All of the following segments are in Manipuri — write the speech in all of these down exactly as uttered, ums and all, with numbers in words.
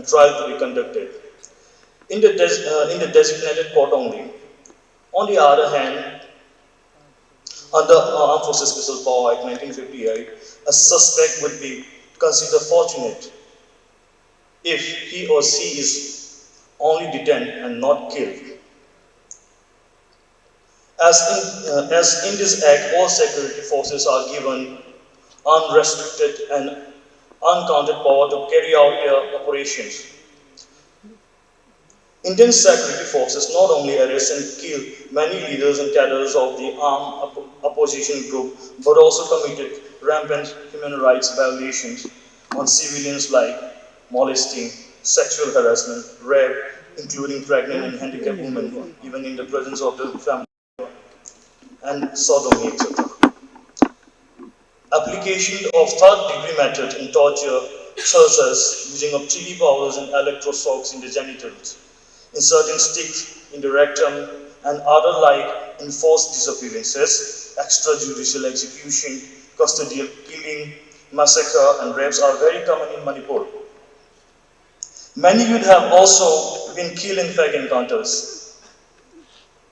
trial to be conducted in the, des- uh, in the designated court only. On the other hand, under uh, Armed Forces Special Power Act nineteen fifty-eight, a suspect would be considered fortunate if he or she is only detained and not killed. As in, uh, as in this act, all security forces are given unrestricted and uncounted power to carry out their operations. Indian security forces not only arrest and kill many leaders and cadres of the armed opposition group, but also committed rampant human rights violations on civilians like molesting, sexual harassment, rape, including pregnant and handicapped women, even in the presence of the family, and sodomy, et cetera. Application of third degree method in torture, such as using of chili powders and electroshocks in the genitals, inserting sticks in the rectum, and other like enforced disappearances, extrajudicial execution, custodial killing, massacre, and rapes are very common in Manipur. Many youth have also been killed in fake encounters.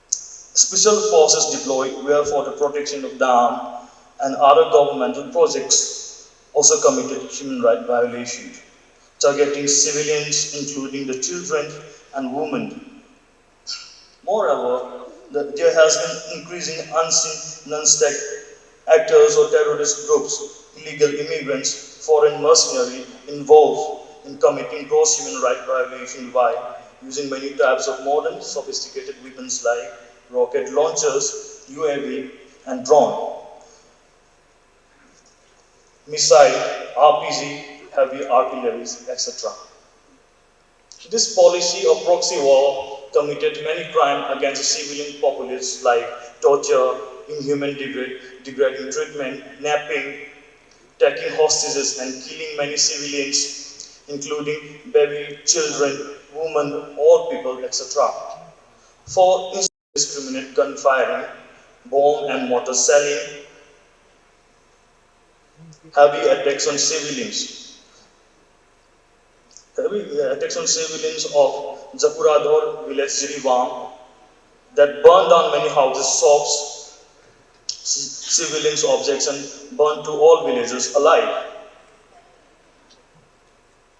Special forces deployed were for the protection of dam and other governmental projects also committed human rights violations, targeting civilians, including the children and women. Moreover, the, there has been increasing unseen non-state actors or terrorist groups, illegal immigrants, foreign mercenaries involved in committing gross human rights violations by using many types of modern sophisticated weapons like rocket launchers, U A V, and drone, missile, R P G, heavy artilleries, et cetera. This policy of proxy war committed many crimes against the civilian populace like torture, inhuman, degra- degrading treatment, napping, taking hostages and killing many civilians, including baby, children, women, old people, et cetera. For indiscriminate gun firing, bomb and mortar shelling, heavy attacks on civilians, Attacks on civilians of Jakuradhor village Jiribam that burned down many houses, shops, civilians' objects and burned to all villagers alive.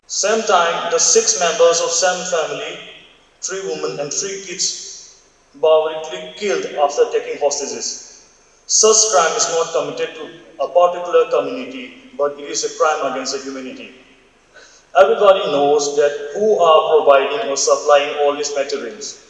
Same time, the six members of same family, three women and three kids, barbarously killed after taking hostages. Such crime is not committed to a particular community, but it is a crime against the humanity. Everybody knows that who are providing or supplying all these materials.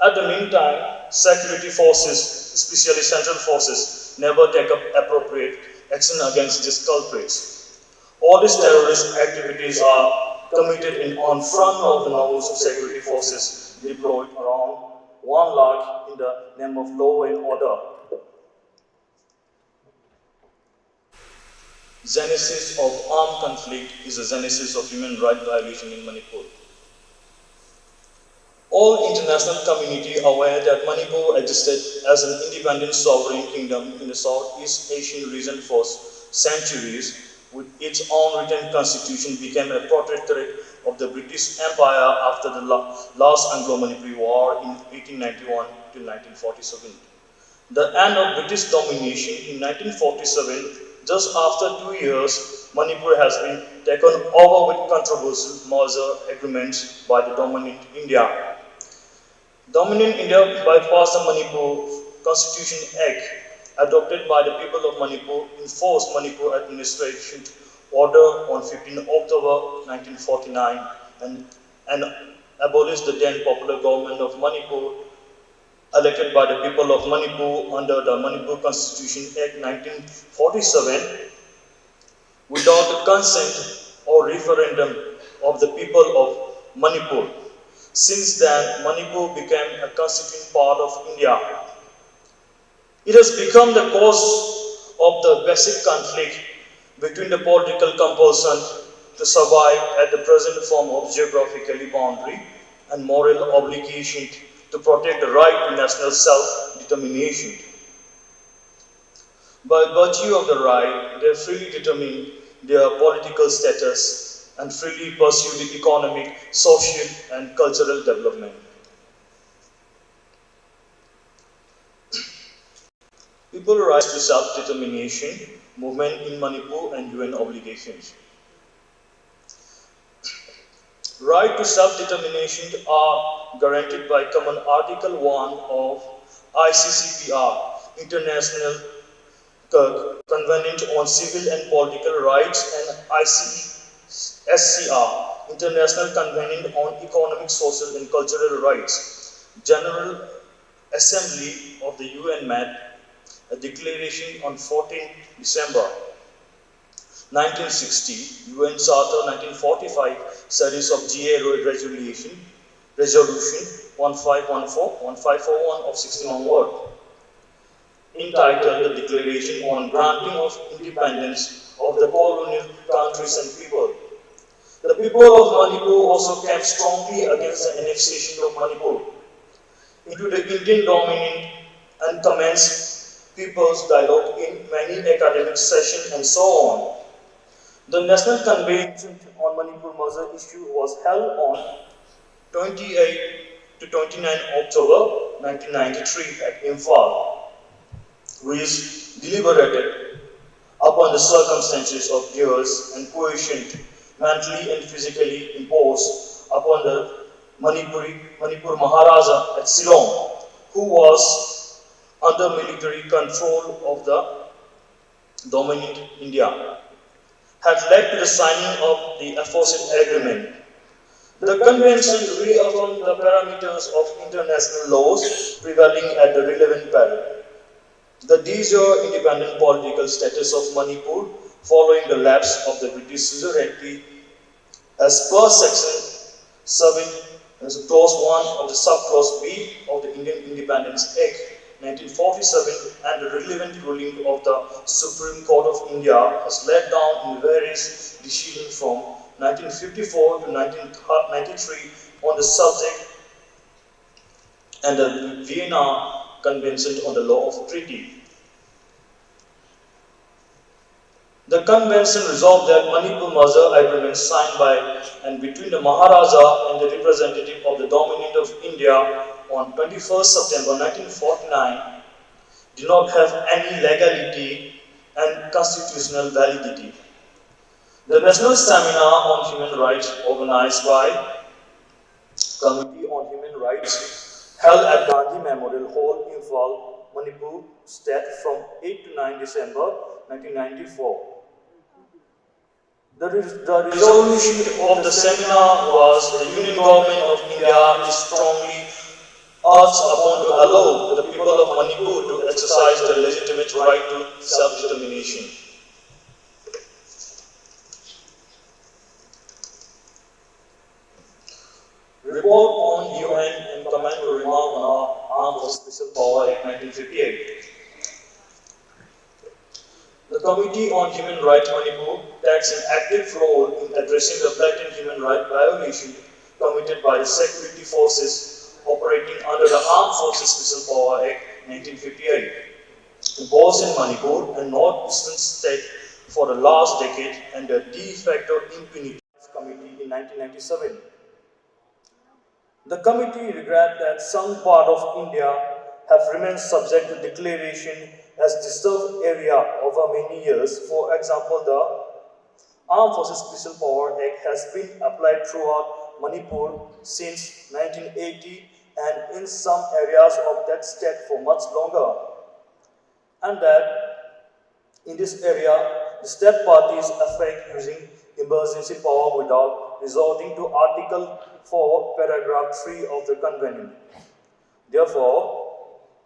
At the meantime, security forces, especially central forces, never take up appropriate action against these culprits. All these terrorist activities are committed in on front of the nose of security forces deployed around one lakh in the name of law and order. Genesis of armed conflict is a genesis of human rights violation in Manipur. All international community aware that Manipur existed as an independent sovereign kingdom in the Southeast Asian region for centuries, with its own written constitution, became a protectorate of the British Empire after the last Anglo-Manipuri War in eighteen ninety-one till nineteen forty-seven. The end of British domination in nineteen forty-seven, just after two years, Manipur has been taken over with controversial merger agreements by the dominant India. Dominant India bypassed the Manipur Constitution Act, adopted by the people of Manipur, enforced Manipur administration order on fifteenth October nineteen forty-nine and, and abolished the then popular government of Manipur, elected by the people of Manipur under the Manipur Constitution Act nineteen forty-seven, without the consent or referendum of the people of Manipur. Since then, Manipur became a constituent part of India. It has become the cause of the basic conflict between the political compulsion to survive at the present form of geographically boundary and moral obligation to protect the right to national self-determination. By virtue of the right, they freely determine their political status and freely pursue the economic, social, and cultural development. People rise to self-determination movement in Manipur and U N obligations. Right to self-determination are guaranteed by common Article one of I C C P R, International Co- Covenant on Civil and Political Rights, and I C S C R, International Covenant on Economic, Social, and Cultural Rights. General Assembly of the U N made a declaration on fourteenth December nineteen sixty, U N Charter nineteen forty-five, series of G A Resolution, Resolution one five one four, one five four one of sixteen onward, entitled the Declaration on Granting of Independence of the Colonial Countries and People. The people of Manipur also came strongly against the annexation of Manipur into the Indian Dominion and commenced people's dialogue in many academic sessions and so on. The National Convention on Manipur merger issue was held on twenty-eight to twenty-nine October nineteen ninety-three at Imphal, which deliberated upon the circumstances of divorce and quotient, mentally and physically imposed upon the Manipuri, Manipur Maharaja at Shillong, who was under military control of the dominant India, had led to the signing of the aforesaid agreement. The convention reaffirmed the parameters of international laws prevailing at the relevant period. The de jure independent political status of Manipur following the lapse of the British suzerainty as per section seven, as clause one of the subclause B of the Indian Independence Act nineteen forty-seven and the relevant ruling of the Supreme Court of India as laid down in various decisions from nineteen fifty-four to nineteen ninety-three on the subject and the Vienna Convention on the Law of Treaty. The convention resolved that Manipur Merger Agreement signed by and between the Maharaja and the representative of the Dominion of India on twenty-first September nineteen forty-nine did not have any legality and constitutional validity. The National Seminar on Human Rights, organized by Committee on Human Rights, held at Gandhi Memorial Hall, Imphal, Manipur State, from eight to nine December nineteen ninety-four. The, res- the resolution of the seminar was: the Union Government of India is strongly urged upon to allow the people of Manipur to exercise their legitimate right to self-determination. Report on U N and comment to remark on our Armed Forces Special Power Act nineteen fifty-eight. The Committee on Human Rights Manipur takes an active role in addressing the blatant human rights violation committed by the security forces operating under the Armed Forces Special Power Act nineteen fifty-eight, imposed in Manipur and northeastern state for the last decade under de facto impunity committee in nineteen ninety-seven. The committee regret that some part of India have remained subject to declaration as disturbed area over many years. For example, the Armed Forces Special Power Act has been applied throughout Manipur since nineteen eighty and in some areas of that state for much longer. And that in this area, the state parties affect using emergency power without resorting to Article four, paragraph three of the Convention. Therefore,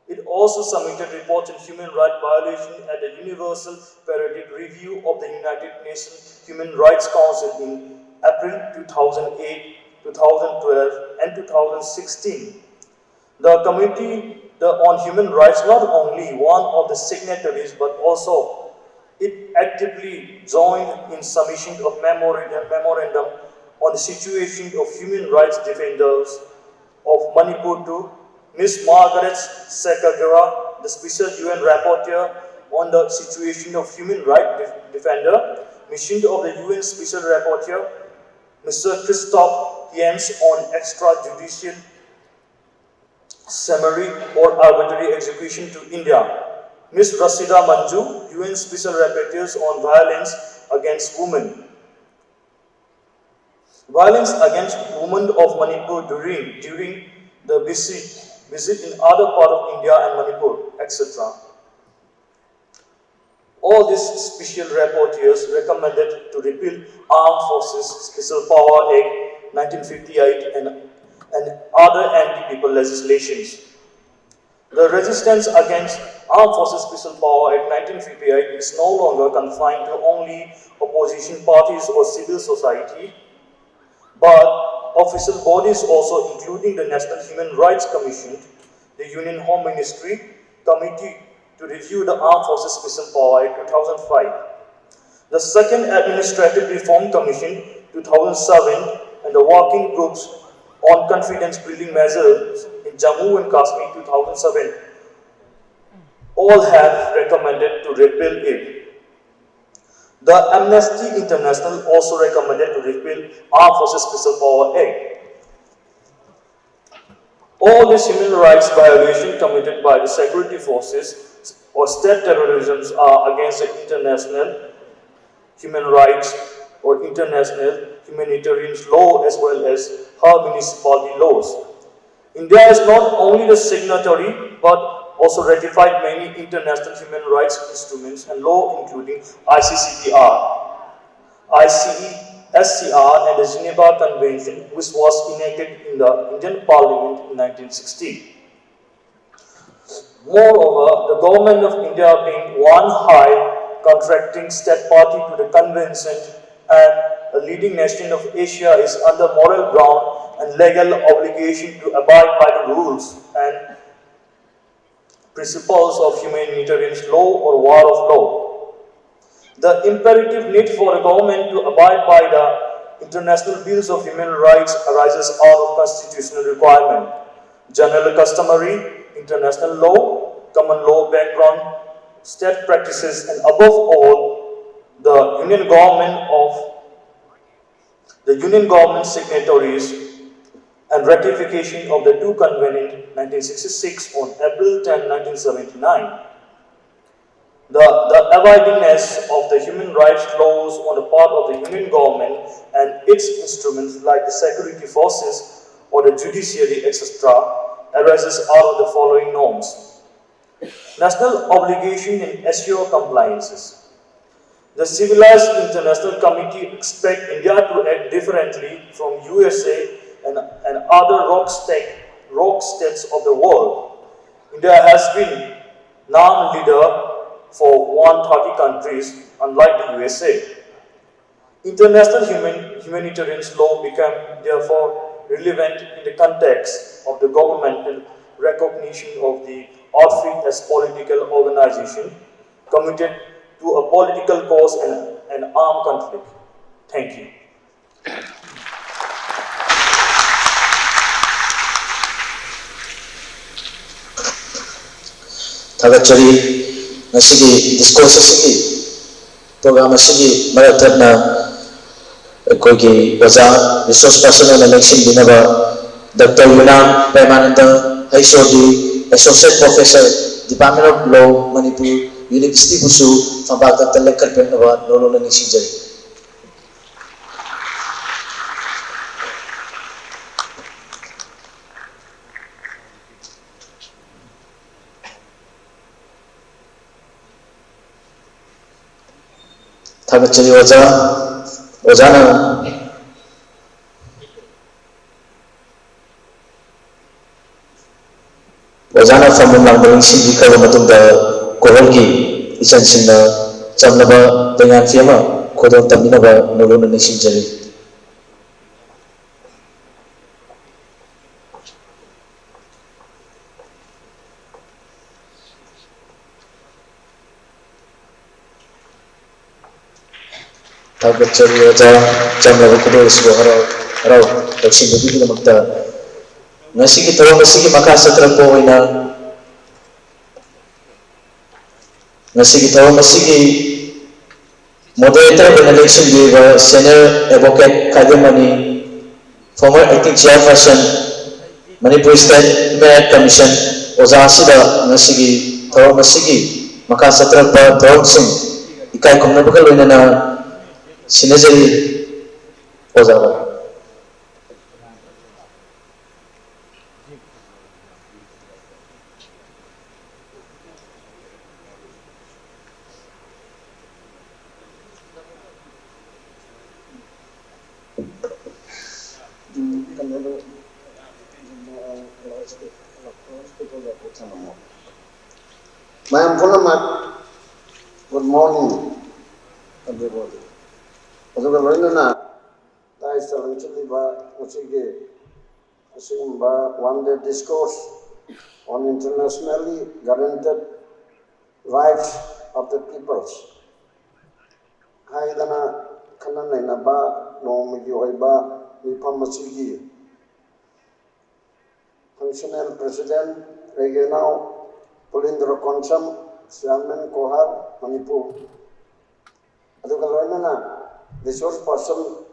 it also submitted reports on human rights violation at the Universal Periodic Review of the United Nations Human Rights Council in April two thousand eight, two thousand twelve, and two thousand sixteen. The Committee the, on Human Rights not only one of the signatories but also it actively joined in submission of memorandum, memorandum on the situation of human rights defenders of Manipur to Miss Margaret Sekagera, the special U N rapporteur on the situation of human rights defender, mission of the U N Special Rapporteur, Mister Christophe Hyams on extrajudicial summary or arbitrary execution to India, Miss Rashida Manjoo, U N Special Rapporteur on violence against women. Violence against women of Manipur during, during the visit, visit in other part of India and Manipur, et cetera. All these special rapporteurs recommended to repeal Armed Forces Special Power Act nineteen fifty-eight and, and other anti-people legislations. The resistance against Armed Forces Special Power Act nineteen fifty-eight is no longer confined to only opposition parties or civil society, but official bodies also, including the National Human Rights Commission, the Union Home Ministry Committee to Review the Armed Forces Special Power Act two thousand five, the Second Administrative Reform Commission two thousand seven, and the Working Groups on Confidence Building Measures in Jammu and Kashmir two thousand seven, all have recommended to repeal it. The Amnesty International also recommended to repeal Armed Forces Special Power Act. All these human rights violations committed by the security forces or state terrorism are against the international human rights or international humanitarian law as well as her municipality laws. India is not only the signatory but also ratified many international human rights instruments and law, including I C C P R, I C E S C R, and the Geneva Convention, which was enacted in the Indian Parliament in nineteen sixty. Moreover, the government of India, being one high contracting state party to the convention and a leading nation of Asia, is under moral ground and legal obligation to abide by the rules and principles of humanitarian law or war of law. The imperative need for the government to abide by the international bills of human rights arises out of constitutional requirement, general customary, international law, common law background, state practices, and above all, the Union Government of the Union Government signatories and ratification of the two conventions nineteen sixty-six on April tenth, nineteen seventy-nine. The, the abidingness of the human rights laws on the part of the Union Government and its instruments like the security forces or the judiciary, et cetera, arises out of the following norms. National obligation and assure compliances. The civilized international community expect India to act differently from U S A and, and other rock state, rock states of the world. India has been non-leader for one thirty countries, unlike the U S A. International human, humanitarian law became therefore relevant in the context of the governmental recognition of the outfit as political organization committed to a political cause and an armed conflict. Thank you. ꯊꯥꯒꯠꯆꯔꯤ꯫ ꯉꯁꯤꯒꯤ ꯗꯤꯁꯀꯣꯔꯁ ꯑꯁꯤꯒꯤ ꯄ꯭ꯔꯣꯒ꯭ꯔꯥꯝ ꯑꯁꯤꯒꯤ ꯃꯔꯛ ꯊꯠꯅ ꯑꯩꯈꯣꯏꯒꯤ ꯑꯣꯖꯥ ꯔꯤꯁꯣꯔꯁ ꯄꯔꯁꯟ ꯑꯣꯏꯅ ꯂꯦꯡꯁꯤꯟꯕꯤꯅꯕ ꯗꯣꯛꯇꯔ ꯌꯨꯅꯥꯝ ꯄ꯭ꯔꯦꯃꯥꯅꯟꯗ, ꯍꯩꯁ ꯑꯣ ꯗꯤ, ꯑꯦꯁꯣꯁꯤꯌꯦꯠ ꯄ꯭ꯔꯣꯐꯦꯁꯔ, ꯗꯤꯄꯥꯔꯠꯃꯦꯟ ꯑꯣꯐ ꯂꯣ, ꯃꯅꯤꯄꯨꯔ ꯌꯨꯅꯤꯚꯔꯁꯤꯇꯤꯕꯨꯁꯨ ꯐꯝꯕꯥꯛ ꯇꯛꯇ ꯂꯦꯞꯈꯠꯄꯤꯅꯕ ꯂꯣ ꯂꯣꯟꯅ ꯅꯤꯡꯁꯤꯡꯖꯔꯤ꯫ ꯊꯥꯒꯠꯆꯔꯤ ꯑꯣꯖꯥ꯫ ꯑꯣꯖꯥꯅ ꯑꯣꯖꯥꯅ ꯐꯝꯐꯝ ꯂꯥꯡꯐꯝ ꯁꯤꯟꯕꯤꯈ꯭ꯔꯕ ꯃꯇꯨꯡꯗ ꯀꯣꯍꯜꯒꯤ ꯏꯆꯟꯁꯤꯡꯅ ꯆꯝꯂꯕ ꯂꯩꯉꯥꯛꯐꯤ ꯑꯃ ꯈꯨꯗꯣꯜ ꯇꯝꯕꯤꯅꯕ ꯅꯣꯂꯨꯛꯅ ꯅꯤꯡꯁꯤꯡꯖꯔꯤ꯫ ꯊꯥꯒꯠꯆꯔꯤ ꯑꯣꯖꯥ, ꯆꯝꯂꯕ ꯈꯨꯗꯣꯜ ꯑꯁꯤꯕꯨ ꯍꯔꯥꯎ ꯍꯔꯥꯎ ꯂꯧꯁꯤꯟꯕꯤꯕꯒꯤꯗꯃꯛꯇ꯫ ꯉꯁꯤꯒꯤ ꯊꯧꯔꯝ ꯑꯁꯤꯒꯤ ꯃꯈꯥ ꯆꯠꯊꯔꯛꯄ ꯑꯣꯏꯅ ꯉꯁꯤꯒꯤ ꯊꯧꯔꯝ ꯑꯁꯤꯒꯤ moderator ꯑꯣꯏꯅ ꯂꯦꯡꯁꯤꯟꯕꯤꯔꯤꯕ Senior Advocate ꯈꯥꯏꯗꯦꯝꯃꯅꯤ, former acting chairperson, Manipur State Human Rights Commission, ꯑꯣꯖꯥ ꯑꯁꯤꯗ ꯉꯁꯤꯒꯤ ꯊꯧꯔꯝ ꯑꯁꯤꯒꯤ ꯃꯈꯥ ꯆꯠꯊꯔꯛꯄ ꯊꯧꯔꯝꯁꯤꯡ ꯏꯀꯥꯏ ꯈꯨꯝꯅꯕꯒ ꯂꯣꯏꯅꯅ ꯁꯤꯟꯅꯖꯔꯤ꯫ ꯑꯣꯖꯥ꯫ ꯃꯌꯥꯝ ꯄꯨꯝꯅꯃꯛ, good morning everybody. ꯑꯗꯨꯒ ꯂꯣꯏꯅꯅ ꯗꯥꯏꯁꯇ ꯂꯦꯡꯁꯤꯜꯂꯤꯕ ꯉꯁꯤꯒꯤ ꯑꯁꯤꯒꯨꯝꯕ one day discourse on internationally guaranteed rights of the peoples ꯍꯥꯏꯗꯅ ꯈꯟꯅ ꯅꯩꯅꯕ ꯅꯣꯡꯃꯒꯤ ꯑꯣꯏꯕ ꯃꯤꯐꯝ ꯑꯁꯤꯒꯤ functional president ꯑꯩꯒꯤ ꯏꯅꯥꯎ ꯄꯨꯂꯤꯟꯗ꯭ꯔ ꯀꯣꯟꯁꯝ, chairman ꯀꯣꯍꯥꯔ ꯃꯅꯤꯄꯨꯔ, ꯑꯗꯨꯒ ꯂꯣꯏꯅꯅ resource person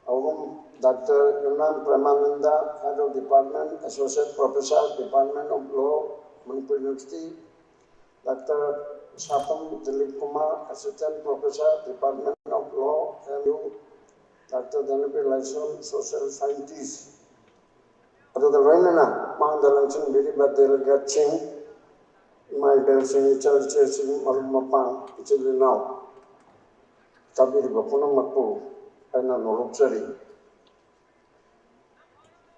ꯑꯍꯨꯝ, Doctor Yumnam ꯄ꯭ꯔꯦꯃꯥꯅꯟꯗ, Head of Department, Associate Professor, Department of Law, Manipur University, Doctor ꯁꯥꯄꯝ Dilip Kumar, Assistant Professor, Department of Law, M U, Doctor ꯙꯅꯕꯤꯔ Laishram, Social Scientist, ꯑꯗꯨꯒ ꯂꯣꯏꯅꯅ ꯃꯥꯡꯗ ꯂꯪꯁꯤꯟꯕꯤꯔꯤꯕ delegateꯁꯤꯡ, ꯏꯃꯥ ꯏꯕꯦꯜꯁꯤꯡ, ꯏꯆꯜ ꯏꯆꯦꯁꯤꯡ, ꯃꯔꯨꯞ ꯃꯄꯥꯡ, ꯏꯆꯤꯜ ꯏꯅꯥꯎ, ꯇꯥꯕꯤꯔꯤꯕ ꯄꯨꯝꯅꯃꯛꯄꯨ ꯑꯩꯅ ꯅꯣꯂꯨꯛꯆꯔꯤ꯫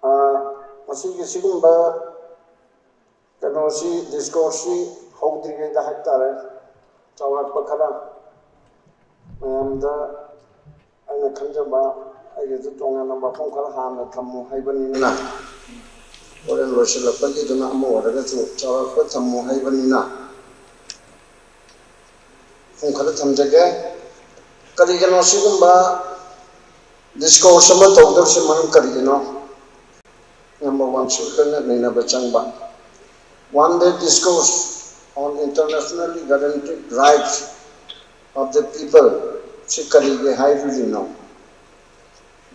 ꯑꯥ, ꯃꯁꯤꯒꯤ ꯁꯤꯒꯨꯝꯕ ꯀꯩꯅꯣꯁꯤ, discourseꯁꯤ ꯍꯧꯗ꯭ꯔꯤꯉꯩꯗ ꯍꯥꯏꯇꯥꯔꯦ, ꯆꯥꯎꯔꯥꯛꯄ ꯈꯔ ꯃꯌꯥꯝꯗ ꯑꯩꯅ ꯈꯟꯖꯕ, ꯑꯩꯒꯤꯁꯨ ꯇꯣꯉꯥꯟꯅ ꯋꯥꯐꯝ ꯈꯔ ꯍꯥꯟꯅ ꯊꯝꯃꯨ ꯍꯥꯏꯕꯅꯤꯅ, ꯍꯣꯔꯦꯟ ꯂꯣꯏꯁꯤꯜꯂꯛꯄꯒꯤꯗꯨꯅ ꯑꯃ ꯑꯣꯏꯔꯒꯁꯨ ꯆꯥꯎꯔꯥꯛꯄ ꯊꯝꯃꯨ ꯍꯥꯏꯕꯅꯤꯅ, ꯋꯥꯐꯝ ꯈꯔ ꯊꯝꯖꯒꯦ꯫ ꯀꯔꯤꯒꯤꯅꯣ ꯁꯤꯒꯨꯝꯕ discourse ꯑꯃ ꯇꯧꯗꯧꯔꯤꯁꯦ? ꯃꯔꯝ ꯀꯔꯤꯒꯤꯅꯣ? Number one, ꯁꯨ ꯑꯩꯈꯣꯏꯅ ꯅꯩꯅꯕ ꯆꯪꯕ꯫ One day discourse on internationally guaranteed rights of the people ꯁꯤ ꯀꯔꯤꯒꯤ ꯍꯥꯏꯔꯤꯕꯅꯣ?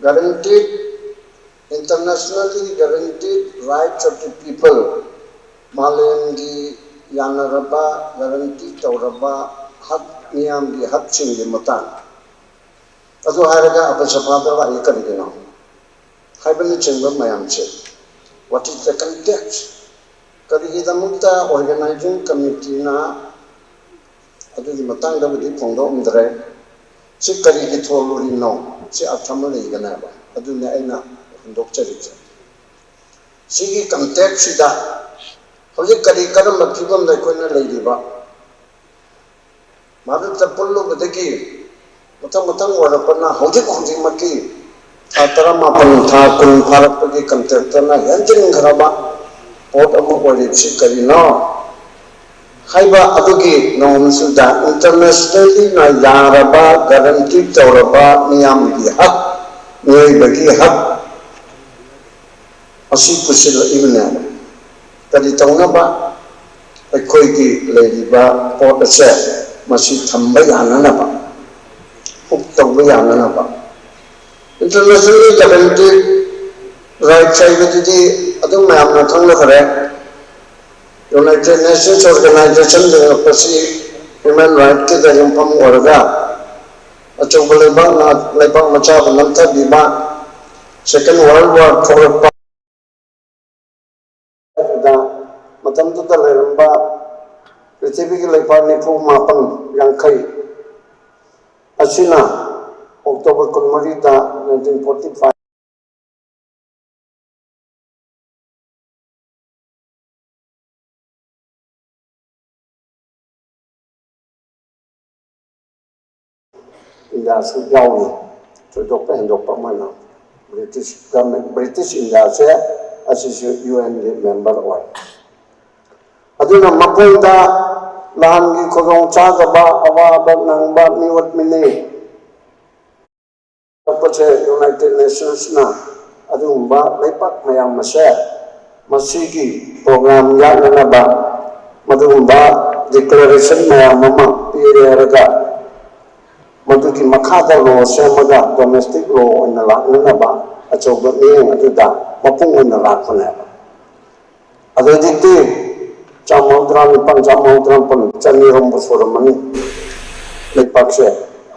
Guaranteed, internationally guaranteed rights of the people, ꯃꯥꯂꯦꯝꯒꯤ ꯌꯥꯅꯔꯕ, ꯒꯥꯔꯟꯇꯤ ꯇꯧꯔꯕ ꯍꯛ, ꯃꯤꯌꯥꯝꯒꯤ ꯍꯛꯁꯤꯡꯒꯤ ꯃꯇꯥꯡ꯫ ꯑꯗꯨ ꯍꯥꯏꯔꯒ ꯑꯕꯁꯐꯥꯗ ꯂꯥꯛꯏ ꯀꯔꯤꯒꯤꯅꯣ ꯍꯥꯏꯕꯅꯆꯤꯡꯕ ꯃꯌꯥꯝꯁꯦ꯫ What is the context? ꯀꯔꯤꯒꯤꯗꯃꯛꯇ organizing committeeꯅ ꯑꯗꯨꯒꯤ ꯃꯇꯥꯡꯗꯕꯨꯗꯤ ꯐꯣꯡꯗꯣꯛꯑꯝꯗ꯭ꯔꯦ꯫ ꯁꯤ ꯀꯔꯤꯒꯤ ꯊꯣꯜꯂꯨꯔꯤꯅꯣ? ꯁꯤ ꯑꯔꯊ ꯑꯃ ꯂꯩꯒꯅꯦꯕ꯫ ꯑꯗꯨꯅꯦ ꯑꯩꯅ ꯍꯟꯗꯣꯛꯆꯔꯤꯁꯦ꯫ ꯁꯤꯒꯤ context ꯁꯤꯗ ꯍꯧꯖꯤꯛ ꯀꯔꯤ, ꯀꯔꯝꯕ ꯐꯤꯕꯝꯗ ꯑꯩꯈꯣꯏꯅ ꯂꯩꯔꯤꯕ? ꯚꯥꯔꯠꯇ ꯄꯨꯜꯂꯨꯕꯗꯒꯤ ꯃꯊꯪ ꯃꯊꯪ ꯑꯣꯏꯔꯛꯄꯅ ꯍꯧꯖꯤꯛ ꯍꯧꯖꯤꯛꯃꯛꯀꯤ ꯊꯥ ꯇꯔꯥꯃꯥꯄꯟ, ꯊꯥ ꯀꯨꯟ ꯐꯥꯔꯛꯄꯒꯤ context ꯇꯅ ꯍꯦꯟꯖꯤꯟꯈ꯭ꯔꯕ ꯄꯣꯠ ꯑꯃ ꯑꯣꯏꯔꯤꯕꯁꯤ ꯀꯔꯤꯅꯣ ꯍꯥꯏꯕ ꯑꯗꯨꯒꯤ ꯅꯣꯡꯃꯁꯤꯗ internationallyꯅ ꯌꯥꯔꯕ, ꯒꯥꯔꯟꯇꯤ ꯇꯧꯔꯕ ꯃꯤꯌꯥꯝꯒꯤ ꯍꯛ, ꯃꯤꯑꯣꯏꯕꯒꯤ ꯍꯛ ꯑꯁꯤ ꯄꯨꯁꯤꯜꯂꯛꯏꯕꯅꯦꯕ꯫ ꯀꯔꯤ ꯇꯧꯅꯕ? ꯑꯩꯈꯣꯏꯒꯤ ꯂꯩꯔꯤꯕ ꯄꯣꯠ ꯑꯁꯦ ꯃꯁꯤ ꯊꯝꯕ ꯌꯥꯅꯅꯕ, ꯍꯨꯛ ꯇꯧꯕ ꯌꯥꯅꯅꯕ꯫ Internationally guaranteed rights ꯍꯥꯏꯕꯗꯨꯗꯤ ꯑꯗꯨꯝ ꯃꯌꯥꯝꯅ ꯈꯪꯅꯈ꯭ꯔꯦ꯫ United Nations Organization ꯂꯤꯡꯉꯛꯄꯁꯤ human rightꯀꯤꯗ ꯌꯨꯝꯐꯝ ꯑꯣꯏꯔꯒ ꯑꯆꯧꯕ ꯂꯩꯕꯥꯛꯅ ꯂꯩꯕꯥꯛ ꯃꯆꯥꯕꯨ ꯅꯝꯊꯕꯤꯕ, Second World War ꯊꯣꯛꯂꯛꯄ, ꯑꯗꯨꯗ ꯃꯇꯝꯗꯨꯗ ꯂꯩꯔꯝꯕ ꯄ꯭ꯔꯤꯊꯤꯕꯤꯒꯤ ꯂꯩꯄꯥꯛ ꯅꯤꯐꯨ ꯃꯥꯄꯟ, ꯌꯥꯡꯈꯩ ꯑꯁꯤꯅ October ꯀꯨꯟꯃꯔꯤꯗ nineteen forty five ꯏꯟꯗꯤꯌꯥꯁꯨ ꯌꯥꯎꯏ꯫ ꯊꯣꯏꯗꯣꯛꯄ ꯍꯦꯟꯗꯣꯛꯄ ꯑꯃꯅ British government, British ꯏꯟꯗꯤꯌꯥꯁꯦ ꯑꯁꯤꯁꯨ UNꯒꯤ member ꯑꯣꯏ꯫ ꯑꯗꯨꯅ ꯃꯄꯨꯡꯗ ꯂꯥꯟꯒꯤ ꯈꯨꯗꯣꯡꯆꯥꯗꯕ, ꯑꯋꯥꯕ ꯅꯪꯕ ꯃꯤꯑꯣꯠ ꯃꯤꯅꯩ ꯊꯣꯛꯄꯁꯦ United Nationsꯅ ꯑꯗꯨꯒꯨꯝꯕ ꯂꯩꯄꯥꯛ ꯃꯌꯥꯝ ꯑꯁꯦ ꯃꯁꯤꯒꯤ program ꯌꯥꯠꯅꯅꯕ ꯃꯗꯨꯒꯨꯝꯕ declaration ꯃꯌꯥꯝ ꯑꯃ ꯄꯤꯔꯦ ꯍꯥꯏꯔꯒ, ꯃꯗꯨꯒꯤ ꯃꯈꯥꯗ law ꯁꯦꯝꯃꯒ domestic law ꯑꯣꯏꯅ ꯂꯥꯛꯅꯅꯕ ꯑꯆꯧꯕ ꯃꯤꯠꯌꯦꯡ ꯑꯗꯨꯗ ꯃꯄꯨꯡ ꯑꯣꯏꯅ ꯂꯥꯛꯄꯅꯦꯕ꯫ ꯑꯗꯨꯗꯤ ꯆꯥꯝꯃ ꯃꯧꯗ꯭ꯔꯥ ꯅꯤꯄꯥꯟ, ꯆꯥꯝꯃ ꯃꯧꯗ꯭ꯔꯥ ꯃꯥꯄꯟ, ꯆꯅꯤ ꯍꯦꯟꯕ ꯁꯨꯔꯝꯃꯅꯤ ꯂꯩꯄꯥꯛꯁꯦ꯫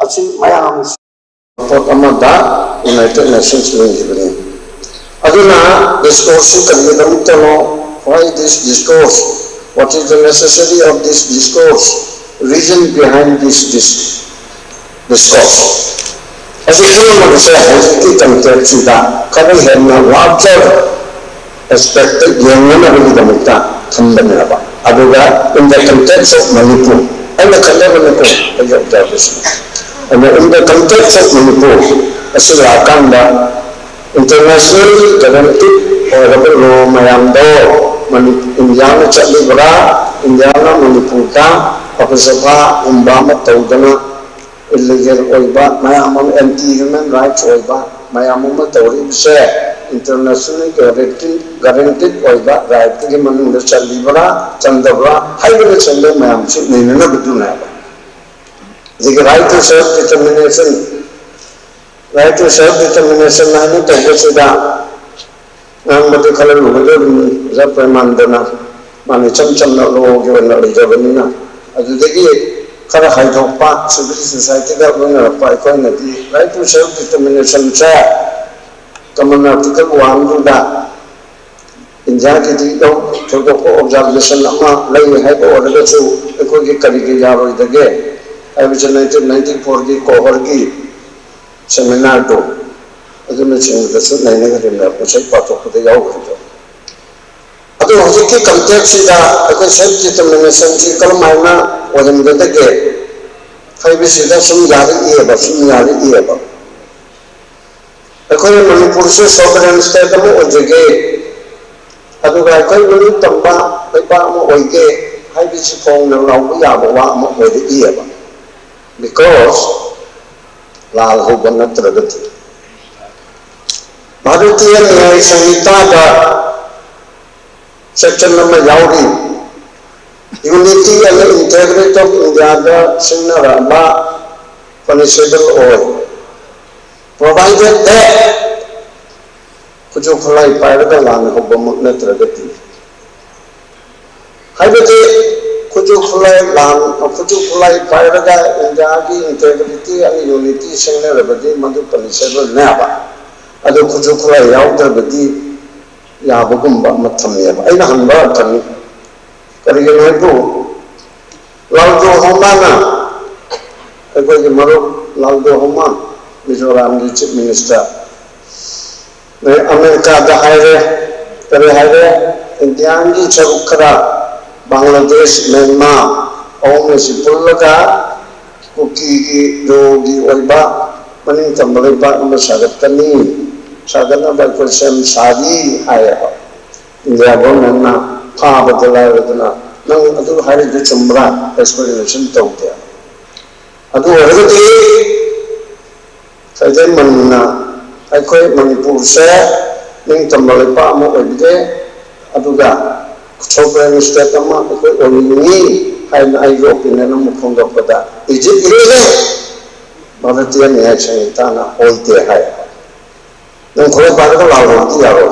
ꯑꯁꯤ ꯃꯌꯥꯝ report ꯑꯃꯗ United Nations ꯂꯤꯡꯈꯤꯕꯅꯤ꯫ ꯑꯗꯨꯅ discourse ꯁꯤ ꯀꯔꯤꯒꯤꯗꯃꯛꯇꯅꯣ? Why this discourse? What is the necessity of this discourse? Reason behind this dis- discourse? ꯑꯁꯤ ꯈꯪꯅꯕꯁꯦ ꯍꯧꯖꯤꯛꯀꯤ context ꯁꯤꯗ ꯈꯔ ꯍꯦꯟꯅ larger aspect ꯇ ꯌꯦꯡꯅꯅꯕꯒꯤꯗꯃꯛꯇ ꯊꯝꯕꯅꯦꯕ꯫ ꯑꯗꯨꯒ in the context of Manipur, ꯑꯩꯅ ꯈꯟꯖꯕꯅꯤꯀꯣ, ꯑꯩꯒꯤ observation, ꯑꯗꯣ in the context of Manipur ꯑꯁꯤ ꯂꯥꯛꯑꯀꯥꯟꯗ international guaranteed ꯑꯣꯏꯔꯕ law ꯃꯌꯥꯝꯗꯣ ꯃꯅꯤ- ꯏꯟꯗꯤꯌꯥꯅ ꯆꯠꯂꯤꯕ꯭ꯔꯥ, ꯏꯟꯗꯤꯌꯥꯅ ꯃꯅꯤꯄꯨꯔꯗ ꯑꯐꯖꯕꯒꯨꯝꯕ ꯑꯃ ꯇꯧꯗꯅ illegal ꯑꯣꯏꯕ ꯃꯌꯥꯝ ꯑꯃ, anti human rights ꯑꯣꯏꯕ ꯃꯌꯥꯝ ꯑꯃ ꯇꯧꯔꯤꯕꯁꯦ internationally guaranteed ꯑꯣꯏꯕ right ꯀꯤ ꯃꯅꯨꯡꯗ ꯆꯜꯂꯤꯕ꯭ꯔꯥ ꯆꯟꯗꯕ꯭ꯔꯥ ꯍꯥꯏꯕꯅꯆꯤꯡꯕ ꯃꯌꯥꯝꯁꯨ ꯅꯩꯅꯅꯕꯗꯨꯅꯦꯕ꯫ ꯑꯗꯒꯤ right to self determination, right to self determination ꯍꯥꯏꯅ ꯇꯧꯕꯁꯤꯗ ꯉꯥꯡꯕꯗꯤ ꯈꯔ ꯂꯨꯒꯗꯧꯔꯤꯅꯤ, ꯑꯣꯖꯥ ꯄ꯭ꯔꯦꯃꯥꯅꯟꯗꯅ꯫ ꯃꯥꯅ ꯏꯆꯝ ꯆꯝꯅ law ꯒꯤ ꯑꯣꯏꯅ ꯂꯩꯖꯕꯅꯤꯅ꯫ ꯑꯗꯨꯗꯒꯤ ꯈꯔ ꯍꯥꯏꯗꯣꯛꯄ, civil society ꯗ ꯂꯣꯏꯅꯔꯛꯄ ꯑꯩꯈꯣꯏꯅꯗꯤ right to self determination say common article one ꯗꯨꯗ ꯏꯟꯗꯤꯌꯥꯒꯤꯗꯤ ꯊꯣꯏꯗꯣꯛꯄ observation ꯑꯃ ꯂꯩ ꯍꯥꯏꯕ ꯑꯣꯏꯔꯒꯁꯨ ꯑꯩꯈꯣꯏꯒꯤ ꯀꯔꯤꯒꯤ ꯌꯥꯔꯣꯏꯗꯒꯦ ꯍꯥꯏꯕꯁꯦ nineteen ninety four ꯒꯤ COHR ꯒꯤ seminar ꯗꯣ ꯑꯗꯨꯅꯆꯤꯡꯕꯗꯁꯨ ꯅꯩꯅꯒꯅꯤꯅ ꯉꯁꯥꯏ ꯄꯥꯊꯣꯛꯄꯗ ꯌꯥꯎꯈ꯭ꯔꯤꯗꯣ꯫ ꯑꯗꯨ ꯍꯧꯖꯤꯛꯀꯤ context ꯁꯤꯗ ꯑꯩꯈꯣꯏ self determination ꯁꯤ ꯀꯔꯝꯍꯥꯏꯅ ꯑꯣꯏꯍꯟꯒꯗꯒꯦ ꯍꯥꯏꯕꯁꯤꯗ ꯁꯨꯝ ꯌꯥꯔꯛꯏꯑꯕ, ꯁꯨꯝ ꯌꯥꯔꯛꯏꯑꯕ꯫ ꯑꯩꯈꯣꯏꯅ ꯃꯅꯤꯄꯨꯔꯁꯦ sovereign state ꯑꯃ ꯑꯣꯏꯖꯒꯦ, ꯑꯗꯨꯒ ꯑꯩꯈꯣꯏ ꯃꯅꯤꯡ ꯇꯝꯕ ꯂꯩꯕꯥꯛ ꯑꯃ ꯑꯣꯏꯒꯦ ꯍꯥꯏꯕꯁꯤ ꯐꯣꯡꯅ ꯂꯥꯎꯕ ꯌꯥꯕ ꯋꯥ ꯑꯃ ꯑꯣꯏꯔꯛꯏꯑꯕ꯫ Because ꯂꯥꯜ ꯍꯧꯕ ꯅꯠꯇ꯭ꯔꯒꯗꯤ ꯚꯥꯔꯇꯤꯌ ꯅ꯭ꯌꯥꯌ ꯁꯪꯍꯤꯇꯥꯗ section ꯑꯃ ꯌꯥꯎꯔꯤ, Unity and integrity of India the ꯁꯤꯡꯅꯔꯝꯕ punishable ꯑꯣꯏ, provided that ꯈꯨꯠꯁꯨ ꯈꯨꯠꯂꯥꯏ ꯄꯥꯏꯔꯒ ꯂꯥꯟ ꯍꯧꯕꯃꯛ ꯅꯠꯇ꯭ꯔꯒꯗꯤ꯫ ꯍꯥꯏꯕꯗꯤ ꯈꯨꯠꯁꯨ ꯈꯨꯠꯂꯥꯏ ꯂꯥꯟ, ꯈꯨꯠꯁꯨ ꯈꯨꯠꯂꯥꯏ ꯄꯥꯏꯔꯒ India ꯒꯤ integrity and unity ꯁꯤꯡꯅꯔꯕꯗꯤ ꯃꯗꯨ punishable ꯅꯦꯕ꯫ ꯑꯗꯨ ꯈꯨꯠꯁꯨ ꯈꯨꯠꯂꯥꯏ ꯌꯥꯎꯗ꯭ꯔꯕꯗꯤ ꯌꯥꯕꯒꯨꯝꯕ ꯑꯃ ꯊꯝꯃꯦꯕ꯫ ꯑꯩꯅ ꯍꯪꯕ ꯑꯝꯇꯪ, ꯀꯔꯤꯒꯤꯅꯣ ꯍꯥꯏꯕꯨ, ꯂꯥꯜꯗꯣ ꯍꯣꯃꯥꯅ, ꯑꯩꯈꯣꯏꯒꯤ ꯃꯔꯨꯞ ꯂꯥꯜꯗꯣ ꯍꯣꯃꯥ, ꯃꯤꯖꯣꯔꯥꯝꯒꯤ chief minister, ꯑꯃꯦꯔꯤꯀꯥꯗ ꯍꯥꯏꯔꯦ, ꯀꯔꯤ ꯍꯥꯏꯔꯦ? ꯏꯟꯗꯤꯌꯥꯒꯤ ꯁꯔꯨꯛ ꯈꯔ, ꯕꯪꯒ꯭ꯂꯥꯗꯦꯁ, ꯃ꯭ꯌꯥꯟꯃꯥꯔ, ꯑꯍꯨꯝ ꯑꯁꯤ ꯄꯨꯜꯂꯒ ꯀꯨꯀꯤꯒꯤ ꯔꯣꯒꯤ ꯑꯣꯏꯕ ꯃꯅꯤꯡ ꯇꯝꯕ ꯂꯩꯕꯥꯛ ꯑꯃ ꯁꯥꯒꯠꯀꯅꯤ, ꯁꯥꯒꯠꯅꯕ ꯑꯩꯈꯣꯏ ꯁꯦꯝ ꯁꯥꯔꯤ ꯍꯥꯏꯌꯦꯕ꯫ ꯏꯟꯗꯤꯌꯥ ꯒꯣꯔꯃꯦꯟꯅ ꯐꯥꯕꯗ ꯂꯥꯏꯔꯗꯅ, "ꯅꯪ ꯑꯗꯨ ꯍꯥꯏꯔꯤꯗꯨ ꯆꯨꯝꯕ꯭ꯔꯥ?" ꯑꯦꯛꯁꯄ꯭ꯂꯦꯅꯦꯁꯟ ꯇꯧꯗꯦ꯫ ꯑꯗꯨ ꯑꯣꯏꯔꯒꯗꯤ ꯀꯩꯗꯩ ꯃꯟꯅ ꯑꯩꯈꯣꯏ ꯃꯅꯤꯄꯨꯔꯁꯦ ꯅꯤꯡꯇꯝꯕ ꯂꯩꯕꯥꯛ ꯑꯃ ꯑꯣꯏꯕꯤꯔꯦ, ꯑꯗꯨꯒ sovereign state ꯑꯃ ꯑꯩꯈꯣꯏ ꯑꯣꯏꯅꯤꯡꯉꯤ ꯍꯥꯏꯅ ꯑꯩꯒꯤ opinion ꯑꯃ ꯐꯣꯡꯗꯣꯛꯄꯗ, "Is it illegal?" ꯚꯥꯔꯇꯤꯌ ꯅ꯭ꯌꯥꯌ ꯁꯪꯍꯤꯇꯥꯅ ꯑꯣꯏꯗꯦ ꯍꯥꯏ꯫ ꯅꯪ ꯈꯨꯠꯂꯥꯏ ꯄꯥꯏꯔꯒ ꯂꯥꯜꯍꯧꯔꯗꯤ ꯌꯥꯔꯣꯏ꯫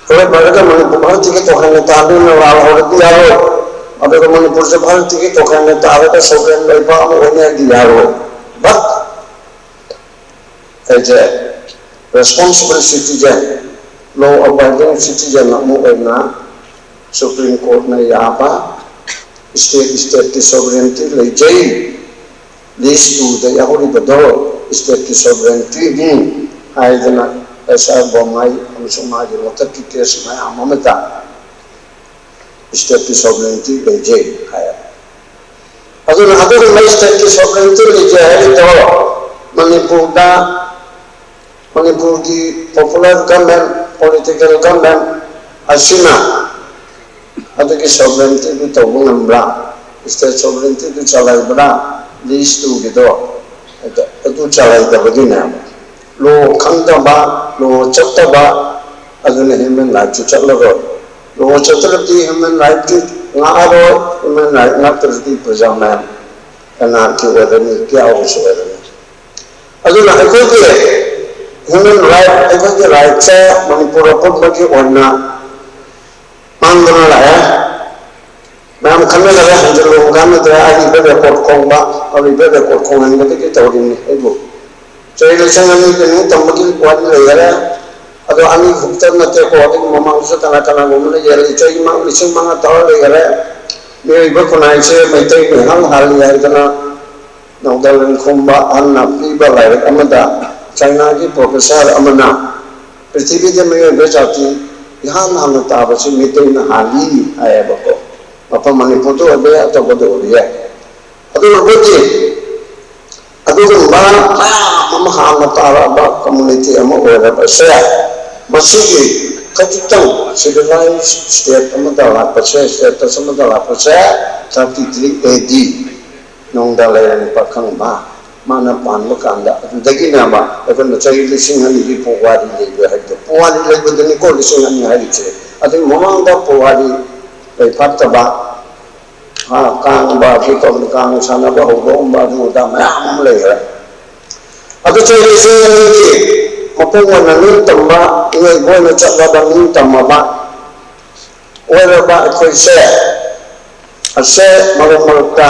ꯈꯨꯠꯂꯥꯏ ꯄꯥꯏꯔꯒ ꯃꯅꯤꯄꯨꯔ ꯚꯥꯔꯠꯀꯤ ꯇꯣꯈꯥꯏꯅ ꯇꯥꯗꯣꯏꯅ ꯂꯥꯜꯍꯧꯔꯗꯤ ꯌꯥꯔꯣꯏ꯫ ꯑꯗꯨꯒ ꯃꯅꯤꯄꯨꯔꯁꯦ ꯚꯥꯔꯠꯀꯤ ꯇꯣꯈꯥꯏꯅ ꯇꯥꯔꯒ sovereign ꯂꯩꯕꯥꯛ ꯑꯃ ꯑꯣꯏꯅꯤ ꯍꯥꯏꯗꯤ ꯌꯥꯔꯣꯏ꯫ But as a responsible citizen, law abiding citizen ꯑꯃ ꯑꯣꯏꯅ Supreme Courtꯅ ꯌꯥꯕ state, stateꯀꯤ sovereignty ꯂꯩꯖꯩ꯫ List twoꯗ ꯌꯥꯎꯔꯤꯕꯗꯣ stateꯀꯤ sovereigntyꯅꯤ ꯍꯥꯏꯗꯅ ꯑꯦꯁ ꯑꯥꯔ ꯕꯣꯝꯃꯥꯏ ꯑꯃꯁꯨꯡ ꯃꯥꯒꯤ ꯃꯊꯛꯀꯤ case ꯃꯌꯥꯝ ꯑꯃꯗ stateꯀꯤ sovereignty ꯂꯩꯖꯩ ꯍꯥꯏ꯫ ꯑꯗꯨꯅ ꯑꯗꯨꯒꯨꯝꯕ stateꯀꯤ sovereignty ꯂꯩꯖꯩ ꯍꯥꯏꯔꯤꯗꯣ ꯃꯅꯤꯄꯨꯔꯗ, ꯃꯅꯤꯄꯨꯔꯒꯤ popular government, political government ꯑꯁꯤꯅ ꯑꯗꯨꯒꯤ sovereigntyꯗꯨ ꯇꯧꯕ ꯉꯝꯕ꯭ꯔꯥ? State sovereigntyꯗꯨ ꯆꯂꯥꯏꯕ꯭ꯔꯥ? List twoꯒꯤꯗꯣ ꯑꯗꯨ ꯆꯂꯥꯏꯗꯕꯒꯤꯅꯦ꯫ Law ꯈꯪꯗꯕ, law ꯆꯠꯇꯕ, ꯑꯗꯨꯅ human rightꯁꯨ ꯆꯠꯂꯔꯣꯏ꯫ Law ꯆꯠꯇ꯭ꯔꯗꯤ human rightꯇꯤ ꯉꯥꯛꯑꯔꯣꯏ꯫ Human right ꯉꯥꯛꯇ꯭ꯔꯗꯤ ꯄ꯭ꯔꯖꯥ ꯃꯌꯥꯝ ꯀꯅꯥꯒꯤ ꯑꯣꯏꯔꯅꯤ? ꯀꯌꯥꯒꯤꯁꯨ ꯑꯣꯏꯔꯅꯤ꯫ ꯑꯗꯨꯅ ꯑꯩꯈꯣꯏꯒꯤ human right, ꯑꯩꯈꯣꯏꯒꯤ rightꯁꯦ ꯃꯅꯤꯄꯨꯔ ꯑꯄꯨꯟꯕꯒꯤ ꯑꯣꯏꯅ ꯃꯥꯡꯗꯨꯅ ꯂꯥꯛꯑꯦ꯫ ꯃꯌꯥꯝ ꯈꯪꯅꯗꯕ ꯍꯟꯖꯤꯜꯂꯨ ꯀꯥꯟꯅꯗ꯭ꯔꯦ꯫ ꯑꯔꯤꯕ record ꯈꯣꯡꯕ, ꯑꯔꯤꯕ record ꯈꯣꯡꯍꯟꯕꯗꯒꯤ ꯇꯧꯔꯤꯅꯤ ꯑꯩꯕꯨ꯫ ꯆꯍꯤ ꯂꯤꯁꯤꯡ ꯑꯅꯤꯒꯤ ꯅꯤꯡꯇꯝꯕꯒꯤ ꯋꯥꯔꯤ ꯂꯩꯈꯔꯦ꯫ ꯑꯗꯣ ꯑꯅꯤ ꯈꯛꯇ ꯅꯠꯇꯦꯀꯣ, ꯑꯗꯨꯒꯤ ꯃꯃꯥꯡꯗꯁꯨ ꯀꯅꯥ ꯀꯅꯥꯒꯨꯝꯕ ꯂꯩꯈꯔꯦ꯫ ꯆꯍꯤ ꯃ-, ꯂꯤꯁꯤꯡ ꯃꯉꯥ ꯇꯔꯥ ꯂꯩꯈꯔꯦ꯫ ꯃꯤꯑꯣꯏꯕ ꯈꯨꯟꯅꯥꯏꯁꯦ ꯃꯩꯇꯩꯅ ꯏꯍꯥꯟ ꯍꯥꯜꯂꯤ ꯍꯥꯏꯗꯅ ꯅꯣꯡꯗꯥ ꯂꯥꯏꯔꯦꯟꯈꯣꯡꯕ ꯑꯍꯜꯅ ꯄꯤꯕ ꯂꯥꯏꯔꯤꯛ ꯑꯃꯗ ꯆꯥꯏꯅꯥꯒꯤ professor ꯑꯃꯅ ꯄ꯭ꯔꯤꯊꯤꯕꯤꯗ ꯃꯤꯑꯣꯏꯕ ꯖꯥꯇꯤ ꯏꯍꯥꯟ ꯍꯥꯟꯅ ꯇꯥꯕꯁꯤ ꯃꯤꯇꯩꯅ ꯍꯥꯜꯂꯤ ꯍꯥꯏꯌꯦꯕꯀꯣ꯫ ꯃꯐꯝ ꯃꯅꯤꯄꯨꯔꯗ ꯑꯣꯏꯕ ꯌꯥꯏ, ꯑꯇꯣꯞꯄꯗ ꯑꯣꯏꯕ ꯌꯥꯏ꯫ ꯑꯗꯨ ꯑꯣꯏꯔꯒꯗꯤ ꯑꯗꯨꯒꯨꯝꯕ ꯃꯌꯥꯝ ꯑꯃ ꯍꯥꯟꯅ ꯇꯥꯔꯛꯑꯕ community ꯑꯃ ꯑꯣꯏꯔꯕꯁꯦ, ꯃꯁꯤꯒꯤ ꯈꯖꯤꯛꯇꯪ civilized state ꯑꯃꯗ ꯂꯥꯛꯄꯁꯦ, status ꯑꯃꯗ ꯂꯥꯛꯄꯁꯦ thirty three A D, ꯅꯣꯡꯗꯥ ꯂꯥꯏꯔꯦꯟ ꯄꯥꯈꯪꯕ ꯃꯥꯅ ꯄꯥꯟꯕ ꯀꯥꯟꯗ, ꯑꯗꯨꯗꯒꯤꯅꯦꯕ ꯑꯩꯈꯣꯏꯅ ꯆꯍꯤ ꯂꯤꯁꯤꯡ ꯑꯅꯤꯒꯤ ꯄꯨꯋꯥꯔꯤ ꯂꯩꯕ ꯍꯥꯏꯕꯗꯣ꯫ ꯄꯨꯋꯥꯔꯤ ꯂꯩꯕꯗꯨꯅꯤꯀꯣ ꯂꯤꯁꯤꯡ ꯑꯅꯤ ꯍꯥꯏꯔꯤꯁꯦ꯫ ꯑꯗꯨꯒꯤ ꯃꯃꯥꯡꯗ ꯄꯨꯋꯥꯔꯤ ꯂꯩꯐꯥꯠꯇꯕ, ꯍꯥ, ꯀꯥꯡꯕ, ꯑꯗꯨ ꯇꯧꯕ, ꯀꯥꯡ ꯁꯥꯟꯅꯕ ꯍꯧꯗꯣꯛꯑꯝꯕ, ꯑꯗꯨ ꯑꯗꯥ ꯃꯌꯥꯝ ꯑꯃ ꯂꯩꯈ꯭ꯔꯦ꯫ ꯑꯗꯨ ꯆꯍꯤ ꯂꯤꯁꯤꯡ ꯑꯅꯤꯒꯤ ꯃꯄꯨꯡ ꯑꯣꯏꯅ ꯅꯤꯡꯇꯝꯕ, ꯃꯤꯑꯣꯏꯕ ꯑꯣꯏꯅ ꯆꯠꯂꯕ, ꯅꯤꯡꯇꯝꯃꯕ ꯑꯣꯏꯔꯕ ꯑꯩꯈꯣꯏꯁꯦ, ꯑꯁꯦ ꯃꯔꯛ ꯃꯔꯛꯇ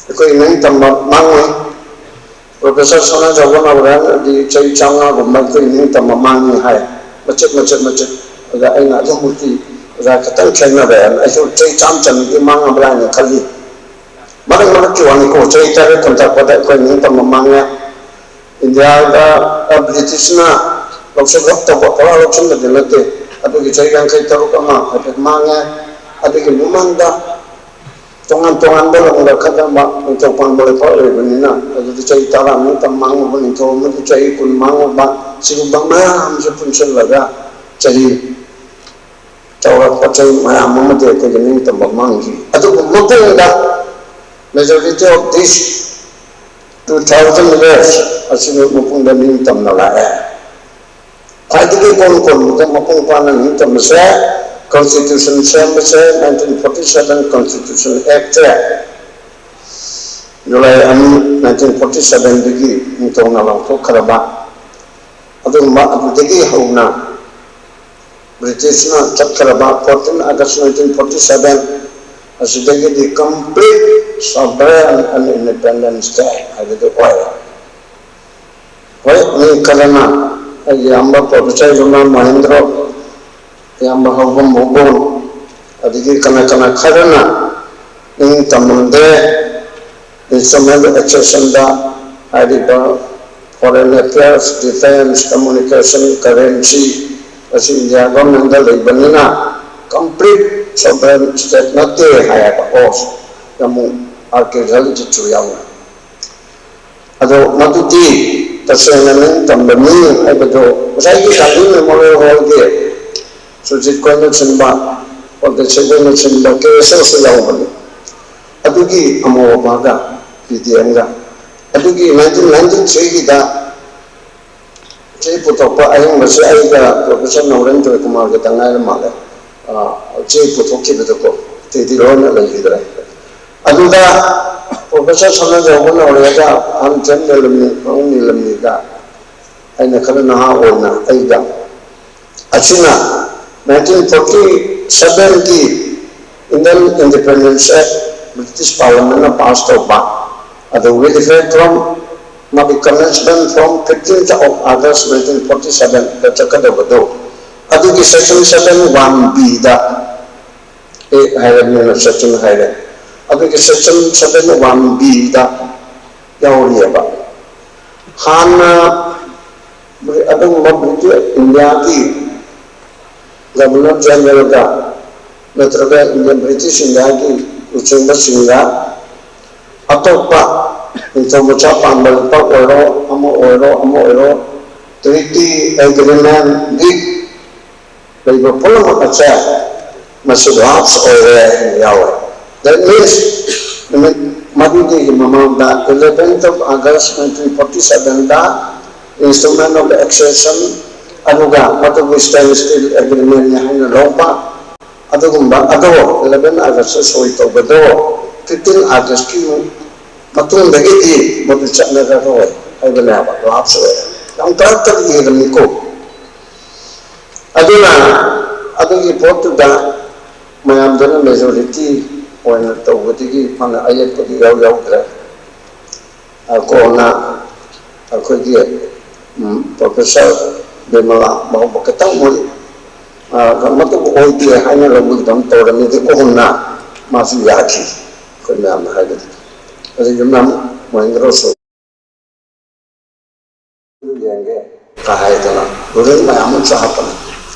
ꯑꯩꯈꯣꯏ ꯅꯤꯡꯇꯝꯕ ꯃꯥꯡꯉꯤ꯫ Professor ꯁꯅꯥꯖꯥꯎꯕ ꯅꯥꯎꯔꯦꯝꯅꯗꯤ ꯆꯍꯤ ꯆꯥꯝꯃꯉꯥꯒꯨꯝꯕ ꯑꯩꯈꯣꯏ ꯅꯤꯡꯇꯝꯕ ꯃꯥꯡꯉꯤ ꯍꯥꯏ, ꯃꯆꯦꯠ ꯃꯆꯦꯠ ꯃꯆꯦꯠ꯫ ꯑꯗ ꯑꯩꯅ ꯑꯗꯨꯃꯛꯇꯤ ꯑꯣꯖꯥ ꯈꯤꯇꯪ ꯈꯦꯠꯅꯔꯦ ꯍꯥꯏꯅ ꯑꯩꯁꯨ ꯆꯍꯤ ꯆꯥꯝꯃ ꯆꯅꯤꯗꯤ ꯃꯥꯡꯉꯕ꯭ꯔꯥ ꯍꯥꯏꯅ ꯈꯜꯂꯤ꯫ ꯃꯔꯛ ꯃꯔꯛꯀꯤ ꯋꯥꯅꯤꯀꯣ, ꯆꯍꯤ ꯇꯔꯦꯠ ꯍꯟꯊꯔꯛꯄꯗ ꯑꯩꯈꯣꯏ ꯅꯤꯡꯇꯝꯕ ꯃꯥꯡꯉꯦ꯫ ꯏꯟꯗꯤꯌꯥꯗ, ꯑ, ꯕ꯭ꯔꯤꯇꯤꯁꯅ ꯂꯧꯁꯤꯜꯂꯛꯇꯕ ꯄꯨꯔꯥ ꯂꯧꯁꯤꯟꯕꯗꯤ ꯅꯠꯇꯦ, ꯑꯗꯨꯒꯤ ꯆꯍꯤ ꯌꯥꯡꯈꯩ ꯇꯔꯨꯛ ꯑꯃ ꯍꯥꯏꯐꯦꯠ ꯃꯥꯡꯉꯦ꯫ ꯑꯗꯨꯒꯤ ꯃꯃꯥꯡꯗ ꯇꯣꯉꯥꯟ ꯇꯣꯉꯥꯟꯕ ꯂꯝꯗ ꯈꯠꯅꯕ ꯅꯤꯡꯊꯧ ꯄꯥꯟꯕ ꯂꯩꯄꯥꯛ ꯂꯩꯕꯅꯤꯅ, ꯑꯗꯨꯗ ꯆꯍꯤ ꯇꯔꯥꯃꯨꯛꯇ ꯃꯥꯡꯉꯨꯕ, ꯅꯤꯡꯊꯧ ꯑꯃꯒꯤ ꯆꯍꯤ ꯀꯨꯟ ꯃꯥꯡꯉꯨꯕ, ꯁꯤꯒꯨꯝꯕ ꯃꯌꯥꯝꯁꯦ ꯄꯨꯟꯁꯤꯜꯂꯒ ꯆꯍꯤ ꯆꯥꯎꯔꯛꯄ ꯆꯍꯤ ꯃꯌꯥꯝ ꯑꯃꯗꯤ ꯑꯩꯈꯣꯏꯒꯤ ꯅꯤꯡꯇꯝꯕ ꯃꯥꯡꯈꯤ꯫ ꯑꯗꯨꯕꯨ ꯃꯇꯨꯡꯗ majority of this two thousand years ꯑꯁꯤꯒꯤ ꯃꯄꯨꯡꯗ ꯅꯤꯡꯇꯝꯅ ꯂꯥꯛꯑꯦ꯫ ꯈ꯭ꯋꯥꯏꯗꯒꯤ ꯀꯣꯟ ꯀꯣꯟꯕꯗ ꯃꯄꯨꯡ ꯐꯥꯅ ꯅꯤꯡꯇꯝꯕꯁꯦ Constitution ꯁꯦꯝꯕꯁꯦ nineteen forty seven Constitution Act ꯁꯦ July ꯑꯅꯤ nineteen forty seven ꯗꯒꯤ ꯅꯤꯡꯊꯧꯅ ꯂꯥꯎꯊꯣꯛꯈ꯭ꯔꯕ꯫ ꯑꯗꯨꯒꯨꯝꯕ ꯑꯗꯨꯗꯒꯤ ꯍꯧꯅ British ꯅ ꯆꯠꯈ꯭ꯔꯕ fourteen August nineteen forty seven ꯑꯁꯤꯗꯒꯤꯗꯤ complete sovereign and independent state ꯍꯥꯏꯕꯗꯨ ꯑꯣꯏꯔꯦ꯫ ꯍꯣꯏ, ꯃꯤ ꯈꯔꯅ, ꯑꯩꯒꯤ ꯏꯌꯥꯝꯕ Professor ꯖꯨꯃꯥ ꯃꯍꯦꯟꯗ꯭ꯔꯣ, ꯏꯌꯥꯝꯕ ꯍꯧꯕꯝ ꯃꯧꯕꯣꯟ, ꯑꯗꯒꯤ ꯀꯅꯥ ꯀꯅꯥ ꯈꯔꯅ ꯅꯤꯡ ꯇꯝꯂꯝꯗꯦ꯫ Instrument of accession ꯗ ꯍꯥꯏꯔꯤꯕ foreign affairs, defense, communication, currency ꯑꯁꯤ India government ꯇ ꯂꯩꯕꯅꯤꯅ complete sovereign state ꯅꯠꯇꯦ ꯍꯥꯏꯌꯦꯕ꯫ ꯑꯣ, ꯑꯃꯨꯛ ꯑꯥꯔ ꯀꯦ ꯖꯂꯤꯟꯁꯨ ꯌꯥꯎꯅ꯫ ꯑꯗꯣ ꯃꯗꯨꯗꯤ ꯇꯁꯦꯡꯅ ꯅꯤꯡ ꯇꯝꯕꯅꯤ ꯍꯥꯏꯕꯗꯣ ꯉꯁꯥꯏꯒꯤ ꯒꯥꯟꯙꯤ Memorial Hall ꯒꯤ ꯁꯨꯖꯤꯠ ꯈꯣꯏꯅ ꯁꯤꯟꯕ, ꯄꯣꯜꯇꯦꯁꯦꯕꯣꯏꯅ ꯁꯤꯟꯕ, ꯀꯦ ꯑꯦꯁ ꯑꯣꯁꯨ ꯌꯥꯎꯕꯅꯤ꯫ ꯑꯗꯨꯒꯤ ꯑꯃꯣꯕꯥꯒ ꯄꯤ ꯗꯤ ꯑꯦꯝꯒ ꯑꯗꯨꯒꯤ nineteen ninety three ꯒꯤꯗ ꯆꯦ ꯄꯨꯊꯣꯛꯄ ꯑꯍꯦꯟꯕꯁꯦ ꯑꯩꯒ Professor ꯅꯧꯔꯦꯟ ꯖꯣꯏꯀꯨꯃꯥꯔꯒꯇ ꯉꯥꯏꯔ ꯃꯥꯜꯂꯦ꯫ ꯑ, ꯆꯦ ꯄꯨꯊꯣꯛꯈꯤꯕꯗꯀꯣ, ꯑꯇꯩꯗꯤ ꯂꯣꯏꯅ ꯂꯩꯈꯤꯗ꯭ꯔꯦ꯫ ꯑꯗꯨꯗ Professor ꯁꯅꯥꯖꯥꯎꯕ ꯅꯧꯔꯦꯟꯒ ꯑꯍꯟ ꯊꯦꯝ ꯅꯤꯂꯝꯅꯤ, ꯄꯥꯕꯨꯡ ꯅꯤꯂꯝꯅꯤꯒ ꯑꯩꯅ ꯈꯔ ꯅꯍꯥ ꯑꯣꯏꯅ ꯑꯩꯒ ꯑꯁꯤꯅ nineteen forty seven ꯒꯤ Indian Independence Act British Parliament ꯅ pass ꯇꯧꯕ, ꯑꯗꯨ with effect from ꯃꯥꯒꯤ commencement from fifteenth of August nineteen forty seven ꯗ ꯆꯠꯀꯗꯕꯗꯣ, ꯑꯗꯨꯒꯤ section seven one B ꯗ, ꯑꯦ ꯍꯥꯏꯔꯕꯅꯤꯅ section ꯍꯥꯏꯔꯦ, ꯑꯗꯨꯒꯤ section seven one B ꯗ ꯌꯥꯎꯔꯤꯑꯕ꯫ ꯍꯥꯟꯅ ꯑꯗꯨꯒꯨꯝꯕ British India ꯒꯤ Governor General ꯒ ꯅꯠꯇ꯭ꯔꯒ Indian British India ꯒꯤ ꯂꯨꯆꯤꯡꯕꯁꯤꯡꯒ ꯑꯇꯣꯞꯄ ꯅꯤꯡꯊꯧ ꯃꯆꯥ ꯄꯥꯟꯕ ꯂꯨꯄꯥ ꯑꯣꯏꯔꯣ, ꯑꯃ ꯑꯣꯏꯔꯣ, ꯑꯃ ꯑꯣꯏꯔꯣ, treaty, agreement, deed ꯂꯩꯕ ꯄꯨꯝꯅꯃꯛ ꯑꯁꯦ ꯃꯁꯤ lapse ꯑꯣꯏꯔꯦ ꯍꯥꯏꯅ ꯌꯥꯎꯔꯦ꯫ That means ꯅꯨꯃꯤꯠ ꯃꯔꯤꯅꯤꯒꯤ ꯃꯃꯥꯡꯗ eleventh of August nineteen forty seven the Instrument of Accession ꯑꯗꯨꯒ ꯃꯗꯨꯒꯤ Standstill Agreement ꯅꯤ ꯍꯥꯏꯅ ꯂꯧꯕ, ꯑꯗꯨꯒꯨꯝꯕ ꯑꯗꯣ eleven August ꯁꯣꯏ ꯇꯧꯕꯗꯣ fifteen August ꯀꯤ ꯃꯇꯨꯡꯗꯒꯤꯗꯤ ꯃꯗꯨ ꯆꯠꯅꯔꯔꯣꯏ ꯍꯥꯏꯕꯅꯦꯕ, lapse ꯑꯣꯏꯔꯦ꯫ ꯌꯥꯝ ꯇꯔꯛ ꯇꯔꯛ ꯏꯔꯝꯃꯤꯀꯣ꯫ ꯑꯗꯨꯅ ꯑꯗꯨꯒꯤ ꯄꯣꯠꯇꯨꯗ ꯃꯌꯥꯝꯗꯨꯅ majority ꯑꯣꯏꯅ ꯇꯧꯕꯗꯒꯤ ꯐꯅ ꯑꯌꯦꯠꯄꯗꯤ ꯏꯌꯥꯎ ꯌꯥꯎꯗ꯭ꯔꯦ꯫ ꯑ, ꯀꯣꯟꯅ ꯑꯩꯈꯣꯏꯒꯤ, ꯎꯝ, Professor ꯕꯤꯃꯂꯥ ꯐꯥꯎꯕ ꯈꯤꯇꯪ ꯃꯣꯏ, ꯑ, ꯃꯇꯧ ꯑꯣꯏꯗꯦ ꯍꯥꯏꯅ ꯂꯧꯕꯒꯤꯗꯃꯛ ꯇꯧꯔꯝꯃꯤꯗꯤ ꯀꯣꯟꯅ ꯃꯥꯁꯨ ꯌꯥꯈꯤ꯫ ꯑꯩꯈꯣꯏ ꯃꯌꯥꯝꯅ ꯍꯥꯏꯕꯗꯨ꯫ ꯑꯗꯨ ꯌꯨꯝꯅꯥꯝ ꯃꯍꯦꯟꯗ꯭ꯔꯁꯨ ꯌꯦꯡꯒꯦ ꯀ ꯍꯥꯏꯗꯅ ruling ꯃꯌꯥꯝ ꯑꯃꯁꯨ ꯍꯥꯞꯄꯅꯤ꯫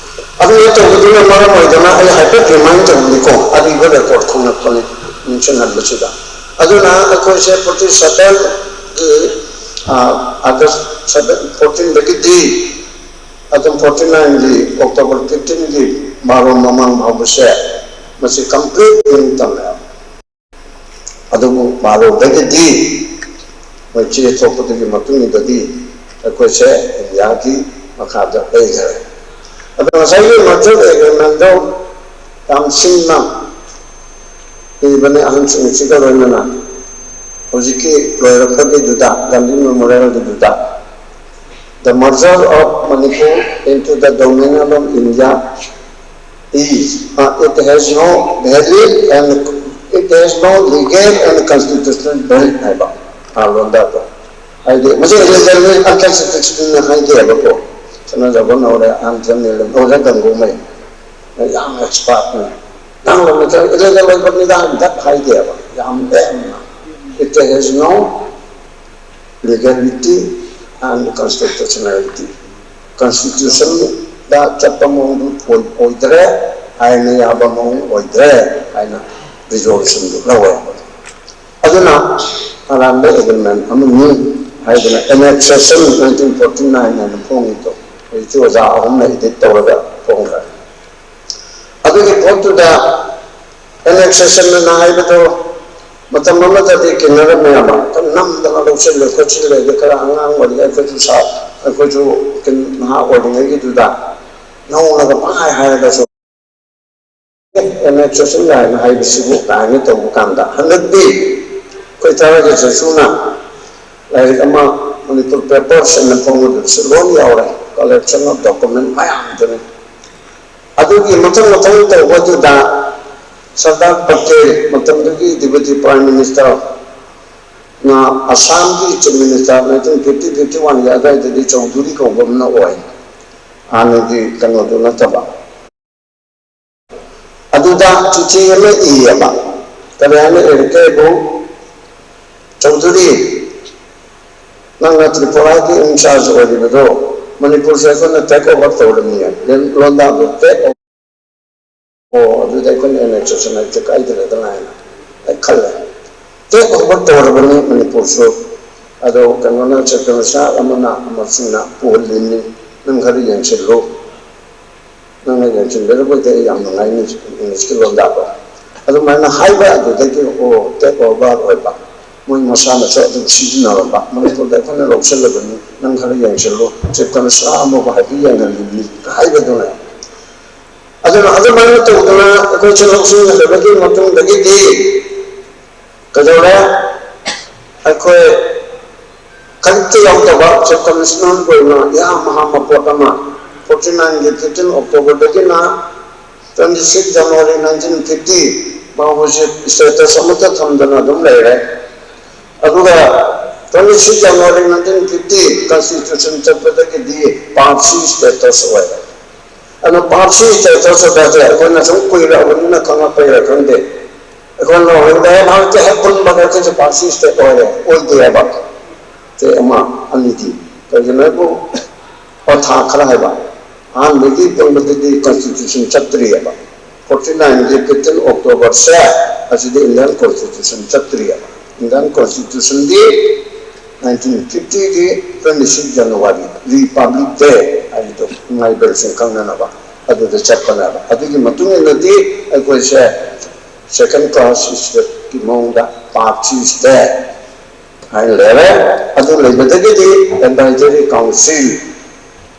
ꯑꯗꯨ ꯇꯧꯕꯗꯨꯅ ꯃꯔꯝ ꯑꯣꯏꯗꯅ ꯑꯩ ꯍꯥꯏꯐꯦꯠ remind ꯇꯧꯕꯅꯤꯀꯣ, ꯑꯔꯤꯕ record ꯈꯣꯡꯂꯛꯄꯅꯤ ꯅꯤꯡꯁꯤꯡꯍꯟꯕꯁꯤꯗ꯫ ꯑꯗꯨꯅ ꯑꯩꯈꯣꯏꯁꯦ forty seven ꯒꯤ, ꯑ, August seven, fourteen ꯗꯒꯤꯗꯤ ꯑꯗꯨꯝ forty nine ꯒꯤ October fifteen ꯒꯤ ꯕꯥꯔꯣ ꯃꯃꯥꯡ ꯐꯥꯎꯕꯁꯦ ꯃꯁꯤ complete ꯅꯤꯡꯇꯝꯃꯦ꯫ ꯑꯗꯨꯕꯨ ꯕꯥꯔꯣꯗꯒꯤꯗꯤ ꯃꯣꯏ ꯆꯦ ꯊꯣꯛꯄꯗꯨꯒꯤ ꯃꯇꯨꯡ ꯏꯟꯅꯗꯤ ꯑꯩꯈꯣꯏꯁꯦ ꯏꯟꯗꯤꯌꯥꯒꯤ ꯃꯈꯥꯗ ꯂꯩꯈꯔꯦ꯫ ꯑꯗꯣ ꯉꯁꯥꯏꯒꯤ merger agreement ꯗꯣ ꯌꯥꯝ ꯁꯤꯡꯅ ꯏꯕꯅꯦ ꯑꯍꯟꯁꯤꯡꯁꯤꯒ ꯂꯣꯏꯅꯅ꯫ ꯍꯧꯖꯤꯛꯀꯤ ꯂꯣꯏꯔꯛꯄꯒꯤꯗꯨꯗ, Gandhi memorial ꯒꯤꯗꯨꯗ, "The merger of Manipur into the Dominion of India is, uh, it has no valid and it has no legal and constitutional merit" ꯍꯥꯏꯕ, ꯑꯥ, ꯂꯣꯟꯗꯥꯗꯣ꯫ ꯍꯥꯏꯗꯤ ꯃꯁꯤ illegal ꯅꯤ, unconstitutional ꯅꯤ ꯍꯥꯏꯗꯦꯕꯀꯣ꯫ ꯁꯅꯥꯖꯥꯎꯕꯝ ꯅꯧꯔꯦ, ꯑꯍꯟ ꯁꯦꯝꯅ ꯂꯩꯍꯧꯔꯦ, ꯒꯪꯒꯨꯃꯩ꯫ ꯌꯥꯝ expert ꯅꯤ꯫ ꯅꯪꯅ ꯃꯇꯝ ꯏꯂꯦꯒꯦꯜ ꯑꯣꯏꯕꯅꯤꯗ ꯍꯟꯗꯛ ꯍꯥꯏꯗꯦꯕ, ꯌꯥꯝ ꯂꯦꯝꯅ꯫ It has no legality and constitutionality. Constitution ꯗ ꯆꯠꯄ ꯃꯑꯣꯡꯗꯨ ꯑꯣꯏ-, ꯑꯣꯏꯗ꯭ꯔꯦ, ꯑꯥꯏꯟꯅ ꯌꯥꯕ ꯃꯑꯣꯡ ꯑꯣꯏꯗ꯭ꯔꯦ ꯍꯥꯏꯅ resolution ꯗꯨ ꯂꯧꯋꯦ꯫ ꯑꯗꯨꯅ ꯑꯔꯥꯟꯕ agreement ꯑꯃꯅꯤ ꯍꯥꯏꯗꯅ annexation nineteen forty nine ꯍꯥꯏꯅ ꯐꯣꯡꯉꯤꯗꯣ, ꯍꯧꯖꯤꯛꯇꯤ ꯑꯣꯖꯥ ꯑꯍꯨꯝꯅ edit ꯇꯧꯔꯒ ꯐꯣꯡꯈ꯭ꯔꯦ꯫ ꯑꯗꯨꯒꯤ ꯄꯣꯠꯇꯨꯗ annexation ꯑꯅ ꯍꯥꯏꯕꯗꯣ ꯃꯇꯝ ꯑꯃꯗꯗꯤ ꯀꯤꯟꯅꯔꯝꯃꯦꯕ, ꯈꯔ ꯅꯝꯗꯅ ꯂꯧꯁꯤꯜꯂꯦ ꯈꯣꯠꯆꯤꯜꯂꯦ, ꯑꯗꯩ ꯈꯔ ꯑꯉꯥꯡ ꯑꯣꯏꯔꯤꯉꯩ ꯑꯩꯈꯣꯏꯁꯨ ꯁꯥ-, ꯑꯩꯈꯣꯏꯁꯨ ꯀꯤꯟ-, ꯅꯍꯥ ꯑꯣꯏꯔꯤꯉꯩꯒꯤꯗꯨꯗ ꯅꯧꯅꯒ ꯄꯪꯍꯥꯏ ꯍꯥꯏꯔꯒꯁꯨ ꯑꯦꯟ ꯑꯦꯛꯁ ꯁꯦꯁꯟ ꯀꯥꯏꯅ ꯍꯥꯏꯕꯁꯤꯕꯨ ꯀꯥꯏꯅ ꯇꯧꯕ ꯀꯥꯟꯗ, ꯍꯟꯗꯛꯇꯤ ꯑꯩꯈꯣꯏ ꯊꯥꯔꯒ ꯆꯠꯁꯨꯅ ꯂꯥꯏꯔꯤꯛ ꯑꯃ, ꯃꯅꯤꯄꯨꯔ ꯄꯦꯄꯔꯁ ꯑꯅ ꯐꯣꯡꯕꯗꯨꯁꯨ ꯂꯣꯏ ꯌꯥꯎꯔꯦ, collection of document ꯃꯌꯥꯝꯗꯨꯅꯤ꯫ ꯑꯗꯨꯒꯤ ꯃꯊꯪ ꯃꯊꯪ ꯇꯧꯕꯗꯨꯗ ꯁꯔꯗꯥꯔ ꯄꯇꯦꯜ, ꯃꯇꯝꯗꯨꯒꯤ ꯗꯤꯄꯨꯇꯤ ꯄ꯭ꯔꯥꯏꯝ ꯃꯤꯅꯤꯁꯇꯔ, ꯅ ꯑꯁꯥꯝꯒꯤ chief minister nineteen fifty fifty ꯋꯥꯟꯒꯤ ꯑꯗꯨꯋꯥꯏꯗꯗꯤ ꯆꯧꯙꯨꯔꯤ ꯀꯧꯕ ꯑꯃꯅ ꯑꯣꯏ, ꯍꯥꯟꯅꯒꯤ ꯀꯩꯅꯣꯗꯨ ꯅꯠꯇꯕ꯫ ꯑꯗꯨꯗ ꯆꯤꯊꯤ ꯑꯃ ꯏꯌꯦꯕ, ꯀꯔꯤ ꯍꯥꯏꯅ ꯏꯔꯛꯀꯦꯕꯨ, "ꯆꯧꯙꯨꯔꯤ, ꯅꯪꯅ ꯇ꯭ꯔꯤꯄꯨꯔꯥꯒꯤ ꯏꯟꯆꯥꯔꯖ ꯑꯣꯏꯔꯤꯕꯗꯣ ꯃꯅꯤꯄꯨꯔꯁꯦ ꯑꯩꯈꯣꯏꯅ ꯇꯦꯛ ꯑꯣꯚꯔ ꯇꯧꯔꯅꯤꯌꯦ, ꯂꯣꯟꯗꯥꯗꯣ ꯇꯦꯛ ꯑꯣꯚꯔ꯫ ꯑꯣ, ꯑꯗꯨꯗꯤ ꯑꯩꯈꯣꯏꯅ ꯑꯦꯟ ꯑꯦꯛꯁ ꯁꯦꯁꯟ ꯍꯥꯏꯕꯁꯦ ꯀꯥꯏꯗ ꯂꯩꯗꯅ ꯍꯥꯏꯅ ꯑꯩ ꯈꯜꯂꯦ꯫ ꯇꯦꯛ ꯑꯣꯚꯔ ꯇꯧꯔꯕꯅꯤ ꯃꯅꯤꯄꯨꯔꯁꯨ꯫ ꯑꯗꯣ ꯀꯩꯅꯣꯅ, ꯆꯤꯐ ꯃꯤꯅꯤꯁꯇꯔ ꯑꯃꯅ, ꯑꯃꯁꯤꯡꯅ ꯄꯨꯍꯜꯂꯤꯅꯤ, ꯅꯪ ꯈꯔ ꯌꯦꯡꯁꯤꯜꯂꯨ, ꯅꯪꯅ ꯌꯦꯡꯁꯤꯟꯕꯤꯔꯕꯗꯤ ꯑꯩ ꯌꯥꯝ ꯅꯨꯡꯉꯥꯏꯅꯤ, ꯏꯪꯂꯤꯁꯀꯤ ꯂꯣꯟꯗꯥꯗꯣ ꯑꯗꯨꯃꯥꯏꯅ ꯍꯥꯏꯕ꯫ ꯑꯗꯨꯗꯒꯤ ꯑꯣ, ꯇꯦꯛ ꯑꯣꯚꯔ ꯑꯣꯏꯕ, ꯃꯣꯏ ꯃꯁꯥꯅꯁꯨ ꯑꯗꯨꯝ ꯁꯤꯖꯤꯟꯅꯔꯝꯕ꯫ ꯃꯅꯤꯄꯨꯔꯗ ꯑꯩꯈꯣꯏꯅ ꯂꯧꯁꯤꯜꯂꯕꯅꯤ, ꯅꯪ ꯈꯔ ꯌꯦꯡꯁꯤꯜꯂꯨ, ꯆꯤꯐ ꯃꯤꯅꯤꯁꯇꯔ ꯑꯃꯕꯨ ꯍꯥꯏꯐꯦꯠ ꯌꯦꯡꯍꯜꯂꯤꯕꯅꯤ ꯍꯥꯏꯕꯗꯨꯅ꯫ ꯑꯗꯨꯅ ꯑꯗꯨꯃꯥꯏꯅ ꯇꯧꯗꯅ ꯑꯩꯈꯣꯏꯁꯦ ꯂꯧꯁꯤꯟꯒꯗꯕꯒꯤ ꯃꯇꯨꯡꯗꯒꯤꯗꯤ ꯀꯩꯗꯧꯔꯦ? ꯑꯩꯈꯣꯏ ꯈꯖꯤꯛꯇ ꯌꯥꯎꯗꯕ ꯆꯤꯐ ꯀꯃꯤꯁꯅꯔꯒꯤ ꯑꯣꯏꯅ ꯌꯥꯝ ꯑꯍꯥꯟꯕ ꯄꯣꯠ ꯑꯃ, ꯐꯣꯔꯇꯤ ꯅꯥꯏꯟꯒꯤ ꯐꯤꯐꯇꯤꯟ ꯑꯣꯛꯇꯣꯕꯔꯗꯒꯤꯅ ꯇ꯭ꯋꯦꯟꯇꯤ ꯁꯤꯛꯁ ꯖꯅꯋꯥꯔꯤ ꯅꯥꯏꯟꯇꯤꯟ ꯐꯤꯐꯇꯤ ꯐꯥꯎꯕꯁꯦ ꯁ꯭ꯇꯦꯇꯁ ꯑꯃꯠꯇ ꯊꯝꯗꯅ ꯑꯗꯨꯝ ꯂꯩꯔꯦ꯫ ꯑꯗꯨꯒ ꯇ꯭ꯋꯦꯟꯇꯤ ꯁꯤꯛꯁ ꯖꯅꯋꯥꯔꯤ ꯅꯥꯏꯟꯇꯤꯟ ꯐꯤꯐꯇꯤ ꯀꯟꯁꯇꯤꯇ꯭ꯌꯨꯁꯟ ꯆꯠꯄꯗꯒꯤꯗꯤ ꯄꯥꯔꯠ ꯁꯤ ꯁ꯭ꯇꯦꯇꯁ ꯑꯣꯏꯔꯦ꯫ ꯑꯗꯣ ꯄꯥꯔꯠ ꯁꯤ ꯁ꯭ꯇꯦꯇꯁ ꯑꯣꯏꯕ ꯍꯥꯏꯁꯦ ꯑꯩꯈꯣꯏꯅ ꯁꯨꯝ ꯀꯨꯏꯔꯛꯑꯕꯅꯤꯅ ꯈꯪꯉꯛꯄꯩꯔꯥ ꯈꯪꯗꯦ, ꯑꯩꯈꯣꯏꯅ ꯍꯤꯡꯗ ꯍꯦꯛ ꯍꯧꯖꯤꯛꯇꯤ ꯍꯦꯛ ꯄꯨꯟꯕꯗ ꯑꯩꯈꯣꯏꯁꯦ ꯄꯥꯔꯠ ꯁꯤ ꯁ꯭ꯇꯦꯠ ꯑꯣꯏꯔꯦ, ꯑꯣꯏꯗꯦ ꯍꯥꯏꯕ꯫ ꯁꯦ ꯑꯃ, ꯑꯅꯤꯗꯤ ꯀꯩꯒꯤꯅꯣ ꯍꯥꯏꯕꯨ, ꯄꯟꯊꯥ ꯈꯔ ꯍꯥꯏꯕ, ꯑꯍꯥꯟꯕꯒꯤ ꯄꯨꯟꯕꯗꯗꯤ ꯀꯟꯁꯇꯤꯇ꯭ꯌꯨꯁꯟ ꯆꯠꯇ꯭ꯔꯤꯑꯕ꯫ ꯐꯣꯔꯇꯤ ꯅꯥꯏꯟꯒꯤ ꯐꯤꯐꯇꯤꯟ ꯑꯣꯛꯇꯣꯕꯔꯁꯦ ꯑꯁꯤꯗꯤ ꯏꯟꯗꯤꯌꯥꯟ ꯀꯣꯟꯁꯇꯤꯇ꯭ꯌꯨꯁꯟ ꯆꯠꯇ꯭ꯔꯤꯑꯕ꯫ ꯏꯟꯗꯤꯌꯥꯟ ꯀꯣꯟꯁꯇꯤꯇ꯭ꯌꯨꯁꯟꯗꯤ ꯅꯥꯏꯟꯇꯤꯟ ꯐꯤꯐꯇꯤꯒꯤ ꯇ꯭ꯋꯦꯟꯇꯤ ꯁꯤꯛꯁ ꯖꯅꯋꯥꯔꯤ, ꯔꯤꯄꯕ꯭ꯂꯤꯛ ꯗꯦ ꯍꯥꯏꯕꯗꯣ, ꯏꯃꯥ ꯏꯕꯦꯜꯁꯤꯡ ꯈꯪꯅꯅꯕ, ꯑꯗꯨꯗ ꯆꯠꯄꯅꯦꯕ꯫ ꯑꯗꯨꯒꯤ ꯃꯇꯨꯡ ꯏꯟꯅꯗꯤ ꯑꯩꯈꯣꯏꯁꯦ ꯁꯦꯀꯦꯟ ꯀ꯭ꯂꯥꯁ ꯁ꯭ꯇꯦꯠꯀꯤ ꯃꯑꯣꯡꯗ ꯄꯥꯔꯠ ꯁꯤ ꯁ꯭ꯇꯦꯠ ꯍꯥꯏꯅ ꯂꯩꯔꯦ꯫ ꯑꯗꯨ ꯂꯩꯕꯗꯒꯤꯗꯤ ꯑꯦꯗꯚꯥꯏꯖꯔꯤ ꯀꯥꯎꯟꯁꯤꯜ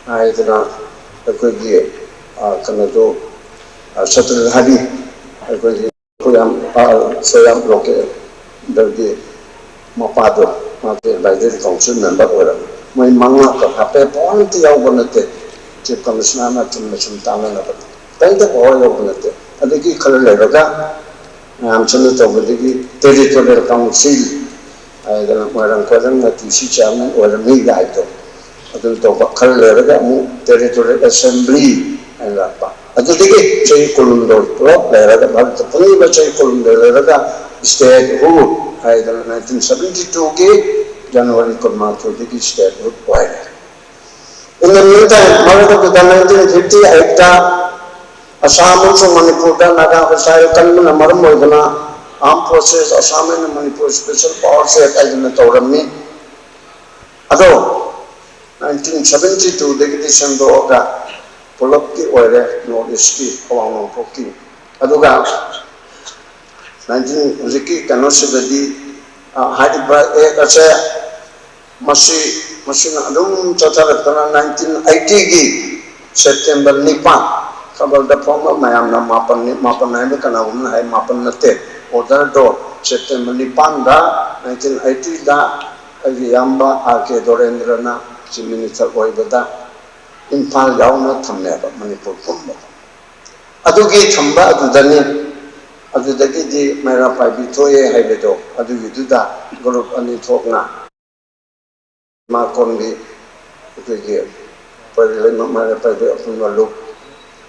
ꯍꯥꯏꯗꯅ ꯑꯩꯈꯣꯏꯒꯤ, ꯑ, ꯀꯩꯅꯣꯗꯣ, ꯁꯇ꯭ꯔꯙꯥꯔꯤ ꯑꯩꯈꯣꯏꯒꯤ ꯈꯨꯌꯥꯝ, ꯑ, ꯁꯣꯌꯥꯝ ꯂꯣꯀꯦꯜꯗꯒꯤ ꯃꯄꯥꯗꯣ, ꯃꯥꯁꯦ ꯑꯦꯗꯚꯥꯏꯖꯔꯤ ꯀꯥꯎꯟꯁꯤꯜ ꯃꯦꯝꯕꯔ ꯑꯣꯏꯔꯝꯃꯤ꯫ ꯃꯣꯏ ꯃꯉꯥ ꯈꯛ ꯍꯥꯞꯄꯦ, ꯄꯋꯥꯔ ꯑꯝꯇ ꯌꯥꯎꯕ ꯅꯠꯇꯦ꯫ ꯆꯤꯐ ꯀꯃꯤꯁꯅꯔꯅ ꯆꯨꯝꯅ ꯁꯨꯝ ꯇꯥꯟꯅꯅꯕ ꯀꯔꯤꯝꯇ ꯄꯋꯥꯔ ꯌꯥꯎꯕ ꯅꯠꯇꯦ꯫ ꯑꯗꯒꯤ ꯈꯔ ꯂꯩꯔꯒ ꯃꯌꯥꯝ ꯆꯠꯅ ꯇꯧꯕꯗꯒꯤ ꯇꯦꯔꯤꯇꯣꯔꯤꯌꯦꯜ ꯀꯥꯎꯟꯁꯤꯜ ꯍꯥꯏꯗꯅ ꯃꯣꯏꯔꯥꯡ ꯀꯣꯏꯔꯪꯅ ꯗꯤ ꯁꯤ ꯆꯤꯌꯥꯔꯃꯦꯟ ꯑꯣꯏꯔꯝꯃꯤ ꯍꯥꯏꯗꯣ ꯑꯗꯨ ꯇꯧꯕ꯫ ꯈꯔ ꯂꯩꯔꯒ ꯑꯃꯨꯛ ꯇꯦꯔꯤꯇꯣꯔꯤꯌꯦꯜ ꯑꯦꯁꯦꯝꯕ꯭ꯂꯤ ꯍꯥꯏꯅ ꯂꯥꯛꯄ꯫ ꯑꯗꯨꯗꯒꯤ ꯆꯍꯤ ꯀꯨꯟꯍꯨꯝꯗꯣꯏ ꯄꯨꯂꯞ ꯂꯩꯔꯒ, ꯚꯥꯔꯠꯇ ꯐꯪꯉꯤꯕ ꯆꯍꯤ ꯀꯨꯟꯍꯨꯝꯗꯣꯏ ꯂꯩꯔꯒ statehood ꯍꯥꯏꯗꯅ nineteen seventy two ꯒꯤ January ꯀꯨꯟꯃꯥꯊꯣꯏꯗꯒꯤ statehood ꯑꯣꯏꯔꯦ꯫ In the meantime, ꯃꯔꯛꯇꯨꯗ nineteen fifty eight ꯇ ꯑꯁꯥꯝ ꯑꯃꯁꯨꯡ ꯃꯅꯤꯄꯨꯔꯗ ꯅꯥꯒꯥ ꯍꯣꯁꯥꯏ ꯀꯟꯕꯅ ꯃꯔꯝ ꯑꯣꯏꯗꯨꯅ Armed Forces Assam and Manipur Special Powers Act ꯍꯥꯏꯗꯅ ꯇꯧꯔꯝꯃꯤ꯫ ꯑꯗꯣ nineteen seventy two ꯗꯒꯤꯗꯤ ꯁꯦꯝꯗꯣꯛꯑꯒ ꯄꯨꯂꯞꯀꯤ ꯑꯣꯏꯔꯦ, ꯅꯣꯔꯠ ꯏꯁꯀꯤ, ꯑꯋꯥꯡ ꯅꯣꯡꯄꯣꯛꯀꯤ꯫ ꯑꯗꯨꯒ nineteen, ꯍꯧꯖꯤꯛꯀꯤ ꯀꯩꯅꯣꯁꯤꯗꯗꯤ, ꯑ, ꯍꯥꯏꯔꯤꯕ ꯑꯦꯛ ꯑꯁꯦ ꯃꯁꯤ, ꯃꯁꯤꯅ ꯑꯗꯨꯝ ꯆꯠꯊꯔꯛꯇꯅ nineteen eighty ꯒꯤ September ꯅꯤꯄꯥꯟ, ꯈꯕꯔꯗ ꯐꯣꯡꯕ ꯃꯌꯥꯝꯅ ꯃꯥꯄꯟꯅꯤ, ꯃꯥꯄꯟ ꯍꯥꯏꯕ ꯀꯅꯥꯒꯨꯝꯕꯅ ꯍꯥꯏ, ꯃꯥꯄꯟ ꯅꯠꯇꯦ, order ꯗꯣ September ꯅꯤꯄꯥꯟꯗ nineteen eighty ꯗ ꯑꯩꯒꯤ ꯏꯌꯥꯝꯕ ꯑꯥꯔ ꯀꯦ ꯗꯣꯔꯦꯟꯗ꯭ꯔꯅ ꯆꯤꯐ ꯃꯤꯅꯤꯁꯇꯔ ꯑꯣꯏꯕꯗ ꯏꯝꯐꯥꯜ ꯌꯥꯎꯅ ꯊꯝꯃꯦꯕ, ꯃꯅꯤꯄꯨꯔ ꯄꯨꯝꯕꯗ꯫ ꯑꯗꯨꯒꯤ ꯊꯝꯕ ꯑꯗꯨꯗꯅꯤ, ꯑꯗꯨꯗꯒꯤꯗꯤ ꯃꯩꯔꯥ ꯄꯥꯏꯕꯤ ꯊꯣꯛꯑꯦ ꯍꯥꯏꯕꯗꯣ, ꯑꯗꯨꯒꯤꯗꯨꯗ ꯒ꯭ꯔꯨꯞ ꯑꯅꯤ ꯊꯣꯛꯅ ꯏꯃꯥ ꯀꯣꯟꯕꯤ, ꯑꯩꯈꯣꯏꯒꯤ ꯄꯔꯤ ꯂꯩꯃ ꯃꯩꯔꯥ ꯄꯥꯏꯕꯤ ꯑꯄꯨꯟꯕ ꯂꯨꯞ,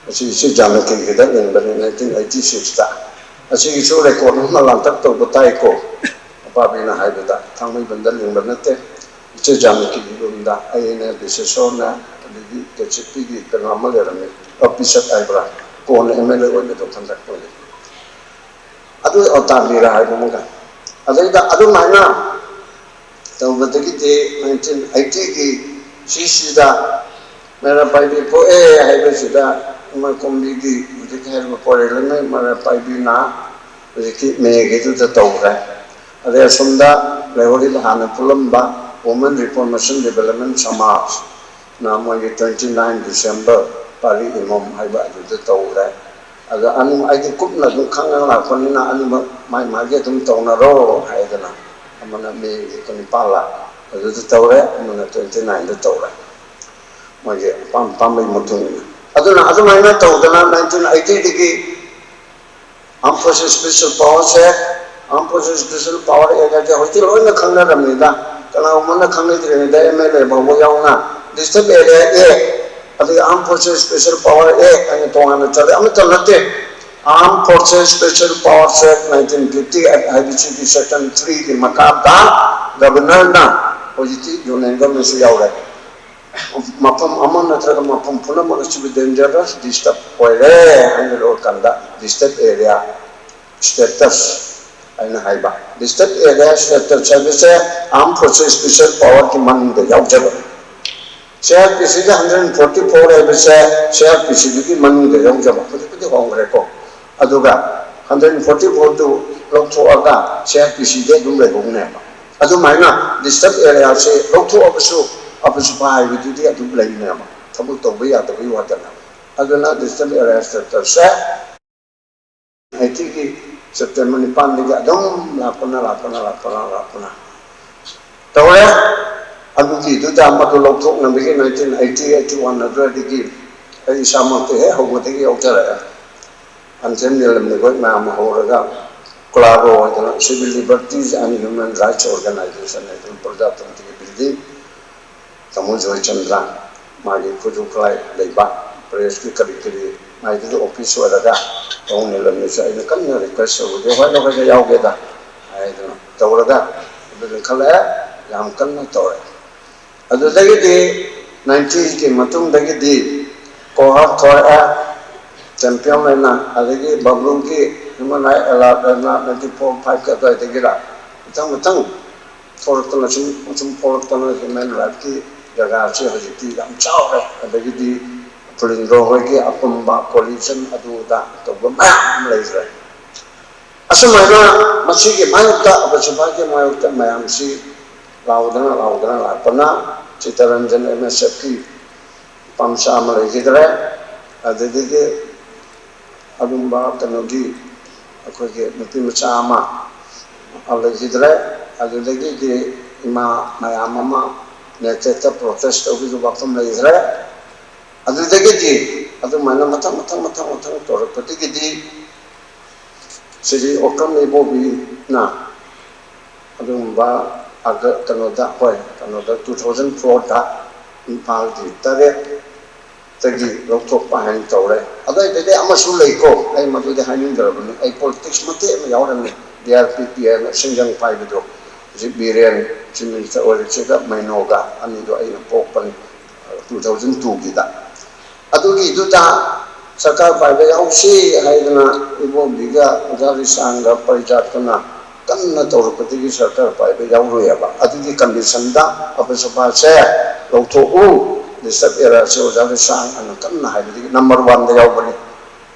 ꯑꯁꯤ ꯏꯆꯦ ꯖꯥꯅꯀꯤꯒꯤꯗ ꯂꯤꯡꯕꯅꯤ nineteen eighty six ꯇ꯫ ꯑꯁꯤꯒꯤꯁꯨ ꯔꯦꯀꯣꯔꯠ ꯑꯃ ꯂꯥꯡꯇꯛ ꯇꯧꯕ ꯇꯥꯏꯀꯣ, ꯑꯄꯥꯕꯤꯅ ꯍꯥꯏꯕꯗ, ꯊꯥꯡꯃꯩꯕꯟꯗ ꯂꯤꯡꯕ ꯅꯠꯇꯦ꯫ ꯏꯆꯦ ꯖꯥꯅꯀꯤꯒꯤ ꯔꯨꯝꯗ ꯑꯩꯅꯦ, ꯕꯤꯁꯦꯁꯣꯔꯅꯦ, ꯑꯗꯒꯤ ꯀꯦ ꯁꯤ ꯄꯤꯒꯤ ꯀꯩꯅꯣ ꯑꯃ ꯂꯩꯔꯝꯃꯤ, ꯑ, ꯄꯤꯁꯛ ꯍꯥꯏꯕ꯭ꯔꯥ, ꯀꯣꯟꯅ ꯑꯦꯝ ꯑꯦꯜ ꯑꯦ ꯑꯣꯏꯕꯗꯣ ꯈꯟꯗꯛꯄꯒꯤ꯫ ꯑꯗꯨ ꯑꯇꯥꯕꯤꯔ ꯍꯥꯏꯕ ꯑꯃꯒ꯫ ꯑꯗꯩꯗ ꯑꯗꯨꯃꯥꯏꯅ ꯇꯧꯕꯗꯒꯤꯗꯤ nineteen eighty ꯒꯤ ꯁꯤꯁꯤꯗ ꯃꯩꯔꯥ ꯄꯥꯏꯕꯤ ꯄꯣꯛꯑꯦ ꯍꯥꯏꯕꯁꯤꯗ ꯏꯃꯥ ꯀꯣꯝꯕꯤꯒꯤ ꯍꯧꯖꯤꯛ ꯍꯥꯏꯔꯤꯕ ꯄꯣꯔꯦꯜ ꯂꯩꯃ ꯃꯩꯔꯥ ꯄꯥꯏꯕꯤꯅ ꯍꯧꯖꯤꯛꯀꯤ ꯃꯦꯒꯤꯗꯨꯗ ꯇꯧꯈ꯭ꯔꯦ꯫ ꯑꯗꯩ ꯑꯁꯣꯝꯗ ꯂꯩꯍꯧꯔꯤꯕ ꯍꯥꯟꯅ ꯄꯨꯜꯂꯝꯕ Women Reformation Development ꯁꯃꯥꯖꯅ ꯃꯣꯏꯒꯤ twenty nine December ꯄꯥꯔꯤ ꯏꯃꯣꯝ ꯍꯥꯏꯕ ꯑꯗꯨꯗ ꯇꯧꯈ꯭ꯔꯦ꯫ ꯑꯗꯣ ꯑꯅꯤꯃꯛ ꯑꯩꯗꯤ ꯀꯨꯞꯅ ꯑꯗꯨꯝ ꯈꯪꯉ ꯂꯥꯛꯄꯅꯤꯅ ꯑꯅꯤꯃꯛ ꯃꯥꯏ ꯃꯥꯒꯤ ꯑꯗꯨꯝ ꯇꯧꯅꯔꯣ ꯍꯥꯏꯗꯅ, ꯑꯃꯅ ꯃꯦꯒꯤ ꯀꯨꯟꯅꯤꯄꯥꯜꯂ ꯑꯗꯨꯗ ꯇꯧꯔꯦ, ꯑꯃꯅ ꯇ꯭ꯋꯦꯟꯇꯤ ꯅꯥꯏꯟꯗ ꯇꯧꯔꯦ, ꯃꯣꯏꯒꯤ ꯑꯄꯥꯝ ꯑꯄꯥꯝꯕꯒꯤ ꯃꯇꯨꯡ ꯏꯟꯅ꯫ ꯑꯗꯨꯅ ꯑꯗꯨꯃꯥꯏꯅ ꯇꯧꯗꯅ nineteen ꯑꯩꯠꯇꯤꯗꯒꯤ Armed Forces Special Powers Act, Armed Forces Special Power Act ꯍꯥꯏꯁꯦ ꯍꯧꯖꯤꯛꯇꯤ ꯂꯣꯏꯅ ꯈꯪꯅꯔꯝꯃꯤꯗ, ꯀꯅꯥꯒꯨꯝꯕꯅ ꯈꯪꯅꯗ꯭ꯔꯤꯉꯩꯗ ꯑꯦꯝ ꯑꯦꯜ ꯑꯦ ꯐꯥꯎꯕ ꯌꯥꯎꯅ Disturbed Area Act, ꯑꯗꯒꯤ Armed Forces Special Power Act ꯍꯥꯏꯅ ꯇꯣꯉꯥꯟꯅ ꯆꯠꯂꯦ, ꯑꯃꯠꯇ ꯅꯠꯇꯦ꯫ Armed Forces Special Powers Act nineteen fifty Act ꯍꯥꯏꯕꯁꯤꯒꯤ section threeꯒꯤ ꯃꯈꯥꯗ governorꯅ, ꯍꯧꯖꯤꯛꯇꯤ union governmentꯁꯨ ꯌꯥꯎꯔꯦ, ꯃꯐꯝ ꯑꯃ ꯅꯠꯇ꯭ꯔꯒ ꯃꯐꯝ ꯄꯨꯝꯅꯃꯛ ꯑꯁꯤꯕꯨ dangerous disturb ꯑꯣꯏꯔꯦ ꯍꯥꯏꯅ ꯂꯧꯔꯀꯥꯟꯗ disturbed area status ꯍꯥꯏꯅ ꯍꯥꯏꯕ꯫ Disturbed Area Status ꯍꯥꯏꯕꯁꯦ Armed Forces Special Powerꯒꯤ ꯃꯅꯨꯡꯗ ꯌꯥꯎꯖꯕ꯫ ꯁꯤ ꯑꯥꯔ ꯄꯤ ꯁꯤꯒꯤ hundred forty four ꯍꯥꯏꯕꯁꯦ ꯁꯤ ꯑꯥꯔ ꯄꯤ ꯁꯤꯗꯨꯒꯤ ꯃꯅꯨꯡꯗ ꯌꯥꯎꯖꯕ, ꯍꯧꯖꯤꯛꯄꯨꯗꯤ ꯍꯣꯡꯈ꯭ꯔꯦꯀꯣ꯫ ꯑꯗꯨꯒ hundred forty fourꯗꯨ ꯂꯧꯊꯣꯛꯑꯒ ꯁꯤ ꯑꯥꯔ ꯄꯤ ꯁꯤꯗ ꯑꯗꯨꯝ ꯂꯩꯍꯧꯅꯦꯕ꯫ ꯑꯗꯨꯃꯥꯏꯅ disturbed areaꯁꯦ ꯂꯧꯊꯣꯛꯑꯕꯁꯨ ꯑꯄꯨꯁꯨꯄꯥ ꯍꯥꯏꯕꯗꯨꯗꯤ ꯑꯗꯨꯝ ꯂꯩꯅꯦꯕ, ꯊꯕꯛ ꯇꯧꯕ ꯌꯥꯗꯕꯒꯤ ꯋꯥꯗꯅꯦꯕ꯫ ꯑꯗꯨꯅ Disturbed Area Statusꯁꯦ ꯑꯩꯠꯇꯤꯒꯤ September ꯅꯤꯄꯥꯟꯗꯒꯤ ꯑꯗꯨꯝ ꯂꯥꯛꯄꯅ, ꯂꯥꯛꯄꯅ, ꯂꯥꯛꯄꯅ, ꯂꯥꯛꯄꯅ ꯇꯧꯔꯦ꯫ ꯑꯗꯨꯒꯤꯗꯨꯗ ꯃꯗꯨ ꯂꯧꯊꯣꯛꯅꯕꯒꯤ nineteen eighty, eighty one ꯑꯗꯨꯋꯥꯏꯗꯒꯤ ꯑꯩ ꯏꯁꯥꯃꯛꯇꯤ ꯍꯦꯛ ꯍꯧꯕꯗꯒꯤ ꯌꯥꯎꯖꯔꯛꯑꯦ꯫ ꯑꯟꯖꯦꯟ ꯅꯤꯂꯝꯅꯤꯈꯣꯏ ꯃꯌꯥꯝ ꯍꯧꯔꯒ ꯀ꯭ꯂꯥꯕ ꯑꯣꯏꯗꯅ Civil Liberties and Human Rights Organization ꯍꯥꯏꯗꯅ ꯄ꯭ꯔꯖꯥꯇꯟꯇ꯭ꯔꯒꯤ building, ꯇꯥꯃꯣ ꯖꯣꯏꯆꯟꯗ꯭ꯔ ꯃꯥꯒꯤ ꯈꯨꯠꯁꯨ ꯈꯨꯠꯂꯥꯏ ꯂꯩꯕ, ꯄ꯭ꯔꯦꯁꯀꯤ ꯀꯔꯤ ꯀꯔꯤ ꯃꯥꯏꯗꯨꯗ ꯑꯣꯐꯤꯁ ꯑꯣꯏꯔꯒ ꯇꯥꯃꯣ ꯅꯤꯂꯝꯅꯤꯁꯨ ꯑꯩꯅ ꯀꯟꯅ ꯔꯤꯀ꯭ꯋꯦꯁ ꯇꯧꯕꯗꯤ, "ꯍꯣꯏ, ꯅꯈꯣꯏꯗ ꯌꯥꯎꯒꯦꯗ" ꯍꯥꯏꯗꯅ ꯇꯧꯔꯒ ꯑꯗꯨ ꯂꯤꯡꯈꯠꯂꯛꯑꯦ, ꯌꯥꯝ ꯀꯟꯅ ꯇꯧꯔꯦ꯫ ꯑꯗꯨꯗꯒꯤꯗꯤ ninetyꯒꯤ ꯃꯇꯨꯡꯗꯒꯤꯗꯤ ꯀꯣꯍꯥ ꯊꯣꯛꯂꯛꯑꯦ, ꯆꯦꯝꯄꯤꯌꯟ ꯑꯣꯏꯅ, ꯑꯗꯒꯤ ꯕꯕ꯭ꯂꯨꯒꯤ Human Rights Alert ꯑꯅ ninety four fiveꯀꯤ ꯑꯗꯨꯋꯥꯏꯗꯒꯤꯔ ꯃꯊꯪ ꯃꯊꯪ ꯊꯣꯛꯂꯛꯇꯅ ꯁꯨꯝ ꯁꯨꯝ ꯊꯣꯛꯂꯛꯇꯅ human rightꯀꯤ ꯖꯒꯥꯁꯤ ꯍꯧꯖꯤꯛꯇꯤ ꯌꯥꯝ ꯆꯥꯎꯔꯦ꯫ ꯑꯗꯒꯤꯗꯤ ꯄꯨꯂꯤꯟꯗ꯭ꯔꯣ ꯍꯣꯏꯒꯤ ꯑꯄꯨꯝꯕ coalition ꯑꯗꯨ ꯑꯗꯥ ꯇꯧꯕ ꯃꯌꯥꯝ ꯑꯃ ꯂꯩꯈ꯭ꯔꯦ꯫ ꯑꯁꯨꯃꯥꯏꯅ ꯃꯁꯤꯒꯤ ꯃꯥꯌꯣꯛꯇ, ꯑꯄꯨꯁꯨꯄꯥꯒꯤ ꯃꯥꯌꯣꯛꯇ ꯃꯌꯥꯝꯁꯤ ꯂꯥꯎꯗꯅ ꯂꯥꯎꯗꯅ ꯂꯥꯛꯄꯅ ꯆꯤꯇꯔꯟꯖꯟ ꯑꯦꯝ ꯑꯦꯁ ꯑꯦꯐꯀꯤ ꯅꯨꯄꯥ ꯃꯆꯥ ꯑꯃ ꯂꯩꯈꯤꯗ꯭ꯔꯦ꯫ ꯑꯗꯨꯗꯒꯤ ꯑꯗꯨꯝꯕ ꯀꯩꯅꯣꯒꯤ ꯑꯩꯈꯣꯏꯒꯤ ꯅꯨꯄꯤ ꯃꯆꯥ ꯑꯃ ꯂꯩꯈꯤꯗ꯭ꯔꯦ꯫ ꯑꯗꯨꯗꯒꯤꯗꯤ ꯏꯃꯥ ꯃꯌꯥꯝ ꯑꯃ ꯅꯦꯇꯦꯠꯇ ꯄ꯭ꯔꯣꯇꯦꯁ ꯇꯧꯕꯒꯤ ꯋꯥꯐꯝ ꯂꯩꯈ꯭ꯔꯦ꯫ ꯑꯗꯨꯗꯒꯤꯗꯤ ꯑꯗꯨꯃꯥꯏꯅ ꯃꯊꯪ ꯃꯊꯪ ꯃꯊꯪ ꯃꯊꯪ ꯇꯧꯔꯛꯄꯗꯒꯤꯗꯤ ꯁꯤꯔꯤ ꯑꯣꯀ꯭ꯔꯝ ꯏꯕꯣꯕꯤꯅ ꯑꯗꯨꯒꯨꯝꯕ ꯑꯒ-, ꯀꯩꯅꯣꯗ, ꯍꯣꯏ, ꯀꯩꯅꯣꯗ, ꯇꯨ ꯊꯥꯎꯖꯟ ꯐꯣꯔꯗ ꯏꯝꯐꯥꯜꯒꯤ ꯇꯔꯦꯠꯇꯒꯤ ꯂꯧꯊꯣꯛꯄ ꯍꯥꯏꯅ ꯇꯧꯔꯦ꯫ ꯑꯗꯨꯋꯥꯏꯗꯗꯤ ꯑꯃꯁꯨ ꯂꯩꯀꯣ, ꯑꯩ ꯃꯗꯨꯗꯤ ꯍꯥꯏꯅꯤꯡꯗ꯭ꯔꯕꯅꯤ꯫ ꯑꯩ ꯄꯣꯂꯤꯇꯤꯛꯁ ꯃꯇꯦꯛ ꯑꯃ ꯌꯥꯎꯔꯝꯃꯤ, ꯕꯤ ꯑꯥꯔ ꯄꯤ ꯄꯤ ꯍꯥꯏꯅ ꯁꯤꯡꯖꯪ ꯄꯥꯏꯕꯗꯣ, ꯍꯧꯖꯤꯛ ꯕꯤꯔꯦꯟ ꯆꯤꯐ ꯃꯤꯅꯤꯁꯇꯔ ꯑꯣꯏꯔꯤꯁꯤꯒ ꯃꯩꯅꯣꯒ ꯑꯅꯤꯗꯣ ꯑꯩꯅ ꯄꯣꯛꯄꯅꯤ, ꯇꯨ ꯊꯥꯎꯖꯟ ꯇꯨꯒꯤꯗ꯫ ꯑꯗꯨꯒꯤꯗꯨꯗ ꯁꯔꯀꯥꯔ ꯄꯥꯏꯕ ꯌꯥꯎꯁꯤ ꯍꯥꯏꯗꯅ ꯏꯕꯣꯕꯤꯒ ꯑꯣꯖꯥ ꯔꯤꯁꯥꯡꯒ ꯄꯔꯤꯖꯥꯠꯀꯅ ꯀꯟꯅ ꯇꯧꯔꯛꯄꯗꯒꯤ ꯁꯔꯀꯥꯔ ꯄꯥꯏꯕ ꯌꯥꯎꯔꯣꯏꯑꯕ꯫ ꯑꯗꯨꯒꯤ ꯀꯟꯗꯤꯁꯟꯗ ꯑꯐꯁꯄꯥꯁꯦ ꯂꯧꯊꯣꯛꯎ, ꯗꯤꯁꯇꯔꯕ ꯑꯦꯔꯤꯌꯥꯁꯦ ꯑꯣꯖꯥ ꯔꯤꯁꯥꯡ ꯑꯅ ꯀꯟꯅ ꯍꯥꯏꯕꯗꯒꯤ ꯅꯝꯕꯔ ꯋꯥꯟꯗ ꯌꯥꯎꯕꯅꯤ꯫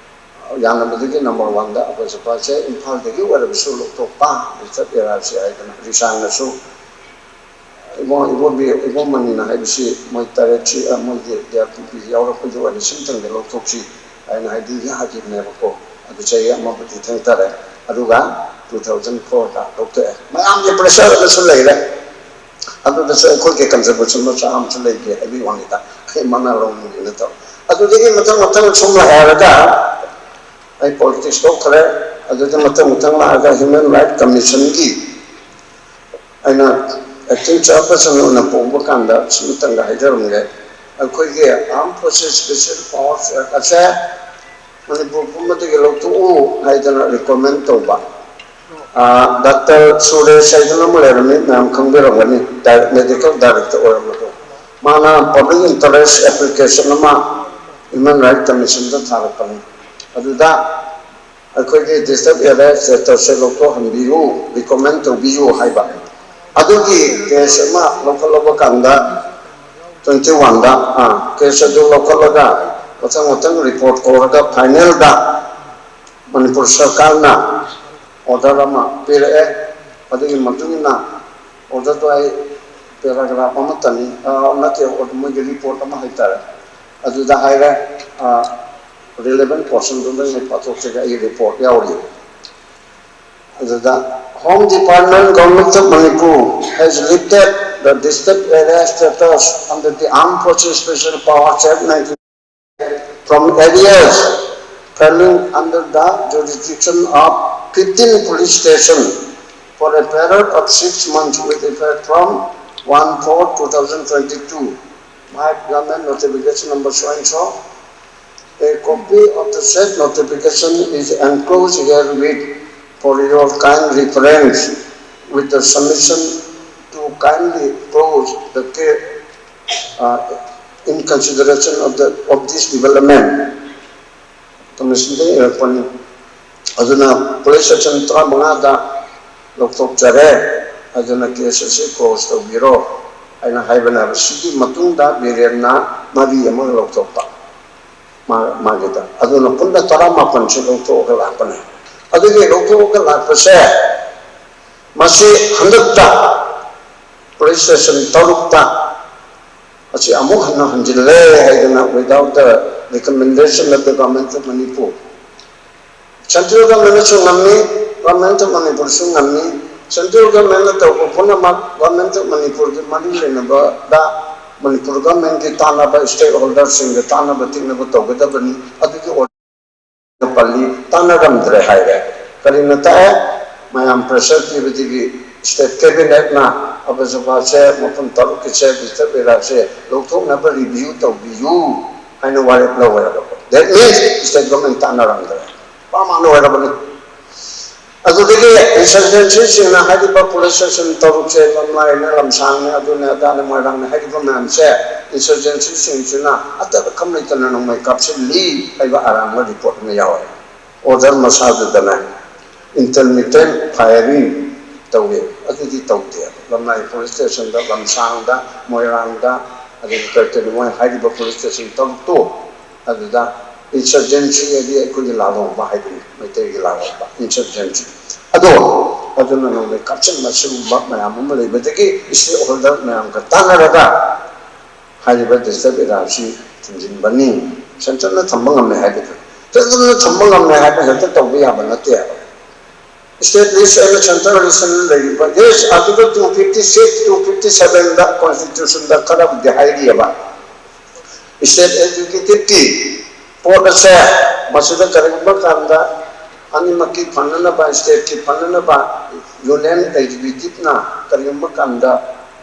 ꯌꯥꯅꯕꯗꯒꯤ ꯅꯝꯕꯔ ꯋꯥꯟꯗ ꯑꯐꯁꯄꯥꯁꯦ ꯏꯝꯐꯥꯜꯗꯒꯤ ꯑꯣꯏꯔꯕꯁꯨ ꯂꯧꯊꯣꯛꯄ, ꯗꯤꯁꯇꯔꯕ ꯑꯦꯔꯤꯌꯥꯁꯦ ꯍꯥꯏꯗꯅ ꯔꯤꯁꯥꯡꯅꯁꯨ ꯏꯕꯣ-, ꯏꯕꯣꯕꯤ-, ꯏꯕꯣꯃꯅꯤꯅ ꯍꯥꯏꯕꯁꯤ ꯃꯣꯏ ꯇꯔꯦꯠꯁꯤ, ꯑ, ꯃꯣꯏꯒꯤ ꯗꯤ ꯑꯥꯔ ꯄꯤ ꯄꯤ ꯌꯥꯎꯔꯛꯄꯒꯤ ꯑꯣꯏꯅ ꯁꯤꯝꯇꯪꯗ ꯂꯧꯊꯣꯛꯁꯤ ꯍꯥꯏꯅ ꯍꯥꯏꯗꯤ ꯌꯥꯈꯤꯕꯅꯦꯕꯀꯣ꯫ ꯑꯗꯨ ꯆꯍꯤ ꯑꯃꯕꯨꯗꯤ ꯊꯦꯡꯊꯔꯦ꯫ ꯑꯗꯨꯒ ꯇꯨ ꯊꯥꯎꯖꯟ ꯐꯣꯔꯗ ꯂꯧꯊꯣꯛꯑꯦ꯫ ꯃꯌꯥꯝꯒꯤ ꯄ꯭ꯔꯦꯁꯔ ꯑꯗꯨꯁꯨ ꯂꯩꯔꯦ꯫ ꯑꯗꯨꯗꯁꯨ ꯑꯩꯈꯣꯏꯒꯤ ꯀꯟꯇ꯭ꯔꯤꯕ꯭ꯌꯨꯁꯟ ꯃꯆꯥ ꯑꯃꯁꯨ ꯂꯩꯒꯦ ꯍꯥꯏꯕꯒꯤ ꯋꯥꯅꯤꯗ꯫ ꯑꯩ ꯃꯅꯥ ꯂꯧꯅꯤꯡꯉꯤ ꯅꯠꯇꯕ꯫ ꯑꯗꯨꯗꯒꯤ ꯃꯊꯪ ꯃꯊꯪ ꯁꯨꯝ ꯍꯥꯏꯔꯒ ꯑꯩ ꯄꯣꯂꯤꯇꯤꯛꯁ ꯇꯣꯛꯈ꯭ꯔꯦ꯫ ꯑꯗꯨꯗ ꯃꯊꯪ ꯃꯊꯪ ꯂꯥꯛꯑꯒ ꯍ꯭ꯌꯨꯃꯦꯟ ꯔꯥꯏꯠ ꯀꯃꯤꯁꯟꯒꯤ ꯑꯩꯅ ꯑꯦꯛꯇꯤꯡ ꯆꯦꯌꯔꯄꯔꯁꯟ ꯑꯣꯏꯅ ꯄꯨꯕ ꯀꯥꯟꯗ ꯁꯤꯃꯇꯪꯒ ꯍꯥꯏꯖꯔꯝꯒꯦ꯫ ꯑꯩꯈꯣꯏꯒꯤ ꯑꯥꯔꯝ ꯐꯣꯔꯁꯦꯁ ꯁ꯭ꯄꯦꯁꯦꯜ ꯄꯥꯋꯔꯁ ꯑꯦꯛ ꯑꯁꯦ ꯃꯅꯤꯄꯨꯔ ꯄꯨꯝꯕꯗꯒꯤ ꯂꯧꯊꯣꯛꯎ ꯍꯥꯏꯗꯅ ꯔꯤꯀꯣꯃꯦꯟ ꯇꯧꯕ꯫ ꯑꯥ, ꯗꯥꯛꯇꯔ ꯁꯨꯔꯦꯁ ꯍꯥꯏꯗꯅ ꯑꯃ ꯂꯩꯔꯝꯃꯤ, ꯃꯌꯥꯝ ꯈꯪꯕꯤꯔꯝꯒꯅꯤ, ꯗꯥꯏ-, ꯃꯦꯗꯤꯀꯦꯜ ꯗꯥꯏꯔꯦꯛꯇꯔ ꯑꯣꯏꯔꯝꯕꯗꯣ꯫ ꯃꯥꯅ ꯄꯕ꯭ꯂꯤꯛ ꯏꯟꯇꯔꯦꯁ ꯑꯦꯄ꯭ꯂꯤꯀꯦꯁꯟ ꯑꯃ ꯍ꯭ꯌꯨꯃꯦꯟ ꯔꯥꯏꯠ ꯀꯃꯤꯁꯟꯗ ꯊꯥꯔꯛꯄꯅꯤ꯫ ꯑꯗꯨꯗ ꯑꯩꯈꯣꯏꯒꯤ ꯗꯤꯁꯇꯔꯕ ꯑꯦꯔꯤꯌꯥ ꯆꯦꯞꯇꯔꯁꯦ ꯂꯧꯊꯣꯛꯍꯟꯕꯤꯌꯨ, ꯔꯤꯀꯣꯃꯦꯟ ꯇꯧꯕꯤꯌꯨ ꯍꯥꯏꯕ꯫ ꯑꯗꯨꯒꯤ ꯀꯦꯁ ꯑꯃ ꯂꯧꯈꯠꯂꯛꯄ ꯀꯥꯟꯗ ꯇ꯭ꯋꯦꯟꯇꯤ ꯋꯥꯟꯗ, ꯑꯥ, ꯀꯦꯁ ꯑꯗꯨ ꯂꯧꯈꯠꯂꯒ ꯃꯊꯪ ꯃꯊꯪ ꯔꯤꯄꯣꯔꯠ ꯀꯧꯔꯒ ꯐꯥꯏꯅꯦꯜꯗ ꯃꯅꯤꯄꯨꯔ ꯁꯔꯀꯥꯔꯅ ꯑꯣꯔꯗꯔ ꯑꯃ ꯄꯤꯔꯛꯑꯦ꯫ ꯑꯗꯨꯒꯤ ꯃꯇꯨꯡ ꯏꯟꯅ ꯑꯣꯔꯗꯔꯗꯣ ꯑꯩ ꯄꯦꯔꯥꯒ꯭ꯔꯥꯐ ꯑꯃꯠꯇꯅꯤ, ꯑ, ꯅꯠꯇꯦ, ꯃꯣꯏꯒꯤ ꯔꯤꯄꯣꯔꯠ ꯑꯃ ꯍꯥꯏꯇꯥꯔꯦ꯫ ꯑꯗꯨꯗ ꯍꯥꯏꯔꯦ, ꯑ, ꯔꯤꯂꯦꯚꯦꯟ ꯄꯣꯔꯁꯟꯗꯨꯗ ꯉꯁꯤ ꯄꯥꯊꯣꯛꯆꯒꯦ꯫ ꯑꯩꯒꯤ ꯔꯤꯄꯣꯔꯠ ꯌꯥꯎꯔꯤ ꯑꯗꯨꯗ꯫ Home Department, Government of Manipur has lifted the disturbed area status under the Armed Forces Special Powers Act nineteen from areas falling under the jurisdiction of fifteen police stations for a period of six months with effect from one four two thousand twenty-two. My government notification number so and so. A copy of the said notification is enclosed herewith for your kind reference, with the submission to kindly close the case, uh, in consideration of the, of this development. ꯀꯃꯤꯁꯟꯗ ꯏꯔꯛꯄꯅꯤ꯫ ꯑꯗꯨꯅ ꯄꯨꯂꯤꯁ ꯁꯦꯛꯁꯟ ꯇꯔꯥꯃꯉꯥꯗ ꯂꯧꯊꯣꯛꯆꯔꯦ, ꯑꯗꯨꯅ ꯀꯦꯁ ꯑꯁꯤ ꯀ꯭ꯂꯣꯖ ꯇꯧꯕꯤꯔꯣ ꯍꯥꯏꯅ ꯍꯥꯏꯕꯅꯦꯕ꯫ ꯁꯤꯒꯤ ꯃꯇꯨꯡꯗ ꯕꯤꯔꯦꯟꯅ ꯃꯔꯤ ꯑꯃꯒ ꯂꯧꯊꯣꯛꯄ꯫ ꯃꯥ-, ꯃꯥꯒꯤꯗ꯫ ꯑꯗꯨꯅ ꯄꯨꯟꯅ ꯇꯔꯥꯃꯥꯄꯟꯁꯤ ꯂꯧꯊꯣꯛꯑꯒ ꯂꯥꯛꯄꯅꯦ꯫ ꯑꯗꯨꯒꯤ ꯂꯧꯊꯣꯛꯑꯒ ꯂꯥꯛꯄꯁꯦ, ꯃꯁꯤ ꯍꯟꯗꯛꯇ ꯄꯨꯂꯤꯁ ꯁ꯭ꯇꯦꯁꯟ ꯇꯔꯨꯛꯇ ꯑꯁꯤ ꯑꯃꯨꯛ ꯍꯟꯅ ꯍꯟꯖꯤꯜꯂꯦ ꯍꯥꯏꯗꯅ, without the recommendation of the Government of Manipur꯫ Central Governmentꯅꯁꯨ ꯉꯝꯃꯤ, Government of Manipurꯁꯨ ꯉꯝꯃꯤ꯫ Central Governmentꯅ ꯇꯧꯕ ꯄꯨꯝꯅꯃꯛ Government of Manipurꯒꯤ ꯃꯔꯤ ꯂꯩꯅꯕꯗ, ꯃꯅꯤꯄꯨꯔ Governmentꯀꯤ ꯇꯥꯟꯅꯕ, stakeholderꯁꯤꯡꯒ ꯇꯥꯟꯅꯕ ꯇꯤꯛꯅꯕ ꯇꯧꯒꯗꯕꯅꯤ꯫ ꯑꯗꯨꯒꯤ order ꯄꯜꯂꯤ, ꯇꯥꯟꯅꯔꯝꯗ꯭ꯔꯦ ꯍꯥꯏꯔꯦ꯫ ꯀꯔꯤꯅ ꯇꯥꯛꯑꯦ? ꯃꯌꯥꯝ pressure ꯄꯤꯕꯗꯒꯤ state cabinetꯅ ꯑꯕꯖꯕꯥꯁꯦ ꯃꯐꯝ ꯇꯔꯨꯛꯀꯤꯁꯦ, disturbed areaꯁꯦ ꯂꯧꯊꯣꯛꯅꯕ review ꯇꯧꯕꯤꯌꯨ ꯍꯥꯏꯅ ꯋꯥꯔꯦꯞ ꯂꯧꯋꯦꯕ꯫ That means state government ꯇꯥꯟꯅꯔꯝꯗ꯭ꯔꯦ꯫ ꯄꯥꯃꯥꯟ ꯑꯣꯏꯔꯕꯅꯤ꯫ ꯑꯗꯨꯗꯒꯤ insurgencyꯁꯤꯡꯅ ꯍꯥꯏꯔꯤꯕ ꯄꯨꯂꯤꯁ ꯁ꯭ꯇꯦꯁꯟ ꯇꯔꯨꯛꯁꯦ, ꯂꯝꯂꯥꯏꯅꯦ, ꯂꯝꯁꯥꯡꯅꯦ, ꯑꯗꯨꯅꯦ ꯑꯗꯥꯅꯦ, ꯃꯣꯏꯔꯥꯡꯅꯦ, ꯍꯥꯏꯔꯤꯕ ꯃꯌꯥꯝꯁꯦ insurgencyꯁꯤꯡꯁꯤꯅ ꯑꯇꯞ ꯑꯈꯝ ꯂꯩꯇꯅ ꯅꯣꯡꯃꯩ ꯀꯥꯞꯁꯤꯜꯂꯤ ꯍꯥꯏꯕ ꯑꯔꯥꯟꯕ report ꯑꯃ ꯌꯥꯎꯔꯦ꯫ Order ꯃꯁꯥꯗꯨꯗꯅꯦ intermittent firing ꯇꯧꯋꯦ꯫ ꯑꯗꯨꯗꯤ ꯇꯧꯗꯦ꯫ ꯂꯝꯂꯥꯏ ꯄꯨꯂꯤꯁ ꯁ꯭ꯇꯦꯁꯟꯗ, ꯂꯝꯁꯥꯡꯗ, ꯃꯣꯏꯔꯥꯡꯗ, ꯑꯗꯒꯤ ꯀꯔꯤ ꯀꯔꯤ ꯃꯣꯏ ꯍꯥꯏꯔꯤꯕ ꯄꯨꯂꯤꯁ ꯁ꯭ꯇꯦꯁꯟ ꯇꯔꯨꯛꯇꯣ, ꯑꯗꯨꯗ insurgency ꯍꯥꯏꯗꯤ ꯑꯩꯈꯣꯏꯒꯤ ꯂꯥꯜꯍꯧꯕ ꯍꯥꯏꯗꯨꯅꯤ, ꯃꯩꯇꯩꯒꯤ ꯂꯥꯜꯍꯧꯕ, insurgency꯫ ꯑꯗꯣ ꯑꯗꯨꯅ ꯅꯣꯡꯃꯩ ꯀꯥꯞꯁꯤꯟꯕ, ꯁꯤꯒꯨꯝꯕ ꯃꯌꯥꯝ ꯑꯃ ꯂꯩꯕꯗꯒꯤ stakeholder ꯃꯌꯥꯝꯒ ꯇꯥꯟꯅꯔꯒ ꯍꯥꯏꯔꯤꯕ disturbed areaꯁꯤ ꯊꯤꯡꯖꯤꯟꯕꯅꯤ꯫ ꯁꯦꯟꯇꯔꯅ ꯊꯝꯕ ꯉꯝꯃꯦ ꯍꯥꯏꯕꯗꯨ, ꯁꯦꯟꯇꯔꯅ ꯊꯝꯕ ꯉꯝꯃꯦ ꯍꯥꯏꯕ ꯍꯦꯛꯇ ꯇꯧꯕ ꯌꯥꯕ ꯅꯠꯇꯦ ꯍꯥꯏꯕ꯫ State list and central list ꯂꯩꯔꯤꯕ, yes, article two fifty six, two fifty ꯁꯚꯦꯟꯗ ꯀꯣꯟꯁꯇꯤꯇ꯭ꯌꯨꯁꯟꯗ ꯈꯔꯕꯨꯗꯤ ꯍꯥꯏꯔꯤꯑꯕ, ꯏꯁꯇꯦꯠ ꯑꯦꯛꯖꯤꯀ꯭ꯌꯨꯇꯤꯚꯀꯤ ꯄꯣꯠ ꯑꯁꯦ ꯃꯁꯤꯗ ꯀꯔꯤꯒꯨꯝꯕ ꯀꯥꯟꯗ ꯑꯅꯤꯃꯛꯀꯤ ꯐꯅꯅꯕ, ꯏꯁꯇꯦꯠꯀꯤ ꯐꯅꯅꯕ ꯌꯨꯅꯤꯌꯟ ꯑꯦꯛꯖꯤꯀ꯭ꯌꯨꯇꯤꯚꯅ ꯀꯔꯤꯒꯨꯝꯕ ꯀꯥꯟꯗ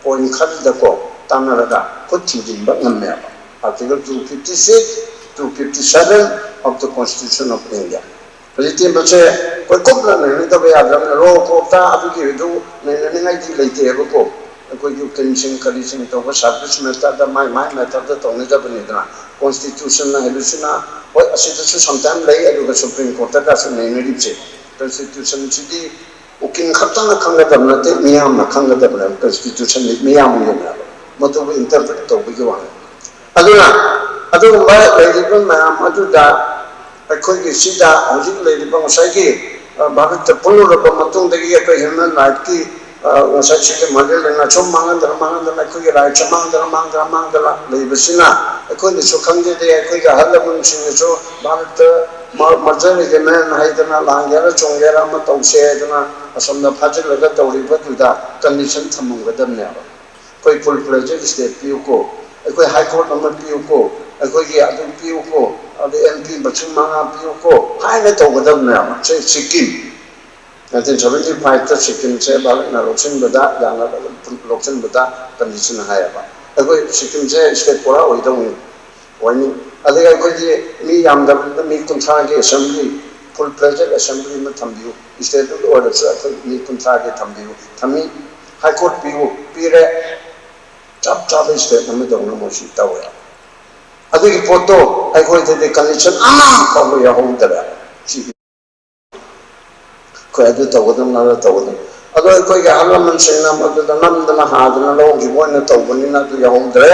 ꯄꯣꯏꯟ ꯈꯔꯗꯀꯣ ꯇꯥꯟꯅꯔꯒ ꯈꯨꯠ ꯊꯤꯡꯖꯤꯟꯕ ꯉꯝꯃꯦꯕ, article two fifty six, two fifty seven of the Constitution of India꯫ ꯍꯧꯖꯤꯛꯇꯤ ꯃꯁꯦ ꯑꯩꯈꯣꯏ ꯀꯨꯞꯅ ꯅꯩꯅꯗꯕ ꯌꯥꯗ꯭ꯔꯕꯅꯤꯅ, ꯔꯣ ꯀꯣꯞꯇ ꯑꯗꯨꯒꯤ ꯑꯗꯨ ꯅꯩꯅꯅꯤꯡꯉꯥꯏꯗꯤ ꯂꯩꯇꯦꯕꯀꯣ꯫ ꯑꯩꯈꯣꯏꯒꯤ ꯎꯀꯤꯜꯁꯤꯡ ꯀꯔꯤꯁꯤꯡ ꯇꯧꯕ ꯁꯥꯔꯚꯤꯁ ꯃꯦꯇꯔꯗ ꯃꯥꯏ ꯃꯥꯏ ꯃꯦꯇꯔꯗ ꯇꯧꯅꯖꯕꯅꯤꯗꯅ꯫ ꯀꯣꯟꯁꯇꯤꯇ꯭ꯌꯨꯁꯟ ꯍꯥꯏꯕꯁꯤꯅ, ꯍꯣꯏ, ꯑꯁꯤꯗꯁꯨ ꯁꯝꯇꯥꯏꯝ ꯂꯩ, ꯑꯗꯨꯒ ꯁꯨꯄ꯭ꯔꯤꯝ ꯀꯣꯔꯠꯇꯒꯁꯨ ꯅꯩꯅꯔꯤꯕꯁꯦ꯫ ꯀꯣꯟꯁꯇꯤꯇ꯭ꯌꯨꯁꯟꯁꯤꯗꯤ ꯎꯀꯤꯜ ꯈꯛꯇꯅ ꯈꯪꯒꯗꯕ ꯅꯠꯇꯦ, ꯃꯤꯌꯥꯝꯅ ꯈꯪꯒꯗꯕꯅꯦꯕ꯫ ꯀꯣꯟꯁꯇꯤꯇ꯭ꯌꯨꯁꯟꯗꯤ ꯃꯤꯌꯥꯝꯒꯤ ꯑꯣꯏꯅ ꯃꯗꯨꯕꯨ ꯏꯟꯇꯔꯄ꯭ꯔꯤꯠ ꯇꯧꯕꯒꯤ ꯋꯥꯅꯤ꯫ ꯑꯗꯨꯅ ꯑꯗꯨꯒꯨꯝꯕ ꯂꯩꯔꯤꯕ ꯃꯌꯥꯝ ꯑꯗꯨꯗ ꯑꯩꯈꯣꯏꯒꯤ ꯁꯤꯗ ꯍꯧꯖꯤꯛ ꯂꯩꯔꯤꯕ ꯉꯁꯥꯏꯒꯤ, ꯑ, ꯚꯥꯔꯠꯇ ꯄꯨꯜꯂꯨꯔꯕ ꯃꯇꯨꯡꯗꯒꯤ ꯑꯩꯈꯣꯏ ꯍ꯭ꯌꯨꯃꯦꯟ ꯔꯥꯏꯠꯀꯤ, ꯑ, ꯉꯁꯥꯏ ꯁꯤꯒꯤ ꯃꯥꯂꯦꯝ ꯂꯩꯉꯥꯛ ꯁꯨꯝ ꯃꯥꯡꯍꯟꯗꯅ, ꯃꯥꯡꯍꯟꯗꯅ, ꯑꯩꯈꯣꯏꯒꯤ ꯔꯥꯏꯠꯁꯦ ꯃꯥꯡꯗꯅ, ꯃꯥꯡꯗꯅ, ꯃꯥꯡꯗꯅ ꯂꯩꯕꯁꯤꯅ ꯑꯩꯈꯣꯏꯅꯁꯨ ꯈꯪꯖꯗꯦ, ꯑꯩꯈꯣꯏꯒꯤ ꯑꯍꯜ ꯂꯃꯟꯁꯤꯡꯅꯁꯨ ꯚꯥꯔꯠꯇ ꯃ-, ꯃꯔꯖꯔꯤꯒꯤ ꯃꯦꯟ ꯍꯥꯏꯗꯅ ꯂꯥꯡꯒꯦꯔꯥ ꯆꯣꯡꯒꯦꯔꯥ ꯑꯃ ꯇꯧꯁꯦ ꯍꯥꯏꯗꯅ ꯑꯁꯣꯝꯗ ꯐꯥꯖꯤꯜꯂꯒ ꯇꯧꯔꯤꯕꯗꯨꯗ ꯀꯟꯗꯤꯁꯟ ꯊꯝꯃꯝꯒꯗꯕꯅꯦꯕ꯫ ꯑꯩꯈꯣꯏ ꯐꯨꯜ ꯐ꯭ꯂꯦꯖꯦꯗ ꯏꯁꯇꯦꯠ ꯄꯤꯌꯨꯀꯣ, ꯑꯩꯈꯣꯏ ꯍꯥꯏ ꯀꯣꯔꯠ ꯑꯃ ꯄꯤꯌꯨꯀꯣ, ꯑꯩꯈꯣꯏꯒꯤ ꯑꯗꯨ ꯄꯤꯌꯨꯀꯣ, ꯑꯗꯩ ꯑꯦꯝ ꯄꯤ ꯃꯁꯤꯡ ꯃꯉꯥ ꯄꯤꯌꯨꯀꯣ ꯍꯥꯏꯅ ꯇꯧꯒꯗꯕꯅꯦꯕ꯫ ꯁꯦ ꯁꯤꯛꯀꯤꯝ, ꯅꯥꯏꯟꯇꯤꯟ ꯁꯚꯦꯟꯇꯤ ꯐꯥꯏꯚꯇ ꯁꯤꯛꯀꯤꯝꯁꯦ ꯚꯥꯔꯠꯅ ꯂꯧꯁꯤꯟꯕꯗ, ꯌꯥꯅꯕ ꯂꯧꯁꯤꯟꯕꯗ ꯀꯟꯗꯤꯁꯟ ꯍꯥꯏꯌꯦꯕ꯫ ꯑꯩꯈꯣꯏ ꯁꯤꯛꯀꯤꯝꯁꯦ ꯏꯁꯇꯦꯠ ꯄꯨꯔꯥ ꯑꯣꯏꯗꯧꯅꯤ, ꯑꯣꯏꯅꯤ꯫ ꯑꯗꯒꯤ ꯑꯩꯈꯣꯏꯒꯤ ꯃꯤ ꯌꯥꯝꯗꯕꯅꯤꯅ ꯃꯤ ꯀꯨꯟꯊ꯭ꯔꯥꯒꯤ ꯑꯦꯁꯦꯝꯕ꯭ꯂꯤ, ꯐꯨꯜ ꯐ꯭ꯂꯦꯖꯦꯗ ꯑꯦꯁꯦꯝꯕ꯭ꯂꯤ ꯑꯃ ꯊꯝꯕꯤꯌꯨ, ꯏꯁꯇꯦꯠꯇꯨꯒꯤ ꯑꯣꯏꯔꯁꯨ ꯑꯩꯈꯣꯏ ꯃꯤ ꯀꯨꯟꯊ꯭ꯔꯥꯒꯤ ꯊꯝꯕꯤꯌꯨ, ꯊꯝꯃꯤ꯫ ꯍꯥꯏ ꯀꯣꯔꯠ ꯄꯤꯌꯨ, ꯄꯤꯔꯦ, ꯆꯞ ꯆꯥꯕ ꯏꯁꯇꯦꯠ ꯑꯃꯗꯧꯅ ꯃꯣꯏꯁꯨ ꯇꯧꯋꯦ꯫ ꯑꯗꯨꯒꯤ ꯄꯣꯠꯇꯣ ꯑꯩꯈꯣꯏꯗꯗꯤ ꯀꯟꯗꯤꯁꯟ ꯑꯃ ꯐꯥꯎꯕ ꯌꯥꯎꯍꯧꯗꯔꯦ꯫ ꯁꯤꯒꯤ ꯑꯩꯈꯣꯏ ꯑꯗꯨ ꯇꯧꯒꯗꯕꯅꯤ, ꯑꯗꯨ ꯇꯧꯒꯗꯕꯅꯤ꯫ ꯑꯗꯣ ꯑꯩꯈꯣꯏꯒꯤ ꯑꯍꯜ ꯂꯃꯟꯁꯤꯡꯅ ꯃꯗꯨꯗ ꯅꯝꯗꯅ ꯍꯥꯗꯅ ꯂꯧꯈꯤꯕ ꯑꯣꯏꯅ ꯇꯧꯕꯅꯤꯅ ꯑꯗꯨ ꯌꯥꯎꯍꯧꯗ꯭ꯔꯦ꯫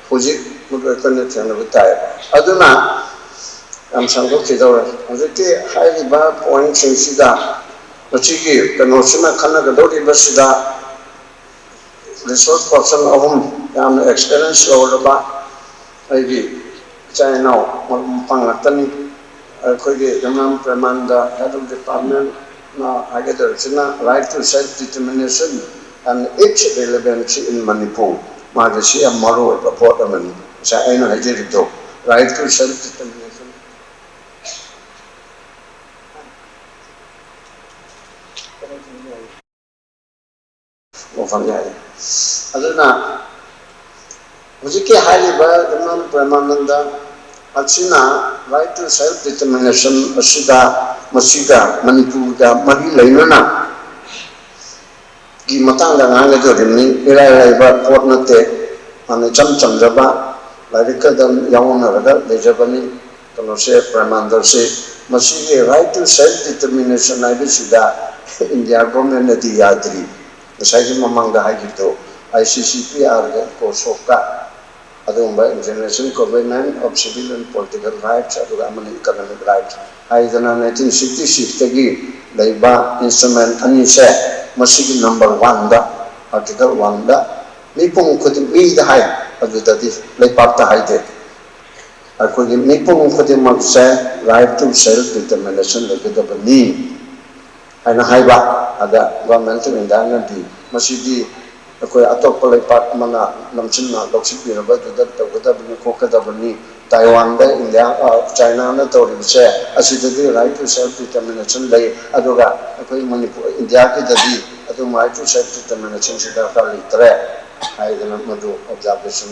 ꯍꯧꯖꯤꯛ ꯃꯗꯨ ꯑꯩꯈꯣꯏꯅ ꯊꯦꯡꯅꯕ ꯇꯥꯏ꯫ ꯑꯗꯨꯅ ꯌꯥꯝ ꯁꯥꯡꯗꯣꯛꯈꯤꯗꯧꯔꯦ꯫ ꯍꯧꯖꯤꯛꯇꯤ ꯍꯥꯏꯔꯤꯕ ꯄꯣꯏꯟꯠꯁꯤꯡꯁꯤꯗ, ꯃꯁꯤꯒꯤ ꯀꯩꯅꯣꯁꯤꯅ ꯈꯟꯅꯒꯗꯧꯔꯤꯕꯁꯤꯗ ꯔꯤꯁꯣꯔꯁ ꯄꯥꯔꯁꯟ ꯑꯍꯨꯝ ꯌꯥꯝꯅ ꯑꯦꯛꯁꯄꯤꯔꯤꯌꯦꯟꯁ ꯂꯧꯔꯕ ꯑꯩꯒꯤ ꯏꯆꯥ ꯏꯅꯥꯎ ꯃꯔꯨꯞ ꯃꯄꯥꯡ ꯉꯥꯛꯇꯅꯤ꯫ ꯑꯩꯈꯣꯏꯒꯤ ꯌꯨꯝꯅꯥꯝ ꯄ꯭ꯔꯦꯃꯥꯅꯟꯗ head of department ꯅ ꯍꯥꯏꯒꯗꯧꯔꯤꯁꯤꯅ right to self determination and its relevancy in Manipur꯫ ꯃꯥꯒꯤ ꯁꯤ ꯌꯥꯝ ꯃꯔꯨ ꯑꯣꯏꯕ ꯄꯣꯠ ꯑꯃꯅꯤ꯫ ꯉꯁꯥꯏ ꯑꯩꯅ ꯍꯥꯏꯖꯔꯤꯗꯣ, right to self determination꯫ ꯋꯥꯐꯝ ꯌꯥꯏ꯫ ꯑꯗꯨꯅ ꯍꯧꯖꯤꯛꯀꯤ ꯍꯥꯏꯔꯤꯕ ꯌꯨꯝꯅꯥꯝ ꯄ꯭ꯔꯦꯃꯥꯅꯟꯗ ꯑꯁꯤꯅ right to self determination ꯑꯁꯤꯗ, ꯃꯁꯤꯒ ꯃꯅꯤꯄꯨꯔꯒ ꯃꯔꯤ ꯂꯩꯅꯅ ꯒꯤ ꯃꯇꯥꯡꯗ ꯉꯥꯡꯒꯗꯧꯔꯤꯕꯅꯤ꯫ ꯏꯔꯥꯏ ꯂꯥꯏꯕ ꯄꯣꯠ ꯅꯠꯇꯦ꯫ ꯌꯥꯝꯅ ꯏꯆꯝ ꯆꯝꯖꯕ, ꯂꯥꯏꯔꯤꯛꯀ ꯑꯗꯨꯝ ꯌꯥꯎꯅꯔꯒ ꯂꯩꯖꯕꯅꯤ꯫ ꯀꯩꯅꯣꯁꯦ, ꯄ꯭ꯔꯦꯃꯥꯅꯟꯗꯁꯦ, ꯃꯁꯤꯒꯤ right to self determination ꯍꯥꯏꯕꯁꯤꯗ ꯏꯟꯗꯤꯌꯥ ꯒꯣꯔꯃꯦꯟꯅꯗꯤ ꯌꯥꯗ꯭ꯔꯤ꯫ ꯉꯁꯥꯏꯒꯤ ꯃꯃꯥꯡꯗ ꯍꯥꯏꯈꯤꯕꯗꯣ, ICCPR ꯒ ꯏꯀꯣꯁꯣꯛꯀ ꯑꯗꯨꯒꯨꯝꯕ International Covenant of Civil and Political Rights, ꯑꯗꯨꯒ ꯑꯃꯅ Economic Rights ꯍꯥꯏꯗꯅ nineteen sixty six ꯇꯒꯤ ꯂꯩꯕ instrument ꯑꯅꯤꯁꯦ, ꯃꯁꯤꯒꯤ number one ꯗ, article one ꯗ, ꯃꯤꯄꯨꯝ ꯈꯨꯗꯤꯡ, ꯃꯤꯗ ꯍꯥꯏ, ꯑꯗꯨꯗꯗꯤ ꯂꯩꯄꯥꯛꯇ ꯍꯥꯏꯗꯦ꯫ ꯑꯩꯈꯣꯏꯒꯤ ꯃꯤꯄꯨꯝ ꯈꯨꯗꯤꯡꯃꯛꯁꯦ right to self determination ꯂꯩꯒꯗꯕꯅꯤ ꯍꯥꯏꯅ ꯍꯥꯏꯕ꯫ ꯑꯗ Government of India ꯅꯗꯤ ꯃꯁꯤꯗꯤ ꯑꯩꯈꯣꯏ ꯑꯇꯣꯞꯄ ꯂꯩꯄꯥꯛ ꯑꯃꯅ ꯅꯝꯁꯤꯟꯅ ꯂꯧꯁꯤꯟꯕꯤꯔꯕꯗꯨꯗ ꯇꯧꯒꯗꯕꯅꯤ, ꯈꯣꯠꯀꯗꯕꯅꯤ꯫ ꯇꯥꯏꯋꯥꯟꯗ ꯏꯟꯗꯤꯌꯥ, ꯑ, ꯆꯥꯏꯅꯥꯅ ꯇꯧꯔꯤꯕꯁꯦ, ꯑꯁꯤꯗꯗꯤ right to self determination ꯂꯩ, ꯑꯗꯨꯒ ꯑꯩꯈꯣꯏ ꯃꯅꯤꯄꯨꯔ, ꯏꯟꯗꯤꯌꯥꯒꯤꯗꯗꯤ ꯑꯗꯨꯝ right to self determination ꯁꯤ ꯗꯔꯀꯥꯔ ꯂꯩꯇ꯭ꯔꯦ ꯍꯥꯏꯗꯅ ꯃꯗꯨ observation,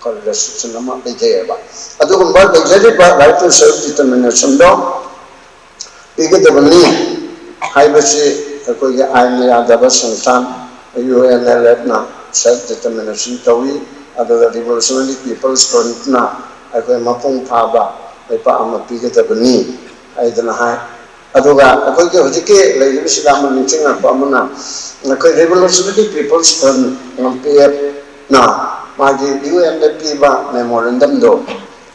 ꯈꯔ restriction ꯑꯃ ꯂꯩꯖꯩꯑꯕ꯫ ꯑꯗꯨꯒꯨꯝꯕ ꯂꯩꯖꯔꯤꯕ right to self determination ꯗꯣ ꯄꯤꯒꯗꯕꯅꯤ ꯍꯥꯏꯕꯁꯤ ꯑꯩꯈꯣꯏꯒꯤ ꯑꯥꯏꯟꯅ ꯌꯥꯗꯕ ꯁꯪꯁꯊꯥꯟ UNLF ꯅ self determination ꯇꯧꯏ, ꯑꯗꯨꯒ Revolutionary People's Front ꯅ ꯑꯩꯈꯣꯏ ꯃꯄꯨꯡ ꯐꯥꯕ ꯂꯩꯄꯥꯛ ꯑꯃ ꯄꯤꯒꯗꯕꯅꯤ ꯍꯥꯏꯗꯅ ꯍꯥꯏ꯫ ꯑꯗꯨꯒ ꯑꯩꯈꯣꯏꯒꯤ ꯍꯧꯖꯤꯛꯀꯤ ꯂꯩꯔꯤꯕꯁꯤꯗ ꯑꯃ ꯅꯤꯡꯁꯤꯡꯉꯛꯄ ꯑꯃꯅ, ꯑꯩꯈꯣꯏ Revolutionary People's Front ꯅ ꯃꯥꯒꯤ UN ꯗ ꯄꯤꯕ memorandum ꯗꯣ,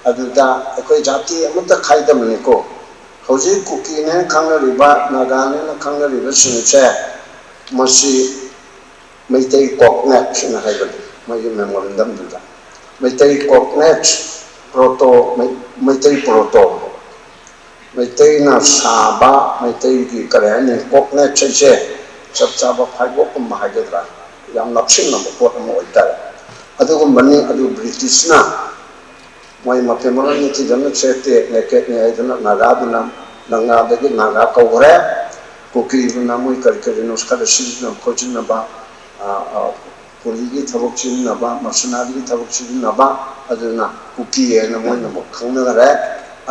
ꯑꯗꯨꯗ ꯑꯩꯈꯣꯏ ꯖꯥꯇꯤ ꯑꯃꯠꯇ ꯈꯥꯏꯗꯕꯅꯤꯀꯣ꯫ ꯍꯧꯖꯤꯛ ꯀꯨꯀꯤꯅꯦꯅ ꯈꯪꯅꯔꯤꯕ, ꯅꯥꯒꯥꯅꯦꯅ ꯈꯪꯅꯔꯤꯕꯁꯤꯡꯁꯦ, ꯃꯁꯤ ꯃꯩꯇꯩ ꯀꯣꯛꯅꯦ ꯁꯤꯅ ꯍꯥꯏꯕꯅꯤ ꯃꯣꯏꯒꯤ memorandum ꯗꯨꯗ꯫ ꯃꯩꯇꯩ ꯀꯣꯛꯅꯦ, ꯄ꯭ꯔꯣꯇꯣ, ꯃꯩ-, ꯃꯩꯇꯩ ꯄ꯭ꯔꯣꯇꯣ, ꯃꯩꯇꯩꯅ ꯁꯥꯕ, ꯃꯩꯇꯩꯒꯤ ꯀꯔꯤ ꯍꯥꯏꯅꯤ, ꯀꯣꯛꯅꯦꯠꯁ ꯍꯥꯏꯁꯦ, ꯆꯞ ꯆꯥꯕ ꯐꯥꯏꯕꯣꯛꯀꯨꯝꯕ ꯍꯥꯏꯒꯗ꯭ꯔꯥ, ꯌꯥꯝ ꯅꯞꯁꯤꯟꯅꯕ ꯄꯣꯠ ꯑꯃ ꯑꯣꯏꯇꯥꯔꯦ꯫ ꯑꯗꯨꯒꯨꯝꯕꯅꯤ꯫ ꯑꯗꯨ ꯕ꯭ꯔꯤꯇꯤꯁꯅ ꯃꯣꯏ ꯃꯐꯤ ꯃꯔꯣꯟ ꯅꯤꯡꯊꯤꯖꯅ ꯁꯦꯠꯇꯦ, ꯅꯦꯀꯦꯠꯅꯤ ꯍꯥꯏꯗꯅ ꯅꯥꯒꯥꯗꯨꯅ, ꯅꯥꯒꯥꯗꯒꯤ ꯅꯥꯒꯥ ꯀꯧꯈ꯭ꯔꯦ꯫ ꯀꯨꯀꯤꯗꯨꯅ ꯃꯣꯏ ꯀꯔꯤ ꯀꯔꯤꯅꯣ ꯈꯔ ꯁꯤꯖꯤꯟꯅꯕ ꯈꯣꯠꯆꯤꯟꯅꯕ, ꯑ, ꯑ, ꯀꯨꯂꯤꯒꯤ ꯊꯕꯛ ꯁꯤꯖꯤꯟꯅꯕ, ꯃꯔꯁꯅꯥꯔꯤꯒꯤ ꯊꯕꯛ ꯁꯤꯖꯤꯟꯅꯕ, ꯑꯗꯨꯅ ꯀꯨꯀꯤ ꯍꯥꯏꯅ ꯃꯣꯏꯅ ꯑꯃꯨꯛ ꯈꯪꯅꯈ꯭ꯔꯦ꯫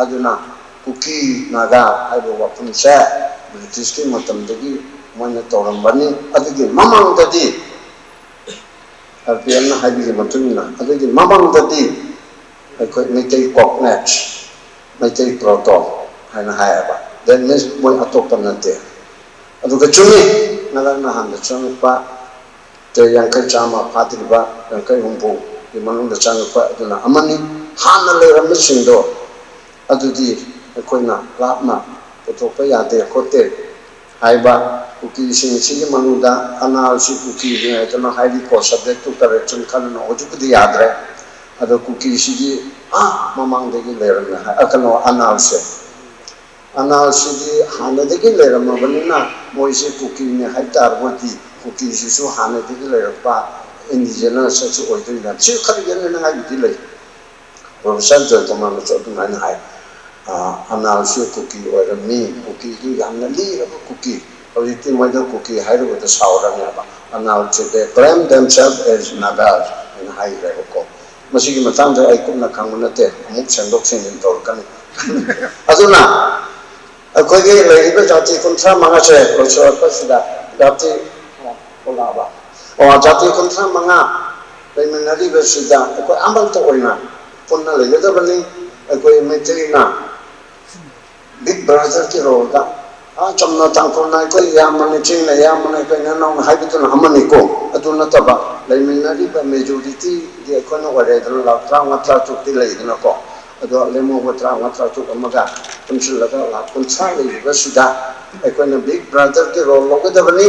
ꯑꯗꯨꯅ ꯀꯨꯀꯤ ꯅꯥꯒꯥ ꯍꯥꯏꯕ ꯋꯥꯐꯝꯁꯦ ꯕ꯭ꯔꯤꯇꯤꯁꯀꯤ ꯃꯇꯝꯗꯒꯤ ꯃꯣꯏꯅ ꯇꯧꯔꯝꯕꯅꯤ꯫ ꯑꯗꯨꯒꯤ ꯃꯃꯥꯡꯗꯗꯤ, ꯑꯥꯔ ꯄꯤ ꯑꯦꯝꯅ ꯍꯥꯏꯕꯤꯒꯤ ꯃꯇꯨꯡ ꯏꯟꯅ, ꯑꯗꯨꯒꯤ ꯃꯃꯥꯡꯗꯗꯤ ꯑꯩꯈꯣꯏ ꯃꯩꯇꯩ ꯀꯣꯛꯅꯦꯠ, ꯃꯩꯇꯩ ꯄ꯭ꯔꯣꯇꯣ ꯍꯥꯏꯅ ꯍꯥꯏꯌꯦꯕ꯫ That means ꯃꯣꯏ ꯑꯇꯣꯞꯄ ꯅꯠꯇꯦ꯫ ꯑꯗꯨꯒ ꯆꯨꯝꯃꯤ, ꯉꯔꯥꯡ ꯅꯍꯥꯟꯗ ꯆꯪꯉꯛꯄ ꯇꯦ ꯌꯥꯡꯈꯩ ꯆꯥꯝꯃ ꯐꯥꯗ꯭ꯔꯤꯕ, ꯌꯥꯡꯈꯩ ꯍꯨꯝꯐꯨꯒꯤ ꯃꯅꯨꯡꯗ ꯆꯪꯉꯛꯄ ꯑꯗꯨꯅ ꯑꯃꯅꯤ꯫ ꯍꯥꯟꯅ ꯂꯩꯔꯝꯕꯁꯤꯡꯗꯣ ꯑꯗꯨꯗꯤ ꯑꯩꯈꯣꯏꯅ ꯂꯥꯞꯅ ꯄꯨꯊꯣꯛꯄ ꯌꯥꯗꯦ ꯈꯣꯠꯇꯦ ꯍꯥꯏꯕ꯫ ꯀꯨꯀꯤꯁꯤꯡꯁꯤꯒꯤ ꯃꯅꯨꯡꯗ ꯑꯅꯥꯜꯁꯤ ꯀꯨꯀꯤꯅꯤ ꯍꯥꯏꯗꯅ ꯍꯥꯏꯔꯤꯀꯣ, subject to correction ꯈꯜꯂꯅꯨ, ꯍꯧꯖꯤꯛꯄꯨꯗꯤ ꯌꯥꯗ꯭ꯔꯦ꯫ ꯑꯗꯣ ꯀꯨꯀꯤꯁꯤꯗꯤ ꯑꯥ ꯃꯃꯥꯡꯗꯒꯤ ꯂꯩꯔꯝꯃꯦ ꯍꯥꯏ, ꯑ, ꯀꯩꯅꯣ, ꯑꯅꯥꯜꯁꯦ꯫ ꯑꯅꯥꯜꯁꯤꯗꯤ ꯍꯥꯟꯅꯗꯒꯤ ꯂꯩꯔꯝꯃꯕꯅꯤꯅ ꯃꯣꯏꯁꯦ ꯀꯨꯀꯤꯅꯤ ꯍꯥꯏ ꯇꯥꯔꯒꯗꯤ ꯀꯨꯀꯤꯁꯤꯁꯨ ꯍꯥꯟꯅꯗꯒꯤ ꯂꯩꯔꯛꯄ indigenous ꯑꯁꯤ ꯑꯣꯏꯗꯣꯏꯅꯤ꯫ ꯁꯤ ꯈꯔ ꯌꯦꯠꯅꯅꯤꯡꯉꯥꯏꯕꯨꯗꯤ ꯂꯩ꯫ ꯄ꯭ꯔꯣꯐꯦꯁꯔ ꯖꯣꯏꯀꯨꯃꯥꯔꯅꯁꯨ ꯑꯗꯨꯃꯥꯏꯅ ꯍꯥꯏ꯫ ꯑ, ꯑꯅꯥꯜꯁꯤ ꯀꯨꯀꯤ ꯑꯣꯏꯔꯝꯃꯤ, ꯀꯨꯀꯤꯗꯨ ꯌꯥꯝꯅ ꯂꯤꯔꯕ ꯀꯨꯀꯤ꯫ ꯍꯧꯖꯤꯛꯇꯤ ꯃꯣꯏꯗ ꯀꯨꯀꯤ ꯍꯥꯏꯔꯨꯕꯗ ꯁꯥꯎꯔꯅꯦꯕ꯫ ꯑꯅꯥꯜꯁꯤ they claim themselves as Nagas ꯍꯥꯏꯅ ꯍꯥꯏꯈ꯭ꯔꯦꯕꯀꯣ꯫ ꯃꯁꯤꯒꯤ ꯃꯇꯥꯡꯗ ꯑꯩ ꯀꯨꯞꯅ ꯈꯪꯕ ꯅꯠꯇꯦ, ꯑꯃꯨꯛ ꯁꯦꯝꯗꯣꯛ ꯁꯦꯝꯖꯤꯟ ꯇꯧꯔꯛꯀꯅꯤ꯫ ꯑꯗꯨꯅ ꯑꯩꯈꯣꯏꯒꯤ ꯂꯩꯔꯤꯕ ꯖꯥꯇꯤ ꯀꯨꯟꯊ꯭ꯔꯥ ꯃꯉꯥꯁꯦ ꯂꯣꯏꯁꯤꯜꯂꯛꯄꯁꯤꯗ, ꯖꯥꯇꯤ, ꯑꯣ, ꯖꯥꯇꯤ ꯀꯨꯟꯊ꯭ꯔꯥ ꯃꯉꯥ ꯂꯩꯃꯤꯟꯅꯔꯤꯕꯁꯤꯗ ꯑꯩꯈꯣꯏ ꯑꯃꯠꯇ ꯑꯣꯏꯅ ꯄꯨꯟꯅ ꯂꯩꯒꯗꯕꯅꯤ꯫ ꯑꯩꯈꯣꯏ ꯃꯩꯇꯩꯅ big brotherꯒꯤ roleꯗ, ꯑꯥ, ꯆꯝꯅ ꯇꯥꯡꯈꯨꯜꯅ ꯑꯩꯈꯣꯏ ꯏꯌꯥꯝꯕꯅꯤ, ꯆꯤꯡꯅ ꯏꯌꯥꯝꯕꯅꯤ, ꯑꯩꯈꯣꯏ ꯏꯅꯥꯎꯅ ꯍꯥꯏꯕꯗꯨꯅ ꯑꯃꯅꯤꯀꯣ꯫ ꯑꯗꯨ ꯅꯠꯇꯕ ꯂꯩꯃꯤꯟꯅꯔꯤꯕ majorityꯗꯤ ꯑꯩꯈꯣꯏꯅ ꯑꯣꯏꯔꯦꯗꯅ, ꯂꯥꯈ ꯇꯔꯥꯃꯉꯥ ꯇꯔꯥꯇꯔꯨꯛꯇꯤ ꯂꯩꯗꯅꯀꯣ꯫ ꯑꯗꯣ ꯂꯦꯝꯍꯧꯕ ꯇꯔꯥꯃꯉꯥ ꯇꯔꯥꯇꯔꯨꯛ ꯑꯃꯒ ꯄꯨꯟꯁꯤꯜꯂꯒ ꯂꯥꯈ ꯀꯨꯟꯊ꯭ꯔꯥ ꯂꯩꯔꯤꯕꯁꯤꯗ ꯑꯩꯈꯣꯏꯅ big brotherꯒꯤ role ꯂꯧꯒꯗꯕꯅꯤ꯫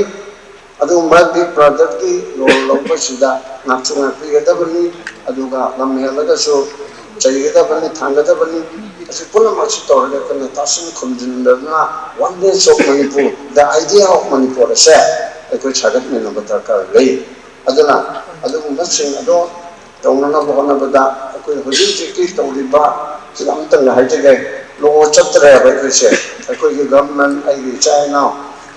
ꯑꯗꯨꯒꯨꯝꯕ big brotherꯒꯤ role ꯂꯧꯕꯁꯤꯗ ꯉꯥꯛꯁꯨ ꯉꯥꯛꯄꯤꯒꯗꯕꯅꯤ꯫ ꯑꯗꯨꯒ ꯂꯝ ꯍꯦꯜꯂꯒꯁꯨ ꯆꯩꯒꯗꯕꯅꯤ, ꯊꯥꯡꯒꯗꯕꯅꯤ꯫ ꯑꯁꯤ ꯄꯨꯝꯅꯃꯛꯁꯤ ꯇꯧꯔꯒ ꯑꯩꯈꯣꯏꯅ ꯇꯥꯁꯤꯟ ꯈꯨꯝꯖꯤꯟꯗꯅ Oneness of Manipur, the idea of Manipur ꯑꯁꯦ ꯑꯩꯈꯣꯏ ꯁꯥꯒꯠꯃꯤꯟꯅꯕ ꯗꯔꯀꯥꯔ ꯂꯩ꯫ ꯑꯗꯨꯅ ꯑꯗꯨꯒꯨꯝꯕꯁꯤꯡ ꯑꯗꯣ ꯇꯧꯅꯅꯕ ꯍꯣꯠꯅꯕꯗ ꯑꯩꯈꯣꯏ ꯍꯧꯖꯤꯛ ꯍꯧꯖꯤꯛꯀꯤ ꯇꯧꯔꯤꯕ ꯁꯤꯗ ꯑꯃꯇꯪꯒ ꯍꯥꯏꯖꯒꯦ, ꯂꯣ ꯆꯠꯇ꯭ꯔꯦꯕ ꯑꯩꯈꯣꯏꯁꯦ꯫ ꯑꯩꯈꯣꯏꯒꯤ ꯒꯚꯔꯟꯃꯦꯟ, ꯑꯩꯒꯤ ꯏꯆꯥ ꯏꯅꯥꯎ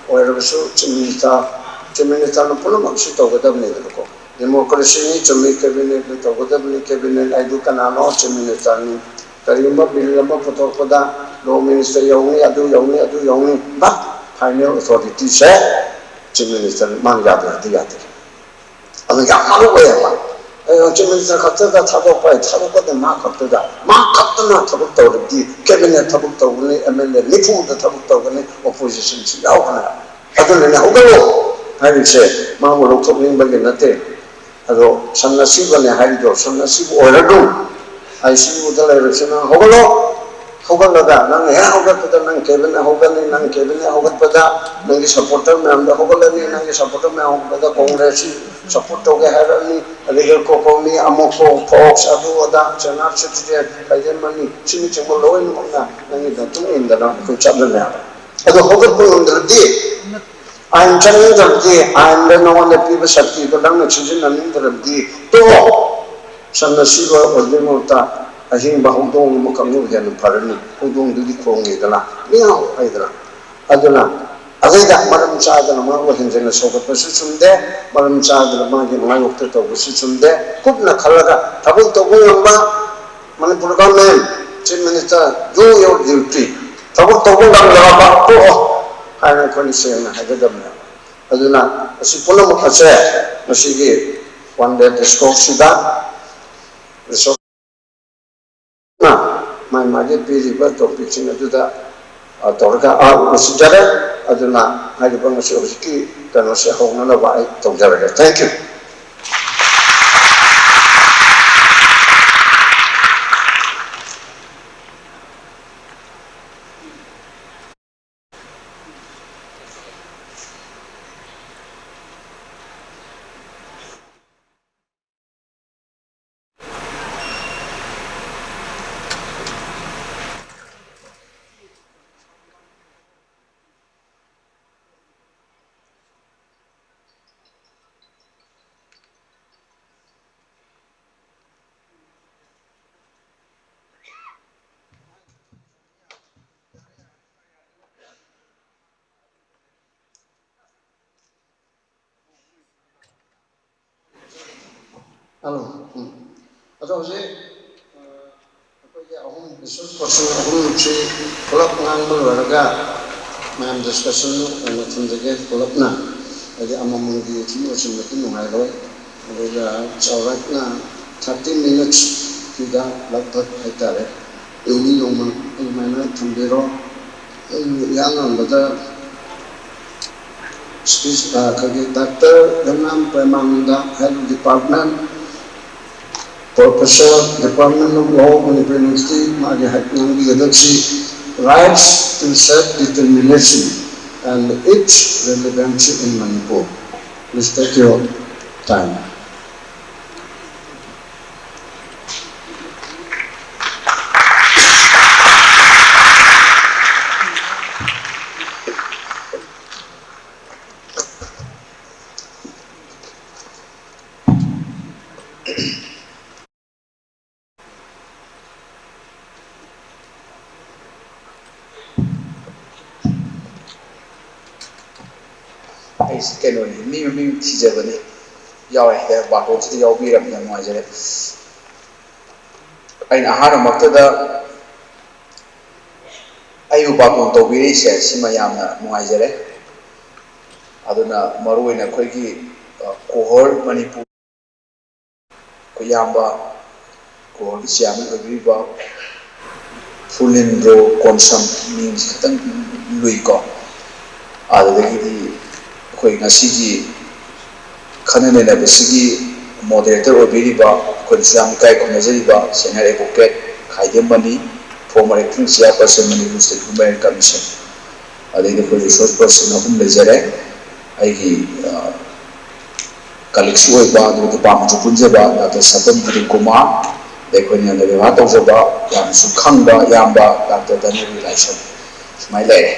ꯑꯣꯏꯔꯕꯁꯨ ꯆꯤꯐ ꯃꯤꯅꯤꯁꯇꯔ, ꯆꯤꯐ ꯃꯤꯅꯤꯁꯇꯔꯅ ꯄꯨꯝꯅꯃꯛꯁꯤ ꯇꯧꯒꯗꯕꯅꯤꯗꯅꯀꯣ꯫ ꯗꯦꯃꯣꯀ꯭ꯔꯦꯁꯤꯅꯤ, ꯆꯨꯝꯃꯤ, ꯀꯦꯕꯤꯅꯦꯠꯅ ꯇꯧꯒꯗꯕꯅꯤ꯫ ꯀꯦꯕꯤꯅꯦꯠ ꯍꯥꯏꯗꯨ ꯀꯅꯥꯅꯣ? ꯆꯤꯐ ꯃꯤꯅꯤꯁꯇꯔꯅꯤ꯫ ꯀꯔꯤꯒꯨꯝꯕ ꯕꯤꯜ ꯑꯃ ꯄꯨꯊꯣꯛꯄꯗ ꯂꯣ ꯃꯤꯅꯤꯁꯇꯔ ꯌꯧꯅꯤ, ꯑꯗꯨ ꯌꯧꯅꯤ, ꯑꯗꯨ ꯌꯧꯅꯤ, but final authority say chief minister ꯃꯥꯅ ꯌꯥꯗ꯭ꯔꯗꯤ ꯌꯥꯗꯦ꯫ ꯑꯗꯨ ꯌꯥꯝ ꯃꯔꯨ ꯑꯣꯏꯌꯦꯕ꯫ ꯑꯩ ꯆꯤꯐ ꯃꯤꯅꯤꯁꯇꯔ ꯈꯛꯇꯗ ꯊꯥꯗꯣꯛꯄ, ꯑꯩ ꯊꯥꯗꯣꯛꯄꯗ ꯃꯥ ꯈꯛꯇꯗ, ꯃꯥ ꯈꯛꯇꯅ ꯊꯕꯛ ꯇꯧꯔꯕꯗꯤ, ꯀꯦꯕꯤꯅꯦꯠ ꯊꯕꯛ ꯇꯧꯒꯅꯤ, ꯑꯦꯝ ꯑꯦꯜ ꯑꯦ ꯅꯤꯐꯨꯗ ꯊꯕꯛ ꯇꯧꯒꯅꯤ, ꯑꯣꯄꯣꯖꯤꯁꯟꯁꯨ ꯌꯥꯎꯒꯅꯤ꯫ ꯑꯗꯨꯅꯅꯦ ꯍꯧꯒꯠꯂꯣ ꯍꯥꯏꯔꯤꯁꯦ, ꯃꯥꯕꯨ ꯂꯧꯊꯣꯛꯅꯤꯡꯕꯒꯤ ꯅꯠꯇꯦ꯫ ꯑꯗꯣ ꯁꯟ ꯑꯁꯤꯕꯅꯦ ꯍꯥꯏꯔꯤꯗꯣ, ꯁꯟ ꯑꯁꯤꯕ ꯑꯣꯏꯔꯅꯨ꯫ ꯑꯥꯏ ꯁꯤ ꯌꯨꯗ ꯂꯩꯔꯁꯨ ꯅꯪ ꯍꯧꯒꯠꯂꯣ꯫ ꯍꯧꯒꯠꯂꯒ ꯅꯪ ꯍꯦꯛ ꯍꯧꯒꯠꯄꯗ ꯅꯪ ꯀꯦꯕꯤꯟ ꯍꯧꯒꯠꯂꯅꯤ, ꯅꯪ ꯀꯦꯕꯤꯟ ꯍꯧꯒꯠꯄꯗ ꯅꯪꯒꯤ ꯁꯄꯣꯔꯇꯔ ꯃꯌꯥꯝꯗꯣ ꯍꯧꯒꯠꯂꯅꯤ, ꯅꯪꯒꯤ ꯁꯄꯣꯔꯇꯔ ꯃꯌꯥꯝ ꯍꯧꯒꯠꯄꯗ ꯀꯣꯡꯒ꯭ꯔꯦꯁꯁꯤ ꯁꯄꯣꯔꯠ ꯇꯧꯒꯦ ꯍꯥꯏꯔꯛꯑꯅꯤ, ꯑꯗꯒꯤ ꯀꯣꯀꯣꯃꯤ, ꯑꯃꯣꯀꯣ, ꯐꯣꯛꯁ, ꯑꯗꯨ ꯑꯗꯥ, ꯆꯦꯅꯥ ꯁꯤꯇꯤꯖꯦꯟ, ꯀꯩꯗꯦꯟꯃꯅꯤ, ꯁꯤꯅꯆꯤꯡꯕ ꯂꯣꯏꯅꯃꯛꯅ ꯅꯪꯒꯤ ꯃꯇꯨꯡ ꯏꯟꯗꯅ ꯑꯩꯈꯣꯏ ꯆꯠꯂꯅꯦꯕ꯫ ꯑꯗꯣ ꯍꯧꯒꯠꯄ ꯉꯝꯗ꯭ꯔꯗꯤ, ꯑꯥꯏꯟ ꯆꯠꯅꯤꯡꯗ꯭ꯔꯕꯗꯤ, ꯑꯥꯏꯟꯗ ꯅꯉꯣꯟꯗ ꯄꯤꯕ ꯁꯛꯇꯤꯗꯣ ꯅꯪꯅ ꯁꯤꯖꯤꯟꯅꯅꯤꯡꯗ꯭ꯔꯕꯗꯤ ꯇꯣꯛꯑꯣ꯫ ꯁꯟ ꯑꯁꯤꯕ ꯑꯣꯏꯕꯒꯤ ꯃꯍꯨꯠꯇ ꯑꯍꯤꯡꯕ ꯍꯧꯗꯣꯡ ꯑꯃꯈꯛꯅ ꯍꯦꯟꯅ ꯐꯔꯅꯤ꯫ ꯍꯧꯗꯣꯡꯗꯨꯗꯤ ꯈꯣꯡꯉꯤꯗꯅ, ꯃꯤꯌꯥꯎ ꯍꯥꯏꯗꯅ꯫ ꯑꯗꯨꯅ ꯑꯗꯩꯗ ꯃꯔꯝ ꯆꯥꯗꯅ ꯃꯥꯕꯨ ꯍꯦꯟꯖꯤꯟꯅ ꯁꯧꯒꯠꯄꯁꯨ ꯆꯨꯝꯗꯦ, ꯃꯔꯝ ꯆꯥꯗꯅ ꯃꯥꯒꯤ ꯃꯥꯌꯣꯛꯇ ꯇꯧꯕꯁꯨ ꯆꯨꯝꯗꯦ꯫ ꯀꯨꯞꯅ ꯈꯜꯂꯒ ꯊꯕꯛ ꯇꯧꯕ ꯉꯝꯕ Manipur government, chief minister, do your duty꯫ ꯊꯕꯛ ꯇꯧꯕ ꯉꯝꯗ꯭ꯔꯕ ꯇꯣꯛꯑꯣ ꯍꯥꯏꯅ ꯑꯩꯈꯣꯏꯅ ꯁꯦꯡꯅ ꯍꯥꯏꯒꯗꯕꯅꯦꯕ꯫ ꯑꯗꯨꯅ ꯑꯁꯤ ꯄꯨꯝꯅꯃꯛ ꯑꯁꯦ ꯉꯁꯤꯒꯤ ꯋꯥꯟ ꯗꯦ ꯗꯤꯁꯀꯣꯔꯁꯁꯤꯗ ꯔꯤꯁꯣꯔꯁꯅ ꯃꯥꯒꯤ ꯃꯥꯒꯤ ꯄꯤꯔꯤꯕ ꯇꯣꯄꯤꯛꯁꯤꯡ ꯑꯗꯨꯗ, ꯑ, ꯇꯧꯔꯒ ꯑꯥ ꯂꯣꯏꯁꯤꯟꯖꯔꯦ꯫ ꯑꯗꯨꯅ ꯍꯥꯏꯔꯤꯕ ꯉꯁꯤ ꯍꯧꯖꯤꯛꯀꯤ ꯀꯩꯅꯣꯁꯦ ꯍꯧꯅꯅꯕ ꯑꯩ ꯇꯧꯖꯔꯒꯦ꯫ Thank you꯫ ꯍꯜꯂꯣ꯫ ꯎꯝ꯫ ꯑꯗꯣ ꯍꯧꯖꯤꯛ, ꯑ, ꯑꯩꯈꯣꯏꯒꯤ ꯑꯍꯨꯝ, resource person ꯑꯍꯨꯝꯁꯤ ꯄꯨꯂꯞ ꯉꯥꯡꯕ ꯂꯣꯏꯔꯒ ꯃꯌꯥꯝ discussion ꯑꯣꯏꯅ ꯊꯝꯖꯒꯦ ꯄꯨꯂꯞꯅ꯫ ꯍꯥꯏꯗꯤ ꯑꯃꯃꯝꯒꯤ ꯁꯨꯝ ꯂꯣꯏꯁꯤꯟꯕꯗꯤ ꯅꯨꯡꯉꯥꯏꯔꯣꯏ꯫ ꯑꯗꯨꯒ ꯆꯥꯎꯔꯥꯛꯅ thirty minutes ꯀꯤꯗ ꯂꯥꯞꯊꯛ ꯍꯥꯏꯇꯥꯔꯦ꯫ ꯌꯧꯅꯤ ꯌꯧꯅ ꯑꯗꯨꯃꯥꯏꯅ ꯊꯝꯕꯤꯔꯣ꯫ ꯑꯩ ꯏꯍꯥꯟ ꯍꯥꯟꯕꯗ speech, ꯑ, ꯑꯩꯈꯣꯏꯒꯤ Doctor ꯌꯥꯝꯉꯥꯝ ꯄ꯭ꯔꯦꯃꯥꯅꯟꯗ, Health Department, Professor, Department of Law, Manipur University, ꯃꯥꯒꯤ ꯍꯥꯏ-, ꯉꯥꯡꯕꯤꯒꯗꯕꯁꯤ Rights to Self Determination and Its Relevancy in Manipur. Please take your time. ꯑꯩꯁꯤ ꯀꯩꯅꯣꯅꯤ, ꯃꯤ ꯃꯃꯤꯡ ꯊꯤꯖꯕꯅꯤ꯫ ꯌꯥꯎꯔꯦ, ꯕꯥꯔꯇꯣꯟꯁꯤꯗ ꯌꯥꯎꯕꯤꯔꯕꯅꯤꯅ ꯅꯨꯡꯉꯥꯏꯖꯔꯦ꯫ ꯑꯩꯅ ꯑꯍꯥꯟꯕꯃꯛꯇꯗ ꯑꯩꯕꯨ ꯕꯥꯔꯇꯣꯟ ꯇꯧꯕꯤꯔꯛꯏꯁꯦ, ꯁꯤꯃ ꯌꯥꯝꯅ ꯅꯨꯡꯉꯥꯏꯖꯔꯦ꯫ ꯑꯗꯨꯅ ꯃꯔꯨꯑꯣꯏꯅ ꯑꯩꯈꯣꯏꯒꯤ, ꯑ, ꯀꯣꯍꯣꯔ ꯃꯅꯤꯄꯨꯔ ꯑꯩꯈꯣꯏ ꯏꯌꯥꯝꯕ ꯀꯣꯍꯣꯔꯒꯤ chairman ꯑꯣꯏꯕꯤꯔꯤꯕ ꯐꯨꯂꯤꯟꯗ꯭ꯔꯣ ꯀꯣꯟꯁꯝ, ꯃꯤꯡꯁꯤ ꯈꯤꯇꯪ ꯂꯨꯏꯀꯣ꯫ ꯑꯗꯨꯗꯒꯤꯗꯤ ꯑꯩꯈꯣꯏ ꯉꯁꯤꯒꯤ ꯈꯟꯅ ꯅꯩꯅꯕꯁꯤꯒꯤ moderator ꯑꯣꯏꯕꯤꯔꯤꯕ, ꯑꯩꯈꯣꯏꯅꯁꯨ ꯌꯥꯝ ꯏꯀꯥꯏ ꯈꯨꯝꯅꯖꯔꯤꯕ senior advocate ꯈꯥꯏꯗꯦꯝ ꯃꯅꯤ, former acting chairperson Manipur State Human Rights Commission, ꯑꯗꯩꯗꯤ ꯑꯩꯈꯣꯏ resource person ꯑꯍꯨꯝ ꯂꯩꯖꯔꯦ꯫ ꯑꯩꯒꯤ, ꯑ, colleagueꯁꯨ ꯑꯣꯏꯕ, ꯑꯗꯨꯒ departmentꯁꯨ ꯄꯨꯟꯖꯕ Doctor ꯁꯕꯝ ꯀꯤꯔꯟ ꯀꯨꯃꯥꯔ, ꯑꯗꯩ ꯑꯩꯈꯣꯏꯅ ꯌꯥꯝꯅ ꯕꯦꯕꯥꯔ ꯇꯧꯖꯕ, ꯌꯥꯝꯅꯁꯨ ꯈꯪꯕ ꯏꯌꯥꯝꯕ Doctor ꯙꯅꯕꯤꯔ ꯂꯥꯏꯁ꯭ꯔꯝ, ꯁꯨꯃꯥꯏꯅ ꯂꯩꯔꯦ꯫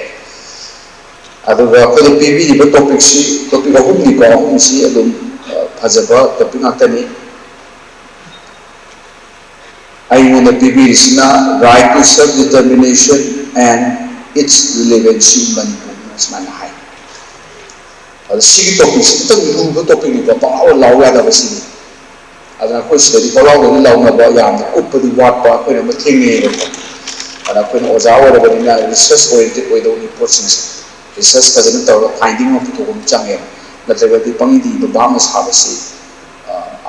ꯑꯗꯨꯒ ꯑꯩꯈꯣꯏꯗ ꯄꯤꯕꯤꯔꯤꯕ topicꯁꯤ, topic ꯑꯍꯨꯝꯅꯤꯀꯣ, ꯑꯍꯨꯝꯁꯤ ꯑꯗꯨꯝ, ꯑ, ꯐꯖꯕ topic ꯉꯥꯛꯇꯅꯤ꯫ ꯑꯩꯉꯣꯟꯗ ꯄꯤꯕꯤꯔꯤꯁꯤꯅ Right to Self Determination and Its Relevancy in Manipur, ꯁꯨꯃꯥꯏꯅ ꯍꯥꯏ꯫ ꯑꯗꯣ ꯁꯤꯒꯤ topicꯁꯤ ꯈꯤꯇꯪ ꯂꯨꯕ topicꯅꯤꯀꯣ, ꯄꯪꯂꯥꯎ ꯂꯥꯎ ꯌꯥꯗꯕ ꯁꯤꯅꯤ꯫ ꯑꯗꯨꯅ ꯑꯩꯈꯣꯏ ꯁꯤꯗꯗꯤ ꯄꯛꯂꯥꯎꯗꯒꯤ ꯂꯥꯎꯅꯕ ꯌꯥꯝꯅ ꯀꯨꯞꯄꯗꯤ ꯋꯥꯠꯄ ꯑꯩꯈꯣꯏꯅ ꯑꯃ ꯊꯦꯡꯅꯩꯌꯦꯕꯀꯣ꯫ ꯑꯗ ꯑꯩꯈꯣꯏꯅ ꯑꯣꯖꯥ ꯑꯣꯏꯔꯕꯅꯤꯅ ꯔꯤꯁꯔꯁ ꯑꯣꯔꯤꯌꯦꯟꯇꯦꯠ ꯑꯣꯏꯗꯧꯔꯤ ꯄꯣꯠꯁꯤꯡꯁꯦ, ꯔꯤꯁꯔꯁ ꯐꯖꯅ ꯇꯧꯔꯒ ꯐꯥꯏꯟꯗꯤꯡ ꯑꯃ ꯄꯨꯊꯣꯛꯄ ꯑꯃ ꯆꯪꯉꯦꯕ꯫ ꯅꯠꯇ꯭ꯔꯒꯗꯤ ꯄꯪꯏꯗ ꯏꯕ ꯚꯥꯞꯅ ꯁꯥꯕꯁꯤ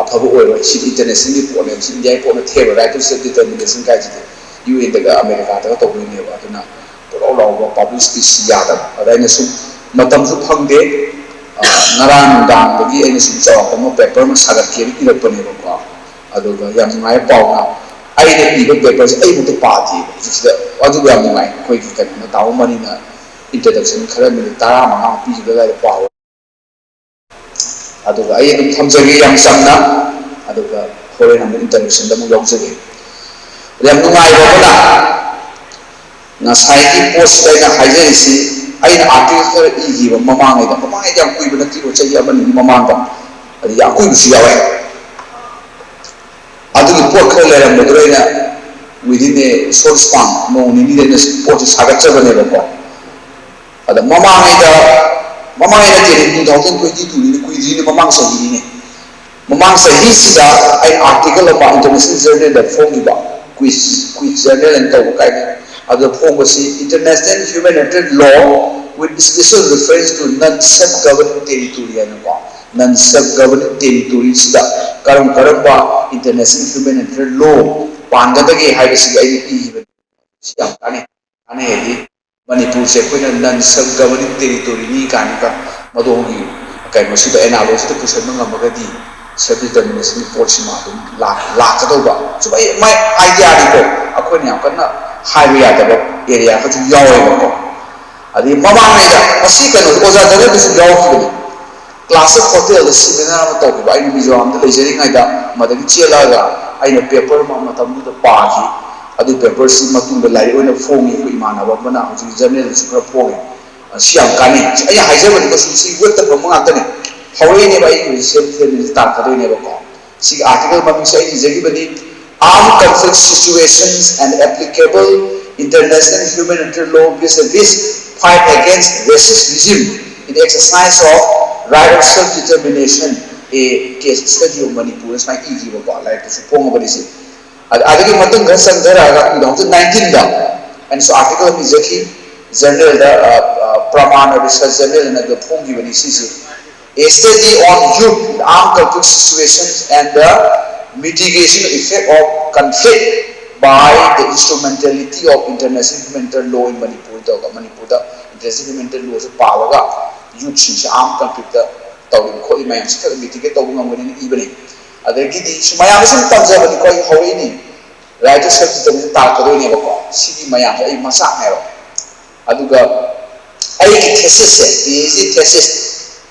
ꯑꯐꯕ ꯑꯣꯏꯔꯣꯏ꯫ ꯁꯤꯗꯤ ꯏꯟꯇꯔꯅꯦꯁꯅꯦꯜꯒꯤ ꯄꯣꯠꯅꯦꯕ, ꯁꯤ ꯏꯟꯗꯤꯌꯥꯒꯤ ꯄꯣꯠ ꯅꯠꯇꯦꯕ꯫ ꯔꯥꯏꯠ ꯇꯨ ꯁꯦꯜꯐ ꯗꯤꯇꯔꯃꯤꯅꯦꯁꯟ ꯀꯥꯏꯁꯤꯗꯤ ꯌꯨ ꯑꯦꯟꯗꯒ ꯑꯃꯦꯔꯤꯀꯥꯗꯒ ꯇꯧꯗꯣꯏꯅꯦꯕ꯫ ꯑꯗꯨꯅ ꯄꯨꯂꯥꯎ ꯂꯥꯎꯕ ꯄꯥꯕ꯭ꯂꯤꯛ ꯁ꯭ꯄꯤꯆꯁꯤ ꯌꯥꯗꯕ꯫ ꯑꯗ ꯑꯩꯅ ꯁꯨꯝ ꯃꯇꯝꯁꯨ ꯐꯪꯗꯦ꯫ ꯑ, ꯉꯔꯥꯡ ꯅꯨꯡꯗꯥꯡꯗꯒꯤ ꯑꯩꯅ ꯁꯨꯝ ꯆꯥꯎꯔꯥꯛꯄ ꯑꯃ ꯄꯦꯄꯔ ꯑꯃ ꯁꯥꯒꯠꯀꯦꯅ ꯏꯔꯛꯄꯅꯦꯕꯀꯣ꯫ ꯑꯗꯨꯒ ꯌꯥꯝ ꯅꯨꯡꯉꯥꯏꯕ ꯄꯥꯎꯅ, ꯑꯩꯅ ꯏꯕ ꯄꯦꯄꯔꯁꯦ ꯑꯩꯕꯨꯛꯇ ꯄꯥꯗꯦꯕ ꯍꯧꯖꯤꯛꯁꯤꯗ꯫ ꯑꯗꯨꯒ ꯌꯥꯝ ꯅꯨꯡꯉꯥꯏ꯫ ꯑꯩꯈꯣꯏꯒꯤ ꯀꯩꯅꯣꯅ, ꯇꯥꯃꯣ ꯃꯅꯤꯅ ꯏꯟꯇ꯭ꯔꯗꯛꯁꯟ ꯈꯔ ꯃꯤꯅꯤꯠ ꯇꯔꯥꯃꯉꯥ ꯄꯤꯈꯤꯕ ꯑꯗꯨꯋꯥꯏꯗ ꯄꯥꯎ꯫ ꯑꯗꯨꯒ ꯑꯩ ꯑꯗꯨꯝ ꯊꯝꯖꯒꯦ ꯌꯥꯝ ꯆꯝꯅ, ꯑꯗꯨꯒ ꯍꯣꯔꯦꯟ ꯑꯃꯨꯛ ꯏꯟꯇꯔꯗꯛꯁꯟꯗ ꯑꯃꯨꯛ ꯌꯥꯎꯖꯒꯦ꯫ ꯌꯥꯝ ꯅꯨꯡꯉꯥꯏꯕ ꯑꯃꯅ, ꯉꯁꯥꯏꯒꯤ ꯄꯣꯠꯁꯤꯗ ꯑꯩꯅ ꯍꯥꯏꯖꯔꯤꯁꯤ, ꯑꯩꯅ ꯑꯥꯔꯇꯤꯀꯜ ꯈꯔ ꯏꯈꯤꯕ ꯃꯃꯥꯡꯉꯩꯗ, ꯃꯃꯥꯡꯉꯩꯗ ꯌꯥꯝ ꯀꯨꯏꯕ ꯅꯠꯇꯦꯀꯣ, ꯆꯍꯤ ꯑꯃ ꯑꯅꯤꯒꯤ ꯃꯃꯥꯡꯗ, ꯑꯗ ꯌꯥꯝ ꯀꯨꯏꯕꯁꯨ ꯌꯥꯎꯋꯦ꯫ ꯑꯗꯨꯒꯤ ꯄꯣꯠ ꯈꯔ ꯂꯩꯔꯝꯕꯗꯨꯗ ꯑꯩꯅ within a short span, ꯅꯣꯡ ꯅꯤꯅꯤꯗ ꯑꯩꯅ ꯄꯣꯠꯁꯤ ꯁꯥꯒꯠꯆꯕꯅꯦꯕꯀꯣ꯫ ꯑꯗ ꯃꯃꯥꯡꯉꯩꯗ, ꯃꯃꯥꯡꯉꯩ ꯅꯠꯇꯦꯅꯦ, two thousand twenty two ꯅꯤꯅꯦ, ꯀꯨꯏꯗ꯭ꯔꯤꯅꯦ, ꯃꯃꯥꯡ ꯆꯍꯤꯅꯤꯅꯦ꯫ ꯃꯃꯥꯡ ꯆꯍꯤꯁꯤꯗ ꯑꯩ ꯑꯥꯔꯇꯤꯀꯜ ꯑꯃ ꯏꯟꯇꯔꯅꯦꯁꯅꯦꯜ ꯖꯔꯅꯦꯜꯗ ꯐꯣꯡꯈꯤꯕ, ꯀ꯭ꯋꯤꯖ, ꯀ꯭ꯋꯤꯖ ꯖꯔꯅꯦꯜ ꯑꯅ ꯇꯧꯕ ꯀꯥꯏꯅ, ꯑꯗꯨꯗ ꯐꯣꯡꯕꯁꯤ International Humanitarian Law with Special Reference to Non-Self-Governing Territory ꯍꯥꯏꯅꯀꯣ, non-self-governing territory ꯁꯤꯗ ꯀꯔꯝ ꯀꯔꯝꯕ international humanitarian law ꯄꯥꯟꯒꯗꯒꯦ ꯍꯥꯏꯕꯁꯤꯒꯤ ꯑꯩꯅ ꯏꯈꯤꯕꯅꯤ꯫ ꯁꯤ ꯌꯥꯝ ꯀꯥꯟꯅꯩ꯫ ꯀꯥꯟꯅꯩ ꯍꯥꯏꯗꯤ ꯃꯅꯤꯄꯨꯔꯁꯦ ꯑꯩꯈꯣꯏꯅ non-self-governing territory ꯅꯤ ꯀꯥꯏꯅꯒ ꯃꯗꯣꯝꯒꯤ ꯀꯩꯅꯣꯁꯤꯗ, ꯑꯦꯅꯥꯂꯣꯖꯤꯗ ꯄꯨꯁꯟꯕ ꯉꯝꯃꯒꯗꯤ self determination ꯒꯤ ꯄꯣꯠꯁꯤꯃ ꯑꯗꯨꯝ ꯂꯥꯛ-, ꯂꯥꯛꯀꯗꯧꯕ꯫ ꯁꯨꯝ ꯑꯩ, my idea ꯅꯤꯀꯣ, ꯑꯩꯈꯣꯏꯅ ꯌꯥꯝ ꯀꯟꯅ ꯍꯥꯏꯕ ꯌꯥꯗꯕ ꯑꯦꯔꯤꯌꯥ ꯈꯔꯁꯨ ꯌꯥꯎꯋꯦꯕꯀꯣ꯫ ꯑꯗꯒꯤ ꯃꯃꯥꯡꯉꯩꯗ ꯃꯁꯤ ꯀꯩꯅꯣ, ꯑꯣꯖꯥ ꯗꯅꯔꯕꯤꯁꯨ ꯌꯥꯎꯈꯤꯕꯅꯤ꯫ Classic Hotel ꯗ seminar ꯑꯃ ꯇꯧꯈꯤꯕ, ꯑꯩꯅ ꯃꯤꯖꯣꯔꯥꯝꯗ ꯂꯩꯖꯔꯤꯉꯩꯗ ꯃꯗꯒꯤ ꯆꯦꯜꯂꯛꯑꯒ ꯑꯩꯅ ꯄꯦꯄꯔ ꯑꯃ ꯃꯇꯝꯗꯨꯗ ꯄꯥꯈꯤ꯫ ꯑꯗꯨ ꯄꯦꯄꯔꯁꯤ ꯃꯇꯨꯡꯗ ꯂꯥꯏꯔꯤꯛ ꯑꯣꯏꯅ ꯐꯣꯡꯉꯤ꯫ ꯑꯩꯈꯣꯏ ꯏꯃꯥꯟꯅꯕ ꯑꯃꯅ ꯍꯧꯖꯤꯛ ꯖꯔꯅꯦꯜꯗꯁꯨ ꯈꯔ ꯐꯣꯡꯉꯤ꯫ ꯁꯤ ꯌꯥꯝ ꯀꯥꯟꯅꯩ꯫ ꯑꯩꯅ ꯍꯥꯏꯖꯕꯅꯤꯀꯣ, ꯁꯤ, ꯁꯤ ꯋꯦꯕꯇ ꯐꯪꯕ ꯉꯥꯛꯇꯅꯦ꯫ ꯍꯧꯔꯛꯏꯅꯦꯕ, ꯑꯩ ꯍꯧꯖꯤꯛ self defense ꯇꯥꯔꯛꯀꯗꯣꯏꯅꯦꯕꯀꯣ꯫ ꯁꯤꯒꯤ ꯑꯥꯔꯇꯤꯀꯜ ꯃꯃꯤꯡꯁꯦ ꯑꯩ ꯏꯖꯈꯤꯕꯅꯤ, Armed Conflict Situations and Applicable International Humanitarian Law, Peace and Peace, Fight Against Racist Regime in Exercise of Right of Self Determination A Case Study of Manipur ꯁꯨꯃꯥꯏꯅ ꯏꯈꯤꯕꯀꯣ, ꯂꯥꯏꯔꯤꯛꯇꯁꯨ ꯐꯣꯡꯉꯕꯅꯤ ꯁꯤ꯫ ꯑꯗ-, ꯑꯗꯨꯒꯤ ꯃꯇꯨꯡ ꯈꯔ ꯆꯪꯊꯔꯛꯑꯒ two thousand nineteen ꯗ ꯑꯩꯅꯁꯨ article ꯑꯃ ꯏꯖꯈꯤ, journal ꯗ, ꯑ, ꯑ, Pramana Research Journal ꯑꯅ ꯐꯣꯡꯈꯤꯕꯅꯤ ꯁꯤꯁꯦ꯫ A study on youth armed conflict situations and the mitigation effect of conflict by the instrumentality of international humanitarian law in Manipur ꯇꯧꯔꯒ, ꯃꯅꯤꯄꯨꯔꯗ international humanitarian law ꯁꯦ ꯄꯥꯜꯂꯒ youth ꯁꯤꯡꯁꯦ armed conflict ꯇ ꯇꯧꯔꯤꯕ ꯈꯣꯠꯂꯤ ꯃꯌꯥꯝꯁꯦ ꯈꯔ mitigate ꯇꯧꯕ ꯉꯝꯒꯅꯤꯅ ꯏꯕꯅꯤ꯫ ꯑꯗꯒꯤꯗꯤ ꯁꯤ ꯃꯌꯥꯝꯁꯦ ꯁꯨꯝ ꯇꯝꯖꯕꯅꯤꯀꯣ, ꯑꯩ ꯍꯧꯔꯛꯏꯅꯤ꯫ Right to self determination ꯇꯥꯔꯛꯀꯗꯣꯏꯅꯦꯕꯀꯣ꯫ ꯁꯤꯒꯤ ꯃꯌꯥꯝꯁꯦ ꯑꯩ ꯃꯆꯥꯛꯅꯦꯕ꯫ ꯑꯗꯨꯒ ꯑꯩꯒꯤ thesis ꯁꯦ, PhD thesis,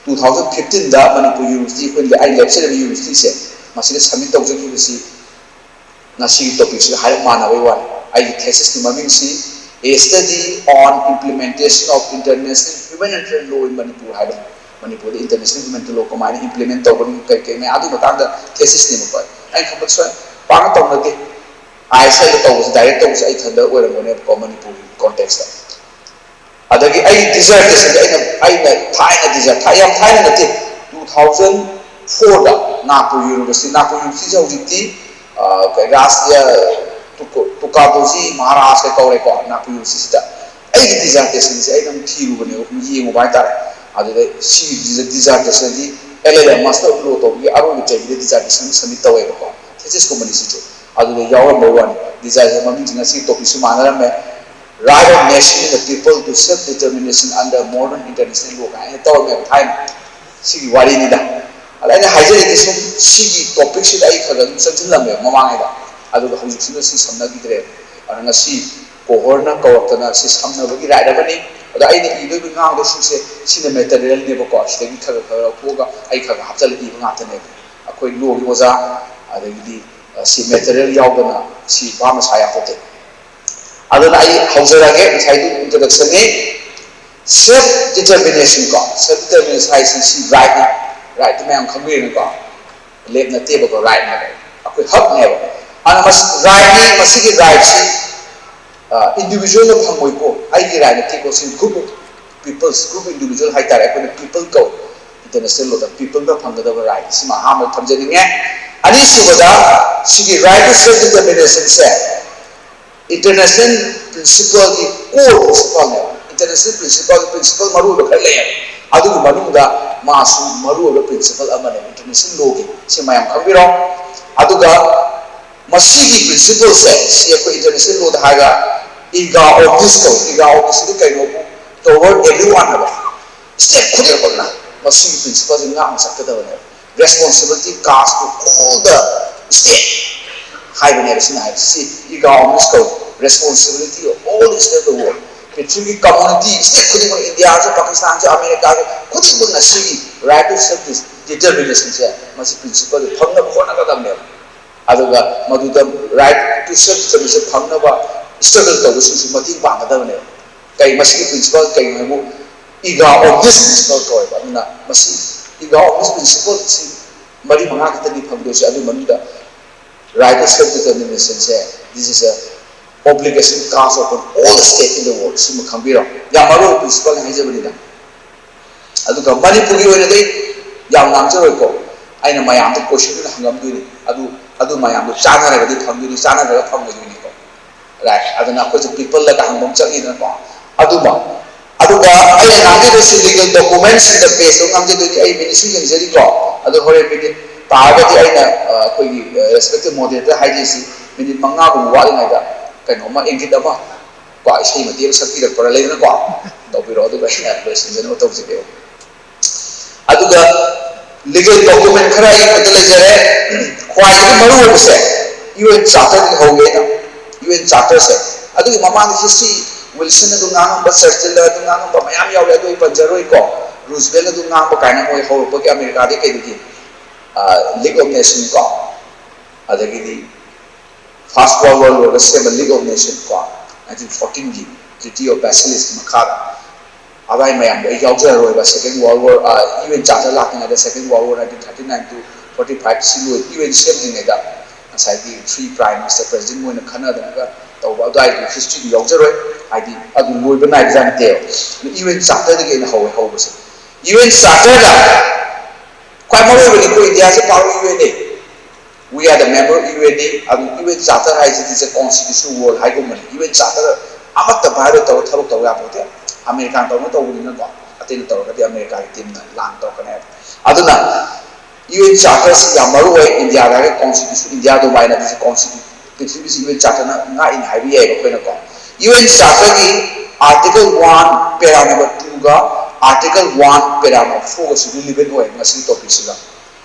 two thousand fifteen ꯗ ꯃꯅꯤꯄꯨꯔ university, ꯑꯩꯈꯣꯏꯅ ꯑꯩ ꯂꯦꯞꯆꯔꯤꯕ university ꯁꯦ, ꯃꯁꯤꯗ submit ꯇꯧꯖꯈꯤꯕꯁꯤ ꯉꯁꯤꯒꯤ topic ꯁꯤꯒ ꯍꯥꯏꯔꯞ ꯃꯥꯟꯅꯕꯩ ꯋꯥꯅꯤ꯫ ꯑꯩꯒꯤ thesis ꯀꯤ ꯃꯃꯤꯡꯁꯤ A Study on Implementation of International Humanitarian Law in Manipur ꯍꯥꯏꯕꯅꯤ꯫ ꯃꯅꯤꯄꯨꯔꯗ international humanitarian law ꯀꯃꯥꯏꯅ implement ꯇꯧꯒꯅꯤ, ꯀꯩ ꯀꯩ ꯃꯌꯥꯝ ꯑꯗꯨꯒꯤ ꯃꯇꯥꯡꯗ thesis ꯅꯦꯕꯀꯣ꯫ ꯑꯩꯅ ꯈꯟꯕꯗ ꯁꯨꯃꯥꯏꯅ ꯄꯥꯛꯅ ꯇꯧꯅꯗꯦ꯫ ISI ꯗ ꯇꯧꯕꯁꯦ, direct ꯇꯧꯕꯁꯦ ꯑꯩ ꯏꯊꯟꯗ ꯑꯣꯏꯔꯝꯒꯅꯦꯕꯀꯣ, ꯃꯅꯤꯄꯨꯔꯒꯤ context ꯇ꯫ ꯑꯗꯒꯤ ꯑꯩ dissertation ꯁꯦ ꯑꯩꯅ, ꯑꯩꯅ ꯊꯥꯏꯅ desert, ꯊꯥꯏ-, ꯌꯥꯝ ꯊꯥꯏꯅ ꯅꯠꯇꯦ, two thousand four ꯗ ꯅꯥꯒꯄꯨꯔ university, ꯅꯥꯒꯄꯨꯔ university ꯁꯦ ꯍꯧꯖꯤꯛꯇꯤ, ꯑ, ꯀꯩ, ꯔꯥꯁꯇ꯭ꯔꯤꯌꯥ ꯇꯨꯀꯣ-, ꯇꯨꯀꯥꯗꯣꯖꯤ ꯃꯍꯥꯔꯥꯖ ꯀ ꯀꯧꯔꯦꯀꯣ, ꯅꯥꯒꯄꯨꯔ university ꯁꯤꯗ꯫ ꯑꯩꯒꯤ dissertation ꯁꯦ ꯑꯩꯅ ꯑꯗꯨꯝ ꯊꯤꯔꯨꯕꯅꯦꯕ, ꯑꯗꯨꯝ ꯌꯦꯡꯉꯨꯕ ꯍꯥꯏꯇꯥꯔꯦ꯫ ꯑꯗꯨꯗ ꯁꯤꯒꯤ dissertation ꯁꯤ L L M, Master of Law ꯇꯧꯕꯒꯤ ꯑꯔꯣꯏꯕ ꯆꯍꯤꯗ dissertation submit ꯇꯧꯋꯦꯕꯀꯣ, thesis ꯀꯨꯝꯕꯅꯤ ꯁꯤꯁꯦ꯫ ꯑꯗꯨꯗ ꯌꯥꯎꯔꯝꯕꯩ ꯋꯥꯅꯤ꯫ Dissertation ꯃꯃꯤꯡꯁꯤ ꯉꯁꯤ topic ꯁꯨ ꯃꯥꯟꯅꯔꯝꯃꯦ, Right of Nation and the People to Self Determination Under Modern International Law ꯀꯥꯏꯅ ꯇꯧꯔꯝꯃꯦꯕ ꯊꯥꯏꯅ꯫ ꯁꯤꯒꯤ ꯋꯥꯔꯤꯅꯤꯗ꯫ ꯑꯗ ꯑꯩꯅ ꯍꯥꯏꯖꯔꯤꯗꯤ ꯁꯨꯝ ꯁꯤꯒꯤ topic ꯁꯤꯗ ꯑꯩ ꯈꯔ ꯈꯔ ꯑꯗꯨꯝ ꯆꯪꯁꯤꯜꯂꯝꯃꯦꯕ ꯃꯃꯥꯡꯉꯩꯗ꯫ ꯑꯗꯨꯒ ꯍꯧꯖꯤꯛꯁꯤꯅ ꯁꯤ ꯁꯝꯅꯈꯤꯗ꯭ꯔꯦꯕ꯫ ꯑꯗꯨꯅ ꯉꯁꯤ ꯀꯣꯍꯣꯔꯅ ꯀꯧꯔꯛꯇꯅ ꯁꯤ ꯁꯝꯅꯕꯒꯤ right ꯑꯃꯅꯤ꯫ ꯑꯗ ꯑꯩꯅ ꯏꯗꯣꯏꯕ ꯉꯥꯡꯗꯣꯏꯁꯤꯡꯁꯦ ꯁꯤꯅ material ꯅꯦꯕꯀꯣ꯫ ꯁꯤꯗꯒꯤ ꯈꯔ ꯈꯔ ꯂꯧꯊꯣꯛꯑꯒ ꯑꯩ ꯈꯔ ꯈꯔ ꯍꯥꯞꯆꯤꯜꯂꯒ ꯏꯕ ꯉꯥꯛꯇꯅꯦꯕ꯫ ꯑꯩꯈꯣꯏ law ꯒꯤ ꯑꯣꯖꯥ, ꯑꯗꯒꯤꯗꯤ, ꯑ, ꯁꯤ material ꯌꯥꯎꯗꯅ ꯁꯤ ꯚꯥꯞꯅ ꯁꯥ ꯌꯥꯄꯣꯠꯇꯦ꯫ ꯑꯗꯨꯅ ꯑꯩ ꯍꯧꯖꯔꯒꯦ, ꯉꯁꯥꯏꯗꯨ introduction ꯅꯤ꯫ Self determination ꯀꯣ, self determination ꯍꯥꯏꯁꯤ ꯁꯤ right ꯅꯤ, right ꯇꯨ ꯃꯌꯥꯝ ꯈꯪꯕꯤꯔꯦꯅꯀꯣ, left ꯅꯠꯇꯦꯕꯀꯣ, right ꯅꯦꯕ, ꯑꯩꯈꯣꯏ ꯍꯛꯅꯦꯕ꯫ ꯑꯗꯨꯅ ꯃꯁꯤ right ꯅꯤ, ꯃꯁꯤꯒꯤ right ꯁꯤ, ꯑ, individual ꯅ ꯐꯪꯉꯣꯏꯀꯣ, ꯑꯩꯒꯤ right ꯅꯠꯇꯦꯀꯣ, ꯁꯤ group of peoples, group individual ꯍꯥꯏꯇꯥꯔꯦ, ꯑꯩꯈꯣꯏꯅ people ꯀꯧꯏ꯫ International law ꯗ people ꯅ ꯐꯪꯒꯗꯕ right ꯁꯤꯃ ꯑꯍꯥꯟꯕꯗ ꯊꯝꯖꯅꯤꯡꯉꯦ꯫ ꯑꯅꯤꯁꯨꯕꯗ, ꯁꯤꯒꯤ right to self determination say international principle ꯒꯤ core principle ꯅꯦꯕ꯫ International principle ꯒꯤ principle ꯃꯔꯨꯑꯣꯏꯕ ꯈꯔ ꯂꯩꯌꯦꯕ꯫ ꯑꯗꯨꯒꯤ ꯃꯅꯨꯡꯗ ꯃꯥꯁꯨ ꯃꯔꯨꯑꯣꯏꯕ principle ꯑꯃꯅꯦꯕ international law ꯒꯤ꯫ ꯁꯤ ꯃꯌꯥꯝ ꯈꯪꯕꯤꯔꯣ꯫ ꯑꯗꯨꯒ ꯃꯁꯤꯒꯤ principle ꯁꯦ, ꯁꯤ ꯑꯩꯈꯣꯏ international law ꯗ ꯍꯥꯏꯔꯒ ego omnis ꯀꯧꯏ꯫ Ego omnis ꯗꯤ ꯀꯩꯅꯣꯕꯨ, toward everyone ꯍꯥꯏꯕ꯫ State ꯈꯨꯗꯤꯡꯃꯛꯅ ꯃꯁꯤꯒꯤ principle ꯁꯦ ꯉꯥꯛꯅ ꯆꯠꯀꯗꯕꯅꯦꯕ꯫ Responsibility cast to all the state ꯍꯥꯏꯕꯅꯦꯕ꯫ ꯁꯤꯅ ꯍꯥꯏꯕꯁꯤ, ego omnis ꯀꯧꯏ, responsibility of all the state of the world꯫ ꯄ꯭ꯔꯤꯊꯤꯕꯤꯒꯤ community, state ꯈꯨꯗꯤꯡꯃꯛ, ꯏꯟꯗꯤꯌꯥꯁꯨ, ꯄꯥꯀꯤꯁꯇꯥꯟꯁꯨ, ꯑꯃꯦꯔꯤꯀꯥꯁꯨ, ꯈꯨꯗꯤꯡꯃꯛꯅ ꯁꯤꯒꯤ right to self determination ꯁꯦ, ꯃꯁꯤ principle ꯁꯦ ꯐꯪꯅꯕ ꯍꯣꯠꯅꯒꯗꯕꯅꯦꯕ꯫ ꯑꯗꯨꯒ ꯃꯗꯨꯗ right to self determination ꯐꯪꯅꯕ struggle ꯇꯧꯕꯁꯤꯡꯁꯨ ꯃꯇꯦꯡ ꯄꯥꯡꯒꯗꯕꯅꯦꯕ꯫ ꯀꯩ, ꯃꯁꯤꯒꯤ principle ꯀꯩꯅꯣ ꯍꯥꯏꯕꯨ, ego omnis principle ꯀꯧꯋꯦꯕ꯫ ꯑꯗꯨꯅ ꯃꯁꯤ ego omnis principle ꯁꯤ ꯃꯔꯤ ꯃꯉꯥ ꯈꯛꯇꯅꯤ ꯐꯪꯗꯣꯏꯁꯦ꯫ ꯑꯗꯨ ꯃꯅꯨꯡꯗ right to self determination say, this is a obligation cast upon all the state in the world꯫ ꯁꯤꯃ ꯈꯪꯕꯤꯔꯣ꯫ ꯌꯥꯝ ꯃꯔꯨ ꯑꯣꯏꯕ principle ꯅꯤ ꯍꯥꯏꯖꯕꯅꯤꯗ꯫ ꯑꯗꯨꯒ ꯃꯅꯤꯄꯨꯔꯒꯤ ꯑꯣꯏꯅꯗꯤ ꯌꯥꯝ ꯉꯥꯡꯖꯔꯣꯏꯀꯣ, ꯑꯩꯅ ꯃꯌꯥꯝꯗ question ꯑꯣꯏꯅ ꯍꯪꯉꯝꯗꯣꯏꯅꯤ꯫ ꯑꯗꯨ, ꯑꯗꯨ ꯃꯌꯥꯝꯗꯣ ꯆꯥꯟꯅꯔꯒꯗꯤ ꯐꯪꯗꯣꯏꯅꯤ, ꯆꯥꯟꯅꯗ꯭ꯔꯒ ꯐꯪꯉꯣꯏꯗꯣꯏꯅꯤꯀꯣ꯫ Right? ꯑꯗꯨꯅ ꯑꯩꯈꯣꯏꯁꯨ people ꯗ ꯍꯪꯕ ꯑꯃ ꯆꯪꯉꯤꯗꯅꯀꯣ꯫ ꯑꯗꯨꯃ꯫ ꯑꯗꯨꯒ ꯑꯩꯅ ꯉꯥꯡꯖꯗꯣꯏꯁꯤ legal documents in the page ꯇꯣ ꯉꯥꯡꯖꯗꯣꯏꯅꯤ꯫ ꯑꯩ minute ꯁꯨ ꯌꯦꯡꯖꯔꯤꯀꯣ꯫ ꯑꯗꯣ ꯍꯣꯔꯦꯟ minute ꯇꯥꯔꯒꯗꯤ ꯑꯩꯅ, ꯑ, ꯑꯩꯈꯣꯏꯒꯤ, ꯑ, respected moderator ꯍꯥꯏꯖꯔꯤꯁꯤ, minute ꯃꯉꯥꯒꯨꯝꯕ ꯋꯥꯠꯂꯤꯉꯩꯗ ꯀꯩꯅꯣꯝꯃ, ꯏꯪꯒꯤꯠ ꯑꯃ ꯀꯣ, ꯏꯁꯩ ꯃꯇꯦꯛ ꯑꯃ ꯁꯛꯄꯤꯔꯛꯄ꯭ꯔꯥ ꯂꯩꯗꯅꯀꯣ, ꯇꯧꯕꯤꯔꯣ, ꯑꯗꯨꯒ ꯑꯩꯅ ꯂꯣꯏꯁꯤꯟꯖꯅꯕ ꯇꯧꯖꯒꯦ꯫ ꯑꯗꯨꯒ legal document ꯈꯔ ꯑꯩ ꯈꯨꯠꯇ ꯂꯩꯖꯔꯦ꯫ ꯈ꯭ꯋꯥꯏꯗꯒꯤ ꯃꯔꯨ ꯑꯣꯏꯕꯁꯦ UN Charter ꯗꯒꯤ ꯍꯧꯒꯦ ꯑꯩꯅ꯫ UN Charter ꯁꯦ꯫ ꯑꯗꯨꯒꯤ ꯃꯃꯥꯡꯗ history, Wilson ꯑꯗꯨ ꯉꯥꯡꯉꯝꯕ, Churchill ꯑꯗꯨ ꯉꯥꯡꯉꯝꯕ ꯃꯌꯥꯝ ꯌꯥꯎꯔꯦ, ꯑꯗꯨ ꯑꯩ ꯄꯟꯖꯔꯣꯏꯀꯣ꯫ Roosevelt ꯑꯗꯨ ꯉꯥꯡꯕ ꯀꯥꯏꯅ ꯃꯣꯏ ꯍꯧꯔꯛꯄꯒꯤ ꯑꯃꯦꯔꯤꯀꯥꯗꯒꯤ ꯀꯩꯗꯒꯤ, ꯑ, League of Nation ꯀꯣ, ꯑꯗꯒꯤꯗꯤ First World War ꯂꯣꯏꯔꯒ ꯁꯦꯝꯕ League of Nation ꯀꯣ, nineteen fourteen ꯒꯤ Treaty of Versailles ꯀꯤ ꯃꯈꯥꯗ꯫ ꯑꯗꯥꯏ ꯃꯌꯥꯝꯗꯣ ꯑꯩ ꯌꯥꯎꯖꯔꯔꯣꯏꯕ꯫ Second World War, ꯑ, UN Charter ꯂꯥꯛꯇ꯭ꯔꯤꯉꯩꯗ, Second World War, nineteen thirty nine to forty five ꯁꯤ ꯂꯣꯏ, UN ꯁꯦꯝꯗ꯭ꯔꯤꯉꯩꯗ ꯉꯁꯥꯏꯒꯤ three prime minister, president ꯃꯣꯏꯅ ꯈꯟꯅꯗꯅꯒ ꯇꯧꯕ ꯑꯗꯨꯋꯥꯏꯒꯤ history ꯗꯨ ꯌꯥꯎꯖꯔꯣꯏ, ꯍꯥꯏꯗꯤ ꯑꯗꯨ ꯂꯣꯏꯕ ꯅꯥꯏꯕꯖꯥꯠ ꯅꯠꯇꯦꯕ꯫ ꯑꯗꯨ UN Charter ꯗꯒꯤ ꯑꯩꯅ ꯍꯧꯋꯦ ꯍꯧꯕꯁꯦ꯫ UN Charter ꯗ ꯈ꯭ꯋꯥꯏ ꯃꯔꯨ ꯑꯣꯏꯕꯅꯤꯀꯣ, ꯏꯟꯗꯤꯌꯥꯁꯦ part of UN ꯅꯦ꯫ We are the member of UN ꯅꯤ꯫ ꯑꯗꯨ UN Charter ꯍꯥꯏꯁꯤꯗꯤ ꯁꯦ constitution world ꯍꯥꯏꯒꯨꯝꯕꯅꯤ꯫ UN Charter ꯑꯃꯠꯇ violate ꯇꯧꯔ ꯊꯕꯛ ꯇꯧ ꯌꯥꯄꯣꯠꯇꯦ꯫ ꯑꯃꯦꯔꯤꯀꯥꯅ ꯇꯧꯅ ꯇꯧꯕꯅꯤꯅꯀꯣ, ꯑꯇꯩꯅ ꯇꯧꯔꯒꯗꯤ ꯑꯃꯦꯔꯤꯀꯥꯒꯤ team ꯅ ꯂꯥꯟ ꯇꯧꯔꯛꯀꯅꯤ ꯍꯥꯏꯕ꯫ ꯑꯗꯨꯅ UN Charter ꯁꯤ ꯌꯥꯝ ꯃꯔꯨ ꯑꯣꯏ꯫ ꯏꯟꯗꯤꯌꯥꯒꯤ constitution, ꯏꯟꯗꯤꯌꯥ ꯑꯗꯨꯃꯥꯏꯅ ꯁꯤ constitution, ꯄ꯭ꯔꯤꯊꯤꯕꯤꯁꯤ UN Charter ꯅ ꯉꯥꯛꯏꯅꯤ ꯍꯥꯏꯕ ꯌꯥꯏꯑꯕ ꯑꯩꯈꯣꯏꯅꯀꯣ꯫ UN Charter ꯒꯤ Article one para number two ꯒ Article one para number four ꯒꯁꯤ relevant ꯑꯣꯏ ꯉꯁꯤꯒꯤ topic ꯁꯤꯒ꯫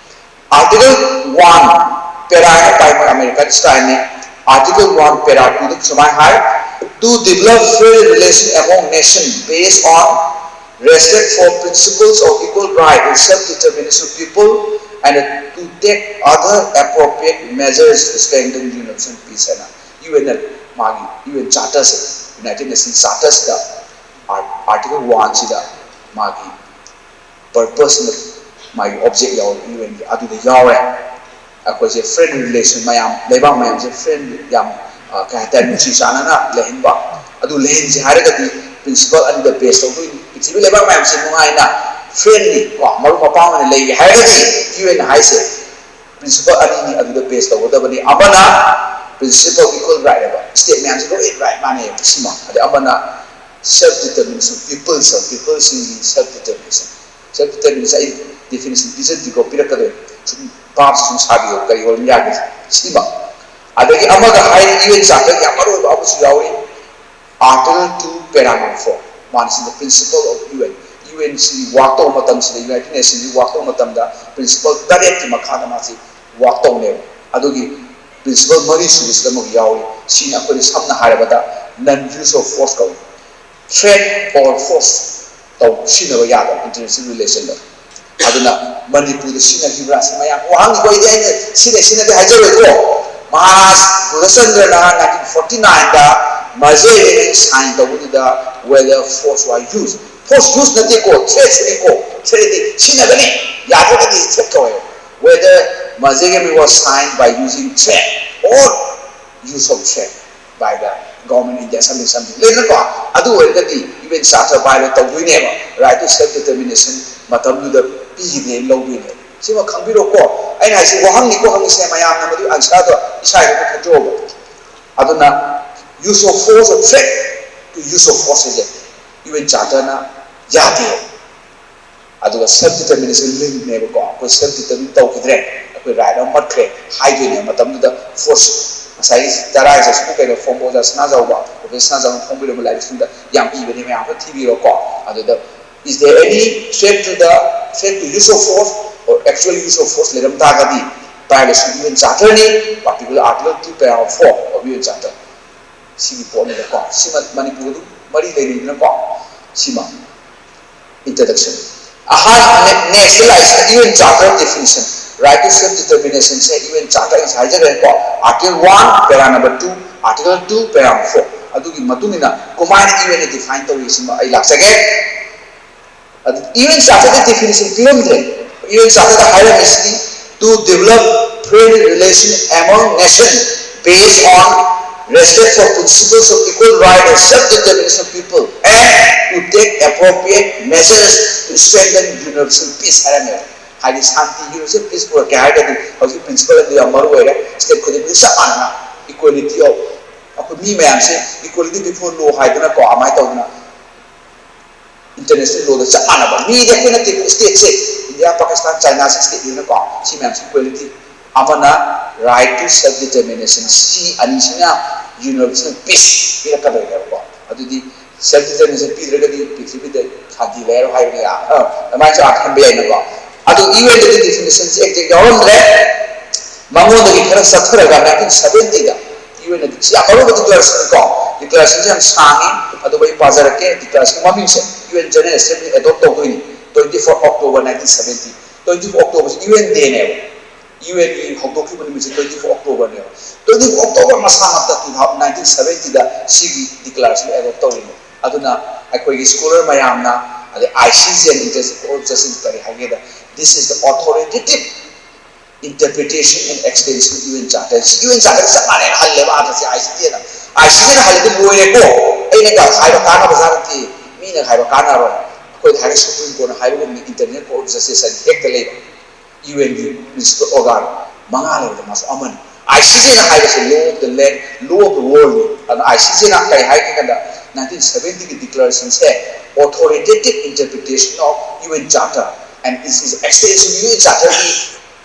Article one para ꯍꯥꯏꯅ ꯄꯥꯏ, ꯃꯣꯏ American style ꯅꯤ꯫ Article one para two ꯗ ꯁꯨꯃꯥꯏꯅ ꯍꯥꯏ: "To develop free relation among nations based on respect for principles of equal right and self-determination of people and to take other appropriate measures to strengthen universal peace" ꯍꯥꯏꯅ UN ꯅ ꯃꯥꯒꯤ UN Charter ꯁꯦ, United Nations Charter ꯁꯤꯗ Article one ꯁꯤꯗ ꯃꯥꯒꯤ purpose ꯅ, ꯃꯥꯒꯤ object ꯌꯥꯎꯔꯦ, UN ꯒꯤ ꯑꯗꯨꯗ ꯌꯥꯎꯔꯦ꯫ ꯑꯩꯈꯣꯏꯁꯦ friendly relation ꯃꯌꯥꯝ, ꯂꯩꯕꯥꯛ ꯃꯌꯥꯝꯁꯦ friendly ꯌꯥꯝ, ꯑ, ꯀꯩ ꯍꯥꯏꯇꯥꯔꯦ, ꯅꯨꯡꯁꯤ ꯆꯥꯟꯅꯅ ꯂꯩꯍꯟꯕ꯫ ꯑꯗꯨ ꯂꯩꯍꯟꯁꯦ ꯍꯥꯏꯔꯒꯗꯤ principle ꯑꯅꯤꯗ base ꯇꯧꯗꯣꯏꯅꯤ꯫ ꯄ꯭ꯔꯤꯊꯤꯕꯤ ꯂꯩꯕꯥꯛ ꯃꯌꯥꯝꯁꯦ ꯅꯨꯡꯉꯥꯏꯅ friendly ꯀꯣ ꯃꯔꯨꯞ ꯃꯄꯥꯡ ꯑꯣꯏꯅ ꯂꯩꯒꯦ ꯍꯥꯏꯔꯒꯗꯤ UN ꯍꯥꯏꯁꯦ principle ꯑꯅꯤꯅꯤ ꯑꯗꯨꯗ base ꯇꯧꯒꯗꯕꯅꯤ꯫ ꯑꯃꯅ principle of equal right ꯍꯥꯏꯕ, state ꯃꯌꯥꯝꯁꯦ ꯂꯣꯏ right ꯃꯥꯟꯅꯩ ꯁꯤꯃ꯫ ꯑꯗꯩ ꯑꯃꯅ self determination, people self, people ꯁꯤꯡꯒꯤ self determination꯫ Self determination ꯑꯩ definition ꯄꯤꯖꯗ꯭ꯔꯤꯀꯣ, ꯄꯤꯔꯛꯀꯗꯣꯏꯅꯤ꯫ ꯁꯨꯝ ꯚꯥꯞꯁꯤ ꯁꯨꯝ ꯁꯥꯕꯤꯌꯣ, ꯀꯔꯤ ꯑꯣꯏꯔꯝ ꯌꯥꯒꯦ ꯁꯤꯃ꯫ ꯑꯗꯒꯤ ꯑꯃꯒ ꯍꯥꯏꯔꯤ, UN Charter ꯒꯤ ꯌꯥꯝ ꯃꯔꯨ ꯑꯣꯏꯕ ꯑꯃꯁꯨ ꯌꯥꯎꯔꯤ, Article two para number four꯫ ꯃꯥꯅ ꯁꯤꯗ principle of UN, UN ꯁꯤ work ꯇꯧꯕ ꯃꯇꯝꯁꯤꯗ, United Nation ꯁꯤ work ꯇꯧꯕ ꯃꯇꯝꯗ principle ꯇꯔꯦꯠꯀꯤ ꯃꯈꯥꯗ ꯃꯥꯁꯤ work ꯇꯧꯅꯦꯕ꯫ ꯑꯗꯨꯒꯤ principle ꯃꯔꯤ ꯁꯨꯕꯁꯤꯗ ꯑꯃꯨꯛ ꯌꯥꯎꯔꯤ꯫ ꯁꯤꯅ ꯑꯩꯈꯣꯏꯅ ꯁꯝꯅ ꯍꯥꯏꯔꯕꯗ non use of force ꯀꯧꯏ꯫ Threat or force ꯇꯧ, ꯁꯤꯖꯤꯟꯅꯕ ꯌꯥꯗꯕ international relation ꯗ꯫ ꯑꯗꯨꯅ ꯃꯅꯤꯄꯨꯔꯗ ꯁꯤꯖꯤꯟꯅꯈꯤꯕ꯭ꯔꯥ ꯁꯤ ꯃꯌꯥꯝ ꯋꯥꯍꯪꯅꯤꯀꯣ꯫ ꯑꯩꯗꯤ ꯑꯩꯅ ꯁꯤꯖꯤꯟꯅꯩ ꯁꯤꯖꯤꯟꯅꯗꯦ ꯍꯥꯏꯖꯔꯣꯏꯀꯣ꯫ ꯃꯍꯥꯔꯥꯖ ꯒꯨꯔꯨꯆꯟꯗ꯭ꯔꯅ nineteen forty nine the merger agreement sign ꯇꯧꯕꯗꯨꯗ whether force was used, force use ꯅꯠꯇꯦꯀꯣ, threat ꯁꯤꯅꯤꯀꯣ꯫ Threat ꯗꯤ ꯁꯤꯖꯤꯟꯅꯒꯅꯤ, ꯌꯥꯗ꯭ꯔꯒꯗꯤ threat ꯀꯧꯋꯦ꯫ Whether merger agreement was signed by using threat or use of threat by the government India something something ꯂꯩꯗꯅꯀꯣ꯫ ꯑꯗꯨ ꯑꯣꯏꯔꯒꯗꯤ UN Charter violate ꯇꯧꯗꯣꯏꯅꯦꯕ, right to self determination ꯃꯇꯝꯗꯨꯗ ꯄꯤꯈꯤꯗꯦꯅ ꯂꯧꯗꯣꯏꯅꯦ꯫ ꯁꯤꯃ ꯈꯪꯕꯤꯔꯣꯀꯣ꯫ ꯑꯩꯅ ꯍꯥꯏꯁꯤ ꯋꯥꯍꯪꯅꯤꯀꯣ ꯍꯪꯉꯤꯁꯦ, ꯃꯌꯥꯝꯅ ꯃꯗꯨ ꯑꯟꯁꯥꯔꯗꯣ ꯏꯁꯥ ꯏꯊꯟꯇ ꯈꯟꯖꯧꯕ꯫ ꯑꯗꯨꯅ use of force or threat to use of force ꯍꯥꯏꯁꯦ ꯌꯨ ꯑꯦꯟ ꯆꯥꯔꯇꯔꯅ ꯌꯥꯗꯦ꯫ ꯑꯗꯨꯒ ꯁꯦꯜꯐ ꯗꯤꯇꯔꯃꯤꯅꯦꯁꯟ ꯂꯤꯡꯅꯦꯕꯀꯣ꯫ ꯑꯩꯈꯣꯏ ꯁꯦꯜꯐ ꯗꯤꯇꯔꯃꯤꯟ ꯇꯧꯈꯤꯗ꯭ꯔꯦ, ꯑꯩꯈꯣꯏ ꯔꯥꯏꯠ ꯑꯃ ꯃꯠꯈ꯭ꯔꯦ ꯍꯥꯏꯗꯣꯏꯅꯦ꯫ ꯃꯇꯝꯗꯨꯗ ꯐꯣꯔꯁ, ꯉꯁꯥꯏꯒꯤ ꯇꯔꯥꯏꯁꯦ ꯁꯨꯝ ꯀꯩꯅꯣ ꯐꯣꯡꯕ ꯑꯣꯖꯥ ꯁꯅꯥꯖꯥꯎꯕ, ꯄ꯭ꯔꯣꯐꯦꯁꯔ ꯁꯅꯥꯖꯥꯎꯕ ꯐꯣꯡꯕꯤꯔꯝꯕ ꯂꯥꯏꯔꯤꯛꯁꯤꯡꯗ ꯌꯥꯝ ꯏꯕꯅꯦ, ꯃꯌꯥꯝ ꯑꯃ ꯊꯤꯕꯤꯔꯣꯀꯣ꯫ ꯑꯗꯨꯗ is there any threat to the, threat to use of force or actual use of force ꯂꯩꯔꯝ ꯇꯥꯔꯒꯗꯤ violation of U N Charter ꯅꯤ, particular Article two paragraph four of U N Charter꯫ ꯁꯤꯒꯤ ꯄꯣꯠꯅꯤꯗꯀꯣ꯫ ꯁꯤꯃ ꯃꯅꯤꯄꯨꯔ ꯑꯗꯨꯝ ꯃꯔꯤ ꯂꯩꯅꯩꯗꯅꯀꯣ꯫ ꯁꯤꯃ introduction꯫ ꯑꯍꯥꯟ next ꯂꯥꯛꯏꯁꯤꯅ U N Charter definition꯫ Right to self determination say U N Charter ꯉꯁꯥꯏ ꯍꯥꯏꯖꯈ꯭ꯔꯦꯀꯣ꯫ Article one para number two, Article two para four꯫ ꯑꯗꯨꯒꯤ ꯃꯇꯨꯡ ꯏꯟꯅ ꯀꯃꯥꯏꯅ U N ꯅ define ꯇꯧꯏ ꯁꯤꯃ ꯑꯩ ꯂꯥꯛꯆꯒꯦ꯫ ꯑꯗꯨ U N Charter the definition ꯄꯤꯔꯝꯗ꯭ꯔꯦ꯫ U N Charter the ꯍꯥꯏꯔꯝꯃꯤꯁꯤꯗꯤ to develop friendly relation among nation based on respect for principles of equal right and self determination of people and to take appropriate measures to strengthen universal peace ꯍꯥꯏꯔꯝꯃꯦꯕ꯫ ꯍꯥꯏꯗꯤ ꯁꯥꯟꯇꯤ, universal peace ꯄꯨꯔꯛꯀꯦ ꯍꯥꯏꯔꯒꯗꯤ ꯍꯧꯖꯤꯛ principle ꯑꯗꯨ ꯌꯥꯝ ꯃꯔꯨ ꯑꯣꯏꯔꯦ꯫ State ꯈꯨꯗꯤꯡꯃꯛ ꯆꯞ ꯃꯥꯟꯅꯅ equality of, ꯑꯩꯈꯣꯏ ꯃꯤ ꯃꯌꯥꯝꯁꯦ equality before law ꯍꯥꯏꯗꯅꯀꯣ, ꯑꯗꯨꯃꯥꯏꯅ ꯇꯧꯗꯅ international law ꯗ ꯆꯞ ꯃꯥꯟꯅꯕ꯫ ꯃꯤꯗꯤ ꯑꯩꯈꯣꯏ ꯅꯠꯇꯦꯀꯣ, state ꯁꯦ ꯏꯟꯗꯤꯌꯥ, ꯄꯥꯀꯤꯁꯇꯥꯟ, ꯆꯥꯏꯅꯥꯁꯦ state ꯅꯤꯅꯀꯣ꯫ ꯁꯤ ꯃꯌꯥꯝꯁꯦ equality꯫ ꯑꯃꯅ right to self determination, ꯁꯤ ꯑꯅꯤꯁꯤꯅ universal peace ꯄꯤꯔꯛꯀꯗꯣꯏꯅꯦꯕꯀꯣ꯫ ꯑꯗꯨꯗꯤ self determination ꯄꯤꯗ꯭ꯔꯒꯗꯤ ꯄ꯭ꯔꯤꯊꯤꯕꯤꯗ ꯁꯥꯟꯇꯤ ꯂꯩꯔꯣꯏ ꯍꯥꯏꯕꯅꯤ꯫ ꯑ, ꯑꯗꯨꯃꯥꯏꯅ ꯆꯥ ꯈꯟꯕ ꯌꯥꯏꯅꯀꯣ꯫ ꯑꯗꯨ U N ꯗꯗꯤ definition ꯁꯦ ꯑꯦꯛꯇ ꯌꯥꯎꯔꯝꯗ꯭ꯔꯦ꯫ ꯃꯉꯣꯟꯗꯒꯤ ꯈꯔ ꯆꯠꯊꯔꯒ nineteen seventy ꯗ U N ꯅ ꯁꯤ ꯌꯥꯝ ꯃꯔꯨ ꯑꯣꯏꯕ declaration ꯀꯣ꯫ Declaration ꯁꯦ ꯌꯥꯝ ꯁꯥꯡꯉꯤ, ꯑꯗꯨꯕꯨ ꯑꯩ ꯄꯥꯖꯔꯛꯀꯦ꯫ Declaration ꯒꯤ ꯃꯃꯤꯡꯁꯦ U N General Assembly adopt ꯇꯧꯗꯣꯏꯅꯤ twenty four October nineteen seventy꯫ Twenty four October ꯁꯤ U N day ꯅꯦꯕ꯫ U N ꯒꯤ ꯍꯧꯗꯣꯛꯈꯤꯕ ꯅꯨꯃꯤꯠꯁꯦ twenty four October ꯅꯦꯕ꯫ Twenty four October ꯃꯁꯥꯃꯛꯇ two thousand, nineteen seventy ꯗ ꯁꯤꯒꯤ declaration adopt ꯇꯧꯔꯤꯅꯦ꯫ ꯑꯗꯨꯅ ꯑꯩꯈꯣꯏꯒꯤ scholar ꯃꯌꯥꯝꯅ, ꯑꯗꯩ I C J and International Court of Justice ꯀꯔꯤ ꯍꯥꯏꯒꯦꯗ, this is the authoritative interpretation and extension of U N Charter꯫ ꯁꯤ U N Charter ꯒ ꯆꯞ ꯃꯥꯟꯅꯩꯅ ꯍꯜꯂꯦꯕ ꯑꯥꯗꯁꯦ I C J ꯅ꯫ I C J ꯅ ꯍꯜꯂꯗꯤ ꯂꯣꯏꯔꯦꯀꯣ꯫ ꯑꯩꯅ ꯍꯥꯏꯕ ꯀꯥꯟꯅꯕ ꯖꯥꯠ ꯅꯠꯇꯦ, ꯃꯤꯅ ꯍꯥꯏꯕ ꯀꯥꯟꯅꯔꯣꯏ꯫ ꯑꯩꯈꯣꯏꯗ ꯍꯥꯏꯔꯒ Supreme Courtꯅ ꯍꯥꯏꯕꯒꯨꯝꯅ International Court of Justice ꯍꯥꯏꯅ ꯍꯦꯛꯇ ꯂꯩꯕ, UNꯒꯤ principal organ ꯃꯉꯥ ꯂꯩꯕꯗ ꯃꯥꯁꯨ ꯑꯃꯅꯤ꯫ ICJꯅ ꯍꯥꯏꯕꯁꯦ law of the land, law of the worldꯅꯤ꯫ ꯑꯗꯨꯅ ICJꯅ ꯀꯔꯤ ꯍꯥꯏꯒꯦ ꯀꯥꯟꯗ, nineteen seventyꯒꯤ declarationꯁꯦ authoritative interpretation of UN Charter and is is extension, UN Charterꯒꯤ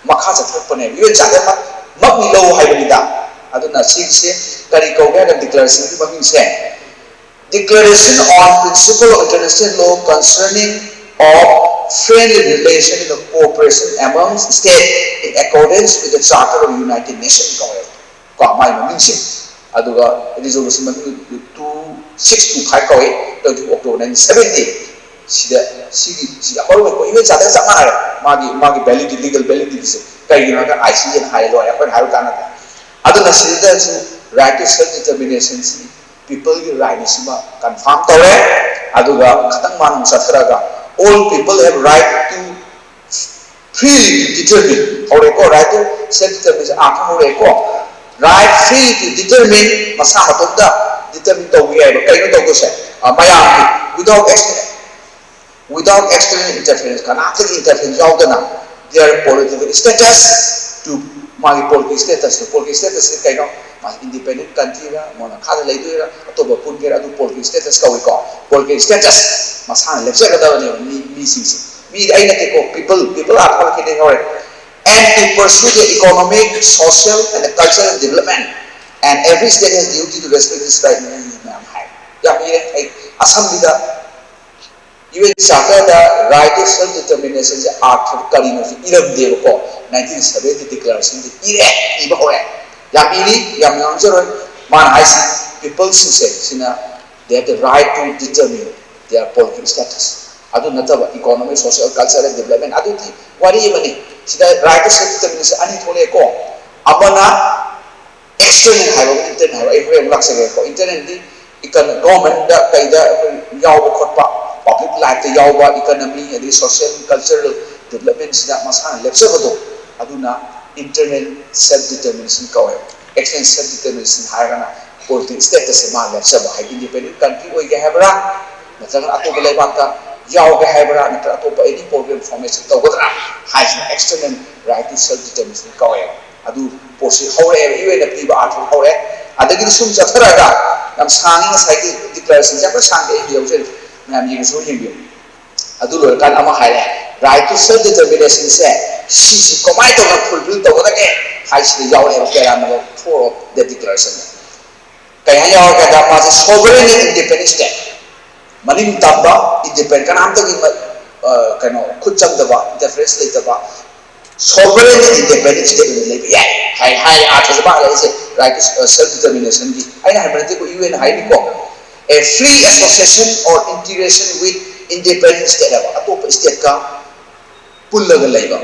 ꯃꯈꯥ ꯆꯠꯊꯔꯛꯄꯅꯦꯕ, UN Charter ꯃꯛ ꯃꯛꯅꯤ ꯂꯧ ꯍꯥꯏꯕꯅꯤꯗ꯫ ꯑꯗꯨꯅ ꯁꯤꯒꯤꯁꯦ ꯀꯔꯤ ꯀꯧꯒꯦ ꯍꯥꯏꯅ declarationꯒꯤ ꯃꯃꯤꯡꯁꯦ Declaration on Principle of International Law Concerning of Friendly Relation and Cooperation Among States in Accordance with the Charter of United Nations ꯀꯧꯋꯦꯕ ꯀꯣ, ꯃꯥꯏ ꯃꯃꯤꯡꯁꯦ꯫ ꯑꯗꯨꯒ resolution ꯃꯃꯤꯡ two six two five ꯀꯧꯋꯦ, twenty October nineteen seventy꯫ ꯁꯤꯗ ꯁꯤꯒꯤ ꯁꯤ ꯌꯥꯝ ꯃꯔꯨ ꯑꯣꯏꯀꯣ, UN Charter ꯆꯞ ꯃꯥꯟꯅꯔꯦ꯫ ꯃꯥꯒꯤ ꯃꯥꯒꯤ validity, legal validityꯁꯦ ꯀꯩꯒꯤꯅꯣ ꯍꯥꯏꯔꯒ ICJꯅ ꯍꯥꯏꯔꯦ, ꯂꯣꯏꯔꯦ, ꯑꯩꯈꯣꯏꯅ ꯍꯥꯏꯕ ꯀꯥꯟꯅꯗꯦ꯫ ꯑꯗꯨꯅ ꯁꯤꯗꯁꯨ right to self determinationꯁꯤ peopleꯒꯤ rightꯅꯤ, ꯁꯤꯃ confirm ꯇꯧꯔꯦ꯫ ꯑꯗꯨꯒ ꯈꯤꯇꯪ ꯃꯥꯅ ꯑꯃꯨꯛ ꯆꯠꯊꯔꯒ, all people have right to freely to determine, ꯍꯧꯔꯦꯀꯣ, right to self determination earth ꯍꯧꯔꯦꯀꯣ꯫ Right free to determine, ꯃꯁꯥ ꯃꯇꯣꯝꯇ determine ꯇꯧꯕ ꯌꯥꯏꯕ꯫ ꯀꯩꯅꯣ ꯇꯧꯗꯣꯏꯁꯦ? ꯑ, ꯃꯌꯥꯝꯒꯤ without ex-, without external interference, ꯀꯅꯥꯝꯇꯒꯤ interference ꯌꯥꯎꯗꯅ their political status to, ꯃꯥꯒꯤ political status two, political status ꯁꯤ ꯀꯩꯅꯣ? ꯃꯥ independent countryꯔ, ꯃꯣꯏ ꯃꯈꯥꯗ ꯂꯩꯗꯣꯏꯔꯥ, ꯑꯇꯣꯞꯄ ꯄꯨꯟꯒꯦꯔꯥ, ꯑꯗꯨ political status ꯀꯧꯏꯀꯣ꯫ Political status ꯃꯁꯥꯅ ꯂꯦꯞꯆꯒꯗꯕꯅꯦꯕ ꯃꯤ, ꯃꯤꯁꯤꯡꯁꯦ꯫ ꯃꯤ ꯑꯩ ꯅꯠꯇꯦꯀꯣ, people, people ꯑꯥꯔꯊ ꯈꯦꯠꯅꯩ ꯍꯧꯔꯦ꯫ And to pursue the economic, social and cultural development and every state has duty to respect this right ꯃꯌꯥꯝ ꯍꯥꯏ꯫ ꯌꯥꯝ ꯏꯔꯦ ꯑꯩ ꯑꯁꯝꯕꯤꯗ꯫ UN Charterꯗ right to self determinationꯁꯦ earth ꯀꯔꯤꯅꯣꯁꯦ ꯏꯔꯝꯗꯦꯕꯀꯣ꯫ Nineteen seventy declarationꯁꯦ ꯏꯔꯦ, ꯏꯕ ꯍꯧꯔꯦ꯫ ꯌꯥꯝ ꯏꯔꯤ, ꯌꯥꯝ ꯉꯥꯡꯖꯔꯣꯏ꯫ ꯃꯥꯅ ꯍꯥꯏꯁꯤ peopleꯁꯤꯡꯁꯦ ꯁꯤꯅ they have the right to determine their political status꯫ ꯑꯗꯨ ꯅꯠꯇꯕ economic, social, cultural development ꯑꯗꯨꯗꯤ ꯋꯥꯔꯤ ꯑꯃꯅꯤ꯫ ꯁꯤꯗ right to self determination ꯑꯅꯤ ꯊꯣꯛꯂꯛꯑꯦꯀꯣ꯫ ꯑꯃꯅ external ꯍꯥꯏꯕ, internal ꯍꯥꯏꯕ ꯑꯩ ꯍꯣꯔꯦꯟ ꯑꯃꯨꯛ ꯂꯥꯛꯆꯒꯦꯀꯣ꯫ Internalꯗꯤ ꯏꯀꯟ-, governmentꯗ ꯀꯩꯗ ꯑꯩꯈꯣꯏ ꯌꯥꯎꯕ ꯈꯣꯠꯄ, public lifeꯇ ꯌꯥꯎꯕ, economy ꯑꯗꯩ social, cultural developmentꯁꯤꯗ ꯃꯁꯥꯅ ꯂꯦꯞꯆꯕꯗꯣ, ꯑꯗꯨꯅ internal self determination ꯀꯧꯋꯦꯕ꯫ External self determination ꯍꯥꯏꯔꯒꯅ political statusꯁꯦ ꯃꯥ ꯂꯦꯞꯆꯕ, ꯍꯥꯏꯗꯤ independent country ꯑꯣꯏꯒꯦ ꯍꯥꯏꯕ꯭ꯔꯥ, ꯅꯠꯇ꯭ꯔꯒꯅ ꯑꯇꯣꯞꯄ ꯂꯩꯕꯥꯛꯇ ꯌꯥꯎꯒꯦ ꯍꯥꯏꯕ꯭ꯔꯥ, ꯅꯠꯇ꯭ꯔꯒ ꯑꯇꯣꯞꯄ any program formation ꯇꯧꯒꯗ꯭ꯔꯥ ꯍꯥꯏꯁꯤꯅ external right to self determination ꯀꯧꯋꯦꯕ꯫ ꯑꯗꯨ ꯄꯣꯠꯁꯤ ꯍꯧꯔꯛꯑꯦꯕ, ꯌꯨ ꯑꯦꯟꯅ ꯄꯤꯕ ꯑꯥꯔꯊ ꯍꯧꯔꯛꯑꯦ꯫ ꯑꯗꯒꯤꯗꯤ ꯁꯨꯝ ꯆꯠꯊꯔꯒ ꯌꯥꯝ ꯁꯥꯡꯉꯤ ꯉꯁꯥꯏꯒꯤ declaration ꯁꯦ, ꯌꯥꯝ ꯁꯥꯡꯗꯦ, ꯑꯩ ꯌꯧꯖꯔꯤ, ꯃꯌꯥꯝ ꯌꯦꯡꯁꯨ ꯌꯦꯡꯕꯤꯌꯨ꯫ ꯑꯗꯨ ꯂꯣꯏꯔꯀꯥꯟꯗ ꯑꯃ ꯍꯥꯏꯔꯦ, right to self determination ꯁꯦ ꯁꯤꯁꯨ ꯀꯃꯥꯏꯅ ꯇꯧꯅ fulfill ꯇꯧꯒꯗꯒꯦ ꯍꯥꯏꯁꯤꯗ ꯌꯥꯎꯔꯛꯑꯦꯕ, para number four of the declaration ꯗ꯫ ꯀꯩ ꯍꯥꯏꯅ ꯌꯥꯎꯔꯒꯦꯗ, ꯃꯥꯁꯦ sovereign and independent state, ꯃꯅꯤꯡ ꯇꯝꯕ, independent, ꯀꯅꯥꯝꯇꯒꯤ ꯃ-, ꯑ, ꯀꯩꯅꯣ, ꯈꯨꯠ ꯆꯪꯗꯕ, interference ꯂꯩꯇꯕ, sovereign and independent state ꯑꯣꯏꯅ ꯂꯩꯕ ꯌꯥꯏ ꯍꯥꯏ, ꯍꯥꯏ ꯑꯥꯔꯊꯁꯦ ꯃꯥ ꯍꯥꯏꯔꯛꯏꯁꯦ right to self determination ꯒꯤ꯫ ꯑꯩꯅ ꯍꯥꯏꯕ ꯅꯠꯇꯦꯀꯣ, U ꯑꯦꯟꯅ ꯍꯥꯏꯔꯤꯀꯣ, a free association or integration with independent state ꯍꯥꯏꯕ, ꯑꯇꯣꯞꯄ state ꯀ ꯄꯨꯜꯂꯒ ꯂꯩꯕ꯫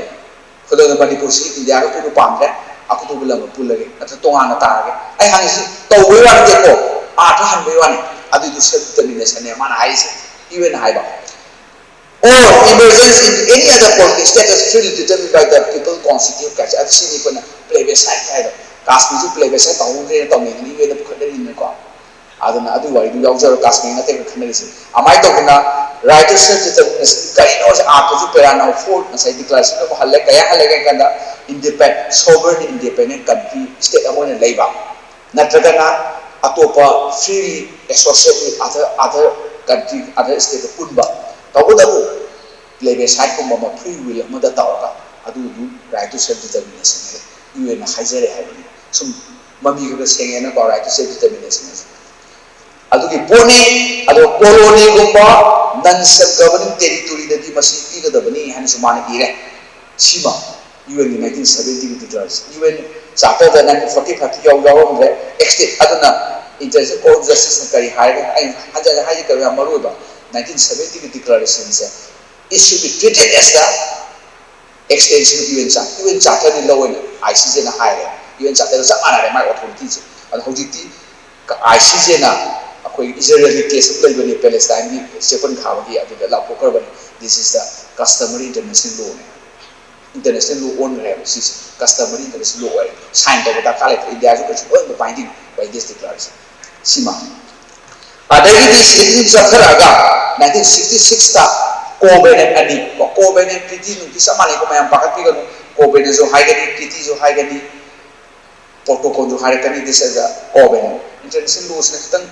ꯈꯨꯗꯝ ꯑꯣꯏꯅ ꯃꯅꯤꯄꯨꯔꯁꯤ ꯏꯟꯗꯤꯌꯥꯒ ꯄꯨꯟꯅ ꯄꯥꯝꯗ꯭ꯔꯦ, ꯑꯇꯣꯞꯄ ꯂꯝ ꯑꯃ ꯄꯨꯜꯂꯒꯦ, ꯅꯠꯇ꯭ꯔ ꯇꯣꯉꯥꯟꯅ ꯇꯥꯔꯒꯦ꯫ ꯑꯩ ꯍꯥꯏꯔꯤꯁꯤ ꯇꯧꯕꯩ ꯋꯥ ꯅꯠꯇꯦꯀꯣ, ꯑꯥꯔꯊ ꯍꯟꯕꯩ ꯋꯥꯅꯤ꯫ ꯑꯗꯨꯏꯗꯨ self determination ꯅꯦ ꯃꯥꯅ ꯍꯥꯏꯔꯤꯁꯦ, ꯌꯨ ꯑꯦꯟꯅ ꯍꯥꯏꯕ꯫ Or emergence in any other political status freely determined by the people constitute ꯀꯥꯏꯁꯦ, ꯑꯗꯨ ꯁꯤꯅꯤ ꯑꯩꯈꯣꯏꯅ plebiscite ꯍꯥꯏꯗꯣ꯫ ꯀꯥꯁꯃꯤꯔꯁꯨ plebiscite ꯇꯧꯍꯧꯗ꯭ꯔꯦꯅ ꯇꯧꯅꯩꯗꯨꯅ, ꯌꯨ ꯑꯦꯟꯗ ꯄꯨꯈꯠꯅꯔꯤꯅꯤꯅꯀꯣ꯫ ꯑꯗꯨꯅ ꯑꯗꯨꯒꯤ ꯋꯥꯔꯤꯗꯨ ꯌꯥꯎꯖꯔꯣ, ꯀꯥꯁꯃꯤꯔ ꯅꯠꯇꯦ ꯑꯩꯈꯣꯏ ꯈꯟꯅꯔꯤꯁꯦ꯫ ꯑꯗꯨꯃꯥꯏꯅ ꯇꯧꯗꯅ right to self determination ꯀꯔꯤꯅꯣ ꯍꯥꯏꯁꯦ, ꯑꯥꯔꯊꯁꯨ para number four ꯉꯁꯥꯏ declaration ꯑꯃ ꯍꯜꯂꯦ꯫ ꯀꯌꯥ ꯍꯜꯂꯦ ꯍꯥꯏ ꯀꯥꯟꯗ, independent, sovereign, independent country, state ꯑꯃ ꯑꯣꯏꯅ ꯂꯩꯕ, ꯅꯠꯇ꯭ꯔꯒꯅ ꯑꯇꯣꯞꯄ freely associate with other, other country, other state ꯄꯨꯟꯕ꯫ ꯇꯧꯕꯇꯕꯨ plebiscite ꯀꯨꯝꯕ ꯑꯃ, free will ꯑꯃꯗ ꯇꯧꯔꯒ ꯑꯗꯨꯗꯨ right to self determination ꯍꯥꯏꯅ ꯌꯨ ꯑꯦꯟꯅ ꯍꯥꯏꯖꯔꯦ ꯍꯥꯏꯕꯅꯤ꯫ ꯁꯨꯝ ꯃꯃꯤ ꯈꯔ ꯈꯔ ꯁꯦꯡꯉꯦꯅꯀꯣ, right to self determination ꯍꯥꯏꯁꯦ꯫ ꯑꯗꯨꯒꯤ ꯄꯣꯠꯅꯤ꯫ ꯑꯗꯣ colony ꯒꯨꯝꯕ non self governing territory ꯗꯗꯤ ꯃꯁꯤ ꯄꯤꯒꯗꯕꯅꯤ ꯍꯥꯏꯅꯁꯨ ꯃꯥꯅ ꯏꯔꯦ꯫ ꯁꯤꯃ ꯌꯨ ꯑꯦꯟ ꯒꯤ nineteen seventy ꯒꯤ declaration, ꯌꯨ ꯑꯦꯟ charter ꯗ nineteen forty five ꯇ ꯌꯥꯎ-, ꯌꯥꯎꯔꯝꯗ꯭ꯔꯦ꯫ Extent ꯑꯗꯨꯅ international court of justice ꯅ ꯀꯔꯤ ꯍꯥꯏꯔꯒꯦ, ꯑꯩ ꯍꯟꯖꯟ ꯍꯟꯖꯟ ꯍꯥꯏꯖꯒꯦ, ꯌꯥꯝ ꯃꯔꯨ ꯑꯣꯏꯕ nineteen seventy ꯒꯤ declaration say, it should be treated as the extension of U N Charter, U N Charter ꯗꯤ ꯂꯧ ꯑꯣꯏꯅ I C J ꯅ ꯍꯥꯏꯔꯦ, U N Charter ꯒ ꯆꯞ ꯃꯥꯟꯅꯔꯦ ꯃꯥꯏ authority ꯁꯦ꯫ ꯑꯗꯣ ꯍꯧꯖꯤꯛꯇꯤ I C J ꯅ ꯑꯩꯈꯣꯏ ꯏꯖꯔꯦꯜꯒꯤ case ꯑꯃ ꯂꯩꯕꯅꯤ, Palestine ꯒꯤ ꯆꯦꯛꯄꯟ ꯈꯥꯕꯒꯤ, ꯑꯗꯨꯗ ꯂꯥꯎꯊꯣꯛꯈ꯭ꯔꯕꯅꯤ, this is the customary international law ꯅꯦ꯫ International law ꯑꯣꯟꯈ꯭ꯔꯦꯕ ꯁꯤꯁꯦ, customary international law ꯑꯣꯏꯔꯦ꯫ Sign ꯇꯧꯕ ꯗꯔꯀꯥꯔ ꯂꯩꯇ꯭ꯔꯦ, ꯏꯟꯗꯤꯌꯥꯁꯨ ꯀꯩꯁꯨ ꯂꯣꯏꯅꯃꯛ binding by this declaration꯫ ꯁꯤꯃ ꯑꯗꯒꯤꯗꯤ ꯁꯤꯗꯒꯤ ꯑꯗꯨꯝ ꯆꯠꯊꯔꯛꯑꯒ nineteen sixty six ꯇ covenant ꯑꯅꯤ, covenant treaty ꯅꯨꯡꯇꯤ ꯆꯞ ꯃꯥꯟꯅꯩꯀꯣ, ꯃꯌꯥꯝ ꯄꯥꯈꯠꯄꯤꯒꯅꯨ꯫ Covenant ꯁꯨ ꯍꯥꯏꯒꯅꯤ, treaty ꯁꯨ ꯍꯥꯏꯒꯅꯤ, protocol ꯁꯨ ꯍꯥꯏꯔꯛꯀꯅꯤ꯫ This is the covenant. International law ꯁꯤꯅ ꯈꯤꯇꯪ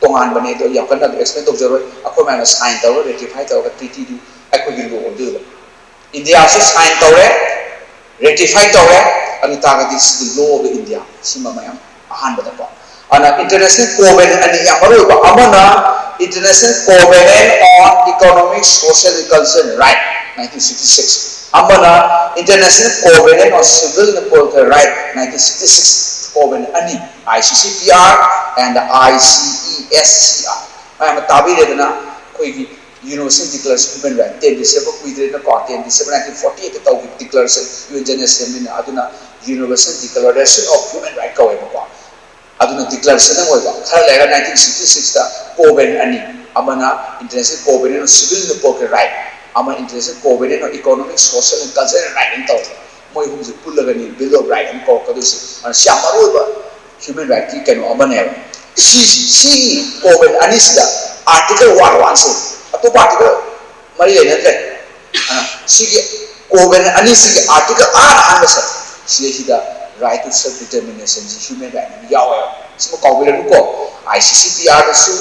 ꯇꯣꯉꯥꯟꯕꯅꯦ, ꯑꯗꯣ ꯌꯥꯝ ꯀꯟꯅ explain ꯇꯧꯖꯔꯣꯏ꯫ ꯑꯩꯈꯣꯏ ꯃꯌꯥꯝꯅ sign ꯇꯧꯔꯒ, ratify ꯇꯧꯔꯒ treaty ꯗꯨ ꯑꯩꯈꯣꯏꯒꯤ law ꯑꯣꯏꯗꯣꯏꯕ꯫ ꯏꯟꯗꯤꯌꯥꯁꯨ sign ꯇꯧꯔꯦ, ratify ꯇꯧꯔꯦ꯫ ꯑꯗꯨ ꯇꯥꯔꯒꯗꯤ ꯁꯤꯒꯤ law of India ꯁꯤꯃ ꯃꯌꯥꯝ ꯑꯍꯥꯟꯕꯗꯀꯣ꯫ ꯑꯗꯨꯅ international covenant ꯑꯅꯤ ꯌꯥꯝ ꯃꯔꯨ ꯑꯣꯏꯕ, ꯑꯃꯅ International Covenant on Economic, Social and Cultural Right, nineteen sixty six, ꯑꯃꯅ International Covenant on Civil and Political Right, nineteen sixty six꯫ Covenant ꯑꯅꯤ, I C C P R and I C E S C R꯫ ꯃꯌꯥꯝ ꯇꯥꯕꯤꯔꯦꯗꯅ, ꯑꯩꯈꯣꯏꯒꯤ Universal Declaration of Human Right, ten December ꯀꯨꯏꯗ꯭ꯔꯦꯅꯀꯣ, ten December nineteen forty eight ꯇ ꯇꯧꯈꯤꯕ declaration, U N General Assembly ꯅ, ꯑꯗꯨꯅ Universal Declaration of Human Right ꯀꯧꯋꯦꯕꯀꯣ꯫ ꯑꯗꯨꯅ declaration ꯑꯃ ꯑꯣꯏꯕ꯫ ꯈꯔ ꯂꯩꯔꯒ nineteen sixty six ꯇ covenant ꯑꯅꯤ, ꯑꯃꯅ International Covenant on Civil and Political Right, ꯑꯃ International Covenant on Economic, Social and Cultural Right ꯍꯥꯏꯅ ꯇꯧꯋꯦ꯫ ꯃꯣꯏ ꯑꯍꯨꯝꯁꯦ ꯄꯨꯜꯂꯒꯅꯤ Bill of Right ꯍꯥꯏꯅ ꯀꯧꯔꯛꯀꯗꯣꯏꯁꯦ꯫ ꯑꯗꯨꯅ ꯁꯤ ꯌꯥꯝ ꯃꯔꯨ ꯑꯣꯏꯕ human right ꯀꯤ ꯀꯩꯅꯣ ꯑꯃꯅꯦꯕ꯫ ꯁꯤ, ꯁꯤꯒꯤ covenant ꯑꯅꯤꯁꯤꯗ article one one ꯁꯦ, ꯑꯇꯣꯞꯄ article ꯃꯔꯤ ꯂꯩꯅꯗ꯭ꯔꯦ꯫ ꯑ, ꯁꯤꯒꯤ covenant ꯑꯅꯤꯁꯤꯒꯤ article ꯑꯍꯥꯟꯕꯁꯦ, ꯁꯤꯗꯩꯁꯤꯗ right to self determination ꯁꯤ human right ꯑꯃ ꯌꯥꯎꯋꯦꯕ꯫ ꯁꯤꯃ ꯀꯥꯎꯕꯤꯔꯅꯨꯀꯣ꯫ I C C P R ꯗꯁꯨ,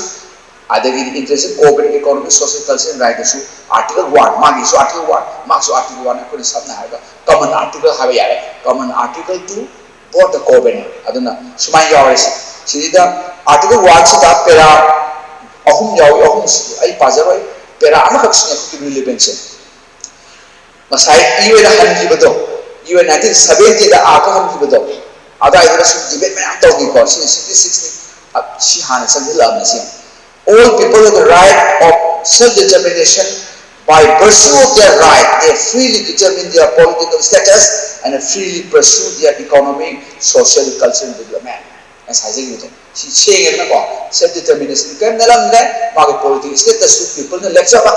ꯑꯗꯒꯤꯗꯤ International Covenant Economic, Social, Cultural Right ꯇꯁꯨ article one, ꯃꯥꯒꯤꯁꯨ article one, ꯃꯥꯒꯤꯁꯨ article one, ꯑꯩꯈꯣꯏꯅ ꯁꯝꯅ ꯍꯥꯏꯔꯒ common article ꯍꯥꯏꯕ ꯌꯥꯔꯦ, common article to both the covenant꯫ ꯑꯗꯨꯅ ꯁꯨꯃꯥꯏꯅ ꯌꯥꯎꯔꯦ ꯁꯤ꯫ ꯁꯤꯁꯤꯗ article one ꯁꯤꯗ para ꯑꯍꯨꯝ ꯌꯥꯎꯏ, ꯑꯍꯨꯝꯁꯤ ꯑꯩ ꯄꯥꯖꯔꯣꯏ, para ꯑꯃꯈꯛꯁꯤꯅ ꯑꯩꯈꯣꯏꯒꯤ relevance ꯁꯦ꯫ ꯉꯁꯥꯏ U N ꯍꯟꯈꯤꯕꯗꯣ, U N nineteen seventy ꯗ ꯑꯥꯔꯊ ꯍꯟꯈꯤꯕꯗꯣ, ꯑꯗꯨꯋꯥꯏꯗꯨꯗ ꯁꯨꯝ debate ꯃꯌꯥꯝ ꯇꯧꯈꯤꯀꯣ꯫ ꯁꯤꯅ sixty six ꯅꯤ, ꯑ, ꯁꯤ ꯍꯥꯟꯅ ꯆꯪꯁꯤꯜꯂꯛꯑꯕꯅꯤ ꯁꯤ꯫ All people have the right of self determination. By virtue of their right, they freely determine their political status and freely pursue their economic, social, cultural development꯫ ꯑꯩꯅ ꯍꯥꯏꯖꯈꯤꯕꯗꯣ ꯁꯤ ꯁꯦꯡꯉꯦꯗꯅꯀꯣ꯫ Self determination ꯀꯔꯤꯝ ꯅꯠꯂꯝꯗ꯭ꯔꯦ, ꯃꯥꯒꯤ political status ꯁꯨ people ꯅ ꯂꯦꯞꯆꯕ,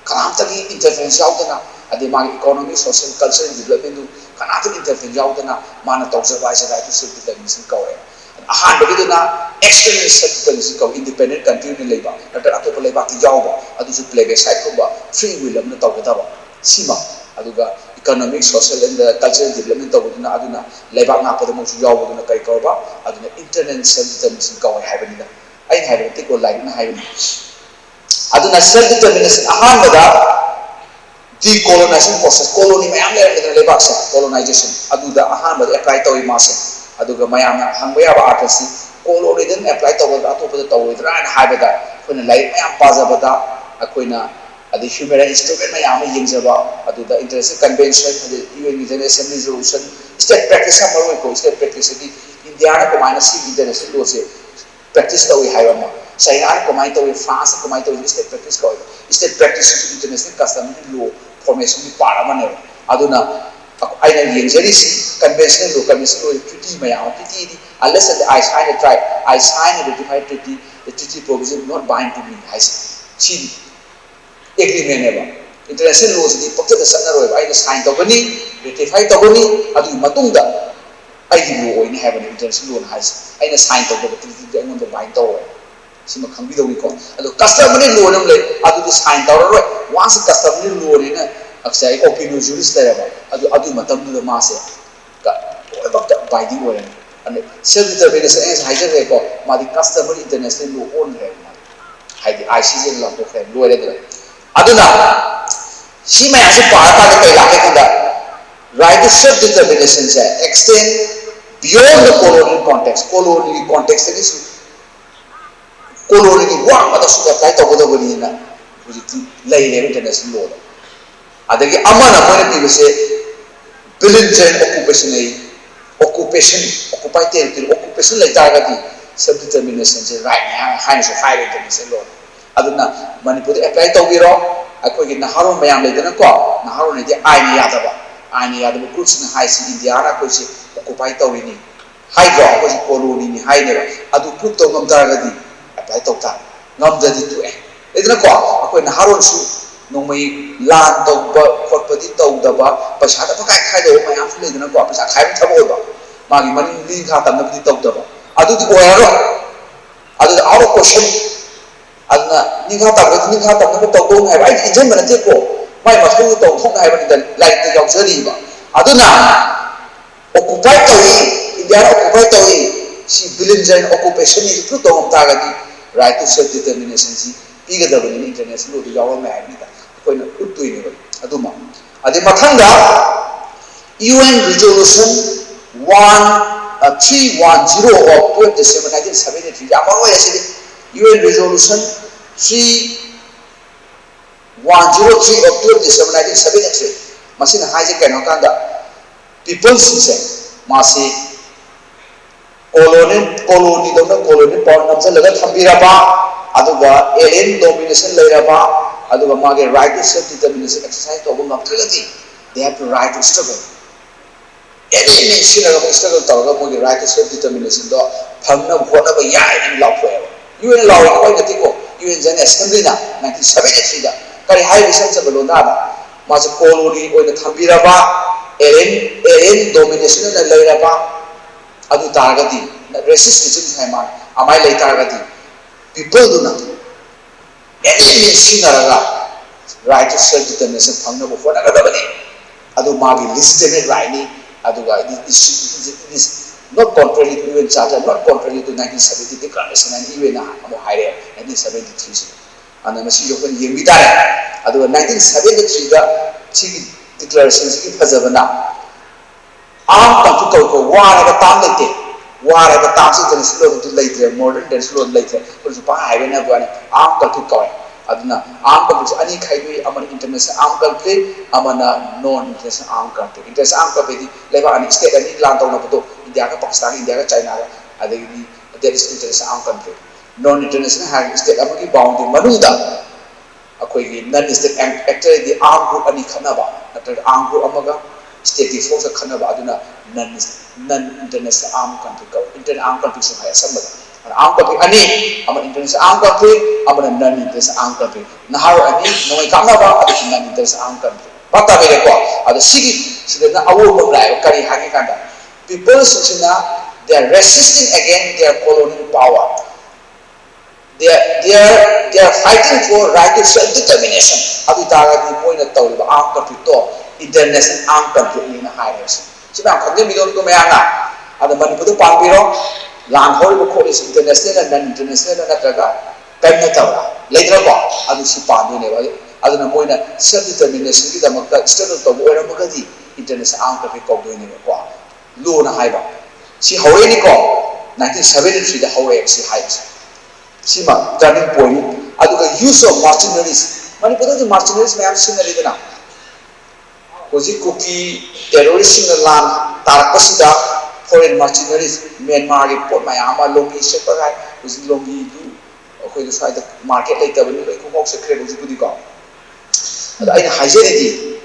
ꯀꯅꯥꯝꯇꯒꯤ interference ꯌꯥꯎꯗꯅ, ꯑꯗꯩ ꯃꯥꯒꯤ economic, social, cultural development ꯗꯨ ꯀꯅꯥꯝꯇꯒꯤ interference ꯌꯥꯎꯗꯅ ꯃꯥꯅ ꯇꯧꯖꯕ ꯍꯥꯏꯁꯦ right to self determination ꯀꯧꯋꯦ꯫ ꯑꯍꯥꯟꯕꯒꯤꯗꯨꯅ external self determination ꯀꯧꯏ, independent country ꯑꯣꯏꯅ ꯂꯩꯕ ꯅꯠꯇ꯭ꯔꯒ ꯑꯇꯣꯞꯄ ꯂꯩꯕꯥꯛꯇ ꯌꯥꯎꯕ, ꯑꯗꯨꯁꯨ plebiscite ꯀꯨꯝꯕ free will ꯑꯃꯅ ꯇꯧꯒꯗꯕ ꯁꯤꯃ꯫ ꯑꯗꯨꯒ economic, social and cultural development ꯇꯧꯕꯗꯨꯅ ꯑꯗꯨꯅ ꯂꯩꯕꯥꯛ ꯉꯥꯛꯄꯗ ꯃꯣꯏꯁꯨ ꯌꯥꯎꯕꯗꯨꯅ ꯀꯔꯤ ꯀꯧꯔꯕ? ꯑꯗꯨꯅ internal self determination ꯀꯧꯋꯦ ꯍꯥꯏꯕꯅꯤꯗ꯫ ꯑꯩꯅ ꯍꯥꯏꯕ ꯅꯠꯇꯦꯀꯣ, ꯂꯥꯏꯔꯤꯛꯅ ꯍꯥꯏꯕꯅꯤ꯫ ꯑꯗꯨꯅ self determination ꯑꯍꯥꯟꯕꯗ decolonization process, colony ꯃꯌꯥꯝ ꯂꯩꯔꯝꯃꯤꯗꯅ ꯂꯩꯕꯥꯛꯁꯦ, colonization ꯑꯗꯨꯗ ꯑꯍꯥꯟꯕꯗ apply ꯇꯧꯏ ꯃꯥꯁꯦ꯫ ꯑꯗꯨꯒ ꯃꯌꯥꯝꯅ ꯍꯪꯕ ꯌꯥꯕ ꯑꯥꯔꯊꯁꯤ, colony ꯗ apply ꯇꯧꯒꯗ꯭ꯔꯥ ꯑꯇꯣꯞꯄꯗ ꯇꯧꯔꯣꯏꯗ꯭ꯔꯥ ꯍꯥꯏꯅ ꯍꯥꯏꯕꯗ ꯑꯩꯈꯣꯏꯅ ꯂꯥꯏꯔꯤꯛ ꯃꯌꯥꯝ ꯄꯥꯖꯕꯗ, ꯑꯩꯈꯣꯏꯅ ꯑꯗꯩ human rights instrument ꯃꯌꯥꯝ ꯑꯃ ꯌꯦꯡꯖꯕ, ꯑꯗꯨꯗ international convention, ꯑꯗꯩ UN ꯒꯤ General Assembly resolution, state practice ꯌꯥꯝ ꯃꯔꯨ ꯑꯣꯏꯀꯣ꯫ State practice ꯍꯥꯏꯗꯤ ꯏꯟꯗꯤꯌꯥꯅ ꯀꯃꯥꯏꯅ ꯁꯤꯒꯤ international law ꯁꯦ practice ꯇꯧꯏ ꯍꯥꯏꯕ ꯑꯃ, ꯆꯥꯏꯅꯥꯅ ꯀꯃꯥꯏꯅ ꯇꯧꯏ, ꯐ꯭ꯔꯥꯟꯁꯅ ꯀꯃꯥꯏꯅ ꯇꯧꯏ, state practice ꯀꯧꯏ꯫ State practice ꯁꯤꯁꯨ international customary law formation ꯒꯤ part ꯑꯃꯅꯦꯕ꯫ ꯑꯗꯨꯅ ꯑꯩꯅ ꯌꯦꯡꯖꯔꯤꯁꯤ conventional law, conventional law treaty ꯃꯌꯥꯝ ꯑꯃ, treaty D unless and I sign a try, I sign a ratified treaty, the treaty provision not bind to me ꯍꯥꯏꯁꯦ ꯁꯤꯅꯤ꯫ Agreement ꯅꯦꯕ꯫ International law ꯁꯤꯗꯤ ꯄꯪꯆꯠꯇ ꯆꯠꯅꯔꯣꯏꯕ꯫ ꯑꯩꯅ sign ꯇꯧꯒꯅꯤ, ratify ꯇꯧꯒꯅꯤ, ꯑꯗꯨꯒꯤ ꯃꯇꯨꯡꯗ ꯑꯩꯒꯤ law ꯑꯣꯏꯅꯤ ꯍꯥꯏꯕꯅꯤ international law ꯅ ꯍꯥꯏꯁꯦ꯫ ꯑꯩꯅ sign ꯇꯧꯗꯕ treaty ꯗꯤ ꯑꯩꯉꯣꯟꯗ bind ꯇꯧꯔꯣꯏ꯫ ꯁꯤꯃ ꯈꯪꯕꯤꯗꯧꯅꯤꯀꯣ꯫ ꯑꯗꯣ customary law ꯅ ꯑꯃ ꯂꯩ, ꯑꯗꯨꯗꯤ sign ꯇꯧꯔꯔꯣꯏ꯫ Once customary law ꯅꯦꯅ ꯉꯁꯥꯏ opinio juris ꯂꯩꯔꯕ, ꯑꯗꯨ, ꯑꯗꯨꯒꯤ ꯃꯇꯝꯗꯨꯗ ꯃꯥꯁꯦ ꯀ-, ꯂꯣꯏꯅꯃꯛꯇ binding ꯑꯣꯏꯔꯅꯤ꯫ ꯑꯗ self determination ꯑꯩ ꯉꯁꯥꯏ ꯍꯥꯏꯖꯈ꯭ꯔꯦꯀꯣ, ꯃꯥꯗꯤ customary international law ꯑꯣꯟꯈ꯭ꯔꯦꯕ ꯃꯥꯗꯤ꯫ ꯍꯥꯏꯗꯤ I C J ꯅ ꯂꯥꯎꯊꯣꯛꯈ꯭ꯔꯦ, ꯂꯣꯏꯔꯦꯗꯅ꯫ ꯑꯗꯨꯅ ꯁꯤ ꯃꯌꯥꯝꯁꯤ ꯄꯥꯔꯀꯥꯟꯗ ꯀꯩ ꯂꯥꯛꯀꯦ ꯈꯟꯗ, right to self determination say extend beyond the colonial context, colonial context ꯇꯒꯤꯁꯨ colony ꯒꯤ ꯋꯥꯡꯃꯗꯁꯨ apply ꯇꯧꯒꯗꯕꯅꯤꯅ ꯍꯧꯖꯤꯛꯇꯤ ꯂꯩꯔꯦꯕ international law ꯗ꯫ ꯑꯗꯒꯤ ꯑꯃꯅ ꯃꯣꯏꯅ ꯄꯤꯕꯁꯦ belligerent occupation ꯑꯌꯦ, occupation, occupied territory, occupation ꯂꯩꯇꯥꯔꯒꯗꯤ self determination ꯁꯦ right ꯅꯦ ꯍꯥꯏꯅꯁꯨ ꯍꯥꯏꯔꯦ international law ꯅ꯫ ꯑꯗꯨꯅ ꯃꯅꯤꯄꯨꯔꯗ apply ꯇꯧꯕꯤꯔꯣ꯫ ꯑꯩꯈꯣꯏꯒꯤ ꯅꯍꯥꯔꯣꯜ ꯃꯌꯥꯝ ꯂꯩꯗꯅꯀꯣ, ꯅꯍꯥꯔꯣꯜ ꯍꯥꯏꯗꯤ ꯑꯥꯏꯟꯅ ꯌꯥꯗꯕ, ꯑꯥꯏꯟꯅ ꯌꯥꯗꯕ group ꯁꯤꯡꯅ ꯍꯥꯏꯁꯤ ꯏꯟꯗꯤꯌꯥꯅ ꯑꯩꯈꯣꯏꯁꯤ occupy ꯇꯧꯔꯤꯅꯤ ꯍꯥꯏꯗ꯭ꯔꯣ, ꯑꯩꯈꯣꯏꯁꯤ colony ꯅꯤ ꯍꯥꯏꯅꯦꯕ꯫ ꯑꯗꯨ prove ꯇꯧ ꯉꯝ ꯇꯥꯔꯒꯗꯤ apply ꯇꯧ ꯇꯥꯔꯦ, ꯉꯝꯗ꯭ꯔꯗꯤ ꯇꯣꯛꯑꯦ꯫ ꯂꯩꯗꯅꯀꯣ, ꯑꯩꯈꯣꯏ ꯅꯍꯥꯔꯣꯜꯁꯨ ꯅꯣꯡꯃꯩ ꯂꯥꯟ ꯇꯧꯕ ꯈꯣꯠꯄꯗꯤ ꯇꯧꯗꯕ, ꯄꯩꯁꯥꯗ ꯄꯪꯈꯥꯏ ꯈꯥꯏꯗꯕ ꯃꯌꯥꯝꯁꯨ ꯂꯩꯗꯅꯀꯣ, ꯄꯩꯁꯥ ꯈꯥꯏꯕ ꯊꯕꯛ ꯑꯣꯏꯕ, ꯃꯥꯒꯤ ꯃꯅꯤꯡ ꯅꯤꯡꯈꯥ ꯇꯝꯅꯕꯗꯤ ꯇꯧꯗꯕ꯫ ꯑꯗꯨꯗꯤ ꯑꯣꯏꯔꯔꯣꯏ꯫ ꯑꯗꯨꯗ out of question꯫ ꯑꯗꯨꯅ ꯅꯤꯡꯈꯥ ꯇꯝꯕꯗꯤ ꯅꯤꯡꯈꯥ ꯇꯝꯅꯕ ꯇꯧꯗꯧꯅꯤ ꯍꯥꯏꯕ ꯑꯩꯅ ꯏꯟꯖꯟꯕ ꯅꯠꯇꯦꯀꯣ꯫ ꯃꯥꯏ ꯃꯊꯧꯗꯣ ꯇꯧꯊꯣꯛꯅꯤ ꯍꯥꯏꯕꯅꯤꯗ ꯂꯥꯏꯔꯤꯛꯇ ꯌꯥꯎꯖꯔꯤꯕ꯫ ꯑꯗꯨꯅ occupy ꯇꯧꯏ, ꯏꯟꯗꯤꯌꯥꯅ occupy ꯇꯧꯏ, ꯁꯤ ꯕꯤꯂꯤꯟꯖꯔꯅ occupation ꯅꯤ ꯄ꯭ꯔꯨꯞ ꯇꯧꯔꯝ ꯇꯥꯔꯒꯗꯤ right to self determination ꯁꯤ ꯄꯤꯒꯗꯕꯅꯤꯅ international law ꯗ ꯌꯥꯎꯔꯝꯃꯦ ꯍꯥꯏꯕꯅꯤꯗ ꯑꯩꯈꯣꯏꯅ ꯎꯠꯇꯣꯏꯅꯦꯕ꯫ ꯑꯗꯨꯃ ꯑꯗꯩ ꯃꯊꯪꯗ U N resolution one three one zero of twelve December nineteen seventy three, ꯌꯥꯝ ꯃꯔꯨ ꯑꯣꯏ ꯑꯁꯤꯗꯤ꯫ U N resolution three one zero three of twelve December nineteen seventy three꯫ ꯃꯁꯤꯅ ꯍꯥꯏꯁꯦ ꯀꯩꯅꯣ ꯍꯥꯏ ꯀꯥꯟꯗ peopleꯁꯤꯡꯁꯦ ꯃꯥꯁꯤ colony, colonyꯗꯧꯅ colony power ꯅꯝꯁꯤꯜꯂꯒ ꯊꯝꯕꯤꯔꯕ, ꯑꯗꯨꯒ alien domination ꯂꯩꯔꯕ, ꯑꯗꯨꯒ ꯃꯥꯒꯤ right to self determination exercise ꯇꯧꯕ ꯉꯝꯗ꯭ꯔꯒꯗꯤ they have to right to struggle꯫ Any means ꯁꯤꯖꯤꯟꯅꯔꯒ ꯃꯣꯏ struggle ꯇꯧꯔꯒ ꯃꯣꯏꯒꯤ right to self determinationꯗꯣ ꯐꯪꯅꯕ ꯍꯣꯠꯅꯕ ꯌꯥꯏ ꯍꯥꯏꯅ ꯂꯥꯎꯊꯣꯛꯑꯦꯕ꯫ U N ꯂꯥꯎꯔꯤꯕ ꯑꯩꯈꯣꯏ ꯅꯠꯇꯦꯀꯣ, U N General Assemblyꯅ nineteen seventy threeꯗ ꯀꯔꯤ ꯍꯥꯏꯔꯤꯕ ꯏꯆꯝ ꯆꯝꯕ ꯂꯣꯟꯗꯥꯗ? ꯃꯥꯁꯦ colony ꯑꯣꯏꯅ ꯊꯝꯕꯤꯔꯕ, alien, alien domination ꯑꯣꯏꯅ ꯂꯩꯔꯕ, ꯑꯗꯨ ꯇꯥꯔꯒꯗꯤ racist regime ꯍꯥꯏ ꯃꯥꯅ ꯑꯃꯥꯏ ꯂꯩ ꯇꯥꯔꯒꯗꯤ peopleꯗꯨꯅ any means ꯁꯤꯖꯤꯟꯅꯔꯒ right to self determination ꯐꯪꯅꯕ ꯍꯣꯠꯅꯒꯗꯕꯅꯤ꯫ ꯑꯗꯨ ꯃꯥꯒꯤ legitimate rightꯅꯤ꯫ ꯑꯗꯨꯒ it is, it is not contrary to U N Charter, not contrary to nineteen seventy declaration ꯍꯥꯏꯅ U N ꯅ ꯑꯃꯨꯛ ꯍꯥꯏꯔꯛꯑꯦ nineteen seventy threeꯁꯤꯗ꯫ ꯑꯗꯨꯅ ꯃꯁꯤꯁꯨ ꯑꯩꯈꯣꯏꯅ ꯌꯦꯡꯕꯤ ꯇꯥꯔꯦ꯫ ꯑꯗꯨꯒ nineteen seventy threeꯗ ꯁꯤꯒꯤ declarationꯁꯤꯒꯤ ꯐꯖꯕꯅ armed conflict ꯀꯧꯏꯀꯣ, war ꯍꯥꯏꯕ term ꯂꯩꯇꯦ꯫ War ꯍꯥꯏꯕ termꯁꯤ international lawꯗꯗꯤ ꯂꯩꯇ꯭ꯔꯦ, modern international lawꯗ ꯂꯩꯇ꯭ꯔꯦ꯫ ꯑꯩꯈꯣꯏꯅꯁꯨ ꯄꯪꯍꯥꯏ ꯍꯥꯏꯕꯩ ꯋꯥꯅꯤ, armed conflict ꯀꯧꯋꯦ꯫ ꯑꯗꯨꯅ armed conflictꯁꯦ ꯑꯅꯤ ꯈꯥꯏꯗꯣꯛꯏ, ꯑꯃꯅ international armed conflict, ꯑꯃꯅ non international armed conflict꯫ International armed conflictꯗꯤ ꯂꯩꯕꯥꯛ ꯑꯅꯤ, state ꯑꯅꯤ ꯂꯥꯟ ꯇꯧꯅꯕꯗꯣ, ꯏꯟꯗꯤꯌꯥꯒ ꯄꯥꯀꯤꯁꯇꯥꯟꯒ, ꯏꯟꯗꯤꯌꯥꯒ ꯆꯥꯏꯅꯥꯒ, ꯑꯗꯒꯤꯗꯤ that is international armed conflict꯫ Non international ꯍꯥꯏꯔꯒ state ꯑꯃꯒꯤ boundary ꯃꯅꯨꯡꯗ ꯑꯩꯈꯣꯏꯒꯤ non state actor ꯍꯥꯏꯗꯤ armed group ꯑꯅꯤ ꯈꯠꯅꯕ, ꯅꯠꯇ꯭ꯔꯒ armed group ꯑꯃꯒ stateꯀꯤ forceꯀ ꯈꯠꯅꯕ, ꯑꯗꯨꯅ non, non international armed conflict ꯀꯧꯏ꯫ International armed conflict ꯁꯨ ꯍꯥꯏ ꯑꯁꯝꯕꯗ꯫ ꯑꯗꯨꯅ armed conflict ꯑꯅꯤ, ꯑꯃꯅ international armed conflict, ꯑꯃꯅ non international armed conflict꯫ ꯅꯍꯥꯔꯣꯜ ꯑꯅꯤ ꯅꯣꯡꯃꯩ ꯀꯥꯞꯅꯕ, ꯑꯗꯨꯁꯨ non international armed conflict꯫ ꯚꯥꯞ ꯇꯥꯕꯤꯔꯦꯀꯣ? ꯑꯗꯣ ꯁꯤꯒꯤ, ꯁꯤꯗꯅ ꯑꯑꯣꯟꯕ ꯑꯃ ꯂꯥꯛꯑꯦꯕ꯫ ꯀꯔꯤ ꯍꯥꯏꯒꯦ ꯀꯥꯟꯗ, peopleꯁꯤꯡꯁꯤꯅ They are resisting against their colonial power. They are, they are, they are fighting for right to self determination. ꯑꯗꯨ ꯑꯣꯏꯇꯥꯔꯒꯗꯤ ꯃꯣꯏꯅ ꯇꯧꯔꯤꯕ armed conflict ꯇꯣ international armed conflict ꯅꯤꯅ ꯍꯥꯏꯔꯦꯕ꯫ ꯁꯤ ꯁꯤ ꯃꯌꯥꯝ ꯈꯪꯖꯟꯕꯤꯗꯧꯅꯤꯀꯣ ꯃꯌꯥꯝꯅ꯫ ꯑꯗ ꯃꯅꯤꯄꯨꯔꯗ ꯄꯥꯟꯕꯤꯔꯣ, ꯂꯥꯟ ꯍꯧꯔꯤꯕ ꯈꯣꯠꯂꯤꯁꯤ international ꯅ non international ꯅꯠꯇ꯭ꯔꯒ ꯀꯔꯤꯝ ꯅꯠꯇꯕ꯭ꯔꯥ? ꯂꯩꯇ꯭ꯔꯀꯣ? ꯑꯗꯨ ꯁꯤ ꯄꯥꯟꯗꯣꯏꯅꯦꯕ꯫ ꯑꯗꯨ ꯑꯗꯨꯅ ꯃꯣꯏꯅ self determination ꯒꯤꯗꯃꯛꯇ struggle ꯇꯧꯕ ꯑꯣꯏꯔꯝꯃꯒꯗꯤ international armed conflict ꯀꯧꯗꯣꯏꯅꯦꯕꯀꯣ꯫ ꯂꯣꯅ ꯍꯥꯏꯕ꯫ ꯁꯤ ꯍꯧꯔꯛꯏꯅꯤꯀꯣ, nineteen seventy three ꯗ ꯍꯧꯔꯛꯑꯦꯕ ꯁꯤ ꯍꯥꯏꯕꯁꯦ꯫ ꯁꯤꯃ turning point ꯅꯤ꯫ ꯑꯗꯨꯒ use of mercenaries, ꯃꯅꯤꯄꯨꯔꯗꯁꯨ mercenaries ꯃꯌꯥꯝ ꯁꯤꯖꯤꯟꯅꯔꯤꯗꯅ꯫ ꯍꯧꯖꯤꯛ ꯀꯨꯀꯤ terrorist ꯁꯤꯡꯅ ꯂꯥꯟ ꯇꯥꯔꯛꯄꯁꯤꯗ foreign mercenaries, ꯃ꯭ꯌꯥꯟꯃꯥꯔꯒꯤ ꯄꯣꯠ ꯃꯌꯥꯝ ꯑꯃ, ꯂꯣꯡꯒꯤ ꯁꯦꯠꯄ ꯀꯥꯏ, ꯍꯧꯖꯤꯛ ꯂꯣꯡꯒꯤꯗꯨ ꯑꯩꯈꯣꯏꯗ ꯁ꯭ꯋꯥꯏꯗ market ꯂꯩꯇꯕꯅꯤ, ꯂꯣꯏ ꯈꯣꯡꯐꯥꯎ ꯆꯠꯈ꯭ꯔꯦ ꯍꯧꯖꯤꯛꯄꯨꯗꯤꯀꯣ꯫ ꯑꯗꯣ ꯑꯩꯅ ꯍꯥꯏꯖꯔꯤꯗꯤ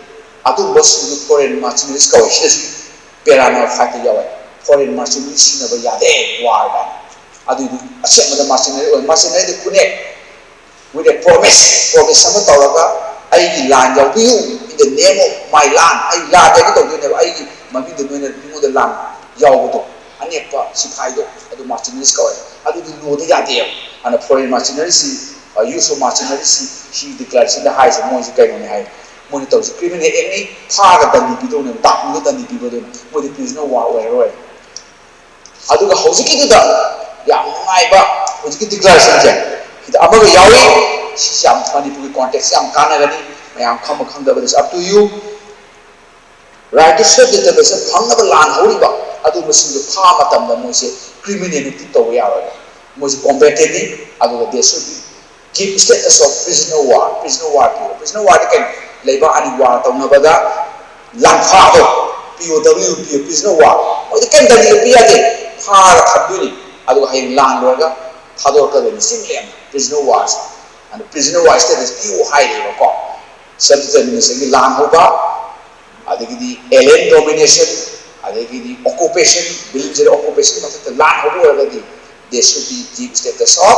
ꯑꯗꯨꯒꯨꯝꯕꯁꯤꯡꯗꯨ foreign mercenaries ꯀꯧꯋꯦ꯫ ꯁꯤꯗꯁꯨ paranormal fight ꯇ ꯌꯥꯎꯋꯦ꯫ Foreign mercenary ꯁꯤꯖꯤꯟꯅꯕ ꯌꯥꯗꯦ war ꯗ꯫ ꯑꯗꯨꯏꯗꯨ ꯑꯁꯦꯡꯕꯗ mercenary ꯑꯣꯏ꯫ Mercenary D ꯈꯨꯅꯦꯛ with a promise, promise ꯑꯃ ꯇꯧꯔꯒ ꯑꯩꯒꯤ ꯂꯥꯟ ꯌꯥꯎꯕꯤꯌꯨ, in the name of my land, ꯑꯩ ꯂꯥꯟ ꯌꯥꯎꯒꯦ ꯇꯧꯗꯣꯏꯅꯦꯕ, ꯑꯩꯒꯤ ꯃꯃꯤꯡꯗ ꯅꯣꯏꯅ ꯃꯤꯉꯣꯟꯗ ꯂꯥꯟ ꯌꯥꯎꯕꯗꯣ, ꯑꯅꯦꯛꯄ ꯁꯤꯐꯥꯏꯗꯣ, ꯑꯗꯨ mercenaries ꯀꯧꯋꯦ꯫ ꯑꯗꯨꯗꯤ ꯂꯣꯗ ꯌꯥꯗꯦꯕ꯫ ꯑꯗꯨꯅ foreign mercenaries ꯁꯤ use of mercenaries ꯁꯤ ꯁꯤ declaration ꯗ ꯍꯥꯏꯔꯤꯁꯦ ꯃꯣꯏꯁꯦ ꯀꯩꯅꯣꯅꯦ ꯍꯥꯏ꯫ ꯃꯣꯏꯅ ꯇꯧꯔꯤꯁꯦ criminal act ꯅꯤ, ꯐꯥꯔꯒ ꯗꯟꯗꯤ ꯄꯤꯗꯧꯅꯦꯕ, ꯗꯥꯛꯃꯨꯗ ꯗꯟꯗꯤ ꯄꯤꯕꯗꯨꯅ꯫ ꯃꯣꯏꯗꯤ prisoner war ꯑꯣꯏꯔꯔꯣꯏ꯫ ꯑꯗꯨꯒ ꯍꯧꯖꯤꯛꯀꯤꯗꯨꯗ ꯌꯥꯝ ꯅꯨꯡꯉꯥꯏꯕ ꯍꯧꯖꯤꯛꯀꯤ declaration ꯁꯦ ꯁꯤꯗ ꯑꯃꯒ ꯌꯥꯎꯏ꯫ ꯁꯤꯁꯦ ꯌꯥꯝ ꯃꯅꯤꯄꯨꯔꯒꯤ context ꯌꯥꯝ ꯀꯥꯟꯅꯒꯅꯤ꯫ ꯃꯌꯥꯝ ꯈꯪꯕ ꯈꯪꯗꯕꯗꯤ it's up to you꯫ Right to self determination ꯐꯪꯅꯕ ꯂꯥꯟ ꯍꯧꯔꯤꯕ ꯑꯗꯨꯒꯨꯝꯕꯁꯤꯡꯗꯨ ꯐꯥ ꯃꯇꯝꯗ ꯃꯣꯏꯁꯦ criminal ꯅꯤ, treat ꯇꯧꯕ ꯌꯥꯔꯣꯏꯕ꯫ ꯃꯣꯏꯁꯦ combatant ꯅꯤ꯫ ꯑꯗꯨꯒ they should be give status of prisoner war, prisoner war ꯄꯤꯌꯣ꯫ Prisoner war ꯗꯤ ꯀꯩꯅꯣ? ꯂꯩꯕꯥꯛ ꯑꯅꯤ war ꯇꯧꯅꯕꯗ ꯂꯥꯟꯐꯥꯗꯣ, P O W ꯄꯤꯌꯣ, prisoner war꯫ ꯃꯣꯏꯗꯤ ꯀꯩꯝꯇ ꯄꯤ ꯌꯥꯗꯦ, ꯐꯥꯔꯒ ꯊꯝꯗꯣꯏꯅꯤ꯫ ꯑꯗꯨꯒ ꯍꯌꯦꯡ ꯂꯥꯟ ꯂꯣꯏꯔꯒ ꯊꯥꯗꯣꯔꯛꯀꯗꯣꯏꯅꯤ꯫ ꯁꯤ ꯃꯌꯥꯝ prisoner war ꯁꯦ꯫ ꯑꯗꯨ prisoner war status ꯄꯤꯌꯨ ꯍꯥꯏꯔꯦꯕꯀꯣ꯫ Self determination ꯒꯤ ꯂꯥꯟ ꯍꯧꯕ, ꯑꯗꯒꯤꯗꯤ alien domination, ꯑꯗꯒꯤꯗꯤ occupation, military occupation ꯃꯊꯛꯇ ꯂꯥꯟ ꯍꯧꯕ ꯑꯣꯏꯔꯒꯗꯤ they should be give status of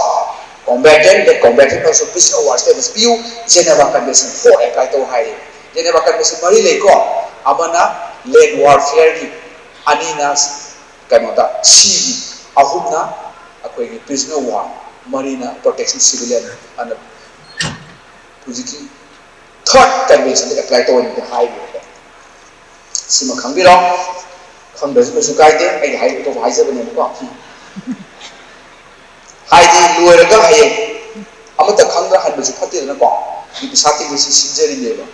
combatant, the combatant also prisoner war status ꯄꯤꯌꯨ꯫ Geneva Convention four apply ꯇꯧ ꯍꯥꯏꯔꯤ꯫ Geneva Convention ꯃꯔꯤ ꯂꯩꯀꯣ, ꯑꯃꯅ land warfare ꯒꯤ, ꯑꯅꯤꯅ ꯀꯩꯅꯣꯗ ꯁꯤꯒꯤ ꯑꯍꯨꯝꯅ ꯑꯩꯈꯣꯏꯒꯤ prisoner of war, ꯃꯔꯤꯅ protection civilian ꯑꯅ ꯍꯧꯖꯤꯛꯀꯤ third convention ꯗ apply ꯇꯧꯍꯟꯒꯦ ꯍꯥꯏꯔꯤꯕꯀꯣ꯫ ꯁꯤꯃ ꯈꯪꯕꯤꯔꯣ꯫ ꯈꯪꯗ꯭ꯔꯁꯨ ꯀꯩꯁꯨ ꯀꯥꯏꯗꯦ, ꯑꯩꯒꯤ ꯍꯥꯏꯕ ꯊꯣꯛꯄ ꯍꯥꯏꯖꯕꯅꯦꯕꯀꯣ꯫ ꯍꯥꯏꯗꯤ ꯂꯣꯏꯔꯒ ꯍꯌꯦꯡ ꯑꯃꯠꯇ ꯈꯪꯗ꯭ꯔ ꯍꯟꯕꯁꯨ ꯐꯠꯇꯦꯗꯅꯀꯣ꯫ ꯃꯤ ꯄꯩꯁꯥ ꯇꯤꯡꯕꯁꯤ ꯁꯤꯟꯖꯔꯤꯅꯦꯕ꯫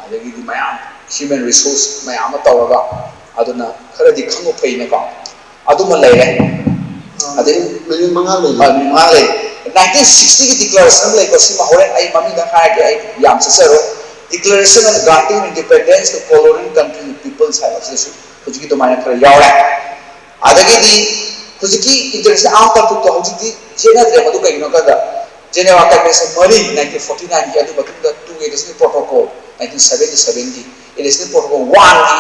ꯑꯗꯒꯤꯗꯤ ꯃꯌꯥꯝ human resource ꯃꯌꯥꯝ ꯑꯃ ꯇꯧꯔꯒ, ꯑꯗꯨꯅ ꯈꯔꯗꯤ ꯈꯪꯕ ꯐꯩꯅꯀꯣ꯫ ꯑꯗꯨꯃ ꯂꯩꯔꯦ꯫ ꯑꯗꯩ ꯃꯤꯅꯤꯠ ꯃꯉꯥ ꯂꯩꯔꯦ꯫ ꯑ, ꯃꯤꯅꯤꯠ ꯃꯉꯥ ꯂꯩꯔꯦ꯫ Nineteen sixty ꯒꯤ declaration ꯂꯩꯀꯣ, ꯁꯤꯃ ꯍꯣꯔꯦꯟ ꯑꯩ ꯃꯃꯤꯡꯗ ꯍꯥꯏꯔꯒꯦ, ꯑꯩ ꯌꯥꯝ ꯆꯠꯆꯔꯣꯏ꯫ Declaration of granting independence to colonial country peoples ꯍꯥꯏꯕ ꯁꯤꯗꯁꯨ ꯍꯧꯖꯤꯛꯀꯤ ꯑꯗꯨꯃꯥꯏꯅ ꯈꯔ ꯌꯥꯎꯔꯦ꯫ ꯑꯗꯒꯤꯗꯤ ꯍꯧꯖꯤꯛꯀꯤ international armed conflict ꯇꯣ ꯍꯧꯖꯤꯛꯇꯤ ꯆꯦꯟꯅꯗ꯭ꯔꯦ꯫ ꯃꯗꯨ ꯀꯩꯒꯤꯅꯣ ꯍꯥꯏꯕꯗ Geneva Convention ꯃꯔꯤ nineteen forty nine ꯒꯤ, ꯑꯗꯨ ꯃꯇꯨꯡꯗ two additional protocol nineteen seventy seven ꯒꯤ, additional protocol one ꯒꯤ,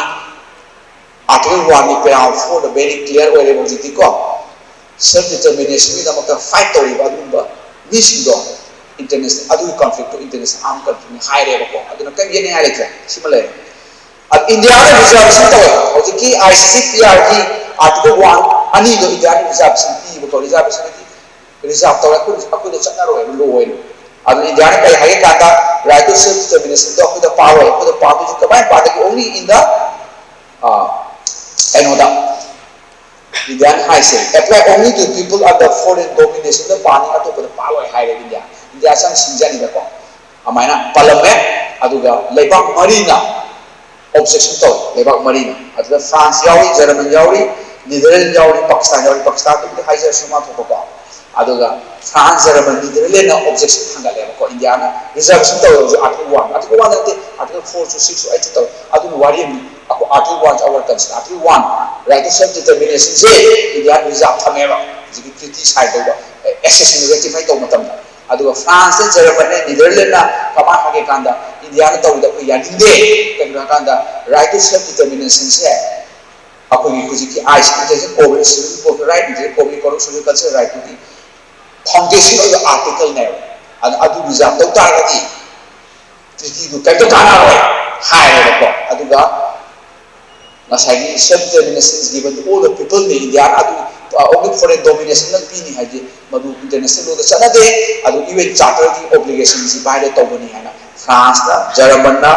article one ꯒꯤ paragraph four ꯗ very clear ꯑꯣꯏꯔꯦꯕ ꯍꯧꯖꯤꯛꯇꯤ ꯀꯣ꯫ Self determination ꯒꯤꯗꯃꯛꯇ fight ꯇꯧꯔꯤꯕ ꯑꯗꯨꯒꯨꯝꯕ ꯃꯤꯁꯤꯡꯗꯣ international, ꯑꯗꯨꯒꯤ conflict ꯇꯣ international armed conflict ꯅꯤ ꯍꯥꯏꯔꯦꯕꯀꯣ꯫ ꯑꯗꯨꯅ ꯀꯔꯤꯝ ꯌꯦꯠꯅꯤꯡꯉꯥꯏ ꯂꯩꯇ꯭ꯔꯦ꯫ ꯁꯤꯃ ꯂꯩꯔꯦ꯫ ꯑꯗ ꯏꯟꯗꯤꯌꯥꯗ reservation ꯇꯧꯋꯦ꯫ ꯍꯧꯖꯤꯛꯀꯤ ICCPR ꯒꯤ article one ꯑꯅꯤꯗꯣ ꯏꯟꯗꯤꯌꯥꯗ reservation ꯄꯤꯕꯀꯣ꯫ Reservation ꯗꯤ reserve ꯇꯧꯔꯦ, ꯑꯩꯈꯣꯏ, ꯑꯩꯈꯣꯏꯗ ꯆꯠꯅꯔꯣꯏꯕ, law ꯑꯣꯏꯅ꯫ ꯑꯗꯨ ꯏꯟꯗꯤꯌꯥꯅ ꯀꯔꯤ ꯍꯥꯏꯒꯦ ꯀꯥꯟꯗ, right to self determination ꯗꯣ ꯑꯩꯈꯣꯏꯗ ꯄꯥꯔꯣꯏ꯫ ꯑꯩꯈꯣꯏꯗ ꯄꯥꯗꯣꯏꯁꯦ ꯀꯃꯥꯏꯅ ꯄꯥꯗꯒꯦ? Only in the, ꯑ, ꯀꯩꯅꯣꯗ, ꯏꯟꯗꯤꯌꯥꯅ ꯍꯥꯏꯁꯦ, apply only to people under foreign domination ꯗ ꯄꯥꯅꯤ, ꯑꯇꯣꯞꯄꯗ ꯄꯥꯔꯣꯏ ꯍꯥꯏꯔꯦ ꯏꯟꯗꯤꯌꯥ꯫ ꯏꯟꯗꯤꯌꯥꯁꯦ ꯌꯥꯝ ꯁꯤꯡꯖꯅꯤꯗꯀꯣ꯫ ꯑꯗꯨꯃꯥꯏꯅ ꯄꯥꯜꯂꯝꯃꯦ꯫ ꯑꯗꯨꯒ ꯂꯩꯕꯥꯛ ꯃꯔꯤꯅ objection ꯇꯧꯏ, ꯂꯩꯕꯥꯛ ꯃꯔꯤꯅ꯫ ꯑꯗꯨꯗ France ꯌꯥꯎꯔꯤ, German ꯌꯥꯎꯔꯤ, Netherlands ꯌꯥꯎꯔꯤ, Pakistan ꯌꯥꯎꯔꯤ꯫ Pakistanꯗꯨꯕꯨꯗꯤ ꯍꯥꯏꯖꯔꯁꯨ ꯃꯥ ꯊꯣꯛꯄꯀꯣ꯫ ꯑꯗꯨꯒ France, German, Netherlandsꯅ objection ꯊꯥꯡꯒꯠꯂꯦꯕꯀꯣ꯫ ꯏꯟꯗꯤꯌꯥꯅ reservation ꯇꯧꯔꯕꯁꯨ article one, article one ꯅꯠꯇꯦ, article four ꯁꯨ six ꯁꯨ eight ꯁꯨ ꯇꯧꯏ꯫ ꯑꯗꯨꯅ ꯋꯥꯔꯤ ꯑꯃꯅꯤ꯫ ꯑꯩꯈꯣꯏ article one our concern, article one, right to self determination say India reserve ꯊꯝꯃꯦꯕ꯫ ꯍꯧꯖꯤꯛꯀꯤ treaty sign ꯇꯧꯕ, accession ratify ꯇꯧꯕ ꯃꯇꯝꯗ꯫ ꯑꯗꯨꯒ France ꯅꯦ, German ꯅꯦ, Netherlands ꯅ ꯀꯃꯥꯏꯅ ꯍꯥꯏꯒꯦ ꯀꯥꯟꯗ, ꯏꯟꯗꯤꯌꯥꯅ ꯇꯧꯔꯤꯗ ꯑꯩꯈꯣꯏ ꯌꯥꯅꯤꯡꯗꯦ꯫ ꯀꯩꯒꯤꯅꯣ ꯍꯥꯏꯀꯥꯟꯗ, right to self determination ꯁꯦ ꯑꯩꯈꯣꯏꯒꯤ ꯍꯧꯖꯤꯛꯀꯤ I C C court, civil court right, civil court, social culture right ꯇꯨꯒꯤ foundation ꯑꯣꯏꯕ article ꯅꯦꯕ꯫ ꯑꯗ ꯑꯗꯨ reserve ꯇꯧ ꯇꯥꯔꯒꯗꯤ treaty ꯗꯨ ꯀꯔꯤꯝꯇ ꯀꯥꯟꯅꯔꯣꯏ ꯍꯥꯏꯔꯦꯕꯀꯣ꯫ ꯑꯗꯨꯒ ꯉꯁꯥꯏꯒꯤ self determination is given to all the people ꯅꯤ, ꯏꯟꯗꯤꯌꯥꯅ ꯑꯗꯨ only foreign domination ꯅ ꯄꯤꯅꯤ ꯍꯥꯏꯗꯤ ꯃꯗꯨ international law ꯗ ꯆꯠꯅꯗꯦ꯫ ꯑꯗꯨ UN Charter ꯒꯤ obligation ꯁꯤ violate ꯇꯧꯕꯅꯤ ꯍꯥꯏꯅ ꯐ꯭ꯔꯥꯟꯁꯅ, ꯖꯔꯃꯟꯅ,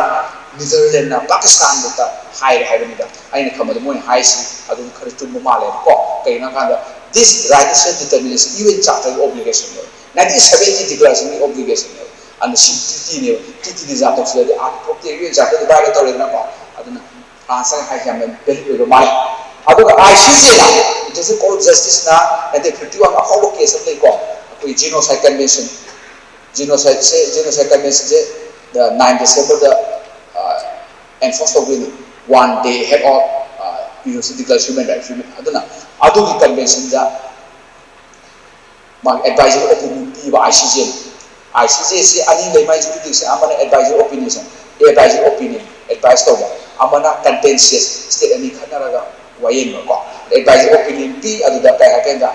ꯅꯤꯗꯔꯂꯦꯟꯅ, ꯄꯥꯀꯤꯁꯇꯥꯟꯗ ꯍꯥꯏꯔꯦ ꯍꯥꯏꯕꯅꯤꯗ꯫ ꯑꯩꯅ ꯈꯟꯕꯗ ꯃꯣꯏꯅ ꯍꯥꯏꯁꯤ ꯑꯗꯨꯝ ꯈꯔ ꯆꯨꯝꯕ ꯃꯥꯜꯂꯦꯕꯀꯣ꯫ ꯀꯩꯒꯤꯅꯣ ꯍꯥꯏ ꯀꯥꯟꯗ this right to self determination UN Charter ꯒꯤ obligation ꯅꯦꯕ, nineteen seventy declaration ꯒꯤ obligation ꯅꯦꯕ꯫ ꯑꯗꯨꯅ ꯁꯤ treaty ꯅꯦꯕ꯫ Treaty ꯗꯤ ꯖꯥꯠ ꯇꯧꯁꯤꯜꯂꯗꯤ ꯑꯥꯔꯇꯤꯀꯜ ꯐꯣꯔꯇꯤ ꯌꯨ ꯑꯦꯟ ꯆꯥꯔꯇꯔꯗ violate ꯇꯧꯔꯦꯗꯅꯀꯣ꯫ ꯑꯗꯨꯅ ꯐ꯭ꯔꯥꯟꯁꯇ ꯍꯥꯏꯁꯦ ꯌꯥꯝꯅ valid ꯑꯣꯏꯕ ꯃꯥꯜꯂꯦ꯫ ꯑꯗꯨꯒ ICJ ꯅ, International Court of Justice ꯅ nineteen fifty one ꯑꯐꯥꯎꯕ case ꯑꯃ ꯂꯩꯀꯣ, ꯑꯩꯈꯣꯏ Genocide Convention꯫ Genocide ꯁꯦ, Genocide Convention ꯁꯦ nine December ꯗ enforce ꯇꯧꯗꯣꯏꯅꯤ, one day ahead of Universal Declaration of Human Rights꯫ ꯑꯗꯨꯅ ꯑꯗꯨꯒꯤ convention ꯗ ꯃꯥꯒꯤ advisory opinion ꯄꯤꯕ ICJ ꯅ꯫ ICJ ꯁꯤ ꯑꯅꯤ ꯂꯩ ꯃꯥꯏ jurisdiction, ꯑꯃꯅ advisory opinion, advisory opinion, advice ꯇꯧꯕ, ꯑꯃꯅ contentious, state ꯑꯅꯤ ꯈꯠꯅꯔꯒ ꯋꯥꯌꯦꯟꯕꯀꯣ꯫ Advisory opinion ꯄꯤ, ꯑꯗꯨꯗ ꯀꯩ ꯍꯥꯏꯒꯦꯗ,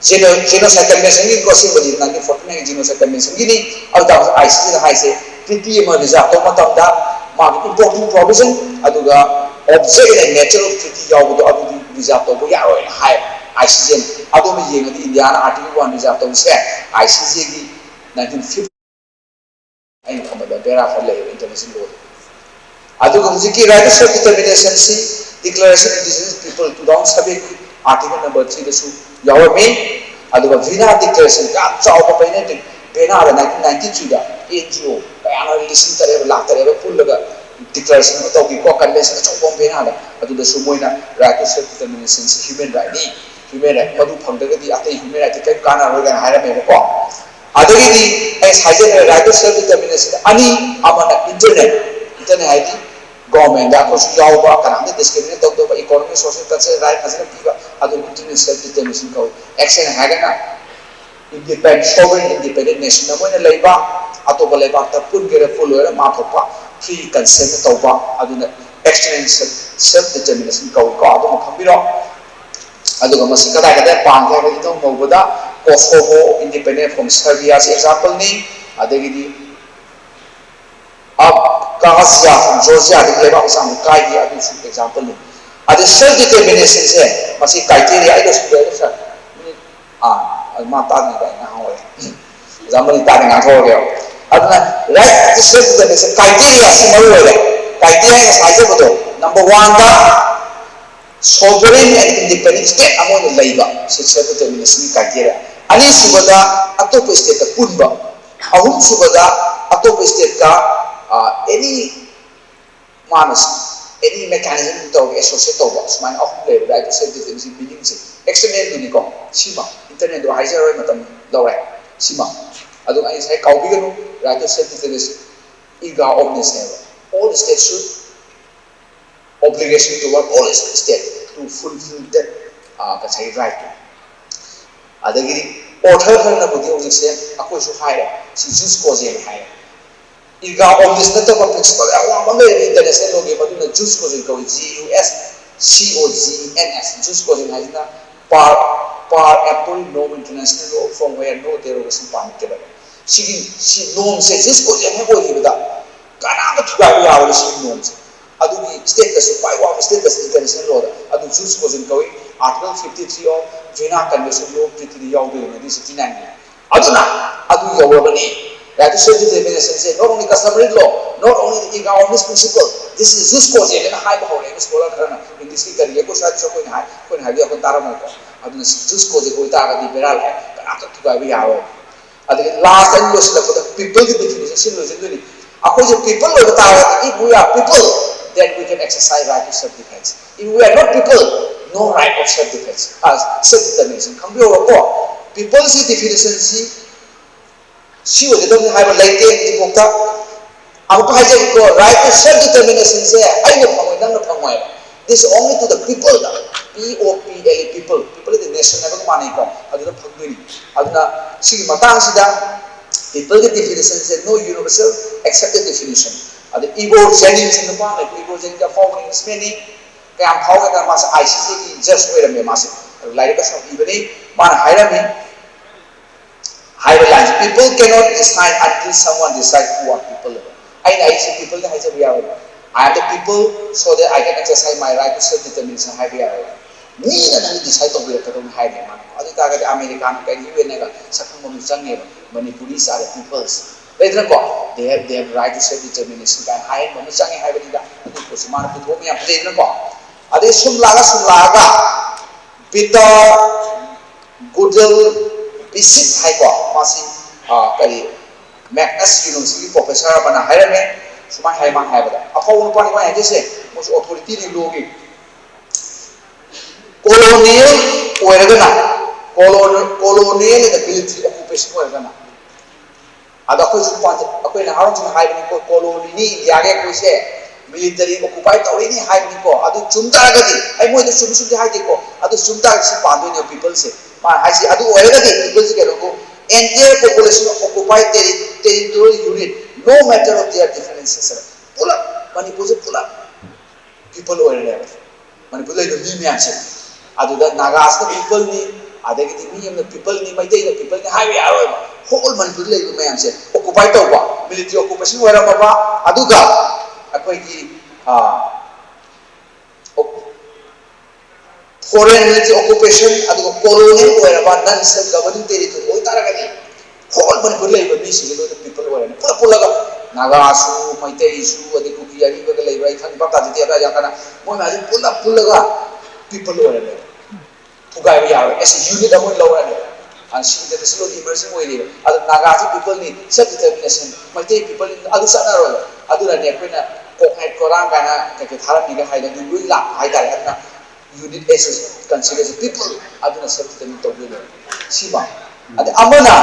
Genocide Convention ꯒꯤ ꯑꯁꯦꯡꯕꯗꯤ nineteen forty nine ꯒꯤ Genocide Convention ꯒꯤꯅꯤ꯫ ꯑꯗꯨ ꯇꯥꯔꯒꯁꯨ ICJ ꯅ ꯍꯥꯏꯁꯦ treaty ꯑꯃ reserve ꯇꯧꯕ ꯃꯇꯝꯗ ꯃꯥꯒꯤ important provision ꯑꯗꯨꯒ object and nature of treaty ꯌꯥꯎꯕꯗꯣ ꯑꯗꯨꯗꯤ reserve ꯇꯧꯕ ꯌꯥꯔꯣꯏꯅ ꯍꯥꯏ ICJ ꯅ꯫ ꯑꯗꯨꯝꯕ ꯌꯦꯡꯉꯗꯤ ꯏꯟꯗꯤꯌꯥꯅ article one reserve ꯇꯧꯕꯁꯦ ICJ ꯒꯤ nineteen fifty ꯑꯩꯅ ꯈꯟꯕꯗ ꯕꯦꯔꯥ ꯈꯔ ꯂꯩꯌꯦꯕ international law ꯗ꯫ ꯑꯗꯨꯒ ꯍꯧꯖꯤꯛꯀꯤ right to self determination ꯁꯤ Declaration of Indigenous People two thousand seven ꯒꯤ article number three ꯗꯁꯨ ꯌꯥꯎꯔꯝꯃꯤ꯫ ꯑꯗꯨꯒ Vienna Declaration ꯌꯥꯝ ꯆꯥꯎꯕ ꯄꯦꯅꯦꯜꯇꯤ, Vienna ꯗ nineteen ninety three ꯗ NGO ꯀꯌꯥꯅ ꯂꯤꯁꯤꯡ ꯇꯔꯦꯠ ꯂꯥꯛ ꯇꯔꯦꯠ ꯄꯨꯜꯂꯒ declaration ꯑꯃ ꯇꯧꯈꯤꯀꯣ, convention ꯑꯆꯧꯕ ꯑꯃ Vienna ꯗ꯫ ꯑꯗꯨꯗꯁꯨ ꯃꯣꯏꯅ right to self determination ꯁꯤ human right ꯅꯤ, human right, ꯃꯗꯨ ꯐꯪꯗ꯭ꯔꯒꯗꯤ ꯑꯇꯩ human right ꯇꯤ ꯀꯔꯤꯝ ꯀꯥꯟꯅꯔꯣꯏ ꯀꯥꯏꯅ ꯍꯥꯏꯔꯝꯃꯦꯕꯀꯣ꯫ ꯑꯗꯒꯤꯗꯤ ꯑꯩ ꯍꯥꯏꯖꯈ꯭ꯔꯦ right to self determination ꯑꯅꯤ, ꯑꯃꯅ internal, internal ꯍꯥꯏꯗꯤ government ꯗ ꯑꯩꯈꯣꯏꯁꯨ ꯌꯥꯎꯕ, ꯀꯅꯥꯝꯇ discriminate ꯇꯧꯗꯕ, economic, social, cultural right ꯐꯖꯅ ꯄꯤꯕ, ꯑꯗꯨ internal self determination ꯀꯧꯏ꯫ External ꯍꯥꯏꯔꯒꯅ independent, sovereign independent nation ꯑꯃ ꯑꯣꯏꯅ ꯂꯩꯕ, ꯑꯇꯣꯞꯄ ꯂꯩꯕꯥꯛꯇ ꯄꯨꯟꯒꯦꯔꯥ ꯄꯨꯜꯂꯣꯏꯔꯥ ꯃꯥ ꯊꯣꯛꯄ free consent ꯇꯧꯕ, ꯑꯗꯨꯅ external self determination ꯀꯧꯏꯀꯣ꯫ ꯑꯗꯨꯃ ꯈꯪꯕꯤꯔꯣ꯫ ꯑꯗꯨꯒ ꯃꯁꯤ ꯀꯗꯥꯏ ꯀꯗꯥꯏ ꯄꯥꯟꯒꯦ ꯍꯥꯏꯕ ꯏꯅꯧ ꯅꯧꯕꯗ Kosovo, independent from Serbia ꯁꯤ example ꯅꯤ꯫ ꯑꯗꯒꯤꯗꯤ Abkhazia, Georgia ꯗꯒꯤ ꯂꯩꯕꯥꯛ ꯃꯆꯥ ꯑꯃ ꯀꯥꯏꯈꯤ, ꯑꯗꯨꯁꯨ example ꯅꯤ꯫ ꯑꯗ self determination ꯁꯦ ꯃꯁꯤ criteria ꯑꯩ ꯂꯣꯏꯁꯤꯟꯖꯔꯒꯦ ꯁꯥꯔ꯫ ꯃꯤꯅꯤꯠ ꯑꯥ ꯑꯗꯨ ꯃꯥ ꯇꯥꯗ꯭ꯔꯤꯉꯩꯗ ꯑꯩ ꯉꯥꯡꯍꯧꯔꯒꯦ꯫ ꯑꯣꯖꯥ ꯃꯅꯤ ꯇꯥꯗꯤ ꯉꯥꯡꯊꯣꯛꯑꯒꯦꯕ꯫ ꯑꯗꯨꯅ right to self determination criteria ꯁꯤ ꯃꯔꯨ ꯑꯣꯏꯔꯦ꯫ Criteria ꯉꯁꯥꯏ ꯍꯥꯏꯖꯕꯗꯣ number one the sovereign and independent state ꯑꯃ ꯑꯣꯏꯅ ꯂꯩꯕ ꯁꯤ self determination ꯒꯤ criteria꯫ ꯑꯅꯤꯁꯨꯕꯗ ꯑꯇꯣꯞꯄ state ꯇ ꯄꯨꯟꯕ꯫ ꯑꯍꯨꯝꯁꯨꯕꯗ ꯑꯇꯣꯞꯄ state ꯀ ꯑꯦꯅꯤ ꯃꯥꯅ ꯑꯦꯅꯤ mechanism ꯇꯧꯔꯒ associate ꯇꯧꯕ ꯁꯨꯃꯥꯏꯅ ꯑꯍꯨꯝ ꯂꯩꯕ right to self determination meaning say. External ꯗꯨꯅꯤꯀꯣ ꯁꯤꯃ internal ꯗꯣ ꯍꯥꯏꯖꯔꯔꯣꯏ ꯃꯇꯝ ꯂꯧꯔꯦ꯫ ꯁꯤꯃ ꯑꯗꯨ ꯑꯩ ꯉꯁꯥꯏ ꯀꯥꯎꯕꯤꯒꯅꯨ right to self determination erga omnes ꯅꯦꯕ꯫ All states should obligation toward all state to fulfill that ꯉꯁꯥꯏ right ꯇꯣ꯫ ꯑꯗꯒꯤꯗꯤ author ꯈꯔꯅꯕꯨꯗꯤ ꯍꯧꯖꯤꯛꯁꯦ ꯑꯩꯈꯣꯏꯁꯨ ꯍꯥꯏꯔꯦ ꯁꯤ jus cogens ꯍꯥꯏꯔꯦ꯫ Erga omnes ꯅꯠꯇꯕ principle ꯌꯥꯝ ꯋꯥꯡꯕ ꯑꯃ ꯂꯩꯔꯦ international law ꯒꯤ ꯃꯗꯨꯅ jus cogens ꯀꯧꯏ G U S C O G E N S jus cogens ꯍꯥꯏꯁꯤꯅ par par emptory norm international law from where no derogation permittable꯫ ꯁꯤꯒꯤ ꯁꯤ norm ꯁꯦ jus cogens ꯍꯦꯛ ꯑꯣꯏꯈꯤꯕꯗ ꯀꯅꯥꯝꯇ ꯊꯨꯒꯥꯏꯕ ꯌꯥꯔꯣꯏ ꯁꯤꯒꯤ norm ꯁꯦ꯫ ꯑꯗꯨꯒꯤ status ꯁꯨ ꯈ꯭ꯋꯥꯏ ꯋꯥꯡꯕ status international law ꯗ ꯑꯗꯨ jus cogens ꯀꯧꯏ꯫ Article fifty three of Vienna Convention law treaty the ꯌꯥꯎꯗꯣꯏꯅꯤ nineteen sixty nine ꯒꯤ꯫ ꯑꯗꯨꯅ ꯑꯗꯨ ꯌꯧꯔꯕꯅꯤ꯫ Right to self determination say not only customary law, not only the erga omnes principle, this is jus cogens ꯍꯥꯏꯅ ꯍꯥꯏꯕ ꯍꯧꯔꯛꯑꯦ scholar ꯈꯔꯅ꯫ English ꯀꯤ ꯀꯔꯤꯒꯤ ꯑꯩꯈꯣꯏ ꯁ꯭ꯋꯥꯏꯗꯁꯨ ꯑꯩꯈꯣꯏꯅ ꯍꯥꯏ ꯑꯩꯈꯣꯏꯅ ꯍꯥꯏꯕꯗꯤ ꯑꯩꯈꯣꯏ ꯇꯥꯔꯝꯃꯣꯏꯀꯣ꯫ ꯑꯗꯨꯅ jus cogens ꯑꯣꯏꯇꯥꯔꯒꯗꯤ ꯕꯦꯔꯥ ꯂꯥꯛꯑꯦ, ꯀꯅꯥꯝꯇ ꯊꯨꯒꯥꯏꯕ ꯌꯥꯔꯣꯏ꯫ ꯑꯗꯒꯤ last ꯑꯅꯤ ꯂꯣꯏꯁꯤꯜꯂꯛꯄꯗ people ꯒꯤ definition ꯁꯤ ꯂꯣꯏꯁꯤꯟꯗꯣꯏꯅꯤ꯫ ꯑꯩꯈꯣꯏꯁꯦ people ꯑꯣꯏꯕ ꯇꯥꯔꯒꯗꯤ if we are people then we can exercise right to self defense, if we are not people no right of self defense, self determination꯫ ꯈꯪꯕꯤꯍꯧꯔꯣꯀꯣ꯫ People ꯁꯤ definition ꯁꯤ ꯁꯤ ꯑꯣꯏꯒꯗꯕꯅꯤ ꯍꯥꯏꯕ ꯂꯩꯇꯦ ꯍꯧꯖꯤꯛꯐꯥꯎꯗ꯫ ꯑꯃꯨꯛꯀ ꯍꯥꯏꯖꯒꯦꯀꯣ, right to self determination ꯁꯦ ꯑꯩꯅ ꯐꯪꯉꯣꯏ, ꯅꯪꯅ ꯐꯪꯉꯣꯏ꯫ This only to the people the. P O P L E people, people D nation ꯍꯥꯏꯕꯒ ꯃꯥꯟꯅꯩꯀꯣ꯫ ꯑꯗꯨꯗ ꯐꯪꯗꯣꯏꯅꯤ꯫ ꯑꯗꯨꯅ ꯁꯤꯒꯤ ꯃꯇꯥꯡꯁꯤꯗ people ꯒꯤ definition ꯁꯦ no universal accepted definition꯫ ꯑꯗ Ivor Jennings ꯅꯨꯄꯥ ꯑꯃ ꯂꯩ꯫ Ivor Jennings ꯑꯐꯥꯎꯕ Englishman ꯅꯤ꯫ ꯀꯌꯥꯝ ꯐꯥꯎꯒꯦ ꯍꯥꯏ ꯀꯥꯟꯗ ꯃꯥꯁꯦ I C J ꯒꯤ judge ꯑꯣꯏꯔꯝꯃꯦ꯫ ꯃꯥꯁꯦ ꯂꯥꯏꯔꯤꯛ ꯑꯁꯨꯝ ꯏꯕꯅꯤ꯫ ꯃꯥꯅ ꯍꯥꯏꯔꯝꯃꯤ, ꯍꯥꯏꯕ line say, people cannot decide until someone decide who are people꯫ ꯑꯩꯅ ꯑꯩꯁꯦ people ꯅꯤ ꯍꯥꯏꯖꯕ ꯌꯥꯔꯣꯏ꯫ "I am the people, so that I can exercise my right to self determination" ꯍꯥꯏꯕ ꯌꯥꯔꯣꯏ꯫ "ꯃꯤꯅ ꯅꯪ decide ꯇꯧꯕꯤꯔꯛꯀꯗꯧꯅꯤ" ꯍꯥꯏꯅꯦ ꯃꯥꯅ꯫ ꯑꯗꯨ ꯑꯣꯏꯇꯥꯔꯒꯗꯤ ꯑꯃꯦꯔꯤꯀꯥꯅ ꯀꯔꯤ, ꯌꯨ ꯑꯦꯟꯅꯒ ꯁꯛꯈꯪꯕ ꯑꯃ ꯆꯪꯉꯦꯕ꯫ "Manipuris are the people's", ꯂꯩꯗꯅꯀꯣ, "They have, they have right to self determination" ꯀꯥꯏꯅ ꯍꯥꯏꯍꯟꯕ ꯑꯃ ꯆꯪꯉꯦ ꯍꯥꯏꯕꯅꯤꯗ꯫ ꯑꯗꯨ ꯄꯣꯠꯁꯤ ꯃꯥꯅ ꯄꯨꯊꯣꯛꯑꯝꯃꯤ ꯌꯥꯝ ꯐꯖꯩꯗꯅꯀꯣ꯫ ꯑꯗꯩ ꯁꯨꯝ ꯂꯥꯛꯑ ꯁꯨꯝ ꯂꯥꯛꯑꯒ ꯄꯤꯇꯔ ꯒꯨꯗꯜ ꯕꯤꯁꯤꯠ ꯍꯥꯏꯀꯣ, ꯃꯥꯁꯤ, ꯑ, ꯀꯔꯤ, ꯃꯦꯒꯅꯁ ꯌꯨꯅꯤꯚꯔꯁꯤꯇꯤꯒꯤ ꯄ꯭ꯔꯣꯐꯦꯁꯔ ꯑꯃꯅ ꯍꯥꯏꯔꯝꯃꯦ꯫ ꯁꯨꯃꯥꯏꯅ ꯍꯥꯏ, ꯃꯥꯅ ꯍꯥꯏꯕꯗ, ꯑꯐꯥꯎꯕ ꯅꯨꯄꯥꯅꯤ ꯃꯥꯅ ꯍꯥꯏꯖꯩꯁꯦ, ꯃꯣꯏꯁꯨ ꯑꯣꯊꯣꯔꯤꯇꯤꯅꯤ ꯂꯣꯒꯤ꯫ ꯀꯣꯂꯣꯅꯤꯌꯦꯜ ꯑꯣꯏꯔꯒꯅ, ꯀꯣꯂꯣꯅꯤꯌꯦꯜ ꯑꯦꯟ ꯃꯤꯂꯤꯇꯔꯤ ꯑꯣꯀꯨꯄꯦꯁꯟ ꯑꯣꯏꯔꯒꯅ, ꯑꯗꯣ ꯑꯩꯈꯣꯏꯁꯨ ꯄꯥꯟꯖ-, ꯑꯩꯈꯣꯏ ꯅꯍꯥꯔꯣꯜꯁꯤꯡꯅ ꯍꯥꯏꯕꯅꯤꯀꯣ, ꯀꯣꯂꯣꯅꯤꯅꯤ ꯏꯟꯗꯤꯌꯥꯒꯤ ꯑꯩꯈꯣꯏꯁꯦ, ꯃꯤꯂꯤꯇꯔꯤ ꯑꯣꯀꯨꯄꯥꯏ ꯇꯧꯔꯤꯅꯤ ꯍꯥꯏꯕꯅꯤꯀꯣ꯫ ꯑꯗꯨ ꯆꯨꯝ ꯇꯥꯔꯒꯗꯤ, ꯑꯩ ꯃꯣꯏꯗ ꯆꯨꯝꯃꯤ ꯆꯨꯝꯗꯦ ꯍꯥꯏꯗꯦꯀꯣ, ꯑꯗꯨ ꯆꯨꯝ ꯇꯥꯔꯒꯗꯤ ꯁꯤ ꯄꯥꯟꯗꯣꯏꯅꯦꯕ ꯄꯤꯄꯜꯁꯦ꯫ ꯃꯥꯅ ꯍꯥꯏꯁꯤ ꯑꯗꯨ ꯑꯣꯏꯔꯒꯗꯤ ꯄꯤꯄꯜꯁꯦ ꯀꯩꯅꯣꯕꯨ, entire population of occupied terri-, territorial unit, no matter of their differences, ꯄꯨꯂꯞ ꯃꯅꯤꯄꯨꯔꯁꯦ ꯄꯨꯂꯞ ꯄꯤꯄꯜ ꯑꯣꯏꯔꯅꯦꯕ꯫ ꯃꯅꯤꯄꯨꯔꯗ ꯂꯩꯕ ꯃꯤ ꯃꯌꯥꯝꯁꯦ, ꯑꯗꯨꯗ ꯅꯥꯒꯥꯁꯤꯅ ꯄꯤꯄꯜꯅꯤ, ꯑꯗꯒꯤꯗꯤ ꯃꯤ ꯑꯃꯅ ꯄꯤꯄꯜꯅꯤ, ꯃꯩꯇꯩꯅ ꯄꯤꯄꯜꯅꯤ ꯍꯥꯏꯕ ꯌꯥꯔꯣꯏꯕ꯫ ꯍꯣꯜ ꯃꯅꯤꯄꯨꯔꯗ ꯂꯩꯕ ꯃꯌꯥꯝꯁꯦ ꯑꯣꯀꯨꯄꯥꯏ ꯇꯧꯕ, ꯃꯤꯂꯤꯇꯔꯤ ꯑꯣꯀꯨꯄꯦꯁꯟ ꯑꯣꯏꯔꯝꯃꯕ, ꯑꯗꯨꯒ ꯑꯩꯈꯣꯏꯒꯤ, ꯑ, foreign military occupation, ꯑꯗꯨꯒ colonial ꯑꯣꯏꯔꯕ non self governing territory ꯑꯣꯏꯇꯥꯔꯒꯗꯤ, ꯍꯣꯜ ꯃꯅꯤꯄꯨꯔ ꯂꯩꯔꯤꯕ ꯃꯤꯁꯤꯡꯁꯦ ꯂꯣꯏꯅ ꯄꯤꯄꯜ ꯑꯣꯏꯔꯅꯤ꯫ ꯄꯨꯂꯞ ꯄꯨꯜꯂꯒ ꯅꯥꯒꯥꯁꯨ, ꯃꯩꯇꯩꯁꯨ, ꯑꯗꯩ ꯀꯨꯀꯤ ꯑꯔꯤꯕꯒ ꯂꯩꯕ꯭ꯔꯥ ꯑꯩ ꯈꯪꯗꯦ, ꯚꯥꯞ ꯇꯥꯖꯗꯦ꯫ ꯑꯗꯥꯏ ꯌꯥꯝ ꯀꯟꯅ ꯃꯣꯏ ꯃꯌꯥꯝꯁꯦ ꯄꯨꯂꯞ ꯄꯨꯜꯂꯒ ꯄꯤꯄꯜ ꯑꯣꯏꯔꯅꯦꯕ꯫ ꯊꯨꯒꯥꯏꯕ ꯌꯥꯔꯣꯏ꯫ ꯑꯦꯁ ꯌꯨꯅꯤꯠ ꯑꯃ ꯑꯣꯏꯅ ꯂꯧꯔꯅꯦꯕ꯫ ꯑ, ꯁꯤ ꯏꯟꯇꯔꯅꯦꯁꯅꯦꯜ ꯏꯃꯔꯖꯤꯡ ꯑꯣꯏꯔꯤꯕ꯫ ꯑꯗꯣ ꯅꯥꯒꯥꯁꯤ ꯄꯤꯄꯜꯅꯤ, ꯁꯦꯜꯐ ꯗꯤꯇꯔꯃꯤꯅꯦꯁꯟ, ꯃꯩꯇꯩ ꯄꯤꯄꯜꯅꯤ, ꯑꯗꯨ ꯆꯠꯅꯔꯣꯏꯕ꯫ ꯑꯗꯨꯅꯅꯦ ꯑꯩꯈꯣꯏꯅ ꯀꯣꯛꯅꯦꯠ ꯀꯣꯔꯥꯡ ꯀꯥꯏꯅ ꯀꯩꯀꯩ ꯊꯥꯔꯝꯃꯤꯒ ꯍꯥꯏꯗꯣ ꯑꯗꯨ ꯂꯣꯏ ꯂꯥꯛꯄ ꯍꯥꯏꯇꯥꯔꯦ꯫ ꯑꯗꯨꯅ unit as a consideration people, ꯑꯗꯨꯅ self determine ꯇꯧꯗꯣꯏꯅꯦꯕ꯫ ꯁꯤꯃ꯫ ꯑꯗ ꯑꯃꯅ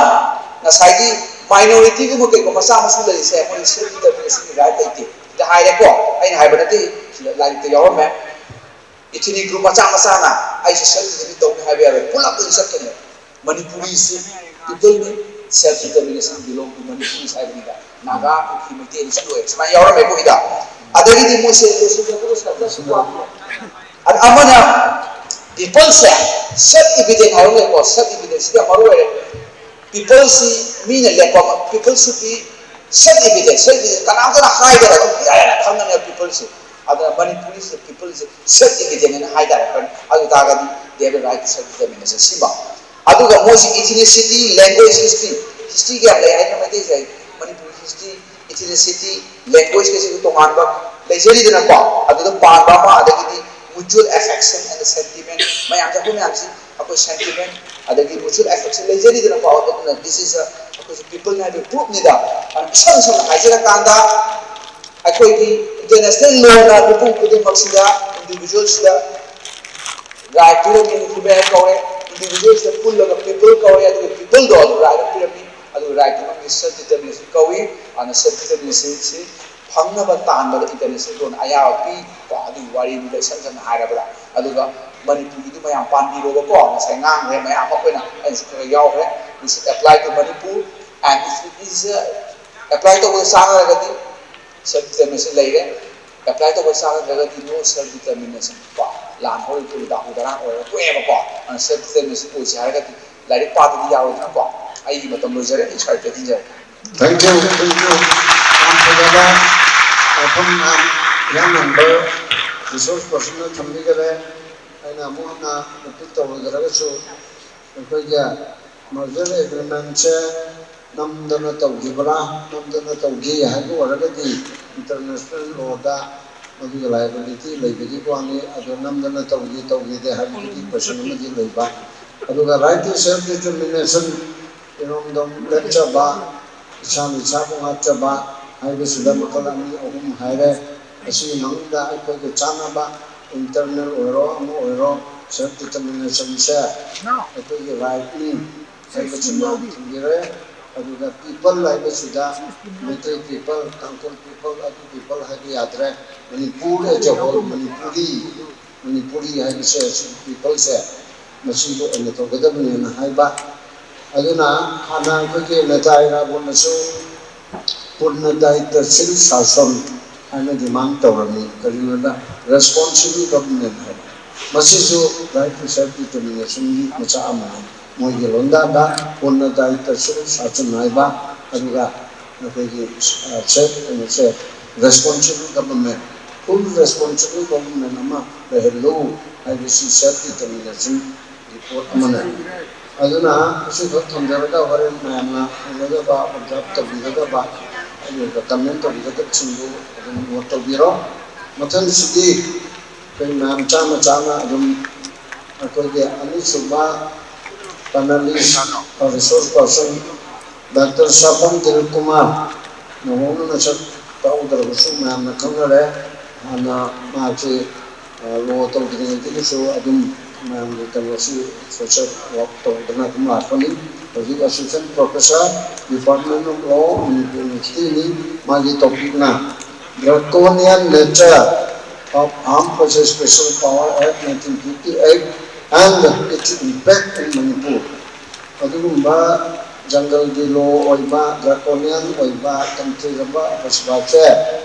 ꯉꯁꯥꯏꯒꯤ ꯃꯥꯏꯅꯣꯔꯤꯇꯤꯒꯨꯝꯕ ꯀꯩꯒꯨꯝꯕ ꯃꯆꯥ ꯃꯁꯨ ꯂꯩꯔꯤꯁꯦ, ꯃꯣꯏ self determinationꯒꯤ right ꯂꯩꯇꯦ꯫ ꯁꯤꯗ ꯍꯥꯏꯔꯦꯀꯣ, ꯑꯩꯅ ꯍꯥꯏꯕ ꯅꯠꯇꯦ, ꯁꯤꯗ ꯂꯥꯏꯔꯤꯛꯇ ꯌꯥꯎꯔꯝꯃꯦ꯫ Ethnic group ꯃꯆꯥ ꯃꯆꯥꯅ ꯑꯩꯁꯦ self determine ꯇꯧꯅꯤ ꯍꯥꯏꯕ ꯌꯥꯔꯣꯏ, ꯄꯨꯂꯞ ꯂꯣꯏ ꯆꯠꯀꯅꯤ꯫ ꯃꯅꯤꯄꯨꯔꯤꯁꯤ peopleꯅꯤ, self determination belong to Manipuris ꯍꯥꯏꯕꯅꯤꯗ꯫ ꯅꯥꯒꯥ, ꯀꯨꯀꯤ, ꯃꯩꯇꯩ ꯑꯗꯨ ꯆꯠꯂꯣꯏ꯫ ꯁꯨꯃꯥꯏꯅ ꯌꯥꯎꯔꯝꯃꯦꯀꯣ ꯁꯤꯗ꯫ ꯑꯗꯒꯤꯗꯤ ꯃꯣꯏꯁꯦ ꯂꯣꯏꯁꯤꯟꯕ ꯂꯣꯏꯁꯤꯜꯂꯛꯄ ꯁꯨꯝ ꯋꯥ-, ꯑꯗ ꯑꯃꯅ peopleꯁꯦ self evident ꯍꯥꯏꯕ ꯂꯩꯀꯣ, self evident ꯁꯤꯗꯤ ꯌꯥꯝ ꯃꯔꯨ ꯑꯣꯏꯔꯦ꯫ Peopleꯁꯤ ꯃꯤꯅ ꯂꯦꯞꯄ ꯑꯃ, people should be self independent, self independent ꯀꯅꯥꯝꯇꯅ ꯍꯥꯏꯗꯕ, ꯑꯗꯨꯝ ꯏꯔꯥꯏ ꯂꯥꯏꯅ ꯈꯪꯅꯅꯦꯕ ꯄꯤꯄꯜꯁꯦ꯫ ꯑꯗꯨꯅ ꯃꯅꯤꯄꯨꯔꯤꯁꯦ ꯄꯤꯄꯜꯁꯦ ꯁꯦꯜꯐ ꯏꯟꯗꯤꯄꯦꯟꯗꯦꯟ ꯍꯥꯏꯇꯥꯔꯦ꯫ ꯑꯗꯨ ꯇꯥꯔꯒꯗꯤ they have the right to self determination ꯁꯤꯃ꯫ ꯑꯗꯨꯒ ꯃꯣꯏꯁꯤ ꯏꯊꯤꯅꯤꯁꯤꯇꯤ, ꯂꯦꯡꯒ꯭ꯋꯦꯖ, ꯍꯤꯁꯇ꯭ꯔꯤ, ꯍꯤꯁꯇ꯭ꯔꯤ ꯀꯌꯥꯝ ꯂꯩ ꯍꯥꯏꯅ ꯃꯩꯇꯩꯁꯦ ꯃꯅꯤꯄꯨꯔꯤ ꯍꯤꯁꯇ꯭ꯔꯤ, ꯏꯊꯤꯅꯤꯁꯤꯇꯤ, ꯂꯦꯡꯒ꯭ꯋꯦꯖ ꯀꯩꯁꯤꯁꯨ ꯇꯣꯉꯥꯟꯕ ꯂꯩꯖꯔꯤꯗꯅꯀꯣ꯫ ꯑꯗꯨꯗ ꯄꯥꯟꯕ ꯑꯃ, ꯑꯗꯒꯤꯗꯤ mutual affection and sentiment ꯃꯌꯥꯝꯁꯦ, ꯑꯩꯈꯣꯏ ꯃꯌꯥꯝꯁꯤ ꯑꯩꯈꯣꯏ ꯁꯦꯟꯇꯤꯃꯦꯟ ꯑꯗꯒꯤ ꯃ꯭ꯌꯨꯆꯨꯋꯦꯜ ꯑꯦꯐꯦꯛꯁꯟ ꯂꯩꯖꯔꯤꯗꯅꯀꯣ꯫ ꯑꯗꯨꯅ this is a ꯑꯩꯈꯣꯏꯁꯨ ꯄꯤꯄꯜꯅꯤ ꯍꯥꯏꯕꯒꯤ ꯄ꯭ꯔꯨꯐꯅꯤꯗ꯫ ꯑꯗꯨꯅ ꯏꯁꯝ ꯁꯝꯅ ꯍꯥꯏꯖꯔꯀꯥꯟꯗ ꯑꯩꯈꯣꯏꯒꯤ ꯏꯟꯇꯔꯅꯦꯁꯅꯦꯜ ꯂꯣꯅ ꯃꯤꯄꯨꯝ ꯈꯨꯗꯤꯡꯃꯛꯁꯤꯗ, ꯏꯟꯗꯤꯚꯤꯖꯨꯋꯦꯜꯁꯤꯗ ꯔꯥꯏꯠ ꯄꯤꯔꯝꯃꯤ, ꯍ꯭ꯌꯨꯃꯦꯟ ꯔꯥꯏꯠ ꯀꯧꯔꯦ꯫ ꯏꯟꯗꯤꯚꯤꯖꯨꯋꯦꯜꯁꯤꯗ ꯄꯨꯜꯂꯒ ꯄꯤꯄꯜ ꯀꯧꯔꯦ, ꯑꯗꯨꯒ ꯄꯤꯄꯜꯗꯣ ꯑꯗꯨ ꯔꯥꯏꯠ ꯑꯃ ꯄꯤꯔꯝꯃꯤ꯫ ꯑꯗꯨꯒ ꯔꯥꯏꯠꯇꯨ ꯃꯃꯤꯡꯗꯤ ꯁꯦꯜꯐ ꯗꯤꯇꯔꯃꯤꯅꯦꯁꯟ ꯀꯧꯏ꯫ ꯑꯗꯨꯅ ꯁꯦꯜꯐ ꯗꯤꯇꯔꯃꯤꯅꯦꯁꯟꯁꯤ ꯐꯪꯅꯕ ꯇꯥꯟꯕꯗ ꯏꯟꯇꯔꯅꯦꯁꯅꯦꯜ ꯂꯣꯅ ꯑꯌꯥꯕ ꯄꯤ꯫ ꯀꯣ, ꯑꯗꯨꯒꯤ ꯋꯥꯔꯤꯅꯤꯗ ꯏꯁꯝ ꯁꯝꯅ ꯍꯥꯏꯔꯕꯗ꯫ ꯑꯗꯨꯒ ꯃꯅꯤꯄꯨꯔꯒꯤꯗꯨ ꯃꯌꯥꯝ ꯄꯥꯟꯕꯤꯔꯣꯕꯀꯣ, ꯉꯁꯥꯏ ꯉꯥꯡꯈ꯭ꯔꯦ ꯃꯌꯥꯝ, ꯑꯩꯈꯣꯏꯅ, ꯑꯩꯅꯁꯨ ꯈꯔ ꯈꯔ ꯌꯥꯎꯈ꯭ꯔꯦ꯫ This apply to Manipur and it is apply ꯇꯧꯕꯗ ꯆꯥꯟꯅꯔꯒꯗꯤ ꯁꯦꯜꯐ ꯗꯤꯇꯔꯃꯤꯅꯦꯁꯟ ꯂꯩꯔꯦ, ꯑꯦꯄ꯭ꯂꯥꯏ ꯇꯧꯕ ꯆꯥꯟꯅꯗ꯭ꯔꯒꯗꯤ no self determination꯫ ꯀꯣ, ꯂꯥꯟ ꯍꯧꯔꯛꯄꯗ ꯗꯥꯀꯨ ꯗꯔꯥꯡ ꯑꯣꯏꯔꯒ ꯇꯣꯛꯑꯦꯕꯀꯣ꯫ ꯑꯗꯨꯅ ꯁꯦꯜꯐ ꯗꯤꯇꯔꯃꯤꯅꯦꯁꯟ ꯑꯣꯏꯁꯦ ꯍꯥꯏꯔꯒꯗꯤ ꯂꯥꯏꯔꯤꯛ ꯄꯥꯗꯗꯤ ꯌꯥꯔꯣꯏꯗꯅꯀꯣ꯫ ꯑꯩꯒꯤ ꯃꯇꯝ ꯂꯣꯏꯖꯔꯦ, ꯏꯁꯥ ꯏꯊꯟ ꯊꯤꯟꯖꯔꯦ꯫ Thank you, thank you. ꯌꯥꯝ ꯐꯖꯕ ꯋꯥꯐꯝ ꯃꯌꯥꯝ, ꯏꯌꯥꯝꯕ ꯔꯤꯁꯣꯔꯁ ꯄꯔꯁꯟꯅ ꯊꯝꯕꯤꯈꯔꯦ꯫ ꯑꯩꯅ ꯑꯃꯨꯛ ꯍꯟꯅ ꯔꯤꯄꯤꯠ ꯇꯧꯔꯨꯗ꯭ꯔꯒꯁꯨ, ꯑꯩꯈꯣꯏꯒꯤ ꯃꯔꯖꯔ ꯑꯦꯒ꯭ꯔꯤꯃꯦꯟꯁꯦ ꯅꯝꯗꯅ ꯇꯧꯈꯤꯕ꯭ꯔꯥ, ꯅꯝꯗꯅ ꯇꯧꯈꯤ ꯍꯥꯏꯕ ꯑꯣꯏꯔꯒꯗꯤ ꯏꯟꯇꯔꯅꯦꯁꯅꯦꯜ ꯂꯣꯗ ꯃꯗꯨꯒꯤ ꯂꯥꯏꯕꯤꯂꯤꯇꯤ ꯂꯩꯕꯒꯤ ꯋꯥꯅꯤ꯫ ꯑꯗꯣ ꯅꯝꯗꯅ ꯇꯧꯈꯤ ꯇꯧꯈꯤꯗꯦ ꯍꯥꯏꯕꯒꯤ ꯀꯣꯏꯁꯟ ꯑꯃꯗꯤ ꯂꯩꯕ꯫ ꯑꯗꯨꯒ right to self determination, ꯏꯔꯣꯝꯗꯣꯝ ꯂꯦꯞꯆꯕ, ꯏꯁꯥꯅ ꯏꯁꯥꯕꯨ ꯉꯥꯛꯆꯕ ꯍꯥꯏꯕꯁꯤꯗ ꯃꯈꯜ ꯑꯅꯤ ꯑꯍꯨꯝ ꯍꯥꯏꯔꯦ꯫ ꯑꯁꯤꯒꯤ ꯃꯅꯨꯡꯗ ꯑꯩꯈꯣꯏꯒ ꯆꯥꯟꯅꯕ ꯏꯟꯇꯔꯅꯦꯜ ꯑꯣꯏꯔꯣ ꯑꯃ ꯑꯣꯏꯔꯣ ꯁꯦꯜꯐ ꯗꯤꯇꯔꯃꯤꯅꯦꯁꯟꯁꯦ ꯑꯩꯈꯣꯏꯒꯤ ꯔꯥꯏꯠꯅꯤ ꯍꯥꯏꯕꯁꯤꯃ ꯊꯝꯕꯤꯔꯦ꯫ ꯑꯗꯨꯒ ꯄꯤꯄꯜ ꯍꯥꯏꯕꯁꯤꯗ ꯃꯩꯇꯩ ꯄꯤꯄꯜ, ꯇꯥꯡꯈꯨꯜ ꯄꯤꯄꯜ, ꯑꯗꯨ ꯄꯤꯄꯜ ꯍꯥꯏꯕ ꯌꯥꯗ꯭ꯔꯦ꯫ Manipur as a whole, Manipuri, Manipuri ꯍꯥꯏꯕꯁꯦ ꯁꯤ ꯄꯤꯄꯜꯁꯦ ꯃꯁꯤꯕꯨ ꯑꯣꯏꯅ ꯇꯧꯒꯗꯕꯅꯦꯅ ꯍꯥꯏꯕ꯫ ꯑꯗꯨꯅ ꯍꯥꯟꯅ ꯑꯩꯈꯣꯏꯒꯤ ꯅꯦꯇꯥ ꯏꯔꯥꯕꯣꯠꯅꯁꯨ ꯄꯨꯔꯅ ꯗꯥꯌꯤꯠꯇ ꯁꯤꯜ ꯁꯥꯁꯟ ꯍꯥꯏꯅ ꯗꯤꯃꯥꯟ ꯇꯧꯔꯝꯃꯤ꯫ ꯀꯔꯤꯒꯤꯅꯣꯗ ꯔꯦꯁꯄꯣꯟꯁꯤꯕꯜ ꯒꯚꯔꯟꯃꯦꯟ ꯍꯥꯏꯕ꯫ ꯃꯁꯤꯁꯨ right to self determination ꯒꯤ ꯃꯆꯥꯛ ꯑꯃꯅꯤ꯫ ꯃꯣꯏꯒꯤ ꯂꯣꯟꯗꯥꯗ ꯄꯨꯔꯅ ꯗꯥꯌꯤꯠꯇ ꯁꯤꯜ ꯁꯥꯁꯟ ꯍꯥꯏꯕ, ꯑꯗꯨꯒ ꯑꯩꯈꯣꯏꯒꯤ ꯁꯦꯜꯐ ꯀꯩꯅꯣꯁꯦ, ꯔꯦꯁꯄꯣꯟꯁꯤꯕꯜ ꯒꯚꯔꯟꯃꯦꯟ, ꯐꯨꯜ ꯔꯦꯁꯄꯣꯟꯁꯤꯕꯜ ꯒꯚꯔꯟꯃꯦꯟ ꯑꯃ ꯂꯩꯍꯜꯂꯨ ꯍꯥꯏꯕꯁꯤ ꯁꯦꯜꯐ ꯗꯤꯇꯔꯃꯤꯅꯦꯁꯟꯒꯤ ꯄꯣꯠ ꯑꯃꯅꯤ꯫ ꯑꯗꯨꯅ ꯑꯁꯤꯈꯛ ꯊꯝꯖꯔꯒ ꯍꯣꯔꯦꯟ ꯃꯌꯥꯝꯅ ꯍꯪꯒꯗꯕ, ꯑꯣꯕꯖꯥꯔꯕ ꯇꯧꯕꯤꯒꯗꯕ, ꯑꯗꯨꯒ ꯀꯃꯦꯟ ꯇꯧꯕꯤꯒꯗꯕꯁꯤꯡꯗꯨ ꯑꯗꯨꯝ ꯅꯣꯠ ꯇꯧꯕꯤꯔꯣ꯫ ꯃꯊꯪꯁꯤꯗꯤ ꯑꯩꯈꯣꯏ ꯃꯌꯥꯝ ꯆꯥꯝꯃ ꯆꯥꯝꯃ ꯑꯗꯨꯝ ꯑꯩꯈꯣꯏꯒꯤ ꯑꯅꯤꯁꯨꯕ ꯄꯦꯅꯦꯂꯤꯁ, ꯔꯤꯁꯣꯔꯁ ꯄꯔꯁꯟ ꯗꯥꯛꯇꯔ ꯁꯥꯄꯝ ꯗꯤꯜ ꯀꯨꯃꯥꯔ, ꯅꯧꯍꯧꯅ ꯃꯁꯛ ꯇꯥꯛꯎꯗ꯭ꯔꯕꯁꯨ ꯃꯌꯥꯝꯅ ꯈꯪꯅꯔꯦ꯫ ꯍꯥꯟꯅ ꯃꯍꯥꯛꯁꯤ ꯂꯣ ꯇꯧꯗ꯭ꯔꯤꯉꯩꯗꯒꯤꯁꯨ ꯑꯗꯨꯝ ꯃꯌꯥꯝꯒꯤ ꯀꯩꯅꯣꯁꯤ ꯁꯣꯁꯦꯜ ꯋꯥꯔꯛ ꯇꯧꯗꯅ ꯑꯗꯨꯝ ꯂꯥꯛꯄꯅꯤ꯫ ꯍꯧꯖꯤꯛ ꯑꯦꯁꯤꯁꯇꯦꯟ ꯄ꯭ꯔꯣꯐꯦꯁꯔ, ꯗꯤꯄꯥꯔꯠꯃꯦꯟ ꯑꯣꯐ ꯂꯣ, ꯃꯅꯤꯄꯨꯔ ꯌꯨꯅꯤꯚꯔꯁꯤꯇꯤꯅꯤ꯫ ꯃꯥꯒꯤ ꯇꯣꯄꯤꯛꯅ Draconian nature of Armed Forces Special Power Act nineteen fifty-eight and its impact in Manipur꯫ ꯑꯗꯨꯒꯨꯝꯕ ꯖꯪꯒꯜꯒꯤ ꯂꯣ ꯑꯣꯏꯕ, ꯗ꯭ꯔꯥꯀꯣꯅꯤꯌꯟ ꯑꯣꯏꯕ ꯇꯝꯊꯤꯔꯕ ꯑꯐꯁꯕꯥꯁꯦ